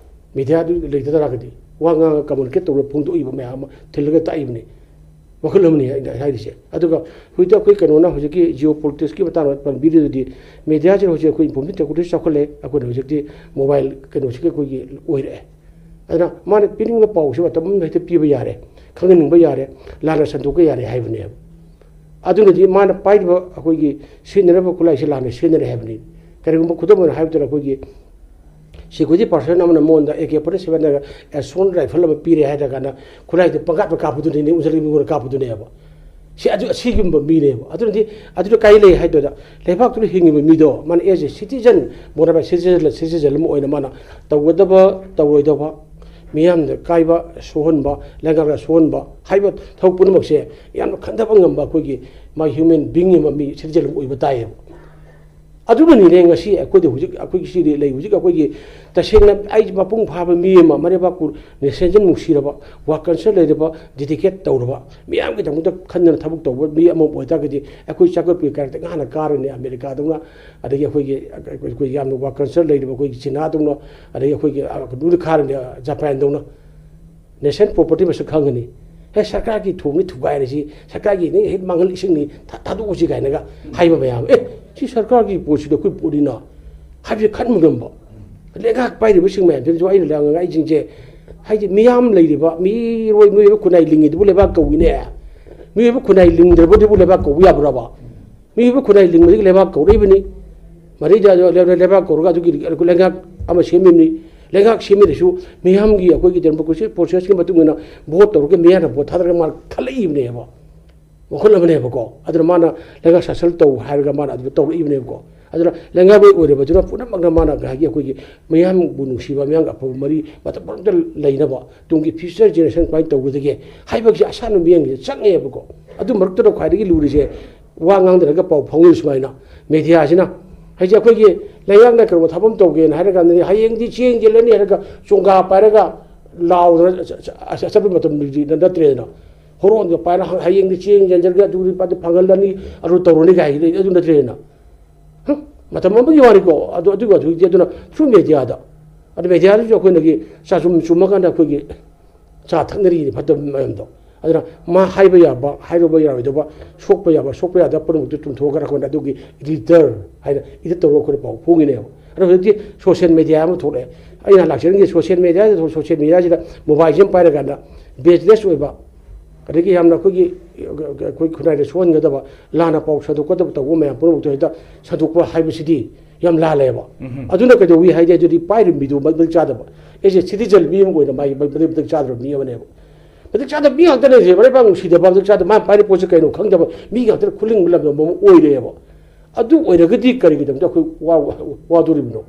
ꯃꯦꯗꯤꯌꯥꯗꯨ ꯂꯩꯇ ꯇꯥꯔꯒꯗꯤ ꯋꯥ ꯉꯥꯡꯉ ꯀꯝꯃꯨꯅꯤꯀꯦꯠ ꯇꯧꯔꯒ ꯐꯣꯡꯗꯣꯛꯏꯕ ꯃꯌꯥꯝ ꯑꯃ ꯊꯤꯜꯂꯒ ꯇꯥꯛꯏꯕꯅꯤ꯫ ꯋꯥꯈꯜ ꯑꯃꯅꯤ ꯑꯩꯅ ꯍꯥꯏꯔꯤꯁꯦ꯫ ꯑꯗꯨꯒ ꯍꯧꯖꯤꯛꯇꯤ ꯑꯩꯈꯣꯏ ꯀꯩꯅꯣꯅ ꯍꯧꯖꯤꯛꯀꯤ ꯖꯤꯑꯣ ꯄꯣꯂꯤꯇꯤꯛꯁꯀꯤ ꯃꯇꯥꯡꯗ ꯄꯟꯕꯤꯔꯤꯗꯨꯗꯤ, ꯃꯦꯗꯤꯌꯥꯁꯤꯅ ꯍꯧꯖꯤꯛ ꯑꯩꯈꯣꯏ ꯏꯟꯐꯣꯔꯃꯦꯁꯟ ꯇꯦꯛꯅꯣꯂꯣꯖꯤ ꯆꯥꯎꯈꯠꯂꯦ, ꯑꯩꯈꯣꯏꯅ ꯍꯧꯖꯤꯛꯇꯤ ꯃꯣꯕꯥꯏꯜ ꯀꯩꯅꯣꯁꯤꯒ ꯑꯩꯈꯣꯏꯒꯤ ꯑꯣꯏꯔꯛꯑꯦ꯫ ꯑꯗꯨꯅ ꯃꯥꯅ ꯄꯤꯅꯤꯡꯕ ꯄꯥꯎꯁꯤ ꯃꯇꯝ ꯑꯃꯗ ꯍꯦꯛꯇ ꯄꯤꯕ ꯌꯥꯔꯦ, ꯈꯪꯍꯟꯅꯤꯡꯕ ꯌꯥꯔꯦ, ꯂꯥꯟꯅ ꯁꯟꯗꯣꯛꯄ ꯌꯥꯔꯦ ꯍꯥꯏꯕꯅꯦꯕ꯫ ꯑꯗꯨꯅꯗꯤ ꯃꯥꯅ ꯄꯥꯏꯔꯤꯕ ꯑꯩꯈꯣꯏꯒꯤ ꯁꯤꯖꯤꯟꯅꯔꯤꯕ ꯈꯨꯠꯂꯥꯏꯁꯤ ꯂꯥꯟꯅ ꯁꯤꯖꯤꯟꯅꯔꯦ ꯍꯥꯏꯕꯅꯤ꯫ ꯀꯔꯤꯒꯨꯝꯕ ꯈꯨꯗꯝ ꯑꯣꯏꯅ ꯍꯥꯏꯕꯗ ꯑꯩꯈꯣꯏꯒꯤ Security person ꯑꯃꯅ ꯃꯉꯣꯟꯗ ꯑꯦ ꯀꯦ ꯐꯣꯔꯇꯤ ꯁꯚꯦꯟ ꯅꯠꯇ꯭ꯔꯒ ꯑꯦꯁꯣꯜ ꯔꯥꯏꯐꯜ ꯑꯃ ꯄꯤꯔꯦ ꯍꯥꯏꯔ ꯀꯥꯟꯗ ꯈꯨꯠꯂꯥꯏꯗꯨ ꯄꯪꯀꯥꯞꯇ ꯀꯥꯞꯄꯗꯨꯅꯤꯅꯦ, ꯎꯖꯔꯒꯤ ꯃꯤꯉꯣꯟꯗ ꯀꯥꯞꯄꯗꯨꯅꯦꯕ꯫ ꯁꯤ ꯑꯗꯨ ꯑꯁꯤꯒꯨꯝꯕ ꯃꯤꯅꯦꯕ꯫ ꯑꯗꯨꯅꯗꯤ ꯑꯗꯨꯗ ꯀꯥꯏ ꯂꯩ ꯍꯥꯏꯗꯨꯗ, ꯂꯩꯕꯥꯛꯇꯨꯗ ꯍꯤꯡꯉꯤꯕ ꯃꯤꯗꯣ ꯃꯥꯅ as a citizen, bona fide citizen, citizen ꯑꯃ ꯑꯣꯏꯅ ꯃꯥꯅ ꯇꯧꯒꯗꯕ, ꯇꯧꯔꯣꯏꯗꯕ, ꯃꯤꯌꯥꯝꯗ ꯀꯥꯏꯕ ꯁꯣꯛꯍꯟꯕ, ꯂꯩꯉꯥꯛꯇ ꯁꯣꯛꯍꯟꯕ ꯍꯥꯏꯕ ꯊꯕꯛ ꯄꯨꯝꯅꯃꯛꯁꯦ ꯌꯥꯝꯅ ꯈꯟꯊꯕ ꯉꯝꯕ ꯑꯩꯈꯣꯏꯒꯤ ꯃꯥ human being ꯑꯃ, ꯃꯤ citizen ꯑꯃ ꯑꯣꯏꯕ ꯇꯥꯏꯌꯦꯕ꯫ ꯑꯗꯨꯅꯅꯤꯅꯦ ꯉꯁꯤ ꯑꯩꯈꯣꯏꯗ ꯍꯧꯖꯤꯛ, ꯑꯩꯈꯣꯏꯒꯤ ꯁꯤꯗꯤ ꯂꯩ, ꯍꯧꯖꯤꯛ ꯑꯩꯈꯣꯏꯒꯤ ꯇꯁꯦꯡꯅ ꯑꯩ ꯃꯄꯨꯡ ꯐꯥꯕ ꯃꯤ ꯑꯃ, ꯃꯔꯩꯕꯥꯛꯄꯨ ꯅꯦꯁꯅꯦꯜ ꯅꯨꯡꯁꯤꯔꯕ, ꯋꯥꯔꯛ ꯀꯜꯆꯔ ꯂꯩꯔꯕ, ꯗꯤꯗꯤꯀꯦꯠ ꯇꯧꯔꯕ, ꯃꯤꯌꯥꯝꯒꯤꯗꯃꯛꯇ ꯈꯟꯗꯅ ꯊꯕꯛ ꯇꯧꯕ ꯃꯤ ꯑꯃ ꯑꯣꯏꯇꯥꯔꯒꯗꯤ ꯑꯩꯈꯣꯏ ꯆꯥꯎꯈꯠꯄꯒꯤ ꯀꯔꯛꯇ ꯉꯥꯅ ꯀꯥꯔꯅꯤ꯫ ꯑꯃꯦꯔꯤꯀꯥꯗꯧꯅ, ꯑꯗꯒꯤ ꯑꯩꯈꯣꯏꯒꯤ, ꯑꯩꯈꯣꯏ ꯌꯥꯝꯅ ꯋꯥꯔꯛ ꯀꯜꯆꯔ ꯂꯩꯔꯕ ꯑꯩꯈꯣꯏꯒꯤ ꯆꯤꯅꯥꯗꯧꯅ, ꯑꯗꯒꯤ ꯑꯩꯈꯣꯏꯒꯤ, ꯑ, ꯀꯩꯅꯣꯗ ꯀꯥꯔꯅꯤ, ꯖꯄꯥꯟꯗꯧꯅ꯫ ꯅꯦꯁꯅꯦꯜ ꯄ꯭ꯔꯣꯄꯔꯇꯤ ꯃꯁꯛ ꯈꯪꯒꯅꯤ꯫ ꯍꯦ, ꯁꯔꯀꯥꯔꯒꯤ ꯊꯣꯡꯅꯤ ꯊꯨꯒꯥꯏꯔꯁꯤ, ꯁꯔꯀꯥꯔꯒꯤ ꯅꯤ ꯍꯦꯛ ꯃꯥꯡꯍꯜ ꯏꯁꯤꯡꯅꯤ ꯊꯥ-, ꯊꯥꯗꯣꯛꯑꯁꯤ ꯀꯥꯏꯅꯒ ꯍꯥꯏꯕ ꯃꯌꯥꯝ, ꯑꯦ, ꯁꯤ ꯁꯔꯀꯥꯔꯒꯤ ꯄꯣꯠꯁꯤꯗꯤ ꯑꯩꯈꯣꯏ ꯄꯣꯠꯅꯤꯅ ꯍꯥꯏꯕꯁꯦ ꯈꯟꯕ ꯉꯝꯕ꯫ ꯂꯩꯉꯥꯛ ꯄꯥꯏꯔꯤꯕꯁꯤꯡ ꯃꯌꯥꯝꯁꯤꯅꯁꯨ ꯑꯩꯅ ꯂꯩꯉꯥꯛꯁꯤꯡꯁꯦ, ꯍꯥꯏꯗꯤ ꯃꯤꯌꯥꯝ ꯂꯩꯔꯤꯕ, ꯃꯤꯔꯣꯏ-, ꯃꯤꯑꯣꯏꯕ ꯈꯨꯟꯅꯥꯏ ꯂꯤꯡꯉꯤꯗꯨꯕꯨ ꯂꯩꯕꯥꯛ ꯀꯧꯏꯅꯦ꯫ ꯃꯤꯑꯣꯏꯕ ꯈꯨꯟꯅꯥꯏ ꯂꯤꯡꯗ꯭ꯔꯕꯗꯨꯕꯨ ꯂꯩꯕꯥꯛ ꯀꯧꯕ ꯌꯥꯕ꯭ꯔꯕ? ꯃꯤꯑꯣꯏꯕ ꯈꯨꯟꯅꯥꯏ ꯂꯤꯡꯕꯗꯒꯤ ꯂꯩꯕꯥꯛ ꯀꯧꯔꯛꯏꯕꯅꯤ꯫ ꯃꯔꯤꯗ ꯂꯩꯕꯥꯛ ꯀꯧꯔꯒ ꯑꯗꯨꯒꯤ ꯂꯩꯉꯥꯛ ꯑꯃ ꯁꯦꯝꯃꯤꯕꯅꯤ꯫ ꯂꯩꯉꯥꯛ ꯁꯦꯝꯃꯤꯗꯁꯨ ꯃꯤꯌꯥꯝꯒꯤ ꯑꯩꯈꯣꯏꯒꯤ democracy processꯀꯤ ꯃꯇꯨꯡ ꯏꯟꯅ vote ꯇꯧꯔꯒ ꯃꯤꯌꯥꯝꯅ vote ꯊꯥꯗꯔꯒ ꯃꯥꯅ ꯈꯜꯂꯛꯏꯕꯅꯦꯕ꯫ ꯋꯥꯈꯜ ꯑꯃꯅꯦꯕꯀꯣ꯫ ꯑꯗꯨꯅ ꯃꯥꯅ ꯂꯩꯉꯥꯛ ꯁꯥꯁꯟ ꯇꯧ ꯍꯥꯏꯔꯒ ꯃꯥꯅ ꯑꯗꯨ ꯇꯧꯔꯛꯏꯕꯅꯦꯕꯀꯣ꯫ ꯑꯗꯨꯅ ꯂꯩꯉꯥꯛꯂꯣꯏ ꯑꯣꯏꯔꯕꯗꯨꯅ ꯄꯨꯝꯅꯃꯛꯅ ꯃꯥꯅ ꯉꯥꯏꯍꯥꯛꯀꯤ ꯑꯩꯈꯣꯏꯒꯤ ꯃꯤꯌꯥꯝꯕꯨ ꯅꯨꯡꯁꯤꯕ, ꯃꯤꯌꯥꯝꯒ ꯑꯐꯕ ꯃꯔꯤ ꯃꯇꯝ ꯄꯨꯝꯅꯃꯛꯇ ꯂꯩꯅꯕ, ꯇꯨꯡꯒꯤ future generation ꯀꯃꯥꯏꯅ ꯇꯧꯒꯗꯒꯦ ꯍꯥꯏꯕꯒꯤ ꯑꯁꯥꯟꯕ ꯃꯤꯌꯥꯝꯒꯤꯗ ꯆꯪꯉꯦꯕꯀꯣ꯫ ꯑꯗꯨ ꯃꯔꯛꯇꯨꯗ ꯈ꯭ꯋꯥꯏꯗꯒꯤ ꯂꯨꯔꯤꯁꯦ ꯋꯥ ꯉꯥꯡꯗꯅꯒ ꯄꯥꯎ ꯐꯥꯎꯅꯔꯤ ꯁꯨꯃꯥꯏꯅ꯫ ꯃꯦꯗꯤꯌꯥꯁꯤꯅ ꯍꯥꯏꯁꯦ ꯑꯩꯈꯣꯏꯒꯤ ꯂꯩꯉꯥꯛꯅ ꯀꯩꯅꯣ ꯊꯕꯛ ꯑꯃ ꯇꯧꯒꯦꯅ ꯍꯥꯏꯔ ꯀꯥꯟꯗꯗꯤ ꯍꯌꯦꯡꯗꯤ ꯆꯦꯡ ꯌꯦꯜꯂꯅꯤ ꯍꯥꯏꯔꯒ ꯆꯣꯡꯒꯥ ꯄꯥꯏꯔꯒ ꯂꯥꯎꯗꯅ ꯆ-, ꯆ-, ꯆ-, ꯆꯠꯄ ꯃꯇꯝꯗꯨꯗꯤ ꯅꯠꯇ꯭ꯔꯦꯗꯅ꯫ ꯍꯣꯔꯣꯟꯒ ꯄꯥꯏꯔ ꯍ-, ꯍꯌꯦꯡꯗꯤ ꯆꯦꯡ ꯌꯦꯟꯖꯔꯒ ꯑꯗꯨ ꯂꯨꯄꯥ ꯑꯗꯨ ꯐꯪꯍꯜꯂꯅꯤ, ꯑꯗꯨ ꯇꯧꯔꯅꯤ ꯀꯥꯏ ꯍꯥꯏꯗꯤ ꯑꯗꯨ ꯅꯠꯇ꯭ꯔꯦꯗꯅ꯫ ꯍꯝ? ꯃꯇꯝ ꯑꯃꯒꯤ ꯋꯥꯅꯤꯀꯣ꯫ ꯑꯗꯨ, ꯑꯗꯨꯒꯤ ꯋꯥꯊꯤꯗꯤ ꯑꯗꯨꯅ through mediaꯗ꯫ ꯑꯗꯨ ꯃꯦꯗꯤꯌꯥꯗꯁꯨ ꯑꯩꯈꯣꯏꯅꯒꯤ ꯆꯥ ꯆꯨꯝ ꯆꯨꯝꯃꯀꯥꯟꯗ ꯑꯩꯈꯣꯏꯒꯤ ꯆꯥ ꯊꯛꯅꯔꯤꯅꯤ ꯐꯠꯇꯕ ꯃꯌꯥꯝꯗꯣ꯫ ꯑꯗꯨꯅ ꯃꯥ ꯍꯥꯏꯕ ꯌꯥꯕ, ꯍꯥꯏꯔꯨꯕ ꯌꯥꯔꯣꯏꯗꯕ, ꯁꯣꯛꯄ ꯌꯥꯕ, ꯁꯣꯛꯄ ꯌꯥꯗꯕ ꯄꯨꯝꯅꯃꯛꯇꯨ ꯆꯨꯝꯊꯣꯛꯑꯒ ꯑꯩꯈꯣꯏꯅ ꯑꯗꯨꯒꯤ editor ꯍꯥꯏꯅ edit ꯇꯧꯔꯒ ꯑꯩꯈꯣꯏꯅ ꯄꯥꯎ ꯐꯣꯡꯉꯤꯅꯦꯕ꯫ ꯑꯗꯣ ꯍꯧꯖꯤꯛꯇꯤ social media ꯑꯃ ꯊꯣꯛꯂꯛꯑꯦ꯫ ꯑꯩꯅ ꯂꯥꯛꯆꯔꯤꯁꯦ social mediaꯁꯤꯗ, social mediaꯁꯤꯗ mobileꯁꯤ ꯑꯃ ꯄꯥꯏꯔꯀꯥꯟꯗ baseless ꯑꯣꯏꯕ, ꯑꯗꯒꯤ ꯌꯥꯝꯅ ꯑꯩꯈꯣꯏꯒꯤ, ꯑꯩꯈꯣꯏ ꯈꯨꯟꯅꯥꯏꯗ ꯁꯣꯛꯍꯟꯒꯗꯕ, ꯂꯥꯟꯅ ꯄꯥꯎ ꯁꯟꯗꯣꯛꯀꯗꯕ ꯇꯧꯕ ꯃꯌꯥꯝ ꯄꯨꯝꯅꯃꯛꯇꯣ ꯍꯦꯛꯇ ꯁꯟꯗꯣꯛꯄ ꯍꯥꯏꯕꯁꯤꯗꯤ ꯌꯥꯝ ꯂꯥꯜꯂꯦꯕ꯫ ꯎꯝ꯫ ꯑꯗꯨꯅ ꯀꯩꯗꯧꯋꯤ ꯍꯥꯏꯗꯤ, ꯑꯗꯨꯗꯤ ꯄꯥꯏꯔꯤꯕ ꯃꯤꯗꯨ ꯃꯇꯤꯛ ꯆꯥꯗꯕ, ꯑꯦꯁ ꯑꯦ ꯁꯤꯇꯤꯖꯟ ꯃꯤ ꯑꯃ ꯑꯣꯏꯅ ꯃꯥꯒꯤ ꯃꯇꯤꯛ ꯆꯥꯗꯕ ꯃꯤ ꯑꯃꯅꯦꯕ꯫ ꯃꯇꯤꯛ ꯆꯥꯗꯕ ꯃꯤ ꯉꯥꯛꯇꯅꯦ ꯁꯦ, ꯃꯔꯩꯕꯥꯛ ꯅꯨꯡꯁꯤꯗꯕ, ꯃꯇꯤꯛ ꯆꯥꯗꯕ, ꯃꯥꯅ ꯄꯥꯏꯔꯤ ꯄꯣꯠꯁꯦ ꯀꯩꯅꯣ ꯈꯪꯗꯕ ꯃꯤ ꯉꯥꯛꯇꯅ ꯈꯨꯂꯤꯡꯕ ꯂꯝꯗꯝ ꯑꯃ ꯑꯣꯏꯔꯦꯕ꯫ ꯑꯗꯨ ꯑꯣꯏꯔꯒꯗꯤ ꯀꯔꯤꯒꯤꯗꯃꯛꯇ ꯑꯩꯈꯣꯏ ꯋꯥ-, ꯋꯥꯗꯣꯔꯤꯕꯅꯣ?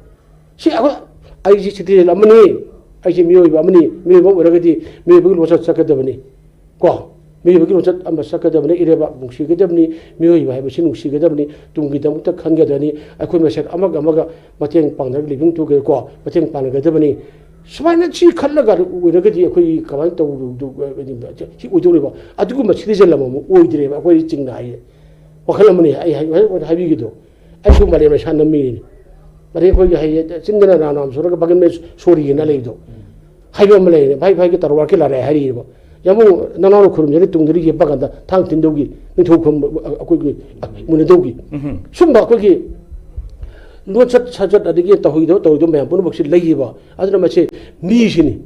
ꯁꯤ ꯑꯩꯈꯣꯏ, ꯑꯩꯁꯤ ꯁꯤꯇꯤꯖꯦꯟ ꯑꯃꯅꯤ, ꯑꯩꯁꯤ ꯃꯤꯑꯣꯏꯕ ꯑꯃꯅꯤ, ꯃꯤꯑꯣꯏꯕ ꯑꯃ ꯑꯣꯏꯔꯒꯗꯤ ꯃꯤꯑꯣꯏꯕꯒꯤ ꯂꯣꯟꯆꯠ ꯆꯠꯀꯗꯕꯅꯤ, ꯀꯣ? ꯃꯤꯑꯣꯏꯕꯒꯤ ꯂꯣꯟꯆꯠ ꯑꯃ ꯆꯠꯀꯗꯕꯅꯤ, ꯏꯔꯩꯕꯥꯛ ꯅꯨꯡꯁꯤꯒꯗꯕꯅꯤ, ꯃꯤꯑꯣꯏꯕ ꯍꯥꯏꯕꯁꯤ ꯅꯨꯡꯁꯤꯒꯗꯕꯅꯤ, ꯇꯨꯡꯒꯤꯗꯃꯛꯇ ꯈꯟꯒꯗꯕꯅꯤ, ꯑꯩꯈꯣꯏ ꯃꯁꯦꯟ ꯑꯃꯒ ꯑꯃꯒ ꯃꯇꯦꯡ ꯄꯥꯡꯅꯔꯒ living together, ꯀꯣ, ꯃꯇꯦꯡ ꯄꯥꯡꯅꯒꯗꯕꯅꯤ꯫ ꯁꯨꯃꯥꯏꯅ ꯁꯤ ꯈꯜꯂꯒ ꯑꯣꯏꯔꯒꯗꯤ ꯑꯩꯈꯣꯏꯒꯤ ꯀꯃꯥꯏꯅ ꯇꯧꯗꯧ-, ꯁꯤ ꯑꯣꯏꯗꯧꯔꯤꯕ? ꯑꯗꯨꯒꯨꯝꯕ ꯁꯤꯇꯤꯖꯦꯟ ꯑꯃꯃꯛ ꯑꯣꯏꯗ꯭ꯔꯦꯕ ꯑꯩꯈꯣꯏ ꯆꯤꯡꯅ ꯍꯥꯏꯌꯦ꯫ ꯋꯥꯈꯜ ꯑꯃꯅꯤ, ꯑꯩ ꯍꯥꯏ-, ꯍꯥꯏ-, ꯍꯥꯏꯕꯤꯒꯦꯗꯣ꯫ ꯑꯩꯁꯨ ꯃꯥꯂꯦꯝ ꯂꯩꯁꯥ ꯅꯝꯃꯤꯅꯤ꯫ ꯑꯗꯩ ꯑꯩꯈꯣꯏꯒꯤ ꯍꯌꯦꯡ ꯆꯤꯟꯗꯅ ꯅꯥꯝ ꯅꯥꯝ ꯁꯣꯔꯒ ꯕꯒꯟ ꯁꯣꯔꯤꯅ ꯂꯩꯕꯗꯣ꯫ ꯍꯥꯏꯕ ꯑꯃ ꯂꯩꯔꯦ, "ꯚꯥꯏ, ꯚꯥꯏꯒꯤ ꯇꯔꯋꯥꯔ ꯀꯤ ꯂꯥꯔꯦ" ꯍꯥꯏꯔꯤꯕ꯫ ꯌꯥꯝꯕꯨꯡ, ꯅꯅꯥꯎꯅ ꯈꯨꯔꯨꯝꯖꯔꯤ ꯇꯨꯡꯗꯗꯤ ꯌꯦꯞꯄ ꯀꯥꯟꯗ ꯊꯥꯡ ꯊꯤꯟꯗꯧꯒꯤ, ꯅꯤꯡꯊꯧ ꯈꯨꯔꯨꯝꯕ, ꯑꯩꯈꯣꯏꯒꯤ ꯃꯨꯟꯅꯗꯧꯒꯤ꯫ ꯎꯝꯍꯨꯝ꯫ ꯁꯨꯝꯕ ꯑꯩꯈꯣꯏꯒꯤ ꯂꯣꯟꯆꯠ ꯁꯥꯖꯠ ꯑꯗꯒꯤ ꯇꯧꯍꯩꯗꯕ ꯇꯧꯔꯣꯏꯗꯕ ꯃꯌꯥꯝ ꯄꯨꯝꯅꯃꯛꯁꯤ ꯂꯩꯌꯦꯕ꯫ ꯑꯗꯨꯅ ꯃꯁꯤ ꯃꯤꯁꯤꯅꯤ꯫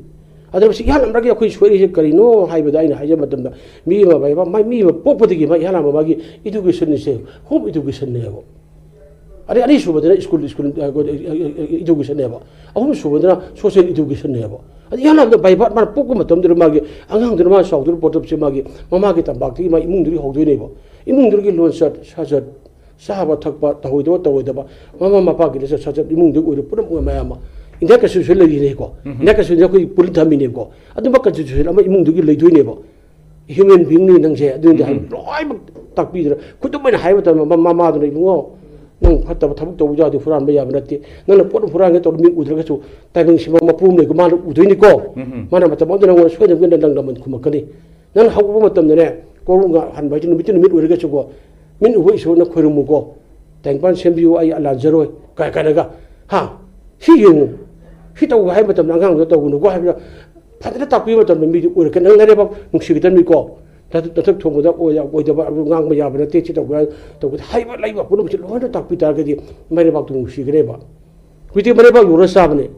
ꯑꯗꯨꯅ ꯃꯁꯤ ꯏꯍꯥꯟ ꯑꯃꯒꯤ ꯑꯩꯈꯣꯏ ꯁꯣꯏꯔꯤꯁꯦ ꯀꯔꯤꯅꯣ ꯍꯥꯏꯕꯗ, ꯑꯩꯅ ꯍꯥꯏꯖꯕ ꯃꯇꯝꯗ, ꯃꯤ ꯑꯃ, ꯃꯥꯏ, ꯃꯤ ꯑꯃ ꯄꯣꯛꯄꯗꯒꯤ ꯃꯥ ꯏꯍꯥꯟ ꯍꯥꯟꯕ ꯃꯥꯒꯤ education ꯁꯦ home education ꯅꯦꯕ꯫ ꯑꯗꯩ ꯑꯅꯤꯁꯨꯕꯗꯅ school, school, ꯑ, education ꯅꯦꯕ꯫ ꯑꯍꯨꯝꯁꯨꯕꯗꯅ social education ꯅꯦꯕ꯫ ꯑꯗꯩ ꯏꯍꯥꯟ ꯍꯥꯟꯕꯗ by birth ꯃꯥꯅ ꯄꯣꯛꯄ ꯃꯇꯝꯗꯨꯗ ꯃꯥꯒꯤ ꯑꯉꯥꯡꯗꯨꯅ ꯃꯥꯅ ꯆꯥꯎꯗꯨꯅ ꯄꯣꯛꯇꯕꯁꯦ ꯃꯥꯒꯤ ꯃꯃꯥꯒꯤ ꯇꯝꯄꯥꯛꯇꯒꯤ ꯃꯥꯒꯤ ꯏꯃꯨꯡꯗꯨꯗꯒꯤ ꯍꯧꯗꯣꯏꯅꯦꯕ꯫ ꯏꯃꯨꯡꯗꯨꯒꯤ ꯂꯣꯟꯆꯠ, ꯁꯥꯖꯠ, ꯆꯥꯕ ꯊꯛꯄ ꯇꯧꯍꯣꯏꯗꯕ ꯇꯧꯔꯣꯏꯗꯕ, ꯃꯃꯥ ꯃꯄꯥꯒꯤ ꯂꯤꯆꯠ ꯁꯥꯖꯠ, ꯏꯃꯨꯡꯗꯨꯒꯤ ꯑꯣꯏꯔꯣ ꯄꯨꯝꯅꯃꯛ ꯃꯌꯥꯝ ꯑꯃ꯫ India Constitution ꯂꯩꯔꯤꯅꯦꯀꯣ꯫ ꯎꯝ꯫ India Constitution ꯑꯩꯈꯣꯏ ꯄꯨꯂꯞ ꯊꯝꯃꯤꯅꯦꯕꯀꯣ꯫ ꯑꯗꯨꯝꯕ Constitution ꯑꯃ ꯏꯃꯨꯡꯗꯨꯒꯤ ꯂꯩꯗꯣꯏꯅꯦꯕ꯫ Human being ꯅꯤ ꯅꯪꯁꯦ, ꯑꯗꯨꯅꯤꯗꯤ ꯎꯝ꯫ ꯍꯥꯏ-, ꯂꯣꯏꯅꯃꯛ ꯇꯥꯛꯄꯤꯗꯅ, ꯈꯨꯗꯝ ꯑꯣꯏꯅ ꯍꯥꯏꯕ ꯃꯇꯝꯗ, ꯃ-, ꯃꯃꯥꯗꯨꯅ, "ꯏꯕꯨꯡꯉꯣ, ꯅꯪ ꯐꯠꯇꯕ ꯊꯕꯛ ꯇꯧꯕ ꯌꯥꯗꯦ, ꯍꯨꯔꯥꯟꯕ ꯌꯥꯕ ꯅꯠꯇꯦ꯫ ꯅꯪꯅ ꯄꯣꯠ ꯑꯃ ꯍꯨꯔꯥꯟꯒꯦ ꯇꯧꯔ ꯃꯤ ꯎꯗ꯭ꯔꯒꯁꯨ, ꯇꯥꯏꯕꯪ ꯁꯤꯕ ꯃꯄꯨ ꯑꯃ ꯂꯩꯀꯣ, ꯃꯥꯅ ꯎꯗꯣꯏꯅꯤꯀꯣ꯫ ꯎꯝ꯫ ꯃꯥꯅ ꯃꯇꯝ ꯑꯃꯗ ꯅꯪꯉꯣꯟꯗ ꯁꯣꯏꯗꯅꯃꯛꯀꯤ ꯅꯪ ꯂꯃꯟ ꯈꯨꯝꯃꯛꯀꯅꯤ꯫ ꯅꯪꯅ ꯍꯧꯒꯠꯄ ꯃꯇꯝꯗꯅꯦ, ꯀꯣꯔꯧ ꯉꯥ ꯍꯟꯕ ꯍꯥꯏꯁꯦ ꯅꯨꯃꯤꯠꯇꯨ ꯅꯨꯃꯤꯠ ꯑꯣꯏꯔꯒꯁꯨꯀꯣ, ꯃꯤꯠ ꯎꯕ ꯏꯁꯣꯔꯅ ꯈꯣꯏꯔꯝꯃꯨꯀꯣ, ꯇꯥꯏꯕꯪꯄꯥꯟ ꯁꯦꯝꯕꯤꯌꯨ, ꯑꯩ ꯂꯥꯟꯖꯔꯣꯏ", ꯀꯥꯏ ꯀꯥꯏꯅꯒ, ꯍꯥ? ꯁꯤ ꯌꯦꯡꯉꯨ꯫ ꯁꯤ ꯇꯧꯕ ꯍꯥꯏꯕ ꯃꯇꯝꯗ ꯑꯉꯥꯡꯗꯨꯗ ꯇꯧꯒꯅꯨꯀꯣ ꯍꯥꯏꯕꯗ ꯐꯖꯅ ꯇꯥꯛꯄꯤꯕ ꯃꯇꯝꯗ ꯃꯤꯗꯤ ꯑꯣꯏꯔꯛꯀꯅꯤ꯫ ꯅꯪ ꯅꯔꯩꯕꯥꯛ ꯅꯨꯡꯁꯤꯒꯗꯕꯅꯤꯀꯣ꯫ ꯅꯊꯛ-, ꯅꯊꯛ ꯊꯣꯡꯕꯗ ꯑꯣꯏ-, ꯑꯣꯏꯗꯕ, ꯑꯗꯨ ꯉꯥꯡꯕ ꯌꯥꯕ ꯅꯠꯇꯦ, ꯁꯤ ꯇꯧꯕ ꯌꯥ-, ꯇꯧꯕ ꯍꯥꯏꯕ ꯂꯩꯕ ꯄꯨꯝꯅꯃꯛꯁꯦ ꯂꯣꯏꯅ ꯇꯥꯛꯄꯤ ꯇꯥꯔꯒꯗꯤ ꯃꯔꯩꯕꯥꯛꯇꯨ ꯅꯨꯡꯁꯤꯒꯅꯦꯕ꯫ ꯍꯧꯖꯤꯛꯇꯤ ꯃꯔꯩꯕꯥꯛ ꯌꯣꯜꯂ ꯆꯥꯕꯅꯦ꯫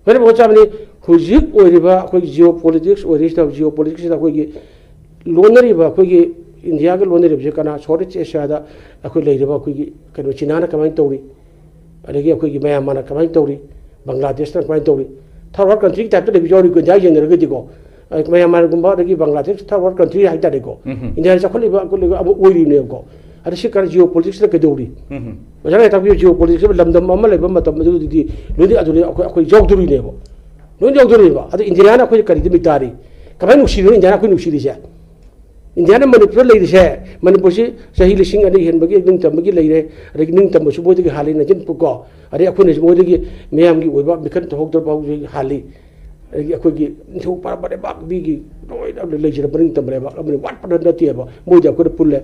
ꯃꯔꯩꯕꯥꯛ ꯌꯣꯜꯂ ꯆꯥꯕꯅꯤ꯫ ꯍꯧꯖꯤꯛ ꯑꯣꯏꯔꯤꯕ ꯑꯩꯈꯣꯏꯒꯤ geopolitics ꯑꯣꯏꯔꯤꯁꯤꯗ, geopolitics ꯁꯤꯗ ꯑꯩꯈꯣꯏꯒꯤ ꯂꯣꯟꯅꯔꯤꯕ ꯑꯩꯈꯣꯏꯒꯤ ꯏꯟꯗꯤꯌꯥꯒ ꯂꯣꯟꯅꯔꯤꯕꯁꯦ ꯀꯅꯥ, ꯁꯥꯎꯠ ꯏꯁ ꯑꯦꯁꯤꯌꯥꯗ ꯑꯩꯈꯣꯏ ꯂꯩꯔꯤꯕ ꯑꯩꯈꯣꯏꯒꯤ ꯀꯩꯅꯣ, ꯆꯤꯅꯥꯅ ꯀꯃꯥꯏꯅ ꯇꯧꯔꯤ, ꯑꯗꯒꯤ ꯑꯩꯈꯣꯏꯒꯤ ꯃꯌꯥꯟꯃꯥꯔꯅ ꯀꯃꯥꯏꯅ ꯇꯧꯔꯤ, ꯕꯪꯒ꯭ꯂꯥꯗꯦꯁꯅ ꯀꯃꯥꯏꯅ ꯇꯧꯔꯤ? ꯊꯥꯔꯠ ꯋꯥꯔꯜ ꯀꯟꯇ꯭ꯔꯤꯒꯤ ꯇꯥꯏꯞꯇ ꯂꯩꯕꯁꯨ ꯌꯥꯎꯔꯤꯀꯣ, ꯏꯟꯗꯤꯌꯥꯒ ꯌꯦꯡꯅꯔꯒꯗꯤꯀꯣ꯫ ꯑ, ꯃꯌꯥꯟꯃꯥꯔꯒꯨꯝꯕ, ꯑꯗꯒꯤ ꯕꯪꯒ꯭ꯂꯥꯗꯦꯁ ꯊꯥꯔꯠ ꯋꯥꯔꯜ ꯀꯟꯇ꯭ꯔꯤ ꯍꯥꯏꯇꯥꯔꯦꯀꯣ꯫ ꯎꯝ꯫ ꯏꯟꯗꯤꯌꯥꯗ ꯆꯥꯎꯈꯠꯂꯤꯕ, ꯑꯩꯈꯣꯏ ꯑꯃ ꯑꯣꯏꯔꯤꯕꯅꯦꯕꯀꯣ꯫ ꯑꯗ ꯁꯤ ꯀꯥꯟꯗ ꯖꯤꯑꯣ ꯄꯣꯂꯤꯇꯤꯛꯁꯅ ꯀꯩꯗꯧꯔꯤ? ꯎꯝ꯫ ꯑꯣꯖꯥꯅ ꯇꯥꯛꯄꯤꯌꯨ, ꯖꯤꯑꯣ ꯄꯣꯂꯤꯇꯤꯛꯁ ꯍꯥꯏꯕ ꯂꯝꯗꯝ ꯑꯃ ꯂꯩꯕ ꯃꯇꯝ ꯑꯗꯨꯗꯗꯤ ꯂꯣꯏꯅ ꯑꯗꯨꯗꯤ ꯑꯩꯈꯣꯏ, ꯑꯩꯈꯣꯏ ꯌꯥꯎꯗꯣꯔꯤꯅꯦꯕ꯫ ꯂꯣꯏꯅ ꯌꯥꯎꯗꯣꯔꯤꯅꯦꯕ꯫ ꯑꯗ ꯏꯟꯗꯤꯌꯥꯅ ꯑꯩꯈꯣꯏ ꯀꯔꯤꯗ ꯃꯤꯇꯥꯔꯤ? ꯀꯃꯥꯏꯅ ꯅꯨꯡꯁꯤꯔꯤꯅꯣ ꯏꯟꯗꯤꯌꯥꯅ ꯑꯩꯈꯣꯏ ꯅꯨꯡꯁꯤꯔꯤꯁꯦ? ꯏꯟꯗꯤꯌꯥꯅ ꯃꯅꯤꯄꯨꯔꯗ ꯂꯩꯔꯤꯁꯦ, ꯃꯅꯤꯄꯨꯔꯁꯤ ꯆꯍꯤ ꯂꯤꯁꯤꯡ ꯑꯅꯤ ꯍꯦꯟꯕꯒꯤ ꯅꯤꯡꯇꯝꯕꯒꯤ ꯂꯩꯔꯦ, ꯑꯗꯒꯤ ꯅꯤꯡꯇꯝꯕꯁꯨ ꯃꯣꯏꯗꯒꯤ ꯍꯥꯜꯂꯤ, ꯅꯥꯏꯟꯇꯤꯟ ꯀꯣ, ꯑꯗꯩ ꯑꯩꯈꯣꯏꯅꯁꯨ ꯃꯣꯏꯗꯒꯤ ꯃꯤꯌꯥꯝꯒꯤ ꯑꯣꯏꯕ ꯃꯤꯈꯜ ꯊꯣꯛꯍꯧꯗꯕ ꯐꯥꯎꯕꯗꯒꯤ ꯍꯥꯜꯂꯤ꯫ ꯑꯗꯒꯤ ꯑꯩꯈꯣꯏꯒꯤ ꯅꯤꯡꯊꯧ ꯄꯥꯔꯕ ꯂꯩꯕꯥꯛ ꯃꯤꯒꯤ ꯂꯣꯏꯅ ꯂꯩꯖꯔꯝꯕ ꯅꯤꯡꯇꯝꯕ ꯂꯩꯕꯥꯛ ꯑꯃꯅꯤ, ꯋꯥꯠꯄ ꯅꯠꯇꯦꯕ꯫ ꯃꯣꯏꯗꯤ ꯑꯩꯈꯣꯏꯅ ꯄꯨꯜꯂꯦ,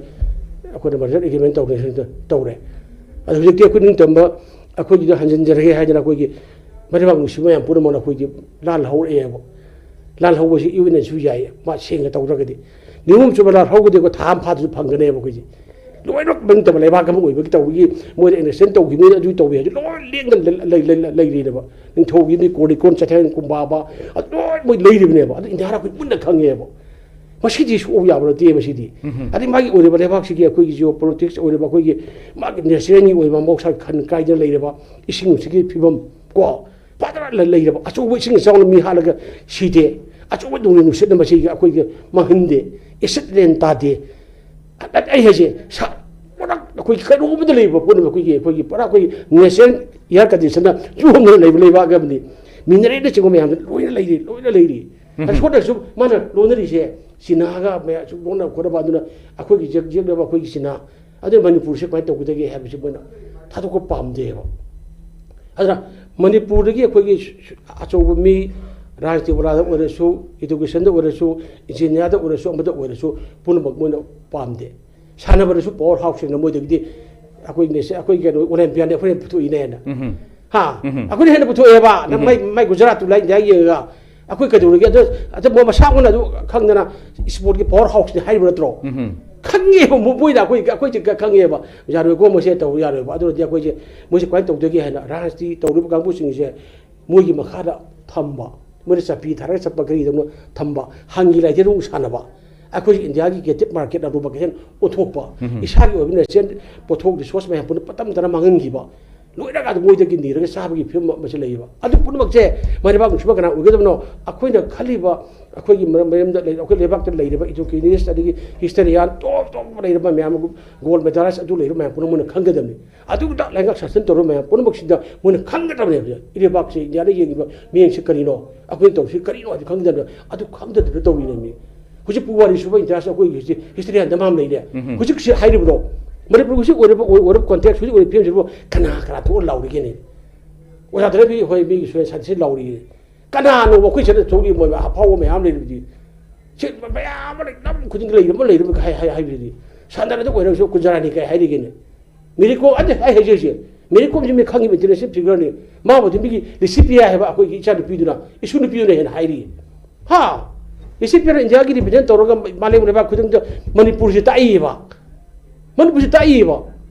ꯑꯩꯈꯣꯏꯅ ꯃꯔꯖꯔ ꯑꯦꯒ꯭ꯔꯤꯃꯦꯟ ꯇꯧꯔꯦ, ꯇꯧꯔꯦ꯫ ꯑꯗꯨ ꯍꯧꯖꯤꯛꯇꯤ ꯑꯩꯈꯣꯏ ꯅꯤꯡꯇꯝꯕ, ꯑꯩꯈꯣꯏꯒꯤꯗ ꯍꯟꯖꯤꯟꯖꯔꯒꯦ ꯍꯥꯏꯗꯅ ꯑꯩꯈꯣꯏꯒꯤ ꯃꯔꯩꯕꯥꯛ ꯅꯨꯡꯁꯤꯕ ꯃꯌꯥꯝ ꯄꯨꯝꯅꯃꯛꯅ ꯑꯩꯈꯣꯏꯒꯤ ꯂꯥꯜ ꯍꯧꯔꯛꯑꯦꯕ꯫ ꯂꯥꯜ ꯍꯧꯕꯁꯤ ꯌꯨ ꯑꯦꯟ ꯑꯦꯁꯨ ꯌꯥꯏ, ꯃꯥ ꯁꯦꯡꯅ ꯇꯧꯗ꯭ꯔꯒꯗꯤ꯫ ꯅꯤꯉꯣꯝ ꯆꯨꯞꯄ ꯂꯥꯜ ꯍꯧꯒꯗꯤ ꯑꯩꯈꯣꯏ ꯊꯥ ꯑꯃ ꯐꯥꯗꯁꯨ ꯐꯪꯒꯅꯦꯕ ꯑꯩꯈꯣꯏꯁꯦ꯫ ꯂꯣꯏꯅꯃꯛ ꯅꯤꯡꯇꯝꯕ ꯂꯩꯕꯥꯛ ꯑꯃ ꯑꯣꯏꯕꯒꯤ ꯇꯧꯕꯒꯤ ꯃꯣꯏꯗ ꯑꯦꯛꯁꯇꯦꯟ ꯇꯧꯈꯤꯕꯅꯤ, ꯑꯗꯨ ꯇꯧꯋꯤ ꯍꯥꯏꯁꯦ ꯂꯣꯏ ꯂꯦꯡꯗꯅ ꯂꯩ-, ꯂꯩ-, ꯂꯩ-, ꯂꯩꯔꯤꯅꯦꯕ꯫ ꯅꯤꯡꯊꯧꯒꯤ ꯃꯤ ꯀꯣꯔ ꯂꯤꯀꯣꯟ ꯆꯩꯊꯦꯡ ꯀꯨꯝꯕꯥꯕ ꯑꯗꯨ ꯂꯣꯏ ꯃꯣꯏ ꯂꯩꯔꯤꯕꯅꯦꯕ꯫ ꯑꯗꯨ ꯏꯟꯗꯤꯌꯥꯗ ꯑꯩꯈꯣꯏ ꯃꯨꯟꯅ ꯈꯪꯉꯦꯕ꯫ ꯃꯁꯤꯗꯤ ꯁꯣꯛꯑꯣ ꯌꯥꯕ ꯅꯠꯇꯦ ꯃꯁꯤꯗꯤ꯫ ꯎꯝ꯫ ꯑꯗꯩ ꯃꯥꯒꯤ ꯑꯣꯏꯔꯤꯕ ꯂꯩꯕꯥꯛꯁꯤꯒꯤ ꯑꯩꯈꯣꯏꯒꯤ ꯖꯤꯑꯣ ꯄꯣꯂꯤꯇꯤꯛꯁ ꯑꯣꯏꯔꯤꯕ ꯑꯩꯈꯣꯏꯒꯤ ꯃꯥꯒꯤ ꯅꯦꯆꯔꯦꯜꯒꯤ ꯑꯣꯏꯕ ꯃꯍꯧꯁꯥꯒꯤ ꯈꯟ ꯀꯥꯏꯗꯅ ꯂꯩꯔꯕ ꯏꯁꯤꯡ ꯅꯨꯡꯁꯤꯠꯀꯤ ꯐꯤꯕꯝ ꯀꯣ, ꯐꯖꯅ ꯂꯩ-, ꯂꯩꯔꯕ ꯑꯆꯧꯕ ꯏꯁꯤꯡ ꯏꯆꯥꯎꯅ ꯃꯤ ꯍꯥꯠꯂꯒ ꯁꯤꯗꯦ꯫ ꯑꯆꯧꯕ ꯅꯣꯡꯂꯩ ꯅꯨꯡꯁꯤꯠꯅ ꯃꯁꯤꯒꯤ ꯑꯩꯈꯣꯏꯒꯤ ꯃꯥꯡꯍꯟꯗꯦ꯫ ꯑꯦꯁꯤꯠ ꯔꯦꯟ ꯇꯥꯗꯦ꯫ ꯑ-, ꯑ-, ꯑꯩ ꯍꯥꯏꯁꯦ ꯁꯥ-, ꯄꯨꯔꯥ ꯑꯩꯈꯣꯏꯒꯤ ꯀꯩꯅꯣꯒꯨꯝꯕꯗ ꯂꯩꯕ ꯄꯣꯠꯅꯦꯕ꯫ ꯑꯩꯈꯣꯏꯒꯤ, ꯑꯩꯈꯣꯏꯒꯤ ꯄꯨꯔꯥ ꯑꯩꯈꯣꯏꯒꯤ ꯅꯦꯆꯔꯦꯜ ꯏꯌꯥꯔ ꯀꯟꯗꯤꯁꯟꯗ ꯆꯨꯝꯅ ꯂꯩꯕ ꯂꯩꯕꯥꯛ ꯑꯃꯅꯤ꯫ ꯃꯤꯅꯔꯦꯜꯅꯆꯤꯡꯕ ꯃꯌꯥꯝꯁꯦ ꯂꯣꯏꯅ ꯂꯩꯔꯤ, ꯂꯣꯏꯅ ꯂꯩꯔꯤ꯫ ꯎꯝ꯫ ꯑꯁꯣꯝꯗꯁꯨ ꯃꯥꯅ ꯂꯣꯟꯅꯔꯤꯁꯦ ꯆꯤꯅꯥꯒ ꯃꯌꯥꯝꯁꯨ ꯂꯣꯟꯅ ꯈꯣꯠꯅꯕ, ꯑꯗꯨꯅ ꯑꯩꯈꯣꯏꯒꯤ ꯌꯦꯛ-, ꯌꯦꯛꯅꯕ ꯑꯩꯈꯣꯏꯒꯤ ꯆꯤꯅꯥ꯫ ꯑꯗꯨ ꯃꯅꯤꯄꯨꯔꯁꯦ ꯀꯃꯥꯏꯅ ꯇꯧꯒꯗꯒꯦ ꯍꯥꯏꯕꯁꯤ ꯃꯣꯏꯅ ꯊꯥꯗꯣꯛꯄ ꯄꯥꯝꯗꯦꯕ꯫ ꯑꯗꯨꯅ ꯃꯅꯤꯄꯨꯔꯗꯒꯤ ꯑꯩꯈꯣꯏꯒꯤ ꯑꯆꯧꯕ ꯃꯤ ꯔꯥꯖꯅꯤꯇꯤ ꯋꯥꯂꯥꯗ ꯑꯣꯏꯔꯁꯨ, ꯏꯗꯨꯀꯦꯁꯟꯗ ꯑꯣꯏꯔꯁꯨ, ꯏꯟꯖꯤꯅꯤꯌꯥꯔꯗ ꯑꯣꯏꯔꯁꯨ, ꯑꯃꯗ ꯑꯣꯏꯔꯁꯨ ꯄꯨꯝꯅꯃꯛ ꯃꯣꯏꯅ ꯄꯥꯝꯗꯦ꯫ ꯁꯥꯟꯅꯕꯗꯁꯨ ꯄꯥꯋꯔ ꯍꯥꯎꯁꯁꯤꯡꯅ ꯃꯣꯏꯗꯒꯤꯗꯤ ꯑꯩꯈꯣꯏ ꯅꯦꯁ-, ꯑꯩꯈꯣꯏ ꯀꯩꯅꯣ ꯑꯣꯂꯦꯝꯄꯤꯌꯥꯟꯗ ꯑꯩꯈꯣꯏꯅ ꯄꯨꯊꯣꯛꯏꯅꯦ ꯍꯦꯟꯅ꯫ ꯎꯝ꯫ ꯍꯥ? ꯎꯝ꯫ ꯑꯩꯈꯣꯏꯅ ꯍꯦꯟꯅ ꯄꯨꯊꯣꯛꯑꯦꯕ꯫ ꯅꯪ ꯎꯝ꯫ ꯃꯥꯏ, ꯃꯥꯏ ꯒꯨꯖꯔꯥꯠꯇꯨ ꯂꯥꯏ ꯏꯟꯗꯤꯌꯥ ꯌꯦꯡꯉꯒ ꯑꯩꯈꯣꯏ ꯀꯩꯗꯧꯔꯒꯦ? ꯑꯗꯣ, ꯑꯗꯣ ꯃꯣꯏ ꯃꯁꯥ ꯃꯛꯅ ꯑꯗꯨ ꯈꯪꯗꯅ ꯏꯁꯄꯣꯔꯠꯀꯤ ꯄꯥꯋꯔ ꯍꯥꯎꯁꯅꯤ ꯍꯥꯏꯔꯤꯕ ꯅꯠꯇ꯭ꯔꯣ? ꯎꯝ꯫ ꯈꯪꯉꯦꯕ ꯃꯣ-, ꯃꯣꯏꯅ ꯑꯩꯈꯣꯏ, ꯑꯩꯈꯣꯏꯁꯦ ꯈ-, ꯈꯪꯉꯦꯕ꯫ ꯌꯥꯔꯣꯏꯀꯣ, ꯃꯣꯏꯁꯦ ꯇꯧ ꯌꯥꯔꯣꯏꯕ꯫ ꯑꯗꯨꯅꯗꯤ ꯑꯩꯈꯣꯏꯁꯦ, ꯃꯣꯏꯁꯦ ꯀꯃꯥꯏꯅ ꯇꯧꯗꯒꯦ ꯍꯥꯏꯅ ꯔꯥꯖꯅꯤꯇꯤ ꯇꯧꯔꯤꯕ ꯀꯥꯡꯕꯨꯁꯤꯡꯁꯦ ꯃꯣꯏꯒꯤ ꯃꯈꯥꯗ ꯊꯝꯕ, ꯃꯣꯏꯅ ꯆꯠꯄꯤ ꯊꯥꯔꯒ ꯆꯠꯄ ꯀꯔꯤꯗꯧꯅ ꯊꯝꯕ, ꯍꯪꯒꯤ ꯂꯥꯏꯊꯦꯟ ꯑꯃꯨꯛ ꯁꯥꯟꯅꯕ꯫ ꯑꯩꯈꯣꯏ ꯏꯟꯗꯤꯌꯥꯒꯤ ꯀꯦꯇꯤꯞ ꯃꯥꯔꯀꯦꯠ ꯑꯗꯨ ꯃꯈꯜ ꯑꯣꯟꯊꯣꯛꯄ, ꯎꯝ꯫ ꯏꯁꯥꯒꯤ ꯑꯣꯏꯕ ꯅꯦꯆꯔꯦꯜ ꯄꯣꯠꯊꯣꯛ, ꯔꯤꯁꯣꯔꯁ ꯃꯌꯥꯝ ꯄꯨꯝꯅꯃꯛ ꯄꯇꯝ ꯇꯅ ꯃꯥꯡꯍꯟꯈꯤꯕ, ꯂꯣꯏꯅ ꯑꯗꯨ ꯃꯣꯏꯗꯒꯤ ꯅꯤꯔꯒ ꯆꯥꯕꯒꯤ ꯐꯤꯕꯝ ꯑꯃꯁꯨ ꯂꯩꯌꯦꯕ꯫ ꯑꯗꯨ ꯄꯨꯝꯅꯃꯛꯁꯦ ꯃꯥꯏ ꯂꯩꯕꯥꯛ ꯅꯨꯡꯁꯤꯕ ꯀꯅꯥ ꯑꯣꯏꯒꯗꯕꯅꯣ? ꯑꯩꯈꯣꯏꯅ ꯈꯜꯂꯤꯕ, ꯑꯩꯈꯣꯏꯒꯤ ꯃꯔꯝ-, ꯃꯔꯝꯗ ꯂꯩ-, ꯑꯩꯈꯣꯏ ꯂꯩꯕꯥꯛꯇ ꯂꯩꯔꯤꯕ ꯏꯗꯨꯀꯦꯅꯤꯁ, ꯑꯗꯒꯤ ꯍꯤꯁꯇꯔꯤꯌꯥꯟ ꯇꯣꯞ ꯇꯣꯞꯄ ꯂꯩꯔꯤꯕ ꯃꯌꯥꯝ, ꯒꯣꯜ ꯃꯦꯗꯥꯂꯤꯁ ꯑꯗꯨ ꯂꯩꯔꯤꯕ ꯃꯌꯥꯝ ꯄꯨꯝꯅꯃꯛ ꯃꯣꯏꯅ ꯈꯪꯒꯗꯕꯅꯤ꯫ ꯑꯗꯨꯗ ꯂꯩꯉꯥꯛ ꯁꯥꯁꯟ ꯇꯧꯔꯤꯕ ꯃꯌꯥꯝ ꯄꯨꯝꯅꯃꯛꯁꯤꯗ ꯃꯣꯏꯅ ꯈꯪꯒꯗꯕꯅꯦꯕ, ꯏꯔꯩꯕꯥꯛꯁꯦ ꯏꯟꯗꯤꯌꯥꯅ ꯌꯦꯡꯉꯤꯕ ꯃꯤꯠꯌꯦꯡꯁꯦ ꯀꯔꯤꯅꯣ, ꯑꯩꯈꯣꯏꯅ ꯇꯧꯔꯤꯁꯤ ꯀꯔꯤꯅꯣ ꯍꯥꯏꯗꯤ ꯈꯪꯒꯗꯕꯅꯦ꯫ ꯑꯗꯨ ꯈꯪꯗꯗꯅ ꯇꯧꯔꯤꯅꯦ ꯃꯤ꯫ ꯍꯧꯖꯤꯛ ꯄꯨꯋꯥꯔꯤ ꯁꯨꯕ ꯏꯟꯗꯤꯌꯥꯁꯤ ꯑꯩꯈꯣꯏꯒꯤ ꯍꯧꯖꯤꯛ ꯍꯤꯁꯇ꯭ꯔꯤ ꯍꯟꯗ ꯃꯥꯝ ꯂꯩꯅꯦ꯫ ꯎꯝ꯫ ꯍꯧꯖꯤꯛꯁꯤ ꯍꯥꯏꯔꯤꯕꯗꯣ, ꯃꯅꯤꯄꯨꯔ ꯍꯧꯖꯤꯛ ꯑꯣꯏꯔꯤꯕ, ꯑꯣꯏ-, ꯑꯣꯏꯔꯤꯕ ꯀꯣꯟꯇꯦꯛꯁ ꯍꯧꯖꯤꯛ ꯑꯣꯏꯔꯤꯕ ꯐꯤꯕꯝꯁꯤꯕꯨ ꯀꯅꯥ ꯀꯅꯥ ꯊꯣꯛꯑ ꯂꯥꯎꯔꯤꯒꯦꯅꯦ? ꯑꯣꯖꯥ ꯗꯔꯕꯤ ꯍꯣꯏ ꯃꯤꯒꯤ ꯁꯣꯏ ꯁꯥꯟꯇꯤꯁꯤ ꯂꯥꯎꯔꯤꯌꯦ꯫ ꯀꯅꯥꯅꯣ ꯑꯩꯈꯣꯏ ꯁꯤꯗ ꯊꯣꯛꯂꯤ ꯃꯣꯏ ꯑꯐꯥꯎꯕ ꯃꯌꯥꯝ ꯂꯩꯔꯤꯕꯗꯤ? ꯁꯤ ꯃꯌꯥꯝ ꯑꯃ ꯂꯩ, ꯂꯝ ꯈꯨꯗꯤꯡꯒꯤ ꯂꯩꯔꯕ ꯂꯩꯔꯕ ꯍꯥꯏ-, ꯍꯥꯏ-, ꯍꯥꯏꯕꯗꯤ ꯁꯥꯟꯅꯔꯗ ꯑꯣꯏꯔꯒꯁꯨ ꯀꯨꯟꯖꯔꯥꯅꯤ ꯀꯩ ꯍꯥꯏꯔꯤꯒꯦꯅꯦ? ꯃꯦꯔꯤ ꯀꯣꯝ, ꯑꯗꯨ ꯑꯩ ꯍꯥꯏꯖꯔꯤꯁꯦ, ꯃꯦꯔꯤ ꯀꯣꯝꯁꯤ ꯃꯤ ꯈꯪꯉꯤꯕ ꯏꯟꯇꯔꯅꯦꯁꯅꯦꯜ ꯐꯤꯒꯔꯅꯤ꯫ ꯃꯥꯕꯨꯗꯤ ꯃꯤꯒꯤ ꯂꯤꯁꯤ ꯄꯤꯌꯥ ꯍꯥꯏꯕ ꯑꯩꯈꯣꯏꯒꯤ ꯏꯆꯥꯅꯨꯄꯤꯗꯨꯅ, ꯏꯁꯨ ꯅꯨꯄꯤꯗꯨꯅ ꯍꯦꯟꯅ ꯍꯥꯏꯔꯤ꯫ ꯍꯥ? ꯂꯤꯁꯤ ꯄꯤꯌꯥꯅ ꯏꯟꯗꯤꯌꯥꯒꯤ ꯔꯤꯄ꯭ꯔꯖꯦꯟ ꯇꯧꯔꯒ ꯃꯥꯂꯦꯝ ꯂꯩꯕꯥꯛ ꯈꯨꯗꯤꯡꯗ ꯃꯅꯤꯄꯨꯔꯁꯤ ꯇꯥꯛꯏꯕ꯫ ꯃꯅꯤꯄꯨꯔꯁꯤ ꯇꯥꯛꯏꯕ꯫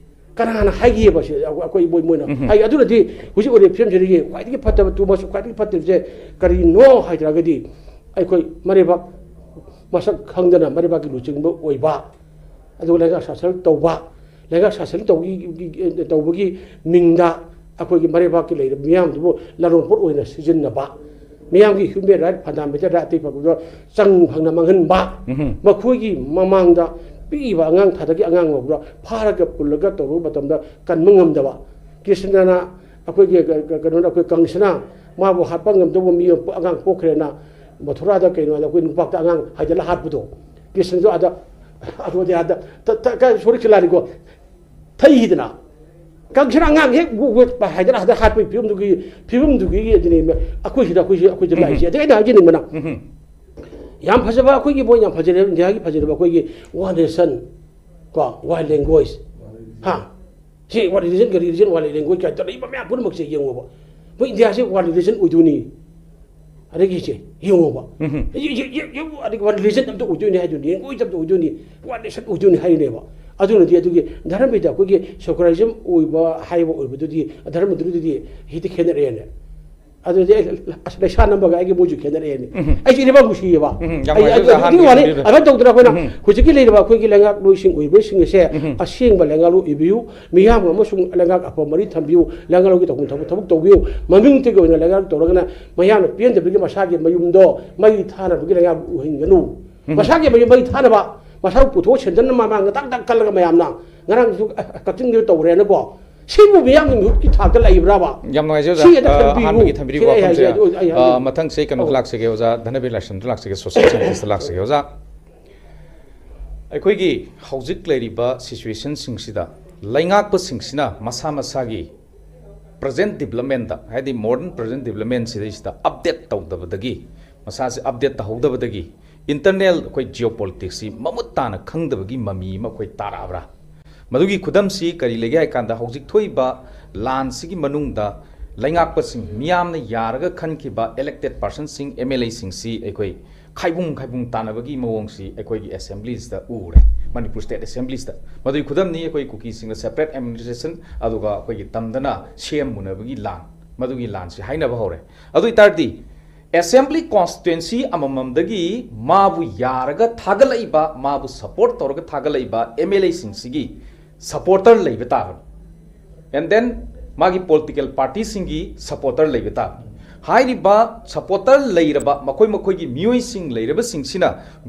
ꯀꯅꯥꯅ ꯍꯥꯏꯈꯤꯕ ꯁꯤ? ꯑꯩꯈꯣꯏ ꯃꯣꯏ, ꯃꯣꯏꯅ ꯎꯝ꯫ ꯍꯥꯏ꯫ ꯑꯗꯨꯅꯗꯤ ꯍꯧꯖꯤꯛ ꯑꯣꯏꯔꯤꯕ ꯐꯤꯕꯝꯁꯤꯗꯒꯤ ꯈ꯭ꯋꯥꯏꯗꯒꯤ ꯐꯠꯇꯕ, ꯇꯨ ꯃꯆꯨ ꯈ꯭ꯋꯥꯏꯗꯒꯤ ꯐꯠꯇꯕꯁꯦ ꯀꯔꯤꯅꯣ ꯍꯥꯏ ꯇꯥꯔꯒꯗꯤ, ꯑꯩꯈꯣꯏ ꯃꯔꯩꯕꯥꯛ ꯃꯁꯛ ꯈꯪꯗꯅ ꯃꯔꯩꯕꯥꯛꯀꯤ ꯂꯨꯆꯤꯡꯕ ꯑꯣꯏꯕ, ꯑꯗꯨꯒ ꯂꯩꯉꯥꯛ ꯁꯥꯁꯟ ꯇꯧꯕ, ꯂꯩꯉꯥꯛ ꯁꯥꯁꯟ ꯇꯧꯕꯒꯤ, ꯇꯧꯕꯒꯤ ꯃꯤꯡꯗ ꯑꯩꯈꯣꯏꯒꯤ ꯃꯔꯩꯕꯥꯛꯀꯤ ꯂꯩꯔꯤꯕ ꯃꯤꯌꯥꯝꯗꯨꯕꯨ ꯂꯂꯣꯟꯄꯣꯠ ꯑꯣꯏꯅ ꯁꯤꯖꯤꯟꯅꯕ, ꯃꯤꯌꯥꯝꯒꯤ ꯍ꯭ꯌꯨꯃꯦꯟ ꯔꯥꯏꯠ, ꯐꯟꯗꯥꯃꯦꯟꯇꯦꯜ ꯔꯥꯏꯠ ꯑꯇꯩ ꯐꯪꯕꯗꯣ ꯆꯪ ꯐꯪꯅ ꯃꯥꯡꯍꯟꯕ, ꯎꯝ꯫ ꯃꯈꯣꯏꯒꯤ ꯃꯃꯥꯡꯗ ꯄꯤꯛꯏꯕ ꯑꯉꯥꯡ, ꯊꯥꯗꯒꯤ ꯑꯉꯥꯡ ꯐꯥꯎꯕꯗ ꯐꯥꯔꯒ ꯄꯨꯜꯂꯒ ꯇꯧꯔꯨꯕ ꯃꯇꯝꯗ ꯀꯟꯕ ꯉꯝꯗꯕ, ꯀ꯭ꯔꯤꯁꯅꯅ ꯑꯩꯈꯣꯏꯒꯤ ꯀ-, ꯀ-, ꯀꯩꯅꯣꯅ ꯑꯩꯈꯣꯏ ꯀꯪꯁꯅ ꯃꯥꯕꯨ ꯍꯥꯠꯄ ꯉꯝꯗꯧꯕ ꯃꯤ ꯑꯃ, ꯑꯉꯥꯡ ꯄꯣꯛꯈ꯭ꯔꯦꯅ ꯃꯊꯨꯔꯥꯗ ꯀꯩꯅꯣꯗ ꯑꯩꯈꯣꯏ ꯅꯨꯄꯥꯛꯇ ꯑꯉꯥꯡ ꯍꯥꯏꯗꯅ ꯍꯥꯠꯄꯗꯣ, ꯀ꯭ꯔꯤꯁꯅꯁꯨ ꯑꯥꯗ, ꯑꯗꯨꯗꯤ ꯑꯥꯗ ꯊ-, ꯊ-, ꯀ-, ꯁꯣꯔꯤ ꯈꯤꯂꯥꯔꯤꯀꯣ, ꯊꯩꯗꯅ꯫ ꯀꯪꯁꯅ ꯑꯉꯥꯡ ꯍꯦꯛ ꯋ-, ꯋ-, ꯍꯥꯏꯗꯅ ꯑꯥꯗ ꯍꯥꯠꯄꯒꯤ ꯐꯤꯕꯝꯗꯨꯒꯤ, ꯐꯤꯕꯝꯗꯨꯒꯤ ꯑꯗꯨꯅꯦ ꯑꯩꯈꯣꯏꯁꯤꯗ, ꯑꯩꯈꯣꯏꯁꯤ, ꯑꯩꯈꯣꯏꯁꯤ ꯎꯝ꯫ ꯂꯥꯛꯏꯁꯦ꯫ ꯑꯗꯩ ꯑꯩꯅ ꯍꯥꯏꯖꯅꯤꯡꯕꯅ, ꯎꯝ꯫ ꯌꯥꯝ ꯐꯖꯕ ꯑꯩꯈꯣꯏꯒꯤ ꯃꯣꯏ ꯌꯥꯝ ꯐꯖꯔꯦ, ꯏꯟꯗꯤꯌꯥꯒꯤ ꯐꯖꯔꯕ ꯑꯩꯈꯣꯏꯒꯤ One Nation, ꯀꯣ, One Language, ꯍꯥ? ꯁꯤ One Religion, One Religion, One Language ꯀꯥꯏꯅ ꯇꯧꯔꯛꯏꯕ ꯃꯌꯥꯝ ꯄꯨꯝꯅꯃꯛꯁꯦ ꯌꯦꯡꯉꯣꯕ꯫ ꯑꯩꯈꯣꯏ ꯏꯟꯗꯤꯌꯥꯁꯦ One Religion ꯑꯣꯏꯗꯣꯏꯅꯤ꯫ ꯑꯗꯒꯤ ꯁꯦ ꯌꯦꯡꯉꯣꯕ꯫ ꯎꯝ꯫ ꯌꯦ-, ꯌꯦ-, ꯌꯦ-, ꯌꯦꯡꯉꯣ, ꯑꯗꯒꯤ One Religion ꯑꯝꯇ ꯑꯣꯏꯗꯣꯏꯅꯤ ꯍꯥꯏꯗꯣꯏꯅꯤ, Language ꯑꯝꯇ ꯑꯣꯏꯗꯣꯏꯅꯤ, One Nation ꯑꯣꯏꯗꯣꯏꯅꯤ ꯍꯥꯏꯔꯤꯅꯦꯕ꯫ ꯑꯗꯨꯅꯗꯤ ꯑꯗꯨꯒꯤ ꯙꯔꯃꯕꯤꯗ ꯑꯩꯈꯣꯏꯒꯤ secularism ꯑꯣꯏꯕ ꯍꯥꯏꯕ ꯑꯣꯏꯕꯗꯨꯗꯤ, ꯙꯔꯃꯗꯨꯗꯤ ꯍꯦꯛꯇ ꯈꯦꯠꯅꯔꯛꯑꯦꯅꯦ꯫ ꯑꯗꯨꯗꯤ ꯑꯩ, ꯑꯁ, ꯂꯩꯁꯥ ꯅꯝꯕꯒ ꯑꯩꯒꯤ ꯃꯣꯏꯁꯨ ꯈꯦꯠꯅꯔꯛꯑꯦꯅꯦ꯫ ꯎꯝ꯫ ꯑꯩꯁꯦ ꯏꯔꯤꯕ ꯅꯨꯡꯁꯤꯌꯦꯕ꯫ ꯎꯝ, ꯌꯥꯝ ꯑꯩ, ꯅꯨꯡꯉꯥꯏꯖꯩ ꯑꯗꯨ, ꯑꯣꯖꯥ, ꯑꯗꯨꯒꯤ ꯑꯍꯥꯟꯕꯒꯤ ꯋꯥꯅꯤ꯫ ꯊꯝꯕꯤꯔꯤꯕ꯫ ꯑꯗꯨꯃꯥꯏꯅ ꯇꯧꯗꯅ ꯑꯩꯈꯣꯏꯅ ꯎꯝ꯫ ꯍꯧꯖꯤꯛꯀꯤ ꯂꯩꯔꯤꯕ ꯑꯩꯈꯣꯏꯒꯤ ꯂꯩꯉꯥꯛꯂꯣꯏꯁꯤꯡ ꯑꯣꯏꯕꯁꯤꯡ ꯑꯁꯦ ꯎꯝ꯫ ꯑꯁꯦꯡꯕ ꯂꯩꯉꯥꯛꯂꯣꯏ ꯑꯣꯏꯕꯤꯌꯨ꯫ ꯃꯤꯌꯥꯝ ꯑꯃꯁꯨꯡ ꯂꯩꯉꯥꯛ ꯑꯐꯕ ꯃꯔꯤ ꯊꯝꯕꯤꯌꯨ꯫ ꯂꯩꯉꯥꯛꯂꯣꯏꯒꯤ ꯇꯧꯐꯝ ꯊꯣꯛꯄ ꯊꯕꯛ ꯇꯧꯕꯤꯌꯨ꯫ ꯃꯃꯤꯡꯇꯒꯤ ꯑꯣꯏꯅ ꯂꯩꯉꯥꯛ ꯇꯧꯔꯒꯅ ꯃꯌꯥꯝꯅ ꯄꯦꯟꯗꯕꯒꯤ ꯃꯁꯥꯒꯤ ꯃꯌꯨꯝꯗꯣ ꯃꯩ ꯊꯥꯅꯕꯒꯤ ꯂꯩꯉꯥꯛ ꯑꯣꯏꯍꯟꯒꯅꯨ꯫ ꯎꯝ꯫ ꯃꯁꯥꯒꯤ ꯃꯌꯨꯝ ꯃꯩ ꯊꯥꯅꯕ, ꯃꯁꯥꯕꯨ ꯄꯨꯊꯣꯛ ꯁꯦꯟꯗꯟ ꯃꯃꯥꯡꯗ ꯇꯥꯛ ꯇꯥꯛ ꯀꯜꯂꯒ ꯃꯌꯥꯝꯅ ꯉꯔꯥꯡꯁꯨ, ꯑ, ꯀꯛꯆꯤꯡꯗ ꯇꯧꯔꯦꯅꯀꯣ꯫ ꯁꯤꯕꯨ ꯃꯤꯌꯥꯝꯒꯤ ꯃꯤꯍꯨꯠꯀꯤ ꯊꯥꯛꯇ ꯂꯩꯕ꯭ꯔꯥꯕ? ꯌꯥꯝ ꯅꯨꯡꯉꯥꯏꯖꯩ ꯑꯣꯖꯥ꯫ ꯁꯤ ꯍꯦꯛꯇ ꯑ, ꯈꯟꯕꯤꯌꯨ꯫ ꯑꯍꯥꯟꯕꯒꯤ ꯊꯝꯕꯤꯔꯤꯕ ꯁꯤ ꯑꯩ ꯋꯥꯐꯝꯁꯦ, ꯍꯥꯏꯖꯦ, ꯑꯩ, ꯑꯩ, ꯑꯩ, ꯑ, ꯑꯩ, ꯃꯊꯪꯁꯦ ꯑꯩ ꯀꯩꯅꯣꯗ ꯑꯧ꯫ ꯂꯥꯛꯆꯒꯦ ꯑꯣꯖꯥ, ꯙꯅꯕꯤꯔ ꯂꯥꯏꯁ꯭ꯔꯝꯗ ꯂꯥꯛꯆꯒꯦ꯫ ꯁꯣꯁꯤꯌꯦꯜ ꯁꯥꯏꯟꯇꯤꯁꯇ ꯂꯥꯛꯆꯒꯦ ꯑꯣꯖꯥ꯫ ꯑꯩꯈꯣꯏꯒꯤ ꯍꯧꯖꯤꯛ ꯂꯩꯔꯤꯕ ꯁꯤꯆꯨꯋꯦꯁꯟꯁꯤꯡꯁꯤꯗ ꯂꯩꯉꯥꯛꯄꯁꯤꯡꯁꯤꯅ ꯃꯁꯥ ꯃꯁꯥꯒꯤ ꯄ꯭ꯔꯖꯦꯟ ꯗꯤꯕꯂꯞꯃꯦꯟꯗ, ꯍꯥꯏꯗꯤ ꯃꯣꯗꯔꯟ ꯄ꯭ꯔꯖꯦꯟ ꯗꯤꯕꯂꯞꯃꯦꯟꯁꯤꯗꯩꯁꯤꯗ ꯑꯞꯗꯦꯠ ꯇꯧꯗꯕꯗꯒꯤ, ꯃꯁꯥꯁꯦ ꯑꯞꯗꯦꯠ ꯇꯧꯍꯧꯗꯕꯗꯒꯤ ꯏꯟꯇꯔꯅꯦꯜ ꯑꯩꯈꯣꯏ ꯖꯤꯑꯣ ꯄꯣꯂꯤꯇꯤꯛꯁꯁꯤ ꯃꯃꯨꯠ ꯇꯥꯅ ꯈꯪꯗꯕꯒꯤ ꯃꯃꯤ ꯑꯃ ꯑꯩꯈꯣꯏ ꯇꯥꯔꯛꯑꯕ꯭ꯔꯥ? ꯃꯗꯨꯒꯤ ꯈꯨꯗꯝꯁꯤ ꯀꯔꯤ ꯂꯩꯒꯦ ꯍꯥꯏ ꯀꯥꯟꯗ, ꯍꯧꯖꯤꯛ ꯊꯣꯛꯏꯕ ꯂꯥꯟꯁꯤꯒꯤ ꯃꯅꯨꯡꯗ ꯂꯩꯉꯥꯛꯄꯁꯤꯡ, ꯃꯤꯌꯥꯝꯅ ꯌꯥꯔꯒ ꯈꯟꯈꯤꯕ ꯏꯂꯦꯛꯇꯦꯠ ꯄꯥꯔꯁꯟꯁꯤꯡ, ꯑꯦꯝ ꯑꯦꯜ ꯑꯦꯁꯤꯡꯁꯤ ꯑꯩꯈꯣꯏ ꯈꯥꯏꯕꯨꯡ ꯈꯥꯏꯕꯨꯡ ꯇꯥꯟꯅꯕꯒꯤ ꯃꯑꯣꯡꯁꯤ ꯑꯩꯈꯣꯏꯒꯤ ꯑꯦꯁꯦꯝꯕ꯭ꯂꯤꯁꯤꯗ ꯎꯔꯦ, ꯃꯅꯤꯄꯨꯔ ꯁ꯭ꯇꯦꯠ ꯑꯦꯁꯦꯝꯕ꯭ꯂꯤꯁꯤꯗ꯫ ꯃꯗꯨꯒꯤ ꯈꯨꯗꯝꯅꯤ ꯑꯩꯈꯣꯏ ꯀꯨꯀꯤꯁꯤꯡꯅ ꯁꯦꯄꯔꯦꯠ ꯑꯦꯗꯃꯤꯅꯤꯁꯇ꯭ꯔꯦꯁꯟ, ꯑꯗꯨꯒ ꯑꯩꯈꯣꯏꯒꯤ ꯇꯝꯗꯅ ꯁꯦꯝꯃꯨꯅꯕꯒꯤ ꯂꯥꯟ, ꯃꯗꯨꯒꯤ ꯂꯥꯟꯁꯤ ꯍꯥꯏꯅꯕ ꯍꯧꯔꯦ꯫ ꯑꯗꯨ ꯑꯣꯏ ꯇꯥꯔꯗꯤ ꯑꯦꯁꯦꯝꯕ꯭ꯂꯤ ꯀꯣꯟꯁꯇꯤꯇ꯭ꯋꯦꯟꯁꯤ ꯑꯃꯃꯝꯗꯒꯤ ꯃꯥꯕꯨ ꯌꯥꯔꯒ ꯊꯥꯒꯠꯂꯛꯏꯕ, ꯃꯥꯕꯨ ꯁꯄꯣꯔꯠ ꯇꯧꯔꯒ ꯊꯥꯒꯠꯂꯛꯏꯕ ꯑꯦꯝ ꯑꯦꯜ ꯑꯦꯁꯤꯡꯁꯤꯒꯤ ꯁꯄꯣꯔꯇꯔ ꯂꯩꯕ ꯇꯥꯕꯅꯤ꯫ ꯑꯦꯟ ꯗꯦꯟ ꯃꯥꯒꯤ ꯄꯣꯂꯤꯇꯤꯀꯦꯜ ꯄꯥꯔꯇꯤꯁꯤꯡꯒꯤ ꯁꯄꯣꯔꯇꯔ ꯂꯩꯕ ꯇꯥꯕꯅꯤ꯫ ꯍꯥꯏꯔꯤꯕ ꯁꯄꯣꯔꯇꯔ ꯂꯩꯔꯕ ꯃꯈꯣꯏ ꯃꯈꯣꯏꯒꯤ ꯃꯤꯑꯣꯏꯁꯤꯡ ꯂꯩꯔꯕꯁꯤꯡꯁꯤꯅ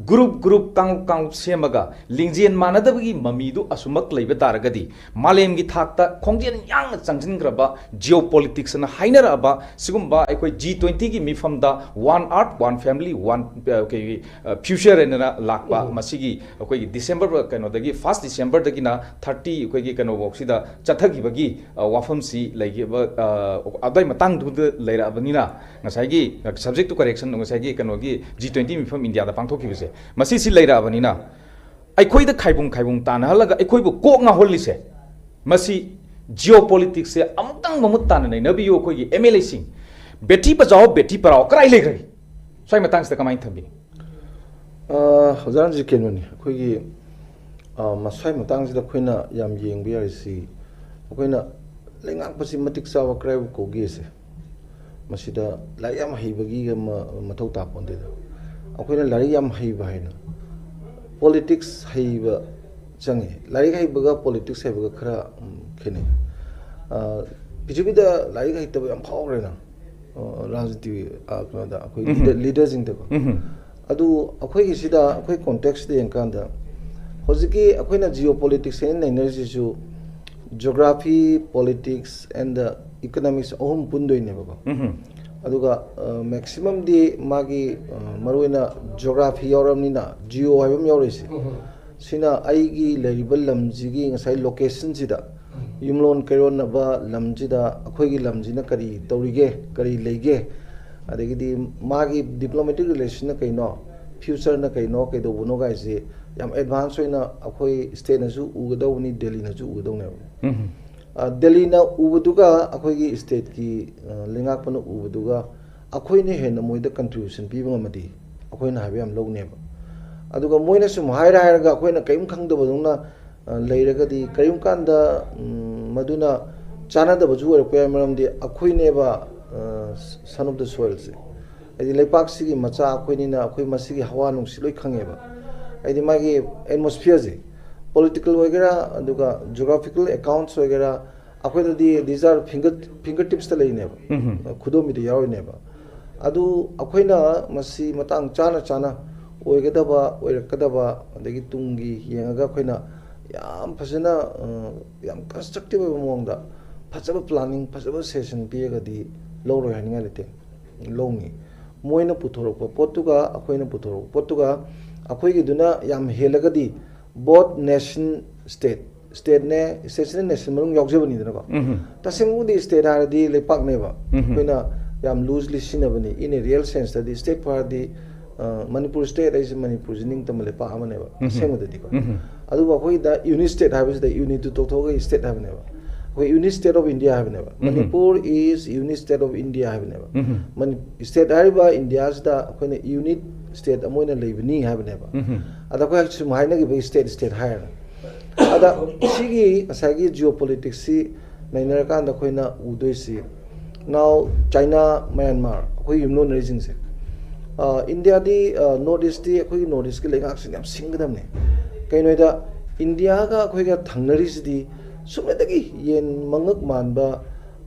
ꯒ꯭ꯔꯨꯞ ꯒ꯭ꯔꯨꯞ, ꯀꯥꯡꯂꯨꯞ ꯀꯥꯡꯂꯨꯞ ꯁꯦꯝꯃꯒ ꯂꯤꯡꯖꯦꯜ ꯃꯥꯟꯅꯗꯕꯒꯤ ꯃꯃꯤꯗꯨ ꯑꯁꯨꯃꯛ ꯂꯩꯕ ꯇꯥꯔꯒꯗꯤ, ꯃꯥꯂꯦꯝꯒꯤ ꯊꯥꯛꯇ ꯈꯣꯡꯖꯦꯜ ꯌꯥꯡꯅ ꯆꯪꯁꯤꯟꯈ꯭ꯔꯕ ꯖꯤꯑꯣ ꯄꯣꯂꯤꯇꯤꯛꯁꯅ ꯍꯥꯏꯅꯔꯛꯑꯕ ꯁꯤꯒꯨꯝꯕ ꯑꯩꯈꯣꯏ ꯖꯤ ꯇ꯭ꯋꯦꯟꯇꯤꯒꯤ ꯃꯤꯐꯝꯗ "One Earth, One Family, One, ꯑ, ꯑꯩꯈꯣꯏꯒꯤ, ꯑ, Future" ꯍꯥꯏꯅ ꯂꯥꯛꯄ, ꯎꯝ꯫ ꯃꯁꯤꯒꯤ ꯑꯩꯈꯣꯏꯒꯤ ꯗꯤꯁꯦꯝꯕꯔ, ꯀꯩꯅꯣꯗꯒꯤ, ꯐꯥꯔꯁ ꯗꯤꯁꯦꯝꯕꯔꯗꯒꯤꯅ ꯊꯥꯔꯇꯤ ꯑꯩꯈꯣꯏꯒꯤ ꯀꯩꯅꯣꯐꯧꯁꯤꯗ ꯆꯠꯊꯈꯤꯕꯒꯤ, ꯑ, ꯋꯥꯐꯝꯁꯤ ꯂꯩꯈꯤꯕ, ꯑ, ꯑꯗꯨꯋꯥꯏ ꯃꯇꯥꯡꯗꯨꯗ ꯂꯩꯔꯛꯑꯕꯅꯤꯅ, ꯉꯁꯥꯏꯒꯤ, subject to correction, ꯉꯁꯥꯏꯒꯤ ꯀꯩꯅꯣꯒꯤ ꯖꯤ ꯇ꯭ꯋꯦꯟꯇꯤ ꯃꯤꯐꯝ ꯏꯟꯗꯤꯌꯥꯗ ꯄꯥꯡꯊꯣꯛꯈꯤꯕꯁꯦ, ꯃꯁꯤꯁꯤ ꯂꯩꯔꯛꯑꯕꯅꯤꯅ, ꯑꯩꯈꯣꯏꯗ ꯈꯥꯏꯕꯨꯡ ꯈꯥꯏꯕꯨꯡ ꯇꯥꯟꯅꯍꯜꯂꯒ ꯑꯩꯈꯣꯏꯕꯨ ꯀꯣꯛ ꯉꯥꯎꯍꯜꯂꯤꯁꯦ, ꯃꯁꯤ ꯖꯤꯑꯣ ꯄꯣꯂꯤꯇꯤꯛꯁꯁꯦ ꯑꯃꯨꯛꯇꯪ ꯃꯃꯨꯠ ꯇꯥꯅ ꯅꯩꯅꯕꯤꯌꯨ꯫ ꯑꯩꯈꯣꯏꯒꯤ ꯑꯦꯝ ꯑꯦꯜ ꯑꯦꯁꯤꯡ, "ꯕꯦꯇꯤ ꯕꯆꯥꯎ, ꯕꯦꯇꯤ ꯄꯔꯥꯎ" ꯀꯗꯥꯏ ꯂꯩꯈ꯭ꯔꯒꯦ? ꯁ꯭ꯋꯥꯏ ꯃꯇꯥꯡꯁꯤꯗ ꯀꯃꯥꯏꯅ ꯊꯝꯕꯤꯅꯤ? ꯑ, ꯑꯣꯖꯥ ꯔꯟꯖꯤꯠ, ꯀꯩꯅꯣꯅꯤ, ꯑꯩꯈꯣꯏꯒꯤ, ꯑ, ꯃꯁ꯭ꯋꯥꯏ ꯃꯇꯥꯡꯁꯤꯗ ꯑꯩꯈꯣꯏꯅ ꯌꯥꯝ ꯌꯦꯡꯕ ꯌꯥꯔꯤꯁꯤ, ꯑꯩꯈꯣꯏꯅ ꯂꯩꯉꯥꯛꯄꯁꯤ ꯃꯇꯤꯛ ꯆꯥꯕ ꯀꯗꯥꯏꯕꯨ ꯀꯧꯒꯦꯁꯦ, ꯃꯁꯤꯗ ꯂꯥꯏꯔꯤꯛ ꯌꯥꯝ ꯍꯩꯕꯒꯤ ꯑꯃ ꯃꯊꯧ ꯇꯥꯄꯣꯟꯇꯦꯗ꯫ ꯑꯩꯈꯣꯏꯅ ꯂꯥꯏꯔꯤꯛ ꯌꯥꯝ ꯍꯩꯕ ꯍꯥꯏꯅ ꯄꯣꯂꯤꯇꯤꯛꯁ ꯍꯩꯕ ꯆꯪꯉꯤ꯫ ꯂꯥꯏꯔꯤꯛ ꯍꯩꯕꯒ ꯄꯣꯂꯤꯇꯤꯛꯁ ꯍꯩꯕꯒ ꯈꯔ, ꯎꯝ, ꯈꯦꯠꯅꯩ꯫ ꯑ, ꯄ꯭ꯔꯤꯊꯤꯕꯤꯗ ꯂꯥꯏꯔꯤꯛ ꯍꯩꯇꯕ ꯌꯥꯝ ꯐꯥꯎꯈ꯭ꯔꯦꯅ, ꯑ, ꯔꯥꯖꯅꯤꯇꯤ, ꯑ, ꯀꯩꯅꯣꯗ ꯑꯩꯈꯣꯏ ꯎꯝꯍꯨꯝ꯫ ꯂꯤꯗꯔ-, ꯂꯤꯗꯔꯁꯤꯡꯗꯀꯣ꯫ ꯎꯝꯍꯨꯝ꯫ ꯑꯗꯨ ꯑꯩꯈꯣꯏꯒꯤꯁꯤꯗ, ꯑꯩꯈꯣꯏ ꯀꯣꯟꯇꯦꯛꯁꯇ ꯌꯦꯡꯀꯥꯟꯗ, ꯍꯧꯖꯤꯛꯀꯤ ꯑꯩꯈꯣꯏꯅ ꯖꯤꯑꯣ ꯄꯣꯂꯤꯇꯤꯛꯁ ꯍꯥꯏꯅ ꯅꯩꯅꯔꯤꯁꯤꯁꯨ geography, politics and economics ꯑꯍꯨꯝ ꯄꯨꯟꯗꯣꯏꯅꯦꯕꯀꯣ꯫ ꯎꯝꯍꯨꯝ꯫ ꯑꯗꯨꯒ, ꯑ, ꯃꯦꯛꯁꯤꯃꯝꯗꯤ ꯃꯥꯒꯤ, ꯑ, ꯃꯔꯨꯑꯣꯏꯅ ꯖꯤꯑꯣꯒ꯭ꯔꯥꯐꯤ ꯌꯥꯎꯔꯕꯅꯤꯅ, ꯖꯤꯑꯣ ꯍꯥꯏꯕ ꯑꯃ ꯌꯥꯎꯔꯤꯁꯦ꯫ ꯎꯝꯍꯨꯝ꯫ ꯁꯤꯅ ꯑꯩꯒꯤ ꯂꯩꯔꯤꯕ ꯂꯝꯁꯤꯒꯤ ꯉꯁꯥꯏ ꯂꯣꯀꯦꯁꯟꯁꯤꯗ, ꯎꯝ꯫ ꯌꯨꯝꯂꯣꯟ ꯀꯩꯔꯣꯟꯅꯕ ꯂꯝꯁꯤꯗ ꯑꯩꯈꯣꯏꯒꯤ ꯂꯝꯁꯤꯅ ꯀꯔꯤ ꯇꯧꯔꯤꯒꯦ, ꯀꯔꯤ ꯂꯩꯒꯦ, ꯑꯗꯒꯤꯗꯤ ꯃꯥꯒꯤ ꯗꯤꯄ꯭ꯂꯣꯃꯦꯇꯤꯛ ꯔꯤꯂꯦꯁꯟꯅ ꯀꯩꯅꯣ, ꯐ꯭ꯌꯨꯆꯔꯅ ꯀꯩꯅꯣ, ꯀꯩꯗꯧꯕꯅꯣ ꯀꯥꯏꯁꯦ ꯌꯥꯝ ꯑꯦꯗꯚꯥꯟꯁ ꯑꯣꯏꯅ ꯑꯩꯈꯣꯏ ꯁ꯭ꯇꯦꯠꯅꯁꯨ ꯎꯒꯗꯧꯕꯅꯤ, ꯗꯦꯜꯂꯤꯅꯁꯨ ꯎꯒꯗꯧꯅꯦꯕ꯫ ꯎꯝꯍꯨꯝ꯫ ꯑ, ꯗꯦꯜꯂꯤꯅ ꯎꯕꯗꯨꯒ ꯑꯩꯈꯣꯏꯒꯤ ꯁ꯭ꯇꯦꯠꯀꯤ, ꯑ, ꯂꯩꯉꯥꯛꯄꯅ ꯎꯕꯗꯨꯒ ꯑꯩꯈꯣꯏꯅ ꯍꯦꯟꯅ ꯃꯣꯏꯗ ꯀꯟꯇ꯭ꯔꯤꯕ꯭ꯌꯨꯁꯟ ꯄꯤꯕ ꯉꯝꯃꯗꯤ ꯑꯩꯈꯣꯏꯅ ꯍꯥꯏꯕ ꯌꯥꯝ ꯂꯧꯅꯦꯕ꯫ ꯑꯗꯨꯒ ꯃꯣꯏꯅ ꯁꯨꯝ ꯍꯥꯏꯔ ꯍꯥꯏꯔꯒ ꯑꯩꯈꯣꯏꯅ ꯀꯔꯤꯝ ꯈꯪꯗꯕꯗꯧꯅ, ꯑ, ꯂꯩꯔꯒꯗꯤ ꯀꯔꯤꯒꯨꯝꯕ ꯀꯥꯟꯗ, ꯎꯝ, ꯃꯗꯨꯅ ꯆꯥꯟꯅꯗꯕꯁꯨ ꯑꯣꯏꯔꯛꯄ ꯌꯥꯏ, ꯃꯔꯝꯗꯤ ꯑꯩꯈꯣꯏꯅꯦꯕ, ꯑ, son of the soilꯁꯦ꯫ ꯍꯥꯏꯗꯤ ꯂꯩꯄꯥꯛꯁꯤꯒꯤ ꯃꯆꯥ ꯑꯩꯈꯣꯏꯅꯤꯅ ꯑꯩꯈꯣꯏ ꯃꯁꯤꯒꯤ ꯍꯋꯥ ꯅꯨꯡꯁꯤꯠ ꯂꯣꯏ ꯈꯪꯉꯦꯕ꯫ ꯍꯥꯏꯗꯤ ꯃꯥꯒꯤ ꯑꯦꯠꯃꯣꯁꯐꯤꯌꯔꯁꯦ, ꯄꯣꯂꯤꯇꯤꯀꯦꯜ ꯑꯣꯏꯒꯦꯔꯥ, ꯑꯗꯨꯒ ꯖꯤꯑꯣꯒ꯭ꯔꯥꯐꯤꯀꯦꯜ ꯑꯦꯀꯥꯎꯟꯠꯁ ꯑꯣꯏꯒꯦꯔꯥ, ꯑꯩꯈꯣꯏꯗꯗꯤ these are finger, finger tipsꯇ ꯂꯩꯅꯦꯕ꯫ ꯎꯝꯍꯨꯝ꯫ ꯈꯨꯗꯣꯝꯕꯤꯗ ꯌꯥꯎꯔꯤꯅꯦꯕ꯫ ꯑꯗꯨ ꯑꯩꯈꯣꯏꯅ ꯃꯁꯤ ꯃꯇꯥꯡ ꯆꯥꯅ ꯆꯥꯅ ꯑꯣꯏꯒꯗꯕ, ꯑꯣꯏꯔꯛꯀꯗꯕ, ꯑꯗꯒꯤ ꯇꯨꯡꯒꯤ ꯌꯦꯡꯉꯒ ꯑꯩꯈꯣꯏꯅ ꯌꯥꯝ ꯐꯖꯅ, ꯑ, ꯌꯥꯝ ꯀꯟꯁꯇ꯭ꯔꯛꯇꯤꯚ ꯑꯣꯏꯕ ꯃꯑꯣꯡꯗ ꯐꯖꯕ ꯄ꯭ꯂꯥꯅꯤꯡ, ꯐꯖꯕ ꯁꯦꯁꯟ ꯄꯤꯔꯒꯗꯤ ꯂꯧꯔꯣꯏ ꯍꯥꯏꯅꯤꯡꯉꯥꯏ ꯂꯩꯇꯦ꯫ ꯂꯧꯅꯤ꯫ ꯃꯣꯏꯅ ꯄꯨꯊꯣꯔꯛꯄ ꯄꯣꯠꯇꯨꯒ ꯑꯩꯈꯣꯏꯅ ꯄꯨꯊꯣꯔꯛꯄ ꯄꯣꯠꯇꯨꯒ, ꯑꯩꯈꯣꯏꯒꯤꯗꯨꯅ ꯌꯥꯝ ꯍꯦꯜꯂꯒꯗꯤ both nation state, ꯁ꯭ꯇꯦꯠꯅꯦ, ꯁ꯭ꯇꯦꯠꯁꯤꯅ ꯅꯦꯁꯟ ꯃꯅꯨꯡ ꯌꯥꯎꯖꯕꯅꯤꯗꯅꯀꯣ꯫ ꯎꯝꯍꯨꯝ꯫ ꯇꯁꯦꯡꯕꯕꯨꯗꯤ ꯁ꯭ꯇꯦꯠ ꯍꯥꯏꯔꯗꯤ ꯂꯩꯄꯥꯛꯅꯦꯕ꯫ ꯎꯝꯍꯨꯝ꯫ ꯑꯩꯈꯣꯏꯅ ꯌꯥꯝ ꯂꯨꯖꯂꯤ ꯁꯤꯖꯤꯟꯅꯕꯅꯤ꯫ In a real senseꯇꯗꯤ ꯁ꯭ꯇꯦꯠ ꯍꯥꯏꯔꯗꯤ, ꯑ, ꯃꯅꯤꯄꯨꯔ ꯁ꯭ꯇꯦꯠ ꯍꯥꯏꯁꯦ ꯃꯅꯤꯄꯨꯔꯁꯦ ꯅꯤꯡꯇꯝꯕ ꯂꯩꯄꯥꯛ ꯑꯃꯅꯦꯕ, ꯎꯝꯍꯨꯝ꯫ ꯑꯁꯦꯡꯕꯗꯗꯤꯀꯣ꯫ ꯎꯝꯍꯨꯝ꯫ ꯑꯗꯨꯕꯨ ꯑꯩꯈꯣꯏꯗ ꯌꯨꯅꯤꯠ ꯁ꯭ꯇꯦꯠ ꯍꯥꯏꯕꯁꯤꯗ ꯌꯨꯅꯤꯠꯇꯨ ꯇꯣꯛꯊꯣꯛꯑꯒ ꯁ꯭ꯇꯦꯠ ꯍꯥꯏꯕꯅꯦꯕ꯫ ꯑꯩꯈꯣꯏ Unit State of India ꯍꯥꯏꯕꯅꯦꯕ꯫ ꯎꯝꯍꯨꯝ꯫ Manipur is Unit State of India ꯍꯥꯏꯕꯅꯦꯕ꯫ ꯎꯝꯍꯨꯝ꯫ ꯃꯅꯤ-, ꯁ꯭ꯇꯦꯠ ꯍꯥꯏꯔꯤꯕ ꯏꯟꯗꯤꯌꯥꯁꯤꯗ ꯑꯩꯈꯣꯏꯅ ꯌꯨꯅꯤꯠ ꯁ꯭ꯇꯦꯠ ꯑꯃ ꯑꯣꯏꯅ ꯂꯩꯕꯅꯤ ꯍꯥꯏꯕꯅꯦꯕ꯫ ꯎꯝꯍꯨꯝ꯫ ꯑꯗ ꯑꯩꯈꯣꯏ ꯁꯨꯝ ꯍꯥꯏꯅꯈꯤꯕꯒꯤ ꯁ꯭ꯇꯦꯠ, ꯁ꯭ꯇꯦꯠ ꯍꯥꯏꯔꯒ꯫ ꯑꯗ ꯁꯤꯒꯤ ꯉꯁꯥꯏꯒꯤ ꯖꯤꯑꯣ ꯄꯣꯂꯤꯇꯤꯛꯁꯁꯤ ꯅꯩꯅꯔꯀꯥꯟꯗ ꯑꯩꯈꯣꯏꯅ ꯎꯗꯣꯏꯁꯤ, Now, China, Myanmar, ꯑꯩꯈꯣꯏ ꯌꯨꯝꯂꯣꯟꯅꯔꯤꯁꯤꯡꯁꯦ, ꯑ, ꯏꯟꯗꯤꯌꯥꯗꯤ, ꯑ, North East ꯇꯤ, ꯑꯩꯈꯣꯏꯒꯤ North East ꯀꯤ ꯂꯩꯉꯥꯛꯁꯤꯡ ꯌꯥꯝ ꯁꯤꯡꯒꯗꯕꯅꯦ꯫ ꯀꯩꯅꯣꯗ, ꯏꯟꯗꯤꯌꯥꯒ ꯑꯩꯈꯣꯏꯒ ꯊꯪꯅꯔꯤꯁꯤꯗꯤ ꯁꯨꯞꯅꯇꯒꯤ ꯌꯦꯟ ꯃꯉꯛ ꯃꯥꯟꯕ,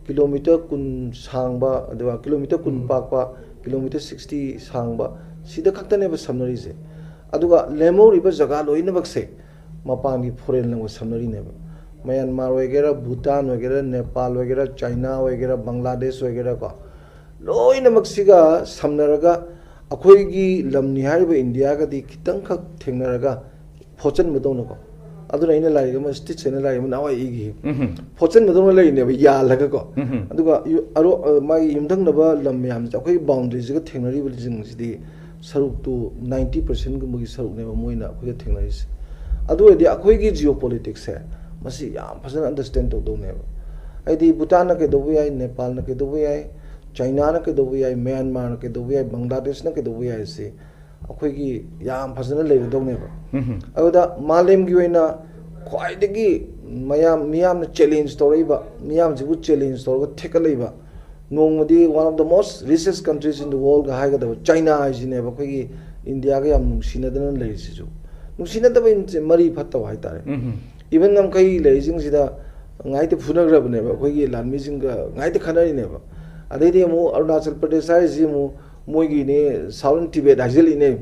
ꯀꯤꯂꯣꯃꯤꯇꯔ ꯀꯨꯟ ꯁꯥꯡꯕ, ꯑꯗꯨꯒ ꯀꯤꯂꯣꯃꯤꯇꯔ ꯀꯨꯟ ꯎꯝ꯫ ꯄꯥꯛꯄ, ꯀꯤꯂꯣꯃꯤꯇꯔ sixty ꯁꯥꯡꯕ, ꯁꯤꯗ ꯈꯛꯇꯅꯦꯕ ꯁꯝꯅꯔꯤꯁꯦ꯫ ꯑꯗꯨꯒ ꯂꯦꯝꯍꯧꯔꯤꯕ ꯖꯒꯥ ꯂꯣꯏꯅꯃꯛꯁꯦ ꯃꯄꯥꯟꯒꯤ foreign ꯂꯝꯒ ꯁꯝꯅꯔꯤꯅꯦꯕ꯫ ꯃ꯭ꯌꯥꯟꯃꯥꯔ ꯑꯣꯏꯒꯦꯔꯥ, ꯚꯨꯇꯥꯟ ꯑꯣꯏꯒꯦꯔꯥ, ꯅꯦꯄꯥꯜ ꯑꯣꯏꯒꯦꯔꯥ, ꯆꯥꯏꯅꯥ ꯑꯣꯏꯒꯦꯔꯥ, ꯕꯪꯒ꯭ꯂꯥꯗꯦꯁ ꯑꯣꯏꯒꯦꯔꯥꯀꯣ, ꯂꯣꯏꯅꯃꯛꯁꯤꯒ ꯁꯝꯅꯔꯒ ꯑꯩꯈꯣꯏꯒꯤ ꯂꯝꯅꯤ ꯍꯥꯏꯔꯤꯕ ꯏꯟꯗꯤꯌꯥꯒꯗꯤ ꯈꯤꯇꯪꯈꯛ ꯊꯦꯡꯅꯔꯒ ꯐꯣꯠꯆꯟꯕꯗꯧꯅꯀꯣ꯫ ꯑꯗꯨꯅ ꯑꯩꯅ ꯂꯥꯏꯔꯤꯛ ꯑꯃ, ꯁ꯭ꯇꯤꯠꯁ ꯍꯥꯏꯅ ꯂꯥꯏꯔꯤꯛ ꯑꯃ ꯅꯍꯥꯟꯋꯥꯏ ꯏꯈꯤ꯫ ꯎꯝꯍꯨꯝ꯫ ꯐꯣꯠꯆꯟꯕꯗꯧꯅ ꯂꯩꯔꯤꯅꯦꯕ, ꯌꯥꯜꯂꯒꯀꯣ꯫ ꯎꯝꯍꯨꯝ꯫ ꯑꯗꯨꯒ ꯌꯨ-, ꯑꯔꯣ-, ꯑ, ꯃꯥꯒꯤ ꯌꯨꯝꯊꯪꯅꯕ ꯂꯝ ꯃꯌꯥꯝꯁꯦ, ꯑꯩꯈꯣꯏꯒꯤ boundary ꯁꯤꯒ ꯊꯦꯡꯅꯔꯤꯕꯁꯤꯡꯁꯤꯗꯤ ꯁꯔꯨꯛꯇꯨ ninety percent ꯒꯨꯝꯕꯒꯤ ꯁꯔꯨꯛꯅꯦꯕ ꯃꯣꯏꯅ ꯑꯩꯈꯣꯏꯒ ꯊꯦꯡꯅꯔꯤꯁꯦ꯫ ꯑꯗꯨ ꯑꯣꯏꯔꯗꯤ ꯑꯩꯈꯣꯏꯒꯤ geopolitics ꯁꯦ ꯃꯁꯤ ꯌꯥꯝ ꯐꯖꯅ understand ꯇꯧꯗꯧꯅꯦꯕ꯫ ꯍꯥꯏꯗꯤ ꯚꯨꯇꯥꯟꯅ ꯀꯩꯗꯧꯕ ꯌꯥꯏ, ꯅꯦꯄꯥꯜꯅ ꯀꯩꯗꯧꯕ ꯌꯥꯏ, ꯆꯥꯏꯅꯥꯅ ꯀꯩꯗꯧꯕ ꯌꯥꯏ, ꯃ꯭ꯌꯥꯟꯃꯥꯔꯅ ꯀꯩꯗꯧꯕ ꯌꯥꯏ, ꯕꯪꯒ꯭ꯂꯥꯗꯦꯁꯅ ꯀꯩꯗꯧꯕ ꯌꯥꯏ, ꯁꯤ ꯑꯩꯈꯣꯏꯒꯤ ꯌꯥꯝ ꯐꯖꯅ ꯂꯩꯔꯗꯧꯅꯦꯕ꯫ ꯎꯝꯍꯨꯝ꯫ ꯑꯗꯨꯗ ꯃꯥꯂꯦꯝꯒꯤ ꯑꯣꯏꯅ ꯈ꯭ꯋꯥꯏꯗꯒꯤ ꯃꯌꯥꯝ, ꯃꯤꯌꯥꯝꯅ challenge ꯇꯧꯔꯛꯏꯕ, ꯃꯤꯌꯥꯝꯁꯤꯕꯨ challenge ꯇꯧꯔꯒ ꯊꯦꯛꯀꯠꯂꯛꯏꯕ, ꯅꯣꯡꯃꯗꯤ one of the most richest countries in the world ꯒ ꯍꯥꯏꯒꯗꯕ ꯆꯥꯏꯅꯥ ꯍꯥꯏꯁꯤꯅꯦꯕ ꯑꯩꯈꯣꯏꯒꯤ ꯏꯟꯗꯤꯌꯥꯒ ꯌꯥꯝ ꯅꯨꯡꯁꯤꯅꯗꯅ ꯂꯩꯔꯤꯁꯤꯁꯨ꯫ ꯅꯨꯡꯁꯤꯅꯗꯕ ꯏꯟ-, ꯃꯔꯤ ꯐꯠꯇꯕ ꯍꯥꯏꯇꯥꯔꯦ꯫ ꯎꯝꯍꯨꯝ꯫ Even ꯉꯝꯈꯩ ꯂꯩꯔꯤꯁꯤꯡꯁꯤꯗ ꯉꯥꯏꯇ ꯐꯨꯅꯈ꯭ꯔꯕꯅꯦꯕ, ꯑꯩꯈꯣꯏꯒꯤ ꯂꯥꯟꯃꯤꯁꯤꯡꯒ ꯉꯥꯏꯇ ꯈꯠꯅꯔꯤꯅꯦꯕ꯫ ꯑꯗꯩꯗꯤ ꯑꯃꯨꯛ ꯑꯔꯨꯅꯥꯆꯜ ꯄ꯭ꯔꯗꯦꯁ ꯍꯥꯏꯔꯤꯁꯤ ꯑꯃꯨꯛ ꯃꯣꯏꯒꯤꯅꯦ, Southern Tibet ꯍꯥꯏꯖꯤꯜꯂꯤꯅꯦ꯫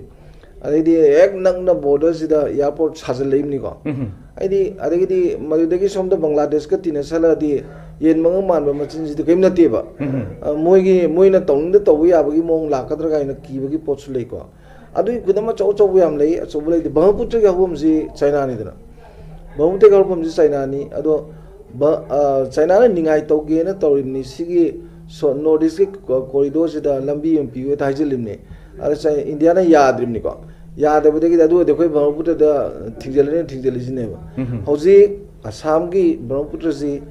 ꯑꯗꯩꯗꯤ ꯍꯦꯛ ꯅꯛꯅ border ꯁꯤꯗ airport ꯁꯥꯖꯤꯜꯂꯛꯏꯕꯅꯤꯀꯣ꯫ ꯎꯝꯍꯨꯝ꯫ ꯍꯥꯏꯗꯤ, ꯑꯗꯒꯤꯗꯤ ꯃꯗꯨꯗꯒꯤ ꯁꯣꯝꯗ ꯕꯪꯒ꯭ꯂꯥꯗꯦꯁꯀ ꯇꯤꯟꯅꯁꯜꯂꯛꯑꯗꯤ ꯌꯦꯟ ꯃꯉꯛ ꯃꯥꯟꯕ ꯃꯆꯤꯟꯁꯤꯗꯤ ꯀꯔꯤꯝ ꯅꯠꯇꯦꯕ꯫ ꯎꯝꯍꯨꯝ꯫ ꯑ, ꯃꯣꯏꯒꯤ, ꯃꯣꯏꯅ ꯇꯧꯅꯤꯡꯗ ꯇꯧꯕ ꯌꯥꯕꯒꯤ ꯃꯑꯣꯡ ꯂꯥꯛꯀꯗ꯭ꯔꯥ ꯀꯥꯏꯅ ꯀꯤꯕꯒꯤ ꯄꯣꯠꯁꯨ ꯂꯩꯀꯣ꯫ ꯑꯗꯨꯒꯤ ꯈꯨꯗꯝ ꯑꯆꯧ ꯑꯆꯧꯕ ꯌꯥꯝ ꯂꯩ꯫ ꯑꯆꯧꯕ ꯂꯩꯗꯤ, ꯕ꯭ꯔꯍꯃꯄꯨꯇ꯭ꯔꯒꯤ ꯍꯧꯐꯝꯁꯤ ꯆꯥꯏꯅꯥꯅꯤꯗꯅ꯫ ꯕ꯭ꯔꯍꯃꯄꯨꯇ꯭ꯔꯒꯤ ꯍꯧꯐꯝꯁꯤ ꯆꯥꯏꯅꯥꯅꯤ꯫ ꯑꯗꯣ ꯕ-, ꯑ, ꯆꯥꯏꯅꯥꯅ ꯅꯤꯡꯉꯥꯏ ꯇꯧꯒꯦꯅ ꯇꯧꯔꯤꯕꯅꯤ꯫ ꯁꯤꯒꯤ ꯁꯣ-, North East ꯀꯤ ꯀꯣ-, corridor ꯁꯤꯗ ꯂꯝꯕꯤ ꯑꯃ ꯄꯤꯌꯨ ꯍꯦꯛꯇ ꯍꯥꯏꯖꯤꯜꯂꯤꯕꯅꯤ꯫ ꯑꯗ ꯆꯥꯏ-, ꯏꯟꯗꯤꯌꯥꯅ ꯌꯥꯗ꯭ꯔꯤꯕꯅꯤꯀꯣ꯫ ꯌꯥꯗꯕꯗꯒꯤꯗꯤ ꯑꯗꯨ ꯑꯣꯏꯔꯗꯤ ꯑꯩꯈꯣꯏ ꯕ꯭ꯔꯍꯃꯄꯨꯇ꯭ꯔꯗ ꯊꯤꯡꯖꯤꯜꯂꯅꯤ, ꯊꯤꯡꯖꯤꯜꯂꯤꯁꯤꯅꯦꯕ꯫ ꯎꯝꯍꯨꯝ꯫ ꯍꯧꯖꯤꯛ ꯑꯁꯥꯝꯒꯤ ꯕ꯭ꯔꯍꯃꯄꯨꯇ꯭ꯔꯁꯤ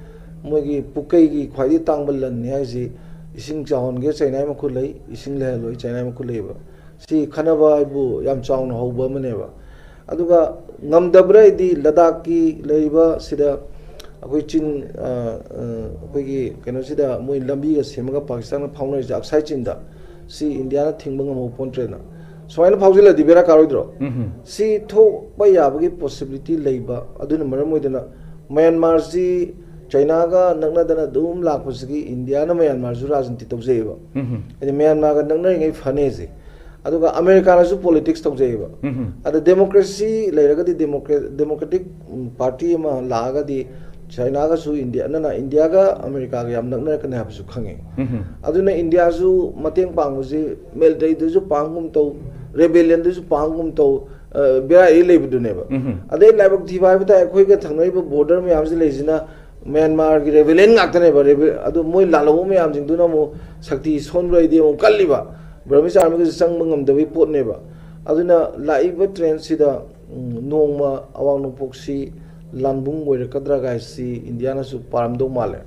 ꯃꯣꯏꯒꯤ ꯄꯨꯀꯩꯒꯤ ꯈ꯭ꯋꯥꯏꯗꯒꯤ ꯇꯥꯡꯕ ꯂꯟꯅꯤ ꯍꯥꯏꯁꯤ, ꯏꯁꯤꯡ ꯆꯥꯎꯍꯟꯒꯦ ꯆꯥꯏꯅꯥꯒꯤ ꯃꯈꯨꯠ ꯂꯩ, ꯏꯁꯤꯡ ꯂꯩꯍꯜꯂꯣꯏ ꯆꯥꯏꯅꯥꯒꯤ ꯃꯈꯨꯠ ꯂꯩꯌꯦꯕ꯫ ꯁꯤ ꯈꯟꯅꯕ ꯍꯥꯏꯕꯨ ꯌꯥꯝ ꯆꯥꯎꯅ ꯍꯧꯕ ꯑꯃꯅꯦꯕ꯫ ꯑꯗꯨꯒ ꯉꯝꯗꯕ꯭ꯔꯥ ꯍꯥꯏꯗꯤ ꯂꯗꯥꯛꯀꯤ ꯂꯩꯔꯤꯕ ꯁꯤꯗ ꯑꯩꯈꯣꯏ ꯆꯤꯟ, ꯑ, ꯑ, ꯑꯩꯈꯣꯏꯒꯤ ꯀꯩꯅꯣꯁꯤꯗ ꯃꯣꯏ ꯂꯝꯕꯤꯒ ꯁꯦꯝꯃꯒ ꯄꯥꯀꯤꯁꯇꯥꯟꯒ ꯐꯥꯎꯅꯔꯤꯁꯦ, ꯑꯛꯁꯥꯏ ꯆꯤꯟꯗ, ꯁꯤ ꯏꯟꯗꯤꯌꯥꯅ ꯊꯤꯡꯕ ꯉꯝꯍꯧ ꯄꯣꯟꯇ꯭ꯔꯦꯅ꯫ ꯁꯨꯃꯥꯏꯅ ꯐꯥꯎꯖꯤꯜꯂꯗꯤ ꯕꯦꯔꯥ ꯀꯥꯔꯣꯏꯗ꯭ꯔꯣ? ꯎꯝ꯫ ꯁꯤ ꯊꯣꯛꯄ ꯌꯥꯕꯒꯤ possibility ꯂꯩꯕ, ꯑꯗꯨꯅ ꯃꯔꯝ ꯑꯣꯏꯗꯅ ꯃ꯭ꯌꯥꯟꯃꯥꯔꯁꯤ ꯆꯥꯏꯅꯥꯒ ꯅꯛꯅꯗꯅ ꯑꯗꯨꯝ ꯂꯥꯛꯄꯁꯤꯒꯤ ꯏꯟꯗꯤꯌꯥꯅ ꯃ꯭ꯌꯥꯟꯃꯥꯔꯁꯨ ꯔꯥꯖꯅꯤꯇꯤ ꯇꯧꯖꯩꯑꯕ꯫ ꯎꯝ꯫ ꯍꯥꯏꯗꯤ ꯃ꯭ꯌꯥꯟꯃꯥꯔꯒ ꯅꯛꯅꯔꯤꯉꯩ ꯐꯅꯦꯁꯦ꯫ ꯑꯗꯨꯒ ꯑꯃꯦꯔꯤꯀꯥꯅꯁꯨ politics ꯇꯧꯖꯩꯑꯕ꯫ ꯎꯝ꯫ ꯑꯗ democracy ꯂꯩꯔꯒꯗꯤ, democra-, democratic party ꯑꯃ ꯂꯥꯛꯑꯒꯗꯤ ꯆꯥꯏꯅꯥꯒꯁꯨ ꯏꯟꯗꯤꯌꯥꯅ, ꯏꯟꯗꯤꯌꯥꯒ ꯑꯃꯦꯔꯤꯀꯥꯒ ꯌꯥꯝ ꯅꯛꯅꯔꯛꯀꯅꯤ ꯍꯥꯏꯕꯁꯨ ꯈꯪꯉꯦ꯫ ꯎꯝ꯫ ꯑꯗꯨꯅ ꯏꯟꯗꯤꯌꯥꯁꯨ ꯃꯇꯦꯡ ꯄꯥꯡꯕꯁꯦ militaryꯗꯁꯨ ꯄꯥꯡꯒꯨꯝ ꯇꯧ, rebellionꯗꯁꯨ ꯄꯥꯡꯒꯨꯝ ꯇꯧ, ꯑ, ꯕꯦꯔꯥ ꯍꯦꯛ ꯂꯩꯕꯗꯨꯅꯦꯕ꯫ ꯎꯝ꯫ ꯑꯗꯩ ꯂꯥꯏꯕꯛ ꯊꯤꯕ ꯍꯥꯏꯕ ꯇꯥꯔꯦ, ꯑꯩꯈꯣꯏꯒ ꯊꯪꯅꯔꯤꯕ border ꯃꯌꯥꯝꯁꯤ ꯂꯩꯁꯤꯅ ꯃ꯭ꯌꯥꯟꯃꯥꯔꯒꯤ rebellion ꯉꯥꯛꯇꯅꯦꯕ꯫ Rebel-, ꯑꯗꯣ ꯃꯣꯏ ꯂꯥꯜꯍꯧꯕ ꯃꯌꯥꯝꯁꯤꯡꯗꯨꯅ ꯑꯃꯨꯛ ꯁꯛꯇꯤ ꯁꯣꯟꯕ꯭ꯔꯩꯗꯤ ꯑꯃꯨꯛ ꯀꯜꯂꯤꯕ꯫ Burmese armyꯒꯁꯨ ꯆꯪꯕ ꯉꯝꯗꯕꯒꯤ ꯄꯣꯠꯅꯦꯕ꯫ ꯑꯗꯨꯅ ꯂꯥꯛꯏꯕ trendꯁꯤꯗ, ꯎꯝ, ꯅꯣꯡꯃ ꯑꯋꯥꯡ ꯅꯣꯡꯄꯣꯛꯁꯤ ꯂꯥꯟꯕꯨꯡ ꯑꯣꯏꯔꯛꯀꯗ꯭ꯔꯥ ꯒꯥꯏꯁꯤ ꯏꯟꯗꯤꯌꯥꯅꯁꯨ ꯄꯥꯔꯝꯗꯧ ꯃꯥꯜꯂꯦ꯫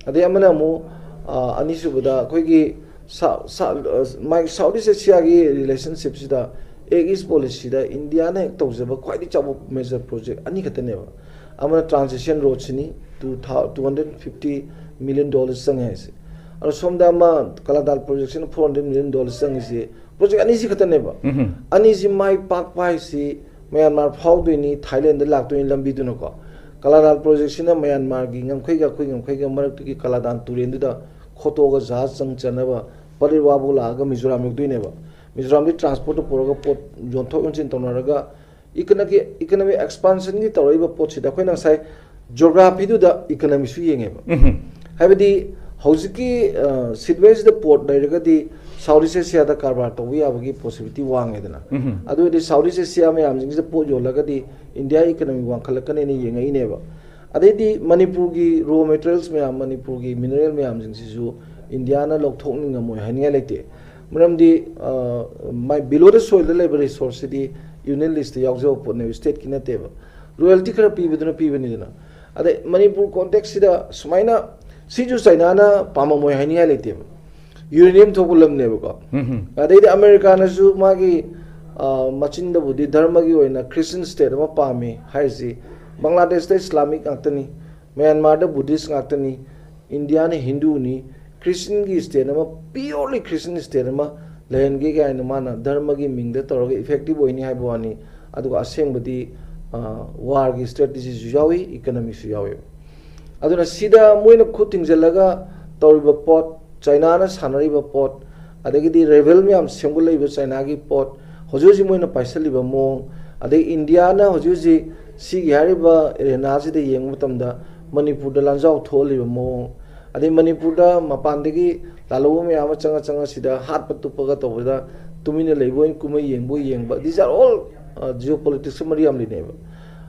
ꯑꯗꯩ ꯑꯃꯅ ꯑꯃꯨꯛ, ꯑ, ꯑꯅꯤꯁꯨꯕꯗ ꯑꯩꯈꯣꯏꯒꯤ ꯁꯥ-, ꯁꯥ-, ꯑ, ꯃꯥꯒꯤ South East Asiaꯒꯤ relationshipꯁꯤꯗ Act East policyꯗ ꯏꯟꯗꯤꯌꯥꯅ ꯍꯦꯛ ꯇꯧꯖꯕ ꯈ꯭ꯋꯥꯏꯗꯒꯤ ꯆꯥꯎꯕ major project ꯑꯅꯤ ꯈꯛꯇꯅꯦꯕ꯫ ꯑꯃꯅ transition roadꯁꯤꯅꯤ, two thou-, two hundred fifty million dollars ꯆꯪꯉꯦ ꯍꯥꯏꯁꯦ꯫ ꯑꯗꯣ ꯁꯣꯝꯗ ꯑꯃ Kaladal projectꯁꯤꯅ four hundred million dollars ꯆꯪꯉꯤꯁꯤ, project ꯑꯅꯤꯁꯤ ꯈꯛꯇꯅꯦꯕ꯫ ꯎꯝ꯫ ꯑꯅꯤꯁꯤ ꯃꯥꯏ ꯄꯥꯛꯄ ꯍꯥꯏꯁꯤ ꯃ꯭ꯌꯥꯟꯃꯥꯔ ꯐꯥꯎꯗꯣꯏꯅꯤ, ꯊꯥꯏꯂꯦꯟꯗ ꯂꯥꯛꯇꯣꯏꯅꯤ ꯂꯝꯕꯤꯗꯨꯅꯀꯣ꯫ Kaladal projectꯁꯤꯅ ꯃ꯭ꯌꯥꯟꯃꯥꯔꯒꯤ ꯉꯝꯈꯩꯒ ꯑꯩꯈꯣꯏ ꯉꯝꯈꯩꯒ ꯃꯔꯛꯇꯒꯤ Kaladal ꯇꯨꯔꯦꯟꯗꯨꯗ ꯈꯣꯠꯇꯣꯛꯑꯒ ꯖꯍꯥꯖ ꯆꯪ ꯆꯠꯅꯕ ꯄꯂꯤꯔꯋꯥꯕꯨ ꯂꯥꯛꯑꯒ ꯃꯤꯖꯣꯔꯥꯝ ꯌꯧꯗꯣꯏꯅꯦꯕ꯫ ꯃꯤꯖꯣꯔꯥꯝꯗꯒꯤ transportꯇ ꯄꯨꯔꯒ ꯄꯣꯠ ꯌꯣꯟꯊꯣꯛ ꯌꯣꯟꯁꯤꯟ ꯇꯧꯅꯔꯒ economic, economic expansionꯒꯤ ꯇꯧꯔꯛꯏꯕ ꯄꯣꯠꯁꯤꯗ ꯑꯩꯈꯣꯏꯅ ꯉꯁꯥꯏ geographyꯗꯨꯗ economyꯁꯨ ꯌꯦꯡꯉꯦꯕ꯫ ꯎꯝ꯫ ꯍꯥꯏꯕꯗꯤ ꯍꯧꯖꯤꯛꯀꯤ, ꯑ, Sidwellꯁꯤꯗ port ꯂꯩꯔꯒꯗꯤ South East Asiaꯗ ꯀꯔꯕꯥꯔ ꯇꯧꯕ ꯌꯥꯕꯒꯤ possibility ꯋꯥꯡꯉꯦꯗꯅ꯫ ꯎꯝ꯫ ꯑꯗꯨ ꯑꯣꯏꯔꯗꯤ South East Asia ꯃꯌꯥꯝꯁꯤꯡꯁꯤꯗ ꯄꯣꯠ ꯌꯣꯜꯂꯒꯗꯤ India economy ꯋꯥꯡꯈꯠꯂꯛꯀꯅꯦꯅ ꯌꯦꯡꯉꯛꯏꯅꯦꯕ꯫ ꯑꯗꯩꯗꯤ ꯃꯅꯤꯄꯨꯔꯒꯤ raw materials ꯃꯌꯥꯝ, ꯃꯅꯤꯄꯨꯔꯒꯤ mineral ꯃꯌꯥꯝꯁꯤꯡꯁꯤꯁꯨ ꯏꯟꯗꯤꯌꯥꯅ ꯂꯧꯊꯣꯛꯅꯤꯡꯉꯝꯃꯣꯏ ꯍꯥꯏꯅꯤꯡꯉꯥꯏ ꯂꯩꯇꯦ꯫ ꯃꯔꯝꯗꯤ, ꯑ, ꯃꯥꯏ below the soilꯗ ꯂꯩꯕ resourceꯁꯤꯗꯤ union listꯇ ꯌꯥꯎꯖꯕ ꯄꯣꯠꯅꯦꯕ, stateꯀꯤ ꯅꯠꯇꯦꯕ꯫ Royalty ꯈꯔ ꯄꯤꯕꯗꯨꯅ ꯄꯤꯕꯅꯤꯗꯅ꯫ ꯑꯗꯩ ꯃꯅꯤꯄꯨꯔ contextꯁꯤꯗ ꯁꯨꯃꯥꯏꯅ ꯁꯤꯁꯨ ꯆꯥꯏꯅꯥꯅ ꯄꯥꯝꯃꯝꯃꯣꯏ ꯍꯥꯏꯅꯤꯡꯉꯥꯏ ꯂꯩꯇꯦꯕ꯫ Uranium ꯊꯣꯛꯄ ꯂꯝꯅꯦꯕꯀꯣ꯫ ꯎꯝ꯫ ꯑꯗꯩꯗꯤ ꯑꯃꯦꯔꯤꯀꯥꯅꯁꯨ ꯃꯥꯒꯤ, ꯑ, ꯃꯆꯤꯟꯗꯕꯨꯗꯤ ꯙꯔꯃꯒꯤ ꯑꯣꯏꯅ Christian state ꯑꯃ ꯄꯥꯝꯃꯤ ꯍꯥꯏꯔꯤꯁꯤ, ꯕꯪꯒ꯭ꯂꯥꯗꯦꯁꯇ Islamic ꯉꯥꯛꯇꯅꯤ, ꯃ꯭ꯌꯥꯟꯃꯥꯔꯗ ꯕꯨꯙꯤꯁ ꯉꯥꯛꯇꯅꯤ, ꯏꯟꯗꯤꯌꯥꯅ ꯍꯤꯟꯗꯨꯅꯤ, ꯈ꯭ꯔꯤꯁꯇꯤꯌꯟꯒꯤ ꯁ꯭ꯇꯦꯠ ꯑꯃ, ꯄꯤꯌꯣꯔꯂꯤ ꯈ꯭ꯔꯤꯁꯇꯤꯌꯟ ꯁ꯭ꯇꯦꯠ ꯑꯃ ꯂꯩꯍꯟꯒꯦ ꯀꯥꯏꯅ ꯃꯥꯅ ꯙꯔꯃꯒꯤ ꯃꯤꯡꯗ ꯇꯧꯔꯒ ꯏꯐꯦꯛꯇꯤꯚ ꯑꯣꯏꯅꯤ ꯍꯥꯏꯕ ꯋꯥꯅꯤ꯫ ꯑꯗꯨꯒ ꯑꯁꯦꯡꯕꯗꯤ, ꯑ, ꯋꯥꯔꯒꯤ ꯁ꯭ꯇ꯭ꯔꯦꯇꯦꯖꯤꯁꯨ ꯌꯥꯎꯏ, ꯏꯀꯅꯃꯤꯁꯨ ꯌꯥꯎꯏ꯫ ꯑꯗꯨꯅ ꯁꯤꯗ ꯃꯣꯏꯅ ꯈꯨꯠ ꯊꯤꯡꯖꯤꯜꯂꯒ ꯇꯧꯔꯤꯕ ꯄꯣꯠ, ꯆꯥꯏꯅꯥꯅ ꯁꯥꯟꯅꯔꯤꯕ ꯄꯣꯠ, ꯑꯗꯒꯤꯗꯤ ꯔꯦꯕꯦꯜ ꯃꯌꯥꯝ ꯁꯦꯝꯒꯠꯂꯛꯏꯕ ꯆꯥꯏꯅꯥꯒꯤ ꯄꯣꯠ, ꯍꯧꯖꯤꯛ ꯍꯧꯖꯤꯛ ꯃꯣꯏꯅ ꯄꯥꯏꯁꯜꯂꯤꯕ ꯃꯑꯣꯡ, ꯑꯗꯩ ꯏꯟꯗꯤꯌꯥꯅ ꯍꯧꯖꯤꯛ ꯍꯧꯖꯤꯛ ꯁꯤꯒꯤ ꯍꯥꯏꯔꯤꯕ ꯑꯦꯔꯦꯅꯥꯁꯤꯗ ꯌꯦꯡꯕ ꯃꯇꯝꯗ ꯃꯅꯤꯄꯨꯔꯗ ꯂꯥꯟꯖꯥꯎ ꯊꯣꯛꯍꯜꯂꯤꯕ ꯃꯑꯣꯡ, ꯑꯗꯩ ꯃꯅꯤꯄꯨꯔꯗ ꯃꯄꯥꯟꯗꯒꯤ ꯂꯥꯜꯍꯧꯕ ꯃꯌꯥꯝ ꯑꯃ ꯆꯪꯉ ꯆꯪꯉ ꯁꯤꯗ ꯍꯥꯠꯄ ꯇꯨꯞꯄꯒ ꯇꯧꯕꯗ ꯇꯨꯃꯤꯟꯅ ꯂꯩꯕ ꯑꯣꯏꯅ ꯀꯨꯝꯍꯩ ꯌꯦꯡꯕ ꯑꯣꯏꯅ ꯌꯦꯡꯕ, these are all, uh, geopolitics ꯃꯔꯤ ꯌꯥꯝ ꯂꯩꯅꯩꯕ꯫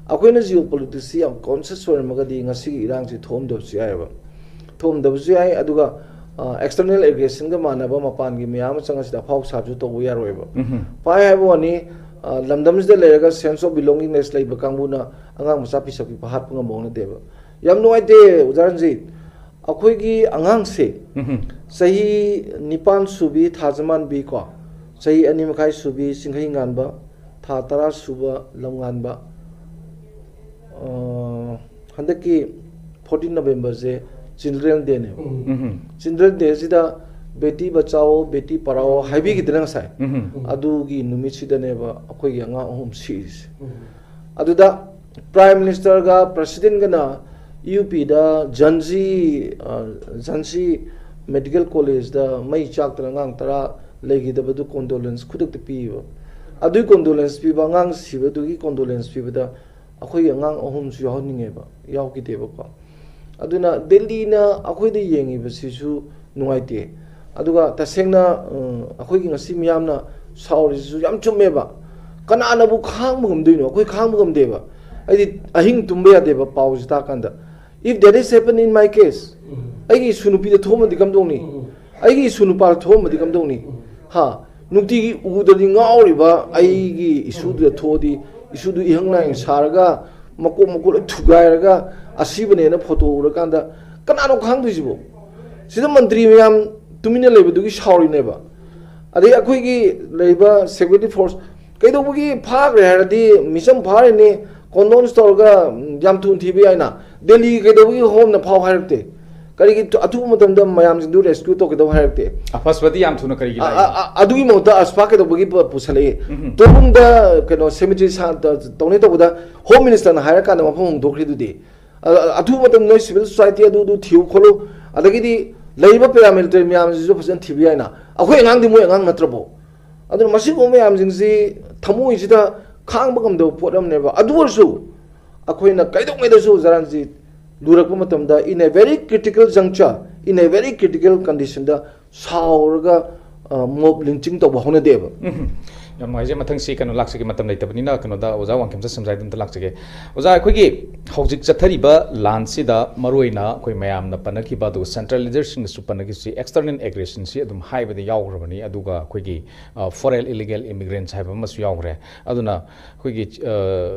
ꯑꯩꯈꯣꯏꯅ geopolitics ꯁꯤ ꯌꯥꯝ conscious ꯑꯣꯏꯔꯝꯃꯒꯗꯤ ꯉꯁꯤꯒꯤ ꯏꯔꯥꯡꯁꯤ ꯊꯣꯛꯑꯝꯗꯕꯁꯨ ꯌꯥꯏꯑꯕ꯫ ꯊꯣꯛꯑꯝꯗꯕꯁꯨ ꯌꯥꯏ꯫ ꯑꯗꯨꯒ, ꯑ, external aggression ꯒ ꯃꯥꯟꯅꯕ ꯃꯄꯥꯟꯒꯤ ꯃꯌꯥꯝ ꯑꯃ ꯆꯪꯉꯁꯤꯗ ꯑꯐꯥꯎ ꯁꯥꯕꯁꯨ ꯇꯧꯕ ꯌꯥꯔꯣꯏꯕ꯫ ꯎꯝꯍꯨꯝ꯫ ꯄꯥꯏ ꯍꯥꯏꯕ ꯋꯥꯅꯤ, ꯑ, ꯂꯝꯗꯝꯁꯤꯗ ꯂꯩꯔꯒ sense of belongingness ꯂꯩꯕ ꯀꯥꯡꯕꯨꯅ ꯑꯉꯥꯡ ꯃꯆꯥ ꯄꯤꯁꯛ ꯄꯤꯛꯄ ꯍꯥꯠꯄ ꯉꯝꯕ ꯅꯠꯇꯦꯕ꯫ ꯌꯥꯝ ꯅꯨꯡꯉꯥꯏꯇꯦ, ꯑꯣꯖꯥ ꯔꯟꯖꯤꯠ꯫ ꯑꯩꯈꯣꯏꯒꯤ ꯑꯉꯥꯡꯁꯦ ꯎꯝꯍꯨꯝ꯫ ꯆꯍꯤ ꯅꯤꯄꯥꯟ ꯁꯨꯕꯤ ꯊꯥꯖꯃꯥꯟꯕꯤ ꯀꯣ, ꯆꯍꯤ ꯑꯅꯤ ꯃꯈꯥꯏ ꯁꯨꯕꯤ ꯆꯤꯡꯈꯩ ꯉꯥꯟꯕ, ꯊꯥ ꯇꯔꯥ ꯁꯨꯕ ꯂꯝꯉꯥꯟꯕ, ꯑ, ꯍꯟꯗꯛꯀꯤ fourteen November ꯁꯦ Children Day ꯅꯦꯕ꯫ ꯎꯝ꯫ ꯎꯝꯍꯨꯝ꯫ Children Day ꯁꯤꯗ ꯕꯦꯇꯤ ꯕꯆꯥꯑꯣ, ꯕꯦꯇꯤ ꯄꯔꯥꯑꯣ ꯍꯥꯏꯕꯤꯈꯤꯗꯅ ꯉꯁꯥꯏ꯫ ꯎꯝꯍꯨꯝ꯫ ꯑꯗꯨꯒꯤ ꯅꯨꯃꯤꯠꯁꯤꯗꯅꯦꯕ ꯑꯩꯈꯣꯏꯒꯤ ꯑꯉꯥꯡ ꯑꯍꯨꯝ ꯁꯤꯔꯤꯁꯦ꯫ ꯎꯝ꯫ ꯑꯗꯨꯗ Prime Minister ꯒ President ꯒꯅ ꯌꯨ ꯄꯤꯗ ꯖꯟꯁꯤ, ꯑ, ꯖꯟꯁꯤ Medical College ꯇ ꯃꯩ ꯆꯥꯛꯇꯅ ꯑꯉꯥꯡ ꯇꯔꯥ ꯂꯩꯈꯤꯗꯕꯗꯨ condolence ꯈꯨꯗꯛꯇ ꯄꯤꯕ꯫ ꯑꯗꯨꯒꯤ condolence ꯄꯤꯕ, ꯑꯉꯥꯡ ꯁꯤꯕꯗꯨꯒꯤ condolence ꯄꯤꯕꯗ ꯑꯩꯈꯣꯏꯒꯤ ꯑꯉꯥꯡ ꯑꯍꯨꯝꯁꯨ ꯌꯥꯎꯍꯟꯅꯤꯡꯉꯦꯕ, ꯌꯥꯎꯈꯤꯗꯦꯕꯀꯣ꯫ ꯑꯗꯨꯅ ꯗꯦꯜꯂꯤꯅ ꯑꯩꯈꯣꯏꯗ ꯌꯦꯡꯉꯤꯕꯁꯤꯁꯨ ꯅꯨꯡꯉꯥꯏꯇꯦ꯫ ꯑꯗꯨꯒ ꯇꯁꯦꯡꯅ, ꯎꯝ, ꯑꯩꯈꯣꯏꯒꯤ ꯉꯁꯤ ꯃꯤꯌꯥꯝꯅ ꯁꯥꯎꯔꯤꯁꯤꯁꯨ ꯌꯥꯝ ꯆꯨꯝꯃꯦꯕ꯫ ꯀꯅꯥꯅꯕꯨ ꯈꯥꯡꯕ ꯉꯝꯗꯣꯏꯅꯣ? ꯑꯩꯈꯣꯏ ꯈꯥꯡꯕ ꯉꯝꯗꯦꯕ꯫ ꯑꯩꯗꯤ ꯑꯍꯤꯡ ꯇꯨꯝꯕ ꯌꯥꯗꯦꯕ ꯄꯥꯎꯁꯤ ꯇꯥꯀꯥꯟꯗ꯫ If that is happen in my case, ꯎꯝ꯫ ꯑꯩꯒꯤ ꯏꯁꯨ ꯅꯨꯄꯤꯗ ꯊꯣꯛꯑꯝꯃꯗꯤ ꯀꯝꯗꯧꯅꯤ? ꯎꯝ꯫ ꯑꯩꯒꯤ ꯏꯁꯨ ꯅꯨꯄꯥꯗ ꯊꯣꯛꯑꯝꯃꯗꯤ ꯀꯝꯗꯧꯅꯤ? ꯎꯝ꯫ ꯍꯥ? ꯅꯨꯡꯇꯤꯒꯤ ꯎꯗ꯭ꯔꯗꯤ ꯉꯥꯎꯔꯤꯕ ꯑꯩꯒꯤ ꯏꯁꯨꯗꯨꯗ ꯊꯣꯛꯑꯗꯤ, ꯏꯁꯨꯗꯨ ꯏꯍꯪ ꯅꯥꯍꯪ ꯁꯥꯔꯒ, ꯃꯀꯣꯛ ꯃꯀꯣꯛ ꯂꯣꯏ ꯊꯨꯒꯥꯏꯔꯒ, ꯑꯁꯤꯕꯅꯦꯅ photo ꯎꯔꯀꯥꯟꯗ ꯀꯅꯥꯅꯣ ꯈꯥꯡꯗꯣꯏꯁꯤꯕꯣ? ꯁꯤꯗ ꯃꯟꯇ꯭ꯔꯤ ꯃꯌꯥꯝ ꯇꯨꯃꯤꯟꯅ ꯂꯩꯕꯗꯨꯒꯤ ꯁꯥꯎꯔꯤꯅꯦꯕ꯫ ꯑꯗꯩ ꯑꯩꯈꯣꯏꯒꯤ ꯂꯩꯔꯤꯕ security force, ꯀꯩꯗꯧꯕꯒꯤ ꯐꯥꯈ꯭ꯔꯦ ꯍꯥꯏꯔꯗꯤ ꯃꯤꯆꯝ ꯐꯥꯔꯤꯅꯤ, condolence ꯇꯧꯔꯒ ꯌꯥꯝ ꯊꯨꯅ ꯊꯤꯕ ꯌꯥꯏꯅ꯫ ꯗꯦꯜꯂꯤ ꯀꯩꯗꯧꯕꯒꯤ ꯍꯣꯝꯅ ꯐꯥꯎ ꯍꯥꯏꯔꯛꯇꯦ? ꯀꯔꯤꯒꯤ ꯇꯨ- ꯑꯊꯨꯕ ꯃꯇꯝꯗ ꯃꯌꯥꯝꯁꯤꯡꯗꯨ ꯔꯦꯁꯀ꯭ꯌꯨ ꯇꯧꯒꯗꯧ ꯍꯥꯏꯔꯛꯇꯦ? ꯑꯐꯁꯄꯗꯤ ꯌꯥꯝ ꯊꯨꯅ ꯀꯔꯤꯒꯤ ꯑ- ꯂꯥꯛꯏꯅꯣ? ꯑ- ꯑ- ꯑꯗꯨꯒꯤ ꯃꯍꯨꯠꯇ ꯑꯁꯄꯥ ꯀꯩꯗꯧꯕꯒꯤ ꯄꯨ- ꯄꯨꯁꯜꯂꯛꯏ? ꯎꯝ꯫ ꯇꯣꯔꯨꯡꯗ ꯀꯩꯅꯣ ꯁꯦꯃꯤꯇ꯭ꯔꯤ ꯇꯧꯅꯤ ꯇꯧꯕꯗ ꯍꯣꯝ ꯃꯤꯅꯤꯁꯇꯔꯅ ꯍꯥꯏꯔꯀꯥꯟꯗ ꯃꯐꯝ ꯍꯣꯡꯗꯣꯛꯈ꯭ꯔꯤꯗꯨꯗꯤ꯫ ꯑ- ꯑ- ꯑꯊꯨꯕ ꯃꯇꯝꯗ ꯅꯣꯏ ꯁꯤꯚꯤꯜ ꯁꯣꯁꯥꯏꯇꯤ ꯑꯗꯨ ꯑꯗꯨ ꯊꯤꯌꯨ ꯈꯣꯠꯂꯨ, ꯑꯗꯒꯤꯗꯤ ꯂꯩꯔꯤꯕ ꯄꯦꯔꯥꯃꯤꯂꯤꯇꯔꯤ ꯃꯌꯥꯝꯁꯤꯁꯨ ꯐꯖꯅ ꯊꯤꯕ ꯌꯥꯏꯅ꯫ ꯑꯩꯈꯣꯏ ꯑꯉꯥꯡꯗꯤ ꯃꯣꯏ ꯑꯉꯥꯡ ꯅꯠꯇ꯭ꯔꯕꯣ? ꯑꯗꯨꯅ ꯃꯁꯤꯒꯨꯝꯕ ꯃꯌꯥꯝꯁꯤꯡꯁꯤ ꯊꯃꯣꯏꯁꯤꯗ ꯈꯥꯡꯕ ꯉꯝꯗꯕ ꯄꯣꯠ ꯑꯃꯅꯦꯕ꯫ ꯑꯗꯨ ꯑꯣꯏꯔꯁꯨ ꯑꯩꯈꯣꯏꯅ ꯀꯩꯗꯧꯉꯩꯗꯁꯨ ꯖꯔꯥꯟꯁꯤ ꯂꯨꯔꯛꯄ ꯃꯇꯝꯗ, in a very critical juncture, in a very critical condition ꯗ ꯁꯥꯎꯔꯒ ꯃꯣꯕ ꯂꯤꯟꯆꯤꯡ ꯇꯧꯕ ꯍꯧꯅꯗꯦꯕ꯫ ꯎꯝ꯫ ꯌꯥꯝ ꯅꯨꯡꯉꯥꯏꯖꯩ꯫ ꯃꯊꯪꯁꯤ ꯀꯩꯅꯣ ꯂꯥꯛꯆꯒꯦ, ꯃꯇꯝ ꯂꯩꯇꯕꯅꯤꯅ ꯀꯩꯅꯣꯗ ꯑꯣꯖꯥ ꯋꯥꯡꯈꯦꯝꯆꯠ ꯁꯝꯖꯥꯏꯗ ꯑꯝꯇ ꯂꯥꯛꯆꯒꯦ꯫ ꯑꯣꯖꯥ, ꯑꯩꯈꯣꯏꯒꯤ ꯍꯧꯖꯤꯛ ꯆꯠꯊꯔꯤꯕ ꯂꯥꯟꯁꯤꯗ ꯃꯔꯨꯑꯣꯏꯅ ꯑꯩꯈꯣꯏ ꯃꯌꯥꯝꯅ ꯄꯟꯅꯈꯤꯕ ꯑꯗꯨꯒ ꯁꯦꯟꯇ꯭ꯔꯦꯜ ꯂꯤꯗꯔꯁꯤꯡꯅꯁꯨ ꯄꯟꯅꯈꯤꯕꯁꯤ ꯑꯦꯛꯁꯇꯔꯅꯦꯜ ꯑꯦꯒ꯭ꯔꯦꯁꯟꯁꯤ ꯑꯗꯨꯝ ꯍꯥꯏꯕꯗ ꯌꯥꯎꯈ꯭ꯔꯕꯅꯤ, ꯑꯗꯨꯒ ꯑꯩꯈꯣꯏꯒꯤ ꯐꯣꯔꯦꯟ ꯏꯂꯤꯒꯦꯜ ꯏꯃꯤꯒ꯭ꯔꯦꯟꯁ ꯍꯥꯏꯕ ꯑꯃꯁꯨ ꯌꯥꯎꯈ꯭ꯔꯦ꯫ ꯑꯗꯨꯅ ꯑꯩꯈꯣꯏꯒꯤ ꯑ,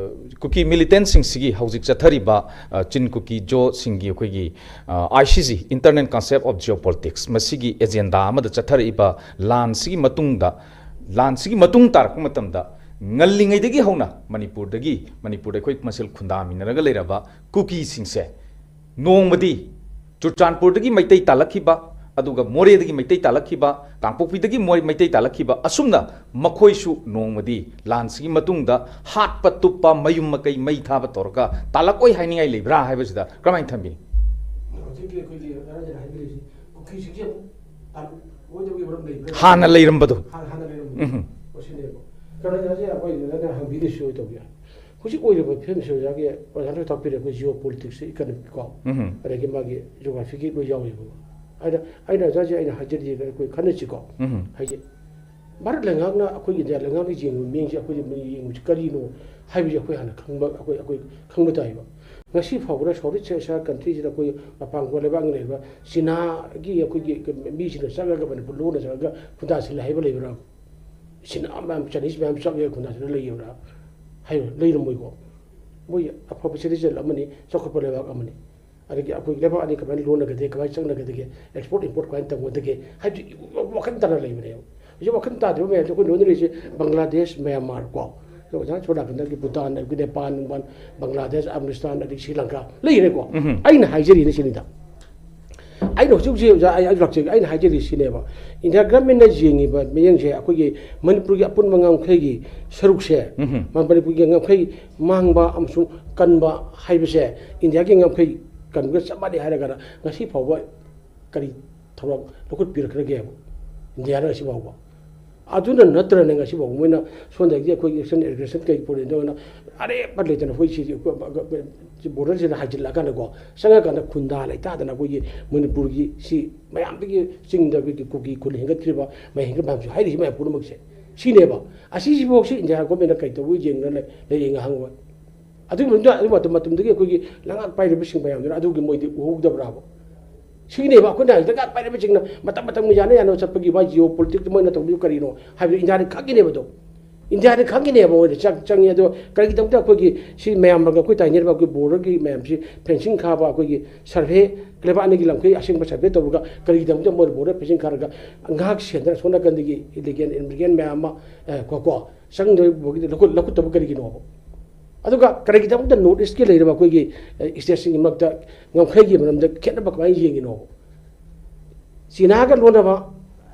ꯀꯨꯀꯤ ꯃꯤꯂꯤꯇꯦꯟꯁꯤꯡꯁꯤꯒꯤ ꯍꯧꯖꯤꯛ ꯆꯠꯊꯔꯤꯕ ꯑ, ꯆꯤꯟ ꯀꯨꯀꯤ ꯖꯣꯁꯤꯡꯒꯤ ꯑꯩꯈꯣꯏꯒꯤ I C G, Internal Concept of Geopolitics, ꯃꯁꯤꯒꯤ ꯑꯦꯖꯦꯟꯗꯥ ꯑꯃꯗ ꯆꯠꯊꯔꯛꯏꯕ ꯂꯥꯟꯁꯤꯒꯤ ꯃꯇꯨꯡꯗ, ꯂꯥꯟꯁꯤꯒꯤ ꯃꯇꯨꯡ ꯇꯥꯔꯛꯄ ꯃꯇꯝꯗ ꯉꯜꯂꯤꯉꯩꯗꯒꯤ ꯍꯧꯅ ꯃꯅꯤꯄꯨꯔꯗꯒꯤ, ꯃꯅꯤꯄꯨꯔꯗ ꯑꯩꯈꯣꯏ ꯃꯁꯦꯜ ꯈꯨꯟꯗꯥꯃꯤꯟꯅꯔꯒ ꯂꯩꯔꯕ ꯀꯨꯀꯤꯁꯤꯡꯁꯦ ꯅꯣꯡꯃꯗꯤ ꯆꯨꯔꯆꯥꯟꯄꯨꯔꯗꯒꯤ ꯃꯩꯇꯩ ꯇꯥꯜꯂꯛꯈꯤꯕ, ꯑꯗꯨꯒ ꯃꯣꯔꯦꯗꯒꯤ ꯃꯩꯇꯩ ꯇꯥꯜꯂꯛꯈꯤꯕ, ꯀꯥꯡꯄꯣꯛꯄꯤꯗꯒꯤ ꯃꯣꯔꯦ ꯃꯩꯇꯩ ꯇꯥꯜꯂꯛꯈꯤꯕ, ꯑꯁꯨꯝꯅ ꯃꯈꯣꯏꯁꯨ ꯅꯣꯡꯃꯗꯤ ꯂꯥꯟꯁꯤꯒꯤ ꯃꯇꯨꯡꯗ ꯍꯥꯠꯄ ꯇꯨꯞꯄ, ꯃꯌꯨꯝ ꯃꯀꯩ ꯃꯩ ꯊꯥꯕ ꯇꯧꯔꯒ ꯇꯥꯜꯂꯛꯑꯣꯏ ꯍꯥꯏꯅꯤꯡꯉꯥꯏ ꯂꯩꯕ꯭ꯔꯥ ꯍꯥꯏꯕꯁꯤꯗ ꯀꯔꯝꯍꯥꯏꯅ ꯊꯝꯕꯤꯅꯤ? ꯍꯧꯖꯤꯛꯀꯤ ꯑꯩꯈꯣꯏꯒꯤ ꯔꯥꯖꯟ ꯍꯥꯏꯕꯤꯔꯤꯁꯤ ꯀꯨꯀꯤꯁꯤꯡꯁꯦ ꯑꯃꯨꯛ ꯇꯥꯟ-, ꯑꯣꯏꯗꯕꯒꯤ ꯃꯔꯝ ꯂꯩꯕ꯭ꯔꯥ? ꯍꯥꯟꯅ ꯂꯩꯔꯝꯕꯗꯣ꯫ ꯍꯥꯟꯅ ꯍꯥꯟꯅ ꯂꯩꯔꯝꯕꯗꯣ꯫ ꯎꯝ꯫ ꯃꯁꯤꯅꯦꯕ꯫ ꯀꯩꯅꯣ ꯍꯧꯖꯤꯛ ꯑꯩꯈꯣꯏ ꯔꯥꯖꯟ ꯍꯪꯕꯤꯔꯤꯁꯤ ꯇꯧꯕ ꯌꯥꯏ꯫ ꯍꯧꯖꯤꯛ ꯑꯣꯏꯔꯤꯕ ꯐꯤꯕꯝꯁꯤ ꯑꯣꯖꯥꯒꯤ, ꯑꯣꯖꯥꯅ ꯇꯥꯛꯄꯤꯔꯦ, ꯑꯩꯈꯣꯏ ꯖꯤꯑꯣ ꯄꯣꯂꯤꯇꯤꯛꯁ, ꯏꯀꯅꯣꯃꯤꯛ ꯀꯣ, ꯎꯝ꯫ ꯑꯗꯒꯤ ꯃꯥꯒꯤ ꯖꯣꯒ꯭ꯔꯥꯐꯤꯒꯤ ꯂꯣꯏ ꯌꯥꯎꯔꯤꯕ꯫ ꯑꯩꯅ, ꯑꯩꯅ ꯑꯣꯖꯥꯁꯦ ꯑꯩꯅ ꯍꯥꯏꯖꯔꯤꯁꯦ ꯑꯩꯈꯣꯏ ꯈꯟꯅꯁꯤꯀꯣ꯫ ꯎꯝ꯫ ꯍꯥꯏꯗꯤ ꯚꯥꯔꯠ ꯂꯩꯉꯥꯛꯅ ꯑꯩꯈꯣꯏ ꯏꯟꯗꯤꯌꯥ ꯂꯩꯉꯥꯛꯅ ꯌꯦꯡꯉꯤꯕ ꯃꯤꯠꯌꯦꯡꯁꯦ ꯑꯩꯈꯣꯏ ꯌꯦꯡꯕꯁꯤ ꯀꯔꯤꯅꯣ ꯍꯥꯏꯕꯁꯤ ꯑꯩꯈꯣꯏ ꯍꯥꯟꯅ ꯈꯪꯕ, ꯑꯩꯈꯣꯏ, ꯑꯩꯈꯣꯏ ꯈꯪꯕ ꯇꯥꯏꯕ꯫ ꯉꯁꯤ ꯐꯥꯎꯕꯗ ꯁꯥꯎꯠ ꯏꯁ ꯑꯦꯁꯤꯌꯥ ꯀꯟꯇ꯭ꯔꯤꯁꯤꯗ ꯑꯩꯈꯣꯏ ꯃꯄꯥꯟ ꯀꯣ ꯂꯩꯕꯥꯛꯅ ꯂꯩꯔꯤꯕ ꯆꯤꯅꯥꯒꯤ ꯑꯩꯈꯣꯏꯒꯤ ꯃꯤꯁꯤꯡꯅ ꯆꯪꯉꯒ ꯃꯅꯤꯄꯨꯔ ꯂꯣꯟꯅ ꯆꯪꯉꯒ ꯈꯨꯟꯗꯥꯁꯤꯜꯂꯦ ꯍꯥꯏꯕ ꯂꯩꯕ꯭ꯔꯥ? ꯆꯤꯅꯥ ꯃꯌꯥꯝ, ꯆꯥꯏꯅꯤꯁ ꯃꯌꯥꯝ ꯆꯪꯉꯒ ꯈꯨꯟꯗꯥꯁꯤꯜꯂ ꯂꯩꯕ꯭ꯔꯥ? ꯍꯥꯏꯕ ꯂꯩꯔꯝꯃꯣꯏꯀꯣ꯫ ꯃꯣꯏ ꯑꯐꯕ ꯁꯤꯇꯤꯖꯟ ꯑꯃꯅꯤ, ꯆꯥꯎꯈꯠꯄ ꯂꯩꯕꯥꯛ ꯑꯃꯅꯤ꯫ ꯑꯗꯒꯤ ꯑꯩꯈꯣꯏ ꯂꯩꯕꯥꯛ ꯑꯅꯤ ꯀꯃꯥꯏꯅ ꯂꯣꯟꯅꯒꯗꯒꯦ, ꯀꯃꯥꯏꯅ ꯆꯪꯅꯒꯗꯒꯦ, ꯑꯦꯛꯁꯄꯣꯔꯠ ꯏꯝꯄꯣꯔꯠ ꯀꯃꯥꯏꯅ ꯇꯧꯒꯗꯒꯦ ꯍꯥꯏꯕꯗꯤ ꯋꯥꯈꯜ ꯇꯥꯅ ꯂꯩꯕꯅꯦꯕ꯫ ꯍꯧꯖꯤꯛ ꯋꯥꯈꯜ ꯇꯥꯗ꯭ꯔꯤꯕ ꯃꯌꯥꯝꯁꯦ ꯑꯩꯈꯣꯏ ꯂꯣꯏꯅꯔꯤꯁꯦ ꯕꯪꯒ꯭ꯂꯥꯗꯦꯁ, ꯃꯌꯥꯟꯃꯥꯔ ꯀꯣ, ꯑꯣꯖꯥ ꯁꯣꯝ ꯅꯥꯀꯟꯗꯒꯤ ꯚꯨꯇꯥꯟ, ꯑꯗꯒꯤ ꯅꯦꯄꯥꯜ, ꯅꯨꯡꯄꯥꯜ, ꯕꯪꯒ꯭ꯂꯥꯗꯦꯁ, ꯑꯐꯒꯥꯅꯤꯁꯇꯥꯟ, ꯑꯗꯒꯤ ꯁ꯭ꯔꯤ ꯂꯪꯀꯥ ꯂꯩꯔꯦꯀꯣ꯫ ꯎꯝ꯫ ꯑꯩꯅ ꯍꯥꯏꯖꯔꯤꯅ ꯁꯤꯅꯤꯗ, ꯑꯩꯅ ꯍꯧꯖꯤꯛ ꯍꯧꯖꯤꯛ ꯑꯣꯖꯥ ꯑꯩ ꯑꯩ ꯂꯥꯛꯆꯒꯦ, ꯑꯩꯅ ꯍꯥꯏꯖꯔꯤ ꯁꯤꯅꯦꯕ, ꯏꯟꯗꯤꯌꯥ ꯒꯚꯔꯟꯃꯦꯟꯅ ꯌꯦꯡꯉꯤꯕ ꯃꯤꯠꯌꯦꯡꯁꯦ ꯑꯩꯈꯣꯏꯒꯤ ꯃꯅꯤꯄꯨꯔꯒꯤ ꯑꯄꯨꯟꯕ ꯉꯝꯈꯩꯒꯤ ꯁꯔꯨꯛꯁꯦ, ꯎꯝ꯫ ꯃꯅꯤꯄꯨꯔꯒꯤ ꯉꯝꯈꯩ ꯃꯥꯡꯕ ꯑꯃꯁꯨꯡ ꯀꯟꯕ ꯍꯥꯏꯕꯁꯦ ꯏꯟꯗꯤꯌꯥꯒꯤ ꯉꯝꯈꯩ ꯀꯟꯕꯒ ꯆꯞ ꯃꯥꯟꯅꯩ ꯍꯥꯏꯔꯒꯅ ꯉꯁꯤ ꯐꯥꯎꯕ ꯀꯔꯤ ꯊꯧꯔꯥꯡ ꯂꯧꯈꯠꯄꯤꯔꯛꯈ꯭ꯔꯒꯦꯕ ꯏꯟꯗꯤꯌꯥꯅ ꯉꯁꯤ ꯐꯥꯎꯕ? ꯑꯗꯨꯅ ꯅꯠꯇ꯭ꯔꯅꯦ ꯉꯁꯤ ꯐꯥꯎꯕ ꯃꯣꯏꯅ ꯁꯣꯝꯗꯒꯤ ꯑꯩꯈꯣꯏꯒꯤ ꯑꯦꯛꯁꯟ ꯑꯦꯒ꯭ꯔꯦꯁꯟ ꯀꯩ ꯄꯣꯔꯦꯟꯗ ꯑꯣꯏꯅ ꯑꯔꯦꯞꯄ ꯂꯩꯇꯅ ꯑꯩꯈꯣꯏ ꯁꯤꯒꯤ ꯕꯣꯔꯗꯔꯁꯤꯗ ꯍꯥꯏꯖꯤꯜꯂꯛꯑꯀꯥꯟꯗꯀꯣ, ꯆꯪꯉꯀꯥꯟꯗ ꯈꯨꯟꯗꯥ ꯂꯩꯇꯥꯗꯅ ꯑꯩꯈꯣꯏꯒꯤ ꯃꯅꯤꯄꯨꯔꯒꯤ ꯁꯤ ꯃꯌꯥꯝꯗꯒꯤ ꯆꯤꯡꯗ ꯑꯩꯈꯣꯏꯒꯤ ꯀꯨꯀꯤ ꯈꯨꯜ ꯍꯦꯟꯒꯠꯈ꯭ꯔꯤꯕ, ꯃꯌꯥꯝ ꯍꯦꯟꯒꯠ ꯃꯌꯥꯝꯁꯨ ꯍꯥꯏꯔꯤꯁꯤ ꯃꯌꯥꯝ ꯄꯨꯝꯅꯃꯛꯁꯦ ꯁꯤꯅꯦꯕ꯫ ꯑꯁꯤꯁꯤꯐꯥꯎꯁꯤ ꯏꯟꯗꯤꯌꯥ ꯒꯣꯔꯃꯦꯟꯅ ꯀꯩ ꯇꯧꯕ ꯌꯦꯡꯗꯅ ꯂꯩ, ꯂꯩꯔꯤ ꯉꯥꯏꯍꯥꯛ ꯑꯣꯏ꯫ ꯑꯗꯨꯒꯤ ꯃꯇꯝꯗ, ꯑꯗꯨ ꯃꯇꯝ, ꯃꯇꯝꯗꯒꯤ ꯑꯩꯈꯣꯏꯒꯤ ꯂꯩꯉꯥꯛ ꯄꯥꯏꯔꯤꯕꯁꯤꯡ ꯃꯌꯥꯝꯗꯨꯅ ꯑꯗꯨꯒꯤ ꯃꯣꯏꯗꯤ ꯎꯍꯧꯗꯕ꯭ꯔꯥꯕ? ꯁꯤꯅꯦꯕ ꯑꯩꯈꯣꯏꯅ ꯂꯩꯉꯥꯛ ꯄꯥꯏꯔꯤꯕꯁꯤꯡꯅ ꯃꯇꯝ ꯃꯇꯝꯒꯤ ꯌꯥꯅ ꯌꯥꯅꯕ ꯆꯠꯄꯒꯤ ꯃꯥꯒꯤ ꯖꯤꯑꯣ ꯄꯣꯂꯤꯇꯤꯛꯁ ꯃꯣꯏꯅ ꯇꯧꯕꯤꯌꯨ ꯀꯔꯤꯅꯣ ꯍꯥꯏꯕꯗꯨ ꯏꯟꯗꯤꯌꯥꯗꯤ ꯈꯪꯉꯤꯅꯦꯕ ꯑꯗꯣ꯫ ꯏꯟꯗꯤꯌꯥꯗꯤ ꯈꯪꯉꯤꯅꯦꯕ ꯃꯣꯏꯗ ꯆꯪ-, ꯆꯪꯉꯤ꯫ ꯑꯗꯣ ꯀꯔꯤꯒꯤꯗꯃꯛꯇ ꯑꯩꯈꯣꯏꯒꯤ ꯁꯤ ꯃꯌꯥꯝ ꯑꯃꯒ ꯑꯩꯈꯣꯏ ꯇꯥꯏꯅꯔꯤꯕ ꯑꯩꯈꯣꯏ ꯕꯣꯔꯗꯔꯒꯤ ꯃꯌꯥꯝꯁꯤ ꯐꯦꯟꯁꯤꯡ ꯈꯥꯕ, ꯑꯩꯈꯣꯏꯒꯤ ꯁꯔꯚꯦ, ꯂꯩꯕꯥꯛ ꯑꯅꯤꯒꯤ ꯂꯝꯈꯩ ꯑꯁꯦꯡꯕ ꯁꯔꯚꯦ ꯇꯧꯔꯒ ꯀꯔꯤꯒꯤꯗꯃꯛꯇ ꯃꯣꯏ ꯕꯣꯔꯗꯔ ꯐꯦꯟꯁꯤꯡ ꯈꯥꯔꯒ ꯉꯥꯏꯍꯥꯛ ꯁꯦꯟꯗꯅ ꯑꯁꯣꯝ ꯅꯥꯀꯟꯗꯒꯤ ꯏꯂꯤꯒꯦꯜ ꯏꯃꯤꯒ꯭ꯔꯦꯟ ꯃꯌꯥꯝ ꯑꯃ, ꯑꯦ, ꯀꯣ, ꯀꯣ, ꯆꯪꯗꯕꯒꯤꯗꯤ ꯂꯧꯈꯠ-, ꯂꯧꯈꯠꯇꯕ ꯀꯔꯤꯒꯤꯅꯣꯕ? ꯑꯗꯨꯒ ꯀꯔꯤꯒꯤꯗꯃꯛꯇ ꯅꯣꯔꯠ ꯏꯁꯀꯤ ꯂꯩꯔꯤꯕ ꯑꯩꯈꯣꯏꯒꯤ, ꯑꯦ, ꯏꯁꯇꯦꯠꯁꯤꯡꯒꯤ ꯃꯔꯛꯇ ꯉꯝꯈꯩꯒꯤ ꯃꯔꯝꯗ ꯈꯦꯠꯅꯕ ꯀꯃꯥꯏꯅ ꯌꯦꯡꯉꯤꯅꯣꯕ? ꯆꯤꯅꯥꯒ ꯂꯣꯟꯅꯕ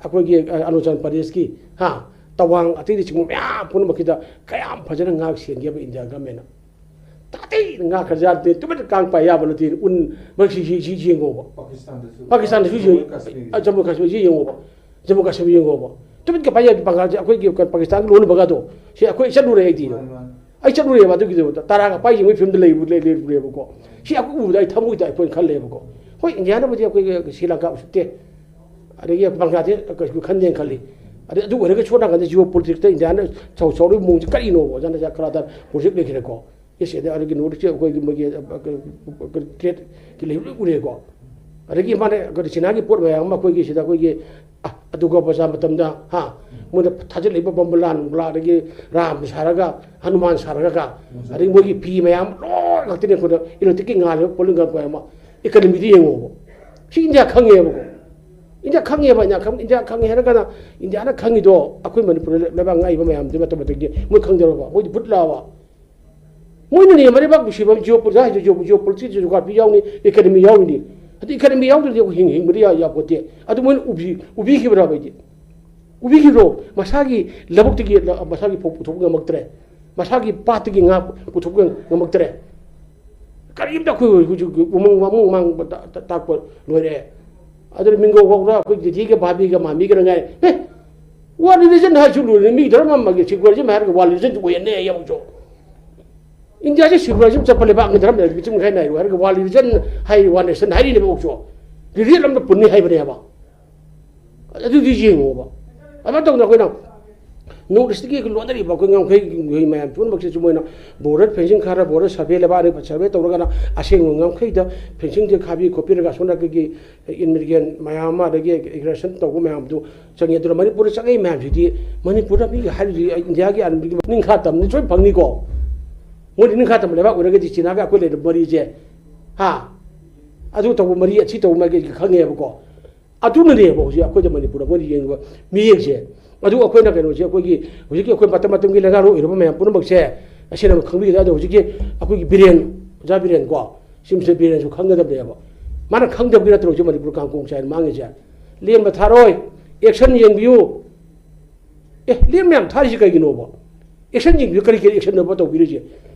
ꯑꯩꯈꯣꯏꯒꯤ, ꯑ, ꯑꯔꯨꯅꯥꯆꯜ ꯄ꯭ꯔꯗꯦꯁꯀꯤ, ꯍꯥ, ꯇꯋꯥꯡ ꯑꯇꯩꯗꯤꯆꯤꯡꯕ ꯃꯌꯥꯝ ꯄꯨꯝꯅꯃꯛꯀꯤꯗ ꯀꯌꯥꯝ ꯐꯖꯅ ꯉꯥꯛ ꯁꯦꯟꯒꯦꯕ ꯏꯟꯗꯤꯌꯥ ꯒꯃꯦꯟꯅ? ꯇꯥꯇꯩ ꯉꯥꯛ ꯈꯔ ꯌꯥꯗꯦ, ꯇꯨꯃꯤꯟꯅ ꯀꯥꯡ ꯄꯥꯏ ꯌꯥꯕ ꯅꯠꯇꯦ꯫ ꯎꯟ ꯃꯔꯛꯁꯤ ꯁꯤ, ꯁꯤ ꯌꯦꯡꯉꯣꯕ꯫ ꯄꯥꯀꯤꯁꯇꯥꯟꯗꯁꯨ, ꯄꯥꯀꯤꯁꯇꯥꯟꯗꯁꯨ ꯖꯝꯃꯨ ꯌꯦꯡ-, ꯀꯥꯁꯃꯤꯔ꯫ ꯑ, ꯖꯝꯃꯨ ꯀꯥꯁꯃꯤꯔꯁꯤ ꯌꯦꯡꯉꯣꯕ꯫ ꯖꯝꯃꯨ ꯀꯥꯁꯃꯤꯔ ꯌꯦꯡꯉꯣꯕ꯫ ꯇꯨꯃꯤꯟ ꯀꯄꯥꯏ ꯌꯥꯗꯦ, ꯕꯪꯒ꯭ꯂꯥꯗꯦꯁ, ꯑꯩꯈꯣꯏꯒꯤ ꯄꯥꯀꯤꯁꯇꯥꯟꯒ ꯂꯣꯟꯅꯕꯒꯗꯣ꯫ ꯁꯤ ꯑꯩꯈꯣꯏ ꯆꯠꯂꯨꯔꯦ ꯑꯩꯗꯤ꯫ ꯃꯥꯅꯤ, ꯃꯥꯅꯤ꯫ ꯑꯩ ꯆꯠꯂꯨꯔꯦꯕ ꯑꯗꯨꯒꯤꯗꯣ꯫ ꯇꯔꯥꯒ ꯄꯥꯏ ꯌꯦꯡꯕꯒꯤ ꯐꯤꯂꯝꯗ ꯂꯩꯕ-, ꯂꯩ-, ꯂꯩꯔꯨꯔꯦꯕꯀꯣ꯫ ꯁꯤ ꯑꯩꯈꯣꯏ ꯎꯕꯗ ꯑꯩ ꯊꯃꯣꯏꯗ ꯑꯩꯈꯣꯏꯅ ꯈꯜꯂꯦꯕꯀꯣ꯫ ꯍꯣꯏ, ꯏꯟꯗꯤꯌꯥꯅꯕꯨꯗꯤ ꯑꯩꯈꯣꯏꯒꯤ ꯁ꯭ꯔꯤ ꯂꯪꯀꯥ ꯎꯁꯤꯠꯇꯦ꯫ ꯑꯗꯒꯤ ꯕꯪꯒ꯭ꯂꯥꯗꯦꯁ ꯀꯩꯁꯨ ꯈꯟꯗꯦꯅ ꯈꯜꯂꯤ꯫ ꯑꯗꯩ ꯑꯗꯨ ꯑꯣꯏꯔꯒꯁꯨ ꯁꯣꯝ ꯅꯥꯀꯟꯗ ꯖꯤꯑꯣ ꯄꯣꯂꯤꯇꯤꯛꯁꯇ ꯏꯟꯗꯤꯌꯥꯅ ꯆꯥꯎ-, ꯆꯥꯎꯔꯤꯕ ꯃꯑꯣꯡꯁꯦ ꯀꯔꯤꯅꯣꯕ? ꯑꯣꯖꯥꯅ ꯀꯔꯥꯗ ꯄ꯭ꯔꯣꯖꯦꯛ ꯂꯩꯈ꯭ꯔꯦꯀꯣ꯫ ꯌꯦꯁ, ꯑꯗ ꯑꯗꯒꯤ ꯅꯣꯔꯠ ꯏꯁꯀꯤ ꯑꯩꯈꯣꯏꯒꯤ ꯃꯣꯏꯒꯤ, ꯑ, ꯑ, ꯇ꯭ꯔꯦꯠꯀꯤ ꯂꯩꯕ ꯂꯣꯏ ꯎꯔꯦꯀꯣ꯫ ꯑꯗꯒꯤ ꯃꯥꯅ ꯀꯔꯤ ꯆꯤꯅꯥꯒꯤ ꯄꯣꯠ ꯃꯌꯥꯝ ꯑꯃ ꯑꯩꯈꯣꯏꯒꯤ ꯁꯤꯗ ꯑꯩꯈꯣꯏꯒꯤ, ꯑ, ꯑꯗꯨꯒ ꯕꯖꯥꯔ ꯃꯇꯝꯗ, ꯍꯥ, ꯃꯣꯏꯅ ꯊꯥꯖꯤꯜꯂꯛꯏꯕ ꯕꯝꯕꯨꯂꯥ ꯅꯨꯡꯕꯨꯂꯥ, ꯑꯗꯒꯤ ꯔꯥꯝ ꯁꯥꯔꯒ, ꯍꯅꯨꯃꯥꯟ ꯁꯥꯔꯒ, ꯑꯗꯒꯤ ꯃꯣꯏꯒꯤ ꯐꯤ ꯃꯌꯥꯝ ꯂꯣꯏ ꯉꯥꯛꯇꯅꯦ ꯑꯩꯈꯣꯏꯗ ꯏꯂꯦꯛꯇ꯭ꯔꯤꯛꯀꯤ ꯉꯥꯜꯂꯤꯕ ꯄꯣꯠꯂꯝꯒ ꯃꯌꯥꯝ ꯑꯃ꯫ ꯏꯀꯅꯃꯤꯗ ꯌꯦꯡꯉꯣꯕ꯫ ꯁꯤ ꯏꯟꯗꯤꯌꯥ ꯈꯪꯉꯦꯕꯀꯣ꯫ ꯏꯟꯗꯤꯌꯥ ꯈꯪꯉꯦꯕ, ꯏꯟꯗꯤꯌꯥ ꯈꯪ-, ꯏꯟꯗꯤꯌꯥ ꯈꯪꯉꯦ ꯍꯥꯏꯔꯒꯅ, ꯏꯟꯗꯤꯌꯥꯅ ꯈꯪꯉꯤꯗꯣ ꯑꯩꯈꯣꯏ ꯃꯅꯤꯄꯨꯔ ꯂꯩꯕꯥꯛ ꯉꯥꯛꯏꯕ ꯃꯌꯥꯝꯗꯨꯗꯤ ꯃꯇꯝ ꯃꯇꯝꯒꯤ ꯃꯣꯏ ꯈꯪꯖꯔꯕ? ꯃꯣꯏꯗꯤ ꯕꯨꯠ ꯂꯥꯛꯑꯕ? ꯃꯣꯏꯅꯅꯦ ꯃꯔꯩꯕꯥꯛ ꯅꯨꯡꯁꯤꯕ, ꯖꯤꯑꯣ ꯖꯤꯑꯣ ꯄꯣꯂꯤꯇꯤꯛꯁ, ꯖꯤꯑꯣꯒ꯭ꯔꯥꯐꯤ ꯌꯥꯎꯅꯤ, ꯏꯀꯅꯃꯤ ꯌꯥꯎꯅꯤꯅꯦ꯫ ꯑꯗꯨ ꯏꯀꯅꯃꯤ ꯌꯥꯎꯗ꯭ꯔꯗꯤ ꯑꯩꯈꯣꯏ ꯍꯤꯡ-, ꯍꯤꯡꯕꯗꯤ ꯌꯥ-, ꯌꯥꯄꯣꯠꯇꯦ꯫ ꯑꯗꯨ ꯃꯣꯏꯅ ꯎꯕꯤ-, ꯎꯕꯤꯈꯤꯕ꯭ꯔꯥꯕ ꯑꯩꯗꯤ? ꯎꯕꯤꯈꯤꯕ꯭ꯔꯣ? ꯃꯁꯥꯒꯤ ꯂꯧꯕꯨꯛꯇꯒꯤ ꯂ-, ꯃꯁꯥꯒꯤ ꯐꯧ ꯄꯨꯊꯣꯛꯄ ꯉꯝꯃꯛꯇ꯭ꯔꯦ, ꯃꯁꯥꯒꯤ ꯄꯥꯠꯇꯒꯤ ꯉꯥ ꯄꯨꯊꯣꯛꯄ ꯉꯝꯃꯛꯇ꯭ꯔꯦ꯫ ꯀꯔꯤꯝꯇ ꯑꯩꯈꯣꯏ ꯍꯧꯖꯤꯛ ꯎꯃꯪ ꯋꯥꯃꯪ ꯃꯥꯡꯕ ꯇ-, ꯇ-, ꯇꯥꯛꯄ ꯂꯣꯏꯔꯦ꯫ ꯑꯗꯨꯅ ꯃꯤꯡꯒꯧ ꯍꯧꯔ ꯑꯩꯈꯣꯏ ꯗꯤꯗꯤꯒ ꯚꯥꯕꯤꯒ ꯃꯥꯃꯤꯒꯅ ꯉꯥꯏ, "ꯍꯦ, ꯋꯥꯔꯜ ꯔꯤꯂꯤꯖꯟ ꯍꯥꯏꯁꯨ ꯂꯣꯏꯔꯦ, ꯃꯤ ꯙꯔꯃ ꯑꯃꯒꯤ ꯁꯦꯀꯨꯂꯔꯤꯖꯝ ꯍꯥꯏꯔꯒ ꯋꯥꯔꯜ ꯔꯤꯂꯤꯖꯟ ꯑꯣꯏꯍꯟꯅꯦ ꯑꯃꯨꯛꯁꯨ꯫ ꯏꯟꯗꯤꯌꯥꯁꯦ ꯁꯦꯀꯨꯂꯔꯤꯖꯝ ꯆꯠꯄ ꯂꯩꯕꯥꯛꯅꯤ, ꯙꯔꯃ ꯂꯩꯕꯥꯛ ꯃꯤꯆꯪ ꯃꯤꯈꯥꯏ ꯅꯥꯏꯔꯣ ꯍꯥꯏꯔꯒ ꯋꯥꯔꯜ ꯔꯤꯂꯤꯖꯟ ꯍꯥꯏ, ꯋꯥꯟ ꯅꯦꯁꯟ ꯍꯥꯏꯔꯤꯅꯦꯕ ꯑꯃꯨꯛꯁꯨ꯫ ꯔꯤꯂꯤꯖꯟ ꯑꯃꯗ ꯄꯨꯟꯅꯤ ꯍꯥꯏꯕꯅꯦꯕ꯫ ꯑꯗꯨꯗꯤ ꯌꯦꯡꯉꯣꯕ꯫ ꯑꯗꯨꯃꯥꯏꯅ ꯇꯧꯗꯅ ꯑꯩꯈꯣꯏꯅ ꯅꯣꯔꯠ ꯏꯁꯇꯒꯤ ꯂꯣꯟꯅꯔꯤꯕ ꯑꯩꯈꯣꯏ ꯉꯝꯈꯩ ꯃꯌꯥꯝ ꯄꯨꯝꯅꯃꯛꯁꯤꯁꯨ ꯃꯣꯏꯅ ꯕꯣꯔꯗꯔ ꯐꯦꯟꯁꯤꯡ ꯈꯔ, ꯕꯣꯔꯗꯔ ꯁꯔꯚꯦ ꯂꯩꯕꯥꯛꯅꯤ, ꯁꯔꯚꯦ ꯇꯧꯔꯒꯅ ꯑꯁꯦꯡꯕ ꯉꯝꯈꯩꯗ ꯐꯦꯟꯁꯤꯡꯁꯦ ꯈꯥꯕꯤ ꯈꯣꯠꯄꯤꯔꯒ ꯑꯁꯣꯝ ꯅꯥꯀꯟꯒꯤ ꯏꯃꯤꯒ꯭ꯔꯦꯟ ꯃꯌꯥꯝ ꯑꯃ, ꯑꯗꯒꯤ ꯏꯃꯤꯒ꯭ꯔꯦꯁꯟ ꯇꯧꯕ ꯃꯌꯥꯝꯗꯨ ꯆꯪꯉꯤ꯫ ꯑꯗꯨꯅ ꯃꯅꯤꯄꯨꯔꯗ ꯆꯪꯉꯛꯏ ꯃꯌꯥꯝꯁꯤꯗꯤ, ꯃꯅꯤꯄꯨꯔꯗ ꯃꯤꯒꯤ ꯍꯥꯏꯔꯤꯗꯤ ꯏꯟꯗꯤꯌꯥꯒꯤ ꯑꯥꯔꯃꯤꯒꯤ ꯅꯤꯡꯈꯥ ꯇꯝꯅꯤ ꯁꯣꯏ ꯐꯪꯅꯤꯀꯣ꯫ ꯃꯣꯏꯗꯤ ꯅꯤꯡꯈꯥ ꯇꯝꯕ ꯂꯩꯕꯥꯛ ꯑꯣꯏꯔꯒꯗꯤ ꯆꯤꯅꯥꯒ ꯑꯩꯈꯣꯏ ꯂꯩꯔꯤꯕ ꯃꯔꯤꯁꯦ, ꯍꯥ, ꯑꯗꯨ ꯇꯧꯕ ꯃꯔꯤ, ꯑꯁꯤ ꯇꯧꯕ ꯃꯔꯤ ꯈꯪꯉꯦꯕꯀꯣ꯫ ꯑꯗꯨꯅꯅꯦꯕ ꯍꯧꯖꯤꯛ ꯑꯩꯈꯣꯏꯗ ꯃꯅꯤꯄꯨꯔꯗ ꯃꯣꯏꯅ ꯌꯦꯡꯉꯤꯕ ꯃꯤꯠꯌꯦꯡꯁꯦ꯫ ꯑꯗꯨ ꯑꯩꯈꯣꯏꯅ ꯀꯩꯅꯣꯁꯦ, ꯑꯩꯈꯣꯏꯒꯤ ꯍꯧꯖꯤꯛꯀꯤ ꯑꯩꯈꯣꯏ ꯃꯇꯝ ꯃꯇꯝꯒꯤ ꯂꯩꯉꯥꯛꯂꯣꯟ ꯑꯣꯏꯔꯕ ꯃꯌꯥꯝ ꯄꯨꯝꯅꯃꯛꯁꯦ ꯑꯁꯤꯅ ꯈꯪꯕꯤꯒꯗꯕ꯫ ꯑꯗꯣ ꯍꯧꯖꯤꯛꯀꯤ ꯑꯩꯈꯣꯏꯒꯤ ꯕꯤꯔꯦꯟ, ꯑꯣꯖꯥ ꯕꯤꯔꯦꯟ ꯀꯣ, ꯁꯤ ꯃꯤꯁꯇꯔ ꯕꯤꯔꯦꯟꯁꯨ ꯈꯪꯒꯗꯕꯅꯦꯕ꯫ ꯃꯥꯅ ꯈꯪꯗꯕꯒꯤ ꯅꯠꯇ꯭ꯔꯣ ꯍꯧꯖꯤꯛ ꯃꯅꯤꯄꯨꯔ ꯀꯥꯡ ꯀꯣꯡ ꯆꯥꯏꯅ ꯃꯥꯡꯉꯤꯁꯦ? ꯂꯦꯝꯕ ꯊꯥꯔꯣꯏ, ꯑꯦꯛꯁꯟ ꯌꯦꯡꯕꯤꯌꯨ꯫ ꯑꯦ, ꯂꯦꯝ ꯃꯌꯥꯝ ꯊꯥꯔꯤꯁꯤ ꯀꯩꯒꯤꯅꯣꯕ? ꯑꯦꯛꯁꯟ ꯌꯦꯡꯕꯤꯌꯨ, ꯀꯔꯤ ꯀꯔꯤ ꯑꯦꯛꯁꯟꯅꯣꯕ ꯇꯧꯕꯤꯔꯤꯁꯦ?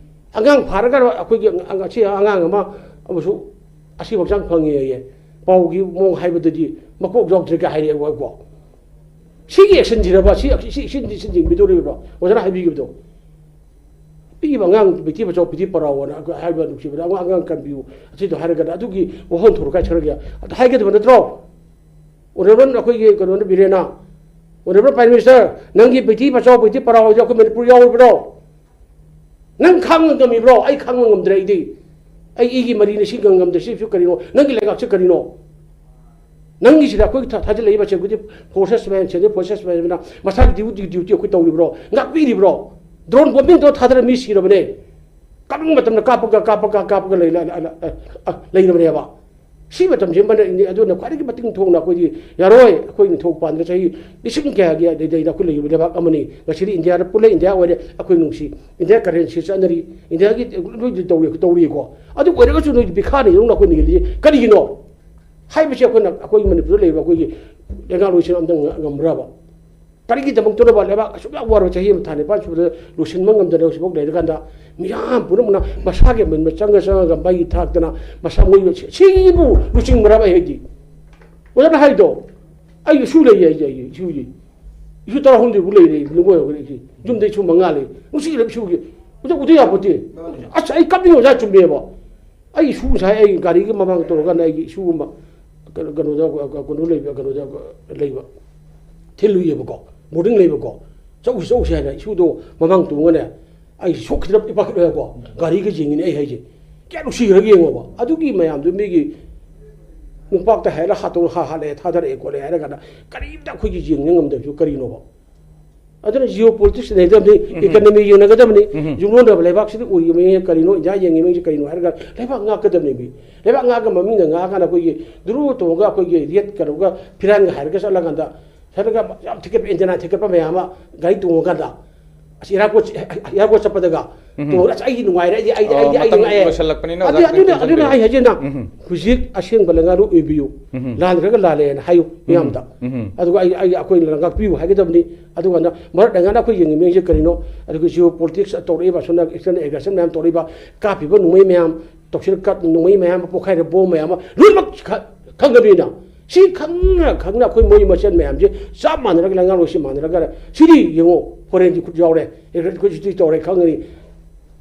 ꯑꯉꯥꯡ ꯐꯥꯔꯒ ꯑꯩꯈꯣꯏꯒꯤ ꯑꯉꯥꯡ, ꯑꯁꯤ ꯑꯉꯥꯡ ꯑꯃ ꯑꯃꯁꯨ ꯑꯁꯤ ꯍꯛꯆꯥꯡ ꯐꯪꯉꯦꯌꯦ, ꯄꯥꯎꯒꯤ ꯃꯑꯣꯡ ꯍꯥꯏꯕꯗꯗꯤ ꯃꯀꯣꯛ ꯌꯥꯎꯗ꯭ꯔꯦꯒ ꯍꯥꯏꯔꯛꯑꯦꯕꯀꯣ꯫ ꯁꯤꯒꯤ ꯑꯦꯛꯁꯟꯁꯤꯔꯕ? ꯁꯤ, ꯁꯤ, ꯁꯤ, ꯁꯤ ꯌꯦꯡꯕꯤꯗꯧꯔꯤꯕ꯭ꯔꯣ? ꯑꯣꯖꯥꯅ ꯍꯥꯏꯕꯤꯈꯤꯕꯗꯣ, ꯄꯤꯛꯏꯕ ꯑꯉꯥꯡ ꯕꯦꯇꯤ ꯕꯆꯥꯎ ꯕꯦꯇꯤ ꯄꯔꯥꯎ ꯑꯅ ꯍꯥꯏꯕ ꯅꯨꯡꯁꯤꯕꯗ ꯑꯉꯥꯡ, ꯑꯉꯥꯡ ꯀꯟꯕꯤꯌꯨ, ꯑꯁꯤꯗꯣ ꯍꯥꯏꯔꯒꯅ ꯑꯗꯨꯒꯤ ꯋꯥꯍꯟꯊꯣꯛꯇꯣ ꯀꯥꯏ ꯆꯠꯈ꯭ꯔꯒꯦ? ꯑꯗꯨ ꯍꯥꯏꯒꯗꯕ ꯅꯠꯇ꯭ꯔꯣ? ꯑꯣꯅꯔꯦꯕꯜ ꯑꯩꯈꯣꯏꯒꯤ ꯀꯩꯅꯣꯅ, ꯕꯤꯔꯦꯟꯅ, ꯑꯣꯅꯔꯦꯕꯜ ꯄ꯭ꯔꯥꯏꯝ ꯃꯤꯅꯤꯁꯇꯔ, ꯅꯪꯒꯤ ꯕꯦꯇꯤ ꯕꯆꯥꯎ ꯕꯦꯇꯤ ꯄꯔꯥꯎ ꯍꯥꯏꯗꯣ ꯑꯩꯈꯣꯏ ꯃꯅꯤꯄꯨꯔ ꯌꯥꯎꯔꯤꯕ꯭ꯔꯣ? ꯅꯪ ꯈꯥꯡꯕ ꯉꯝꯃꯤꯕ꯭ꯔꯣ? ꯑꯩ ꯈꯥꯡꯕ ꯉꯝꯗ꯭ꯔꯦ꯫ ꯑꯩꯗꯤ, ꯑꯩ ꯏꯒꯤ ꯃꯔꯤꯅ ꯁꯤ ꯉꯝꯗ꯭ꯔꯦ꯫ ꯁꯤꯁꯨ ꯀꯔꯤꯅꯣ? ꯅꯪꯒꯤ ꯂꯩꯉꯥꯛꯁꯤ ꯀꯔꯤꯅꯣ? ꯅꯪꯒꯤꯁꯤꯗ ꯑꯩꯈꯣꯏꯒꯤ ꯊꯥ-, ꯊꯥꯖꯤꯜꯂꯛꯏꯕ ꯁꯦꯀ꯭ꯌꯨꯔꯤꯇꯤ ꯐꯣꯔꯁꯦꯁ ꯃꯌꯥꯝ, ꯁꯦꯟꯇ꯭ꯔꯦꯜ ꯐꯣꯔꯁꯦꯁ ꯃꯌꯥꯝꯁꯤꯅ ꯃꯁꯥꯒꯤ ꯗ꯭ꯌꯨꯇꯤ, ꯗ꯭ꯌꯨꯇꯤ ꯑꯩꯈꯣꯏ ꯇꯧꯔꯤꯕ꯭ꯔꯣ? ꯉꯥꯛꯄꯤꯔꯤꯕ꯭ꯔꯣ? ꯗ꯭ꯔꯣꯟ ꯕꯣꯝꯕꯤꯡ ꯇꯧꯔ ꯊꯥꯗꯔ ꯃꯤ ꯁꯤꯔꯕꯅꯦ꯫ ꯀꯥꯞꯅꯤꯡꯕ ꯃꯇꯝꯗ ꯀꯥꯞꯄꯒ, ꯀꯥꯞꯄꯒ, ꯀꯥꯞꯄꯒ ꯂꯩ-, ꯂꯩ-, ꯂꯩ-, ꯑ, ꯑ, ꯂꯩꯔꯕꯅꯦꯕ꯫ ꯁꯤ ꯃꯇꯝꯁꯤ ꯑꯃꯅ ꯏꯅꯤ꯫ ꯑꯗꯨꯅ ꯈ꯭ꯋꯥꯏꯗꯒꯤ ꯃꯇꯤꯡ ꯊꯣꯡꯅ ꯑꯩꯈꯣꯏꯗꯤ ꯌꯥꯔꯣꯏ꯫ ꯑꯩꯈꯣꯏ ꯅꯤꯡꯊꯧ ꯄꯥꯟꯕ ꯆꯍꯤ ꯂꯤꯁꯤꯡ ꯀꯌꯥꯒꯤ ꯑꯗꯩꯗ ꯑꯩꯈꯣꯏ ꯂꯩꯔꯤꯕ ꯂꯩꯕꯥꯛ ꯑꯃꯅꯤ꯫ ꯉꯁꯤꯗꯤ ꯏꯟꯗꯤꯌꯥꯗ ꯄꯨꯜꯂꯦ, ꯏꯟꯗꯤꯌꯥ ꯑꯣꯏꯔꯦ꯫ ꯑꯩꯈꯣꯏ ꯅꯨꯡꯁꯤ꯫ ꯏꯟꯗꯤꯌꯥ ꯀꯔꯦꯟꯁꯤ ꯆꯠꯅꯔꯤ꯫ ꯏꯟꯗꯤꯌꯥꯒꯤ ꯂꯣꯏ ꯇꯧꯔꯤ, ꯇꯧꯔꯤꯀꯣ꯫ ꯑꯗꯨ ꯑꯣꯏꯔꯒꯁꯨ ꯅꯣꯏꯗꯤ ꯕꯤꯈꯥꯅꯤ ꯌꯧꯅ ꯑꯩꯈꯣꯏ ꯅꯤꯒꯜꯂꯤꯁꯦ ꯀꯔꯤꯒꯤꯅꯣ ꯍꯥꯏꯕꯁꯤ ꯑꯩꯈꯣꯏꯅ, ꯑꯩꯈꯣꯏ ꯃꯅꯤꯄꯨꯔꯗ ꯂꯩꯔꯤꯕ ꯑꯩꯈꯣꯏꯒꯤ ꯂꯩꯉꯥꯛꯂꯣꯏꯁꯤꯅ ꯑꯝꯇꯪ ꯉ-, ꯉꯝꯕ꯭ꯔꯕ? ꯀꯔꯤꯒꯤꯗꯃꯛꯇꯅꯣꯕ ꯂꯩꯕꯥꯛ ꯑꯁꯨꯛ ꯌꯥꯝ ꯋꯥꯔꯕ ꯆꯍꯤ ꯑꯃ ꯊꯥ ꯅꯤꯄꯥꯟ ꯁꯨꯕꯗ ꯂꯣꯏꯁꯤꯟꯕ ꯉꯝꯗꯅ ꯍꯧꯖꯤꯛꯐꯥꯎ ꯂꯩꯔꯀꯥꯟꯗ ꯃꯤꯌꯥꯝ ꯄꯨꯝꯅꯃꯛꯅ ꯃꯁꯥꯒꯤ ꯃꯆꯪꯗ ꯆꯪꯉꯒ ꯃꯩ ꯊꯥꯛꯇꯅ ꯃꯁꯥ ꯃꯣꯏ ꯁꯤ-, ꯁꯤꯕꯨ ꯂꯨꯆꯤꯡꯕ꯭ꯔꯕ ꯑꯩ ꯍꯥꯏꯗꯤ? ꯑꯣꯖꯥꯅ ꯍꯥꯏꯗꯣ ꯑꯩ ꯏꯁꯨ ꯂꯩꯌꯦ, ꯑꯩ, ꯑꯩ ꯏꯁꯨ ꯂꯩ꯫ ꯏꯁꯨ ꯇꯔꯥꯍꯨꯝꯗꯣꯏꯕꯨ ꯂꯩꯔꯦ, ꯅꯨꯡꯉꯣꯏ ꯍꯧꯔꯦ ꯏꯁꯨ꯫ ꯌꯨꯝꯗ ꯏꯁꯨ ꯃꯉꯥ ꯂꯩ꯫ ꯅꯨꯡꯁꯤꯔꯕ ꯏꯁꯨꯒꯤ ꯑꯣꯖꯥ ꯎꯗ ꯌꯥꯄꯣꯠꯇꯦ꯫ ꯑꯁ ꯑꯩ ꯀꯞꯅꯤꯡ ꯑꯣꯖꯥ ꯆꯨꯝꯃꯦꯕ꯫ ꯑꯩ ꯏꯁꯨ ꯉꯁꯥꯏ ꯑꯩ ꯒꯥꯔꯤꯒꯤ ꯃꯃꯥꯡ ꯇꯧꯔꯀꯥꯟꯗ ꯑꯩꯒꯤ ꯏꯁꯨ ꯑꯃ ꯀꯩꯅꯣ, ꯀꯩꯅꯣꯗ, ꯀꯩꯅꯣ ꯂꯩꯕ, ꯀꯩꯅꯣꯗ ꯂꯩꯕ ꯊꯤꯜꯂꯨꯏꯌꯦꯕꯀꯣ, ꯕꯣꯔꯗꯤꯡ ꯂꯩꯕꯀꯣ꯫ ꯆꯧꯁꯤ, ꯆꯧꯁꯤ ꯍꯥꯏꯅ ꯏꯁꯨꯗꯣ ꯃꯃꯥꯡ ꯇꯣꯡꯉꯅꯦ, ꯑꯩ ꯁꯣꯛꯈꯤꯗ꯭ꯔꯥ ꯏꯄꯥꯈꯠꯂꯣꯏꯀꯣ꯫ ꯒꯥꯔꯤꯒ ꯌꯦꯡꯉꯤꯅꯦ ꯑꯩ ꯍꯥꯏꯁꯦ꯫ ꯀꯌꯥ ꯅꯨꯡꯁꯤꯈ꯭ꯔꯒꯦ ꯌꯦꯡꯉꯣꯕ꯫ ꯑꯗꯨꯒꯤ ꯃꯌꯥꯝꯗꯨ ꯃꯤꯒꯤ ꯅꯨꯡꯄꯥꯛꯇ ꯍꯥꯏꯔ ꯍꯥꯠꯇꯣꯛ-, ꯍꯥ-, ꯍꯥꯠꯂꯛꯑꯦ, ꯊꯥꯗꯔꯛꯑꯦ ꯈꯣꯠꯂꯦ ꯍꯥꯏꯔ ꯀꯥꯟꯗ ꯀꯔꯤꯝꯇ ꯑꯩꯈꯣꯏꯒꯤ ꯌꯦꯡꯕ ꯉꯝꯗꯕꯁꯨ ꯀꯔꯤꯅꯣꯕ? ꯑꯗꯨꯅ geopolitics ꯂꯩꯒꯗꯕꯅꯤ, ꯎꯝ꯫ Economy ꯌꯦꯡꯅꯒꯗꯕꯅꯤ, ꯎꯝ꯫ ꯌꯨꯝꯂꯣꯟꯅꯕ ꯂꯩꯕꯥꯛꯁꯤꯗ ꯑꯣꯏꯔꯤꯕ ꯃꯤꯁꯦ ꯀꯔꯤꯅꯣ, ꯏꯟꯗꯤꯌꯥ ꯌꯦꯡꯉꯤꯕ ꯃꯤꯁꯦ ꯀꯔꯤꯅꯣ ꯍꯥꯏꯔꯒ ꯂꯩꯕꯥꯛ ꯉꯥꯛꯀꯗꯕꯅꯤ ꯃꯤ꯫ ꯂꯩꯕꯥꯛ ꯉꯥꯛꯑꯒ ꯃꯃꯤꯡꯅ ꯉꯥꯛꯑꯀꯥꯟꯗ ꯑꯩꯈꯣꯏꯒꯤ ꯗꯨꯔꯨ ꯇꯣꯡꯉꯒ ꯑꯩꯈꯣꯏꯒꯤ ꯔꯦꯠ ꯀꯩꯅꯣꯒ ꯐꯤꯔꯥꯟꯒ ꯍꯥꯏꯔꯒ ꯆꯠꯂꯀꯥꯟꯗ ꯁꯔꯒ ꯌꯥꯝ ꯊꯤꯒꯠꯄ, antenna ꯊꯤꯒꯠꯄ ꯃꯌꯥꯝ ꯑꯃ ꯒꯥꯔꯤ ꯇꯣꯡꯉꯀꯥꯟꯗ ꯑꯁ airport, airport ꯆꯠꯄꯗꯒ ꯎꯝ꯫ ꯇꯣꯡꯉꯒ ꯑꯁ ꯑꯩꯗꯤ ꯅꯨꯡꯉꯥꯏꯔꯦ, ꯑꯩꯗꯤ, ꯑꯩꯗꯤ, ꯑꯣ, ꯑꯩꯗꯤ, ꯑꯩꯗꯤ ꯃꯇꯝ ꯅꯨꯡꯉꯥꯏꯔꯦ꯫ ꯂꯣꯏꯁꯤꯜꯂꯛꯄꯅꯤꯅ ꯑꯗꯨ, ꯑꯣꯖꯥ ꯑꯗꯨꯅ, ꯀꯔꯤ ꯑꯗꯨꯅ ꯊꯝꯖꯅꯤꯡꯕ? ꯑꯩ ꯍꯥꯏꯁꯦ ꯅꯪ ꯎꯝ꯫ ꯍꯧꯖꯤꯛ ꯑꯁꯦꯡꯕ ꯂꯩꯉꯥꯛꯂꯣꯏ ꯑꯣꯏꯕꯤꯌꯨ꯫ ꯎꯝ꯫ ꯂꯥꯟꯈ꯭ꯔꯒ ꯂꯥꯜꯂꯦꯅ ꯍꯥꯏꯌꯨ ꯃꯤꯌꯥꯝꯗ꯫ ꯎꯝ꯫ ꯑꯗꯨꯒ ꯑꯩ, ꯑꯩ, ꯑꯩꯈꯣꯏꯅ ꯉꯥꯛꯄꯤꯌꯨ ꯍꯥꯏꯒꯗꯕꯅꯤ꯫ ꯑꯗꯨꯒ ꯃꯔꯛ ꯂꯩꯉꯥꯛꯅ ꯑꯩꯈꯣꯏ ꯌꯦꯡꯉꯤꯕ ꯃꯤꯁꯦ ꯀꯔꯤꯅꯣ? ꯑꯗꯨꯒ geopolitics ꯇꯧꯔꯛꯏꯕ ꯑꯁꯣꯝꯅ external aggression ꯃꯌꯥꯝ ꯇꯧꯔꯛꯏꯕ, ꯀꯥꯞꯄꯤꯕ ꯅꯣꯡꯃꯩ ꯃꯌꯥꯝ, ꯇꯧꯁꯤꯜꯂꯛ ꯅꯣꯡꯃꯩ ꯃꯌꯥꯝ, ꯄꯣꯈꯥꯏꯔꯤꯕ ꯕꯣꯝ ꯃꯌꯥꯝ ꯑꯃ ꯂꯣꯏꯅꯃꯛ ꯈ-, ꯈꯪꯒꯅꯤꯅ꯫ ꯁꯤ ꯈꯪꯅ ꯈꯪꯅ ꯑꯩꯈꯣꯏ ꯃꯣꯏ ꯃꯁꯦꯟ ꯃꯌꯥꯝꯁꯦ ꯆꯞ ꯃꯥꯟꯅꯔꯒ ꯂꯩꯉꯥꯛꯂꯣꯏꯁꯤ ꯃꯥꯟꯅꯔꯒ ꯁꯤꯗꯤ ꯌꯦꯡꯉꯣ, foreign ꯒꯤ ꯈꯨꯠ ꯌꯥꯎꯔꯦ, ꯑꯩꯈꯣꯏ ꯁꯤꯗꯤ ꯇꯧꯔꯦ ꯈꯪꯒꯅꯤ꯫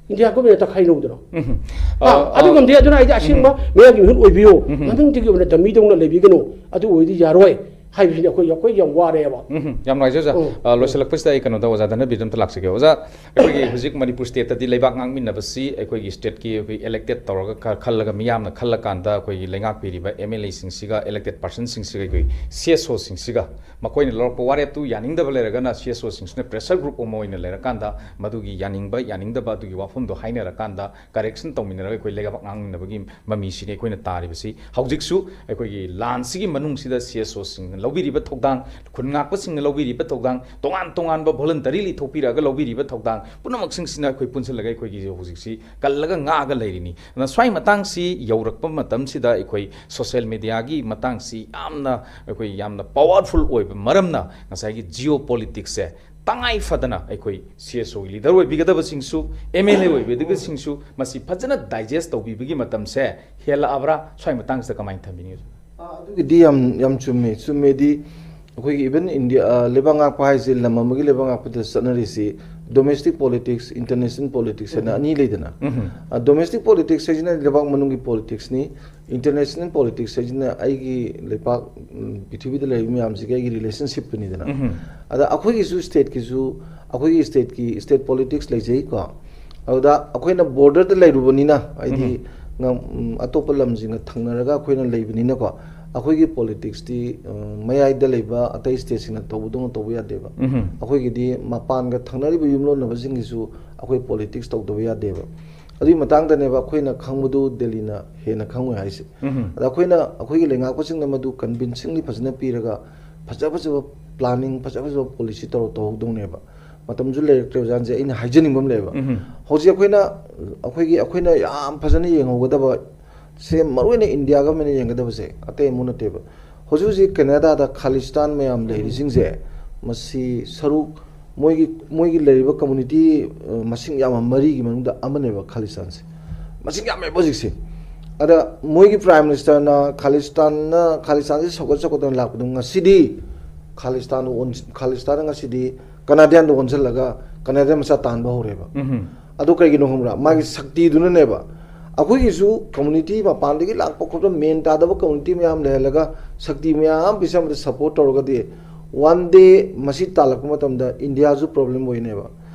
ꯏꯟꯗꯤꯌꯥ government ꯇ ꯈꯥꯏꯅꯧꯗꯅ꯫ ꯎꯝ꯫ ꯑꯥ, ꯑꯥ, ꯑꯗꯨ ꯑꯥ꯫ ꯉꯝꯗꯦ꯫ ꯑꯗꯨꯅ ꯑꯩꯗꯤ ꯑꯁꯦꯡꯕ ꯎꯝ꯫ ꯃꯌꯥꯝꯒꯤ ꯃꯤꯍꯨꯠ ꯑꯣꯏꯕꯤꯌꯨ꯫ ꯎꯝ꯫ ꯃꯃꯤꯡꯗꯒꯤ ꯑꯣꯏꯅ ꯗꯃꯤꯗꯧꯅ ꯂꯩꯕꯤꯒꯅꯨ꯫ ꯑꯗꯨ ꯑꯣꯏꯔꯗꯤ ꯌꯥꯔꯣꯏ꯫ ꯍꯥꯏꯕꯁꯤꯗꯤ ꯑꯩꯈꯣꯏ ꯑꯩꯈꯣꯏ ꯌꯥꯝ ꯋꯥꯔꯦꯕ꯫ ꯎꯝ, ꯌꯥꯝ ꯅꯨꯡꯉꯥꯏꯖꯩ ꯑꯣꯖꯥ꯫ ꯎꯝ. ꯑ, ꯂꯣꯏꯁꯤꯜꯂꯛꯄꯁꯤꯗ ꯑꯩ ꯀꯩꯅꯣꯗ ꯑꯣꯖꯥ ꯙꯅꯕꯤꯔꯗ ꯑꯝꯇ ꯂꯥꯛꯆꯒꯦ꯫ ꯑꯣꯖꯥ, ꯑꯩꯈꯣꯏꯒꯤ ꯍꯧꯖꯤꯛ ꯃꯅꯤꯄꯨꯔ ꯁ꯭ꯇꯦꯠꯇꯗꯤ ꯂꯩꯕꯥꯛ ꯉꯥꯛꯃꯤꯟꯅꯕꯁꯤ ꯑꯩꯈꯣꯏꯒꯤ ꯁ꯭ꯇꯦꯠꯀꯤ ꯑꯩꯈꯣꯏ ꯏꯂꯦꯛꯇꯦꯠ ꯇꯧꯔꯒ ꯈ-, ꯈꯜꯂꯒ, ꯃꯤꯌꯥꯝꯅ ꯈꯜꯂꯀꯥꯟꯗ ꯑꯩꯈꯣꯏꯒꯤ ꯂꯩꯉꯥꯛꯄꯤꯔꯤꯕ ꯑꯦꯝ ꯑꯦꯜ ꯑꯦꯁꯤꯡꯁꯤꯒ, ꯏꯂꯦꯛꯇꯦꯠ ꯄꯥꯔꯁꯟꯁꯤꯡꯁꯤꯒ, ꯑꯩꯈꯣꯏ ꯁꯤ ꯑꯦꯁ ꯑꯣꯁꯤꯡꯁꯤꯒ ꯃꯈꯣꯏꯅ ꯂꯧꯔꯛꯄ ꯋꯥꯔꯦꯞꯇꯨ ꯌꯥꯅꯤꯡꯗꯕ ꯂꯩꯔꯒꯅ ꯁꯤ ꯑꯦꯁ ꯑꯣꯁꯤꯡꯁꯤꯅ ꯄ꯭ꯔꯦꯁꯔ ꯒ꯭ꯔꯨꯞ ꯑꯃ ꯑꯣꯏꯅ ꯂꯩꯔꯀꯥꯟꯗ ꯃꯗꯨꯒꯤ ꯌꯥꯅꯤꯡꯕ ꯌꯥꯅꯤꯡꯗꯕ ꯑꯗꯨꯒꯤ ꯋꯥꯐꯝꯗꯣ ꯍꯥꯏꯅꯔꯀꯥꯟꯗ ꯀꯔꯦꯛꯁꯟ ꯇꯧꯃꯤꯟꯅꯔꯒ ꯑꯩꯈꯣꯏ ꯂꯩꯕꯥꯛ ꯉꯥꯛꯃꯤꯟꯅꯕꯒꯤ ꯃꯃꯤꯁꯤꯅꯤ ꯑꯩꯈꯣꯏꯅ ꯇꯥꯔꯤꯕꯁꯤ꯫ ꯍꯧꯖꯤꯛꯁꯨ ꯑꯩꯈꯣꯏꯒꯤ ꯂꯥꯟꯁꯤꯒꯤ ꯃꯅꯨꯡꯁꯤꯗ ꯁꯤ ꯑꯦꯁ ꯑꯣꯁꯤꯡꯅ ꯂꯧꯕꯤꯔꯤꯕ ꯊꯧꯗꯥꯡ, ꯈꯨꯟ ꯉꯥꯛꯄꯁꯤꯡꯅ ꯂꯧꯕꯤꯔꯤꯕ ꯊꯧꯗꯥꯡ, ꯇꯣꯉꯥꯟ ꯇꯣꯉꯥꯟꯕ ꯚꯣꯂꯟꯇꯔꯤꯂꯤ ꯊꯣꯛꯄꯤꯔꯛꯑꯒ ꯂꯧꯕꯤꯔꯤꯕ ꯊꯧꯗꯥꯡ ꯄꯨꯝꯅꯃꯛꯁꯤꯡꯁꯤꯅ ꯑꯩꯈꯣꯏ ꯄꯨꯟꯁꯤꯜꯂꯒ ꯑꯩꯈꯣꯏꯒꯤ ꯍꯧꯖꯤꯛꯁꯤ ꯀꯜꯂꯒ ꯉꯥꯛꯑꯒ ꯂꯩꯔꯤꯅꯤ꯫ ꯑꯗꯨꯅ ꯁ꯭ꯋꯥꯏ ꯃꯇꯥꯡꯁꯤ ꯌꯧꯔꯛꯄ ꯃꯇꯝꯁꯤꯗ ꯑꯩꯈꯣꯏ ꯁꯣꯁꯦꯜ ꯃꯦꯗꯤꯌꯥꯒꯤ ꯃꯇꯥꯡꯁꯤ ꯌꯥꯝꯅ, ꯑꯩꯈꯣꯏ ꯌꯥꯝꯅ ꯄꯋꯥꯔꯐꯨꯜ ꯑꯣꯏꯕ ꯃꯔꯝꯅ ꯉꯁꯥꯏꯒꯤ ꯖꯤꯑꯣ ꯄꯣꯂꯤꯇꯤꯛꯁꯁꯦ ꯇꯉꯥꯏ ꯐꯗꯅ ꯑꯩꯈꯣꯏ ꯁꯤ ꯑꯦꯁ ꯑꯣꯒꯤ ꯂꯤꯗꯔ ꯑꯣꯏꯕꯤꯒꯗꯕꯁꯤꯡꯁꯨ, ꯑꯦꯝ ꯑꯦꯜ ꯑꯦ ꯑꯣꯏꯕꯤꯒꯗꯕꯁꯤꯡꯁꯨ ꯃꯁꯤ ꯐꯖꯅ ꯗꯥꯏꯖꯦꯁ ꯇꯧꯕꯤꯕꯒꯤ ꯃꯇꯝꯁꯦ ꯍꯦꯜꯂꯛꯑꯕ꯭ꯔꯥ? ꯁ꯭ꯋꯥꯏ ꯃꯇꯥꯡꯁꯤꯗ ꯀꯃꯥꯏꯅ ꯊꯝꯕꯤꯅꯤ? ꯑꯥ, ꯑꯗꯨꯒꯤꯗꯤ ꯌꯥꯝ ꯌꯥꯝ ꯆꯨꯝꯃꯦ꯫ ꯆꯨꯝꯃꯦꯗꯤ ꯑꯩꯈꯣꯏꯒꯤ ꯏꯚꯟ ꯏꯟꯗꯤꯌꯥ, ꯑꯥ, ꯂꯩꯕꯥꯛ ꯉꯥꯛꯄ ꯍꯥꯏꯁꯦ ꯂꯝ ꯑꯃꯒꯤ ꯂꯩꯕꯥꯛ ꯉꯥꯛꯄꯗ ꯆꯠꯅꯔꯤꯁꯤ ꯗꯣꯃꯦꯁꯇꯤꯛ ꯄꯣꯂꯤꯇꯤꯛꯁ, ꯏꯟꯇꯔꯅꯦꯁꯅꯦꯜ ꯄꯣꯂꯤꯇꯤꯛꯁ ꯍꯥꯏꯅ ꯑꯅꯤ ꯂꯩꯗꯅ꯫ ꯗꯣꯃꯦꯁꯇꯤꯛ ꯄꯣꯂꯤꯇꯤꯛꯁ ꯍꯥꯏꯁꯤꯅ ꯂꯩꯕꯥꯛ ꯃꯅꯨꯡꯒꯤ ꯄꯣꯂꯤꯇꯤꯛꯁꯅꯤ꯫ ꯏꯟꯇꯔꯅꯦꯁꯅꯦꯜ ꯄꯣꯂꯤꯇꯤꯛꯁ ꯍꯥꯏꯁꯤꯅ ꯑꯩꯒꯤ ꯂꯩꯄꯥꯛ, ꯎꯝ, ꯄ꯭ꯔꯤꯊꯤꯕꯤꯗ ꯂꯩꯔꯤꯕ ꯃꯌꯥꯝꯁꯤꯒ ꯑꯩꯒꯤ ꯔꯤꯂꯦꯁꯟꯁꯤꯞꯇꯨꯅꯤꯗꯅ꯫ ꯑꯗ ꯑꯩꯈꯣꯏꯒꯤꯁꯨ ꯁ꯭ꯇꯦꯠꯀꯤꯁꯨ, ꯑꯩꯈꯣꯏꯒꯤ ꯁ꯭ꯇꯦꯠꯀꯤ ꯁ꯭ꯇꯦꯠ ꯄꯣꯂꯤꯇꯤꯛꯁ ꯂꯩꯖꯩꯀꯣ꯫ ꯑꯗꯨꯗ ꯑꯩꯈꯣꯏꯅ ꯕꯣꯔꯗꯔꯗ ꯂꯩꯔꯨꯕꯅꯤꯅ, ꯍꯥꯏꯗꯤ ꯉꯝ-, ꯎꯝ, ꯑꯇꯣꯞꯄ ꯂꯝꯁꯤꯡꯒ ꯊꯪꯅꯔꯒ ꯑꯩꯈꯣꯏꯅ ꯂꯩꯕꯅꯤꯅꯀꯣ, ꯑꯩꯈꯣꯏꯒꯤ ꯄꯣꯂꯤꯇꯤꯛꯁꯇꯤ, ꯎꯝ, ꯃꯌꯥꯏꯗ ꯂꯩꯕ ꯑꯇꯩ ꯁ꯭ꯇꯦꯠꯁꯤꯡꯅ ꯇꯧꯕꯗꯧꯅ ꯇꯧꯕ ꯌꯥꯗꯦꯕ꯫ ꯑꯩꯈꯣꯏꯒꯤꯗꯤ ꯃꯄꯥꯟꯒ ꯊꯪꯅꯔꯤꯕ ꯌꯨꯝꯂꯣꯟꯅꯕꯁꯤꯡꯒꯤꯁꯨ ꯑꯩꯈꯣꯏ ꯄꯣꯂꯤꯇꯤꯛꯁ ꯇꯧꯗꯕ ꯌꯥꯗꯦꯕ꯫ ꯑꯗꯨꯒꯤ ꯃꯇꯥꯡꯗꯅꯦꯕ ꯑꯩꯈꯣꯏꯅ ꯈꯪꯕꯗꯨ ꯗꯦꯜꯂꯤꯅ ꯍꯦꯟꯅ ꯈꯪꯉꯣꯏ ꯍꯥꯏꯁꯦ꯫ ꯑꯗ ꯑꯩꯈꯣꯏꯅ ꯑꯩꯈꯣꯏꯒꯤ ꯂꯩꯉꯥꯛꯄꯁꯤꯡꯅ ꯃꯗꯨ ꯀꯟꯚꯤꯟꯁꯤꯡꯂꯤ ꯐꯖꯅ ꯄꯤꯔꯒ ꯐꯖ ꯐꯖꯕ ꯄ꯭ꯂꯥꯅꯤꯡ, ꯐꯖ ꯐꯖꯕ ꯄꯣꯂꯤꯁꯤ ꯇꯧꯔ ꯇꯧꯍꯧꯗꯧꯅꯦꯕ꯫ ꯃꯇꯝꯁꯨ ꯂꯩꯔꯛꯇ꯭ꯔꯦ ꯑꯣꯖꯥ ꯑꯟꯖꯦ꯫ ꯑꯩꯅ ꯍꯥꯏꯖꯅꯤꯡꯕ ꯑꯃ ꯂꯩꯌꯦꯕ꯫ ꯍꯧꯖꯤꯛ ꯑꯩꯈꯣꯏꯅ, ꯑꯩꯈꯣꯏꯒꯤ, ꯑꯩꯈꯣꯏꯅ ꯌꯥꯝ ꯐꯖꯅ ꯌꯦꯡꯍꯧꯒꯗꯕ ꯁꯦ, ꯃꯔꯨꯑꯣꯏꯅ ꯏꯟꯗꯤꯌꯥ ꯒꯃꯦꯟꯅ ꯌꯦꯡꯒꯗꯕꯁꯦ ꯑꯇꯩ ꯑꯃ ꯅꯠꯇꯦꯕ꯫ ꯍꯧꯖꯤꯛ ꯍꯧꯖꯤꯛ ꯀꯦꯅꯦꯗꯥꯗ ꯈꯥꯂꯤꯁꯇꯥꯟ ꯃꯌꯥꯝ ꯂꯩꯔꯤꯁꯤꯡꯁꯦ, ꯃꯁꯤ ꯁꯔꯨꯛ, ꯃꯣꯏꯒꯤ, ꯃꯣꯏꯒꯤ ꯂꯩꯔꯤꯕ ꯀꯝꯃꯨꯅꯤꯇꯤ, ꯑ, ꯃꯁꯤꯡ ꯌꯥꯝꯕ ꯃꯔꯤꯒꯤ ꯃꯅꯨꯡꯗ ꯑꯃꯅꯦꯕ ꯈꯥꯂꯤꯁꯇꯥꯟꯁꯦ꯫ ꯃꯁꯤꯡ ꯌꯥꯝꯃꯦꯕ ꯍꯧꯖꯤꯛꯁꯦ꯫ ꯑꯗ ꯃꯣꯏꯒꯤ ꯄ꯭ꯔꯥꯏꯝ ꯃꯤꯅꯤꯁꯇꯔꯅ ꯈꯥꯂꯤꯁꯇꯥꯟꯅ, ꯈꯥꯂꯤꯁꯇꯥꯟꯁꯦ ꯁꯧꯒꯠ ꯁꯧꯒꯠꯇꯅ ꯂꯥꯛꯄꯗꯣ ꯉꯁꯤꯗꯤ ꯈꯥꯂꯤꯁꯇꯥꯟꯗ ꯑꯣꯟ-, ꯈꯥꯂꯤꯁꯇꯥꯟꯅ ꯉꯁꯤꯗꯤ ꯀꯅꯥꯗꯤꯌꯥꯟꯗ ꯑꯣꯟꯁꯤꯜꯂꯒ ꯀꯅꯥꯗꯤꯌꯥꯟ ꯃꯆꯥ ꯇꯥꯟꯕ ꯍꯧꯔꯦꯕ꯫ ꯑꯗꯨ ꯀꯩꯒꯤꯅꯣ ꯈꯪꯕ꯭ꯔꯥ? ꯃꯥꯒꯤ ꯁꯛꯇꯤꯗꯨꯅꯅꯦꯕ꯫ ꯑꯩꯈꯣꯏꯒꯤꯁꯨ ꯀꯝꯃ꯭ꯌꯨꯅꯤꯇꯤ ꯃꯄꯥꯟꯗꯒꯤ ꯂꯥꯛꯄ ꯈꯣꯠꯄ ꯃꯦꯟ ꯇꯥꯗꯕ ꯀꯝꯃ꯭ꯌꯨꯅꯤꯇꯤ ꯃꯌꯥꯝ ꯂꯩꯍꯜꯂꯒ ꯁꯛꯇꯤ ꯃꯌꯥꯝ ꯄꯤꯁꯟꯕꯗ ꯁꯞꯄꯣꯔꯠ ꯇꯧꯔꯒꯗꯤ ꯋꯥꯟ ꯗꯦ ꯃꯁꯤ ꯇꯥꯜꯂꯛꯄ ꯃꯇꯝꯗ ꯏꯟꯗꯤꯌꯥꯁꯨ ꯄ꯭ꯔꯣꯕ꯭ꯂꯦꯝ ꯑꯣꯏꯅꯦꯕ꯫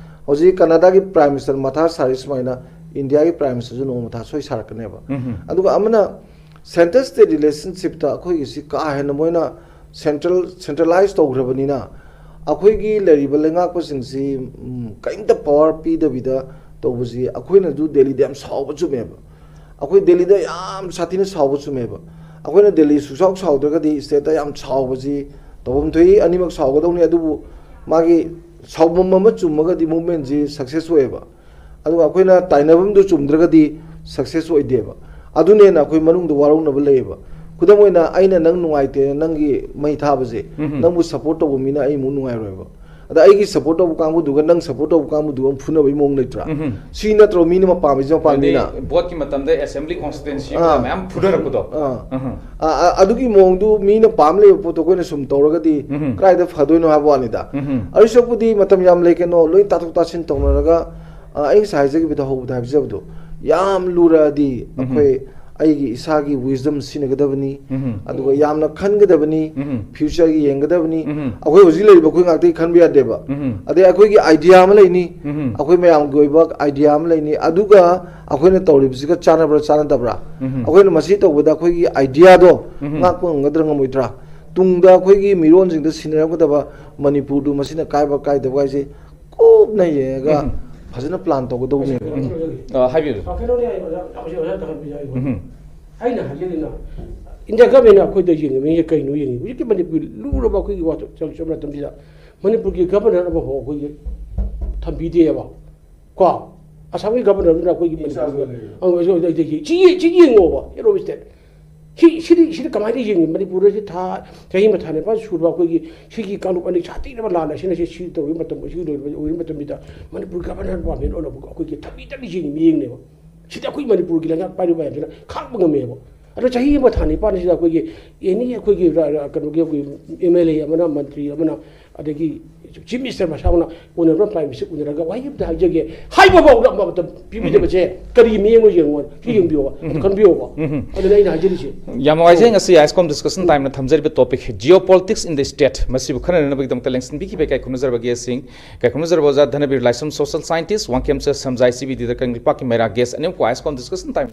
ꯍꯧꯖꯤꯛ ꯀꯅꯥꯗꯥꯒꯤ ꯄ꯭ꯔꯥꯏꯝ ꯃꯤꯅꯤꯁꯇꯔ ꯃꯊꯥ ꯁꯥꯔꯤ ꯁꯨꯃꯥꯏꯅ ꯏꯟꯗꯤꯌꯥꯒꯤ ꯄ꯭ꯔꯥꯏꯝ ꯃꯤꯅꯤꯁꯇꯔꯁꯨ ꯅꯣꯡꯃ ꯃꯊꯥ ꯁꯣꯏ ꯁꯥꯔꯛꯀꯅꯦꯕ꯫ ꯑꯗꯨꯒ ꯑꯃꯅ ꯁꯦꯟꯇꯔ ꯁ꯭ꯇꯦꯠ ꯔꯤꯂꯦꯁꯟꯁꯤꯞꯇ ꯑꯩꯈꯣꯏꯒꯤꯁꯤ ꯀꯥ ꯍꯦꯟꯅ ꯃꯣꯏꯅ ꯁꯦꯟꯇ꯭ꯔꯦꯜ ꯁꯦꯟꯇ꯭ꯔꯦꯂꯥꯏꯁ ꯇꯧꯈ꯭ꯔꯕꯅꯤꯅ ꯑꯩꯈꯣꯏꯒꯤ ꯂꯩꯔꯤꯕ ꯂꯩꯉꯥꯛꯄꯁꯤꯡꯁꯤ ꯎꯝ, ꯀꯔꯤꯝꯇ ꯄꯋꯥꯔ ꯄꯤꯗꯕꯤꯗ ꯇꯧꯕꯁꯤ ꯑꯩꯈꯣꯏꯅꯁꯨ ꯗꯦꯜꯂꯤꯗ ꯌꯥꯝ ꯁꯥꯎꯕ ꯆꯨꯝꯃꯦꯕ꯫ ꯑꯩꯈꯣꯏ ꯗꯦꯜꯂꯤꯗ ꯌꯥꯝ ꯁꯥꯊꯤꯅ ꯁꯥꯎꯕ ꯆꯨꯝꯃꯦꯕ꯫ ꯑꯩꯈꯣꯏꯅ ꯗꯦꯜꯂꯤ ꯁꯨꯛꯁꯥꯎ ꯁꯥꯎꯗ꯭ꯔꯒꯗꯤ ꯁ꯭ꯇꯦꯠꯇ ꯌꯥꯝ ꯁꯥꯎꯕꯁꯤ ꯇꯧꯐꯝ ꯊꯣꯛꯏ, ꯑꯅꯤꯃꯛ ꯁꯥꯎꯒꯗꯧꯅꯤ꯫ ꯑꯗꯨꯕꯨ ꯃꯥꯒꯤ ꯁꯥꯎꯐꯝ ꯑꯃ ꯆꯨꯝꯃꯒꯗꯤ ꯃꯨꯚꯃꯦꯟꯁꯤ ꯁꯛꯁꯦꯁ ꯑꯣꯏꯌꯦꯕ꯫ ꯑꯗꯨꯒ ꯑꯩꯈꯣꯏꯅ ꯇꯥꯏꯅꯐꯝꯗꯨ ꯆꯨꯝꯗ꯭ꯔꯒꯗꯤ ꯁꯛꯁꯦꯁ ꯑꯣꯏꯗꯦꯕ꯫ ꯑꯗꯨꯅꯦꯅ ꯑꯩꯈꯣꯏ ꯃꯅꯨꯡꯗ ꯋꯥꯔꯧꯅꯕ ꯂꯩꯌꯦꯕ꯫ ꯈꯨꯗꯝ ꯑꯣꯏꯅ ꯑꯩꯅ ꯅꯪ ꯅꯨꯡꯉꯥꯏꯇꯦꯅ ꯅꯪꯒꯤ ꯃꯩ ꯊꯥꯕꯁꯦ, ꯎꯝꯍꯨꯝ꯫ ꯅꯪꯕꯨ ꯁꯞꯄꯣꯔꯠ ꯇꯧꯕ ꯃꯤꯅ ꯑꯩ ꯑꯃꯨꯛ ꯅꯨꯡꯉꯥꯏꯔꯣꯏꯕ꯫ ꯑꯗ ꯑꯩꯒꯤ ꯁꯞꯄꯣꯔꯠ ꯇꯧꯕ ꯀꯥꯡꯕꯨꯗꯨꯒ ꯅꯪ ꯁꯞꯄꯣꯔꯠ ꯇꯧꯕ ꯀꯥꯡꯕꯨꯗꯨꯒ ꯑꯃꯨꯛ ꯐꯨꯅꯕꯒꯤ ꯃꯑꯣꯡ ꯂꯩꯇ꯭ꯔꯥ? ꯎꯝꯍꯨꯝ꯫ ꯁꯤ ꯅꯠꯇ꯭ꯔꯣ ꯃꯤꯅ ꯃꯄꯥꯝꯃꯤꯁꯦ, ꯃꯄꯥꯝ ꯍꯥꯏꯗꯤ ꯃꯤꯅ? ꯚꯣꯠꯀꯤ ꯃꯇꯝꯗ ꯑꯦꯁꯦꯝꯕ꯭ꯂꯤ ꯀꯣꯟꯁꯇꯤꯇ꯭ꯋꯦꯟꯁꯤ ꯑꯥ꯫ ꯃꯌꯥꯝ ꯐꯨꯅꯔꯛꯄꯗꯣ꯫ ꯑꯥ꯫ ꯎꯝꯍꯨꯝ꯫ ꯑ, ꯑ, ꯑꯗꯨꯒꯤ ꯃꯑꯣꯡꯗꯨ ꯃꯤꯅ ꯄꯥꯝ ꯂꯩꯕ ꯄꯣꯠꯇꯣ ꯑꯩꯈꯣꯏꯅ ꯁꯨꯝ ꯇꯧꯔꯒꯗꯤ ꯎꯝꯍꯨꯝ꯫ ꯀꯗꯥꯏꯗ ꯐꯗꯣꯏꯅꯣ ꯍꯥꯏꯕ ꯋꯥꯅꯤꯗ꯫ ꯎꯝꯍꯨꯝ꯫ ꯑꯗꯨ ꯁꯔꯨꯛꯄꯨꯗꯤ ꯃꯇꯝ ꯌꯥꯝ ꯂꯩ ꯀꯩꯅꯣ, ꯂꯣꯏ ꯇꯥꯊꯣꯛ ꯇꯥꯁꯤꯟ ꯇꯧꯅꯔꯒ, ꯑ, ꯑꯩ ꯉꯁꯥꯏ ꯍꯥꯏꯖꯈꯤꯕꯗ ꯍꯧꯕꯗ ꯍꯥꯏꯖꯕꯗꯣ, ꯌꯥꯝ ꯂꯨꯔꯛꯑꯗꯤ ꯎꯝꯍꯨꯝ꯫ ꯑꯩꯈꯣꯏ ꯑꯩꯒꯤ ꯏꯁꯥꯒꯤ wisdom ꯁꯤꯖꯤꯟꯅꯒꯗꯕꯅꯤ, ꯎꯝꯍꯨꯝ꯫ ꯑꯗꯨꯒ ꯌꯥꯝꯅ ꯈꯟꯒꯗꯕꯅꯤ, ꯎꯝꯍꯨꯝ꯫ Future ꯒꯤ ꯌꯦꯡꯒꯗꯕꯅꯤ꯫ ꯎꯝꯍꯨꯝ꯫ ꯑꯩꯈꯣꯏ ꯍꯧꯖꯤꯛ ꯂꯩꯔꯤꯕ ꯑꯩꯈꯣꯏ ꯉꯥꯛꯇꯒꯤ ꯈꯟꯕ ꯌꯥꯗꯦꯕ꯫ ꯎꯝꯍꯨꯝ꯫ ꯑꯗꯩ ꯑꯩꯈꯣꯏꯒꯤ idea ꯑꯃ ꯂꯩꯅꯤ, ꯎꯝꯍꯨꯝ꯫ ꯑꯩꯈꯣꯏ ꯃꯌꯥꯝꯒꯤ ꯑꯣꯏꯕ idea ꯑꯃ ꯂꯩꯅꯤ, ꯑꯗꯨꯒ ꯑꯩꯈꯣꯏꯅ ꯇꯧꯔꯤꯕꯁꯤꯒ ꯆꯥꯟꯅꯕ꯭ꯔꯥ ꯆꯥꯟꯅꯗꯕ꯭ꯔꯥ? ꯎꯝꯍꯨꯝ꯫ ꯑꯩꯈꯣꯏꯅ ꯃꯁꯤ ꯇꯧꯕꯗ ꯑꯩꯈꯣꯏꯒꯤ idea ꯗꯣ ꯎꯝꯍꯨꯝ꯫ ꯉꯥꯛꯄ ꯉꯝꯒꯗ꯭ꯔꯥ ꯉꯝꯃꯣꯏꯗ꯭ꯔꯥ? ꯇꯨꯡꯗ ꯑꯩꯈꯣꯏꯒꯤ ꯃꯤꯔꯣꯟꯁꯤꯡꯗ ꯁꯤꯟꯅꯔꯛꯀꯗꯕ ꯃꯅꯤꯄꯨꯔꯗꯨ ꯃꯁꯤꯅ ꯀꯥꯏꯕ ꯀꯥꯏꯗꯕ ꯍꯥꯏꯁꯦ ꯀꯨꯞꯅ ꯌꯦꯡꯉꯒ ꯎꯝ꯫ ꯐꯖꯅ plan ꯇꯧꯒꯗꯧꯕꯅꯦꯕ꯫ ꯎꯝ꯫ ꯑ, ꯍꯥꯏꯕꯤꯌꯨ꯫ ꯑ, ꯀꯩꯅꯣꯅꯦ, ꯑꯣꯖꯥ, ꯍꯧꯖꯤꯛ ꯑꯣꯖꯥ ꯇꯧꯍꯟꯕꯤꯌꯨ ꯍꯥꯏꯕ꯫ ꯎꯝ꯫ ꯑꯩꯅ ꯍꯥꯏꯖꯅꯤꯡꯉꯤꯅ, India government ꯅ ꯑꯩꯈꯣꯏꯗ ꯌꯦꯡꯉꯤꯕꯁꯦ ꯀꯩꯅꯣ ꯌꯦꯡꯉꯤ? ꯍꯧꯖꯤꯛꯀꯤ ꯃꯅꯤꯄꯨꯔ ꯂꯨꯔꯕ ꯑꯩꯈꯣꯏꯒꯤ ꯋꯥ-, ꯆ-, ꯆ-, ꯃꯇꯝꯁꯤꯗ ꯃꯅꯤꯄꯨꯔꯒꯤ governor ꯑꯃꯐꯥꯎ ꯑꯩꯈꯣꯏꯒꯤ ꯊꯝꯕꯤꯗꯦꯕ꯫ ꯀꯣ? ꯑꯁꯥꯝꯒꯤ governor ꯗꯨꯅ ꯑꯩꯈꯣꯏꯒꯤ ꯃꯅꯤꯄꯨꯔꯒꯤ, ꯑ, ꯑ, ꯑ, ꯁꯤ ꯌꯦ-, ꯁꯤ ꯌꯦꯡꯉꯣꯕ, head of state꯫ ꯁꯤ, ꯁꯤꯗꯤ, ꯁꯤꯗꯤ ꯀꯃꯥꯏꯅ ꯌꯦꯡꯉꯤ? ꯃꯅꯤꯄꯨꯔꯗ ꯁꯤ ꯊꯥ, ꯆꯍꯤ ꯑꯃ ꯊꯥ ꯅꯤꯄꯥꯟ ꯁꯨꯔꯕ ꯑꯩꯈꯣꯏꯒꯤ ꯁꯤꯒꯤ ꯀꯥꯡꯂꯨꯞ ꯑꯅꯤ ꯁꯥꯊꯤꯔꯕ ꯂꯥꯟ ꯑꯁꯤꯅ ꯁꯤ, ꯁꯤ ꯇꯧꯔꯤꯕ ꯃꯇꯝ, ꯁꯤ ꯂꯣꯏꯔꯕ, ꯑꯣꯏꯔꯕ ꯃꯇꯝꯁꯤꯗ ꯃꯅꯤꯄꯨꯔ governor ꯄꯥꯝꯃꯦ ꯑꯣꯏꯅ ꯑꯩꯈꯣꯏꯒꯤ ꯊꯕꯤ ꯊꯕꯤ ꯌꯦꯡꯉꯤ, ꯃꯤꯠꯌꯦꯡꯅꯦꯕ꯫ ꯁꯤꯗꯤ ꯑꯩꯈꯣꯏ ꯃꯅꯤꯄꯨꯔꯒꯤ ꯂꯩꯉꯥꯛ ꯄꯥꯏꯔꯤꯕ ꯃꯌꯥꯝꯁꯤꯅ ꯈꯥꯡꯕ ꯉꯝꯃꯦꯕ꯫ ꯑꯗꯣ ꯆꯍꯤ ꯑꯃ ꯊꯥ ꯅꯤꯄꯥꯟ ꯑꯁꯤꯗ ꯑꯩꯈꯣꯏꯒꯤ any ꯑꯩꯈꯣꯏꯒꯤ ꯔ-, ꯔ-, ꯀꯩꯅꯣꯒꯤ ꯑꯩꯈꯣꯏ M L A ꯑꯃꯅ, ꯃꯟꯇ꯭ꯔꯤ ꯑꯃꯅ ꯑꯗꯒꯤ ꯆꯤꯐ ꯃꯤꯅꯤꯁꯇꯔ ꯃꯁꯥꯃꯛꯅ ꯎꯅꯔꯕ, ꯄ꯭ꯔꯥꯏꯝ ꯃꯤꯅꯤꯁꯇꯔ ꯎꯅꯔꯒ ꯋꯥꯍꯩ ꯑꯝꯇ ꯍꯥꯏꯖꯒꯦ, ꯍꯥꯏꯕ ꯐꯥꯎ ꯃꯇꯝ ꯄꯤꯕꯤꯗꯕꯁꯦ ꯀꯔꯤ ꯃꯤꯠꯌꯦꯡꯅꯣ ꯌꯦꯡꯉꯣ, ꯁꯤ ꯌꯦꯡꯕꯤꯌꯣꯕ, ꯑꯗꯨ ꯈꯟꯕꯤꯌꯣꯕ꯫ ꯑꯗꯨꯅ ꯑꯩꯅ ꯍꯥꯏꯖꯔꯤꯁꯦ꯫ ꯌꯥꯝ ꯅꯨꯡꯉꯥꯏꯖꯩ꯫ ꯉꯁꯤ ꯑꯥꯏꯁ ꯀꯣꯝ ꯗꯤꯁꯀꯁꯟ ꯇꯥꯏꯝꯅ ꯊꯝꯖꯔꯤꯕ ꯇꯣꯄꯤꯛ ꯖꯤꯑꯣ ꯄꯣꯂꯤꯇꯤꯛꯁ ꯏꯟ ꯗ ꯁ꯭ꯇꯦꯠ ꯃꯁꯤꯕꯨ ꯈꯟꯅꯅꯕꯒꯤꯗꯃꯛꯇ ꯂꯦꯡꯁꯤꯟꯕꯤꯈꯤꯕ ꯏꯀꯥꯏ ꯈꯨꯝꯅꯖꯔꯕ ꯒꯦꯁꯁꯤꯡ, ꯏꯀꯥꯏ ꯈꯨꯝꯅꯖꯔꯕ ꯑꯣꯖꯥ ꯙꯅꯕꯤꯔ ꯂꯥꯏꯁ꯭ꯔꯝ, ꯁꯣꯁꯤꯌꯦꯜ ꯁꯥꯏꯟꯇꯤꯁ, ꯋꯥꯡꯈꯦꯝꯆ ꯁꯝꯖꯥꯏ, ꯁꯤ ꯕꯤ ꯗꯤꯗ ꯀꯪꯂꯩꯄꯥꯛꯀꯤ ꯃꯩꯔꯥ ꯒꯦꯁ ꯑꯅꯤꯃꯛꯄꯨ ꯑꯥꯏꯁ ꯀꯣꯝ ꯗꯤꯁꯀꯁꯟ ꯇꯥꯏꯝ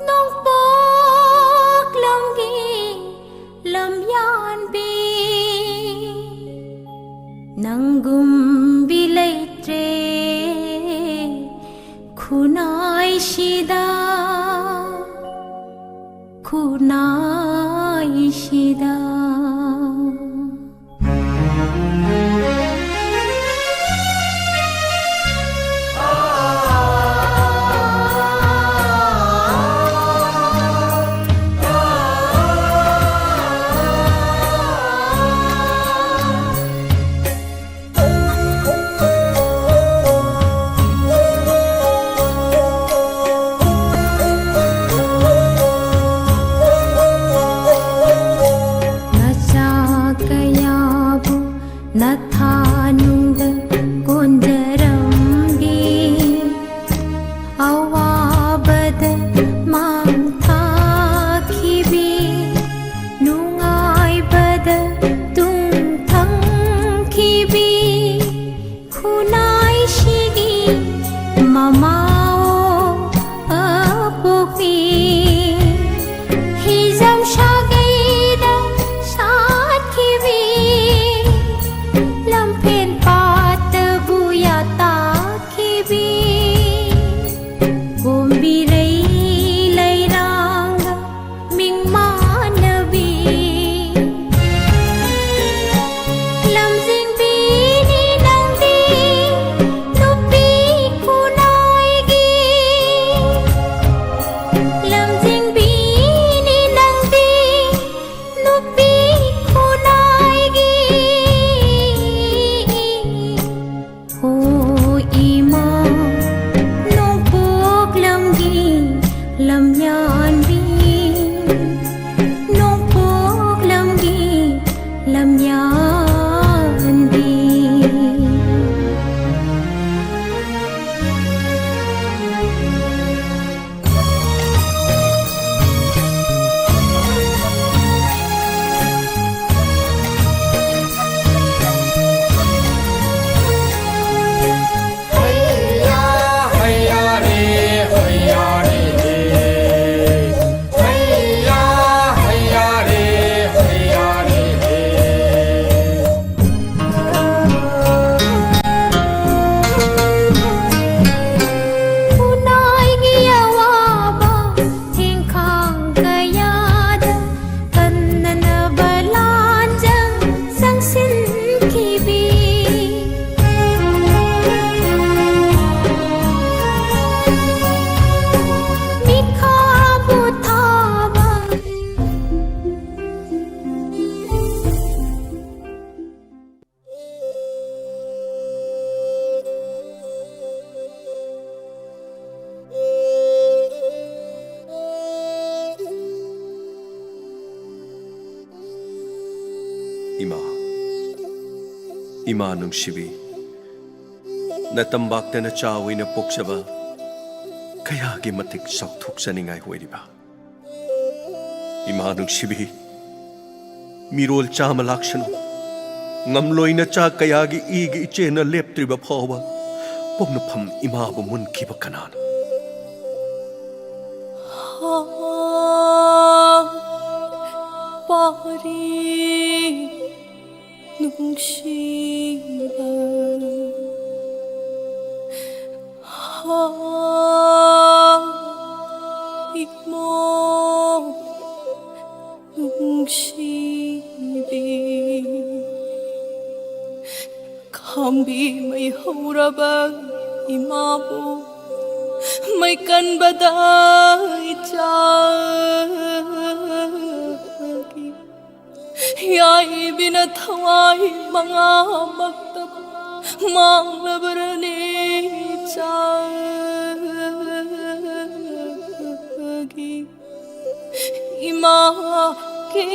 ꯅꯣꯡꯄꯣꯛꯂꯝꯒꯤ ꯂꯝꯌꯥꯟꯕꯤ, ꯅꯪꯒꯨꯝꯕꯤ ꯂꯩꯇ꯭ꯔꯦ ꯈꯨꯟꯅꯥꯏꯁꯤꯗ, ꯈꯨꯟꯅꯥꯏꯁꯤꯗ꯫ ꯏꯃꯥ ꯅꯨꯡꯁꯤꯕꯤ, ꯅꯇꯝꯕꯥꯛꯇ ꯅꯆꯥ ꯑꯣꯏꯅ ꯄꯣꯛꯆꯕ ꯀꯌꯥꯒꯤ ꯃꯇꯤꯛ ꯆꯥꯎꯊꯣꯛꯆꯅꯤꯡꯉꯥꯏ ꯑꯣꯏꯔꯤꯕ꯫ ꯏꯃꯥ ꯅꯨꯡꯁꯤꯕꯤ, ꯃꯤꯔꯣꯜ ꯆꯥꯝꯃ ꯂꯥꯛꯁꯅꯨ, ꯉꯝꯂꯣꯏ ꯅꯆꯥ ꯀꯌꯥꯒꯤ ꯏꯒꯤ ꯏꯆꯦꯜꯅ ꯂꯦꯞꯇ꯭ꯔꯤꯕ ꯐꯥꯎꯕ ꯄꯣꯛꯅꯐꯝ ꯏꯃꯥꯕꯨ ꯃꯨꯟꯈꯤꯕ ꯀꯅꯥꯅꯣ? ꯍꯥ, ꯄꯥꯔꯤ ꯅꯨꯡꯁꯤꯕ, ꯍꯥ, ꯏꯃꯣ ꯅꯨꯡꯁꯤꯕꯤ, ꯈꯥꯝꯕꯤ ꯃꯩ ꯍꯧꯔꯕ ꯏꯃꯥꯕꯨ ꯃꯩ ꯀꯟꯕꯗ ꯏꯆꯥꯒꯤ ꯌꯥꯏꯕꯤꯅ ꯊꯋꯥꯏ ꯃꯉꯥꯃꯛꯇ ꯃꯥꯡꯂꯕꯔꯅꯦ ꯏꯆꯥꯒꯤ ꯏꯃꯥ ꯀꯤ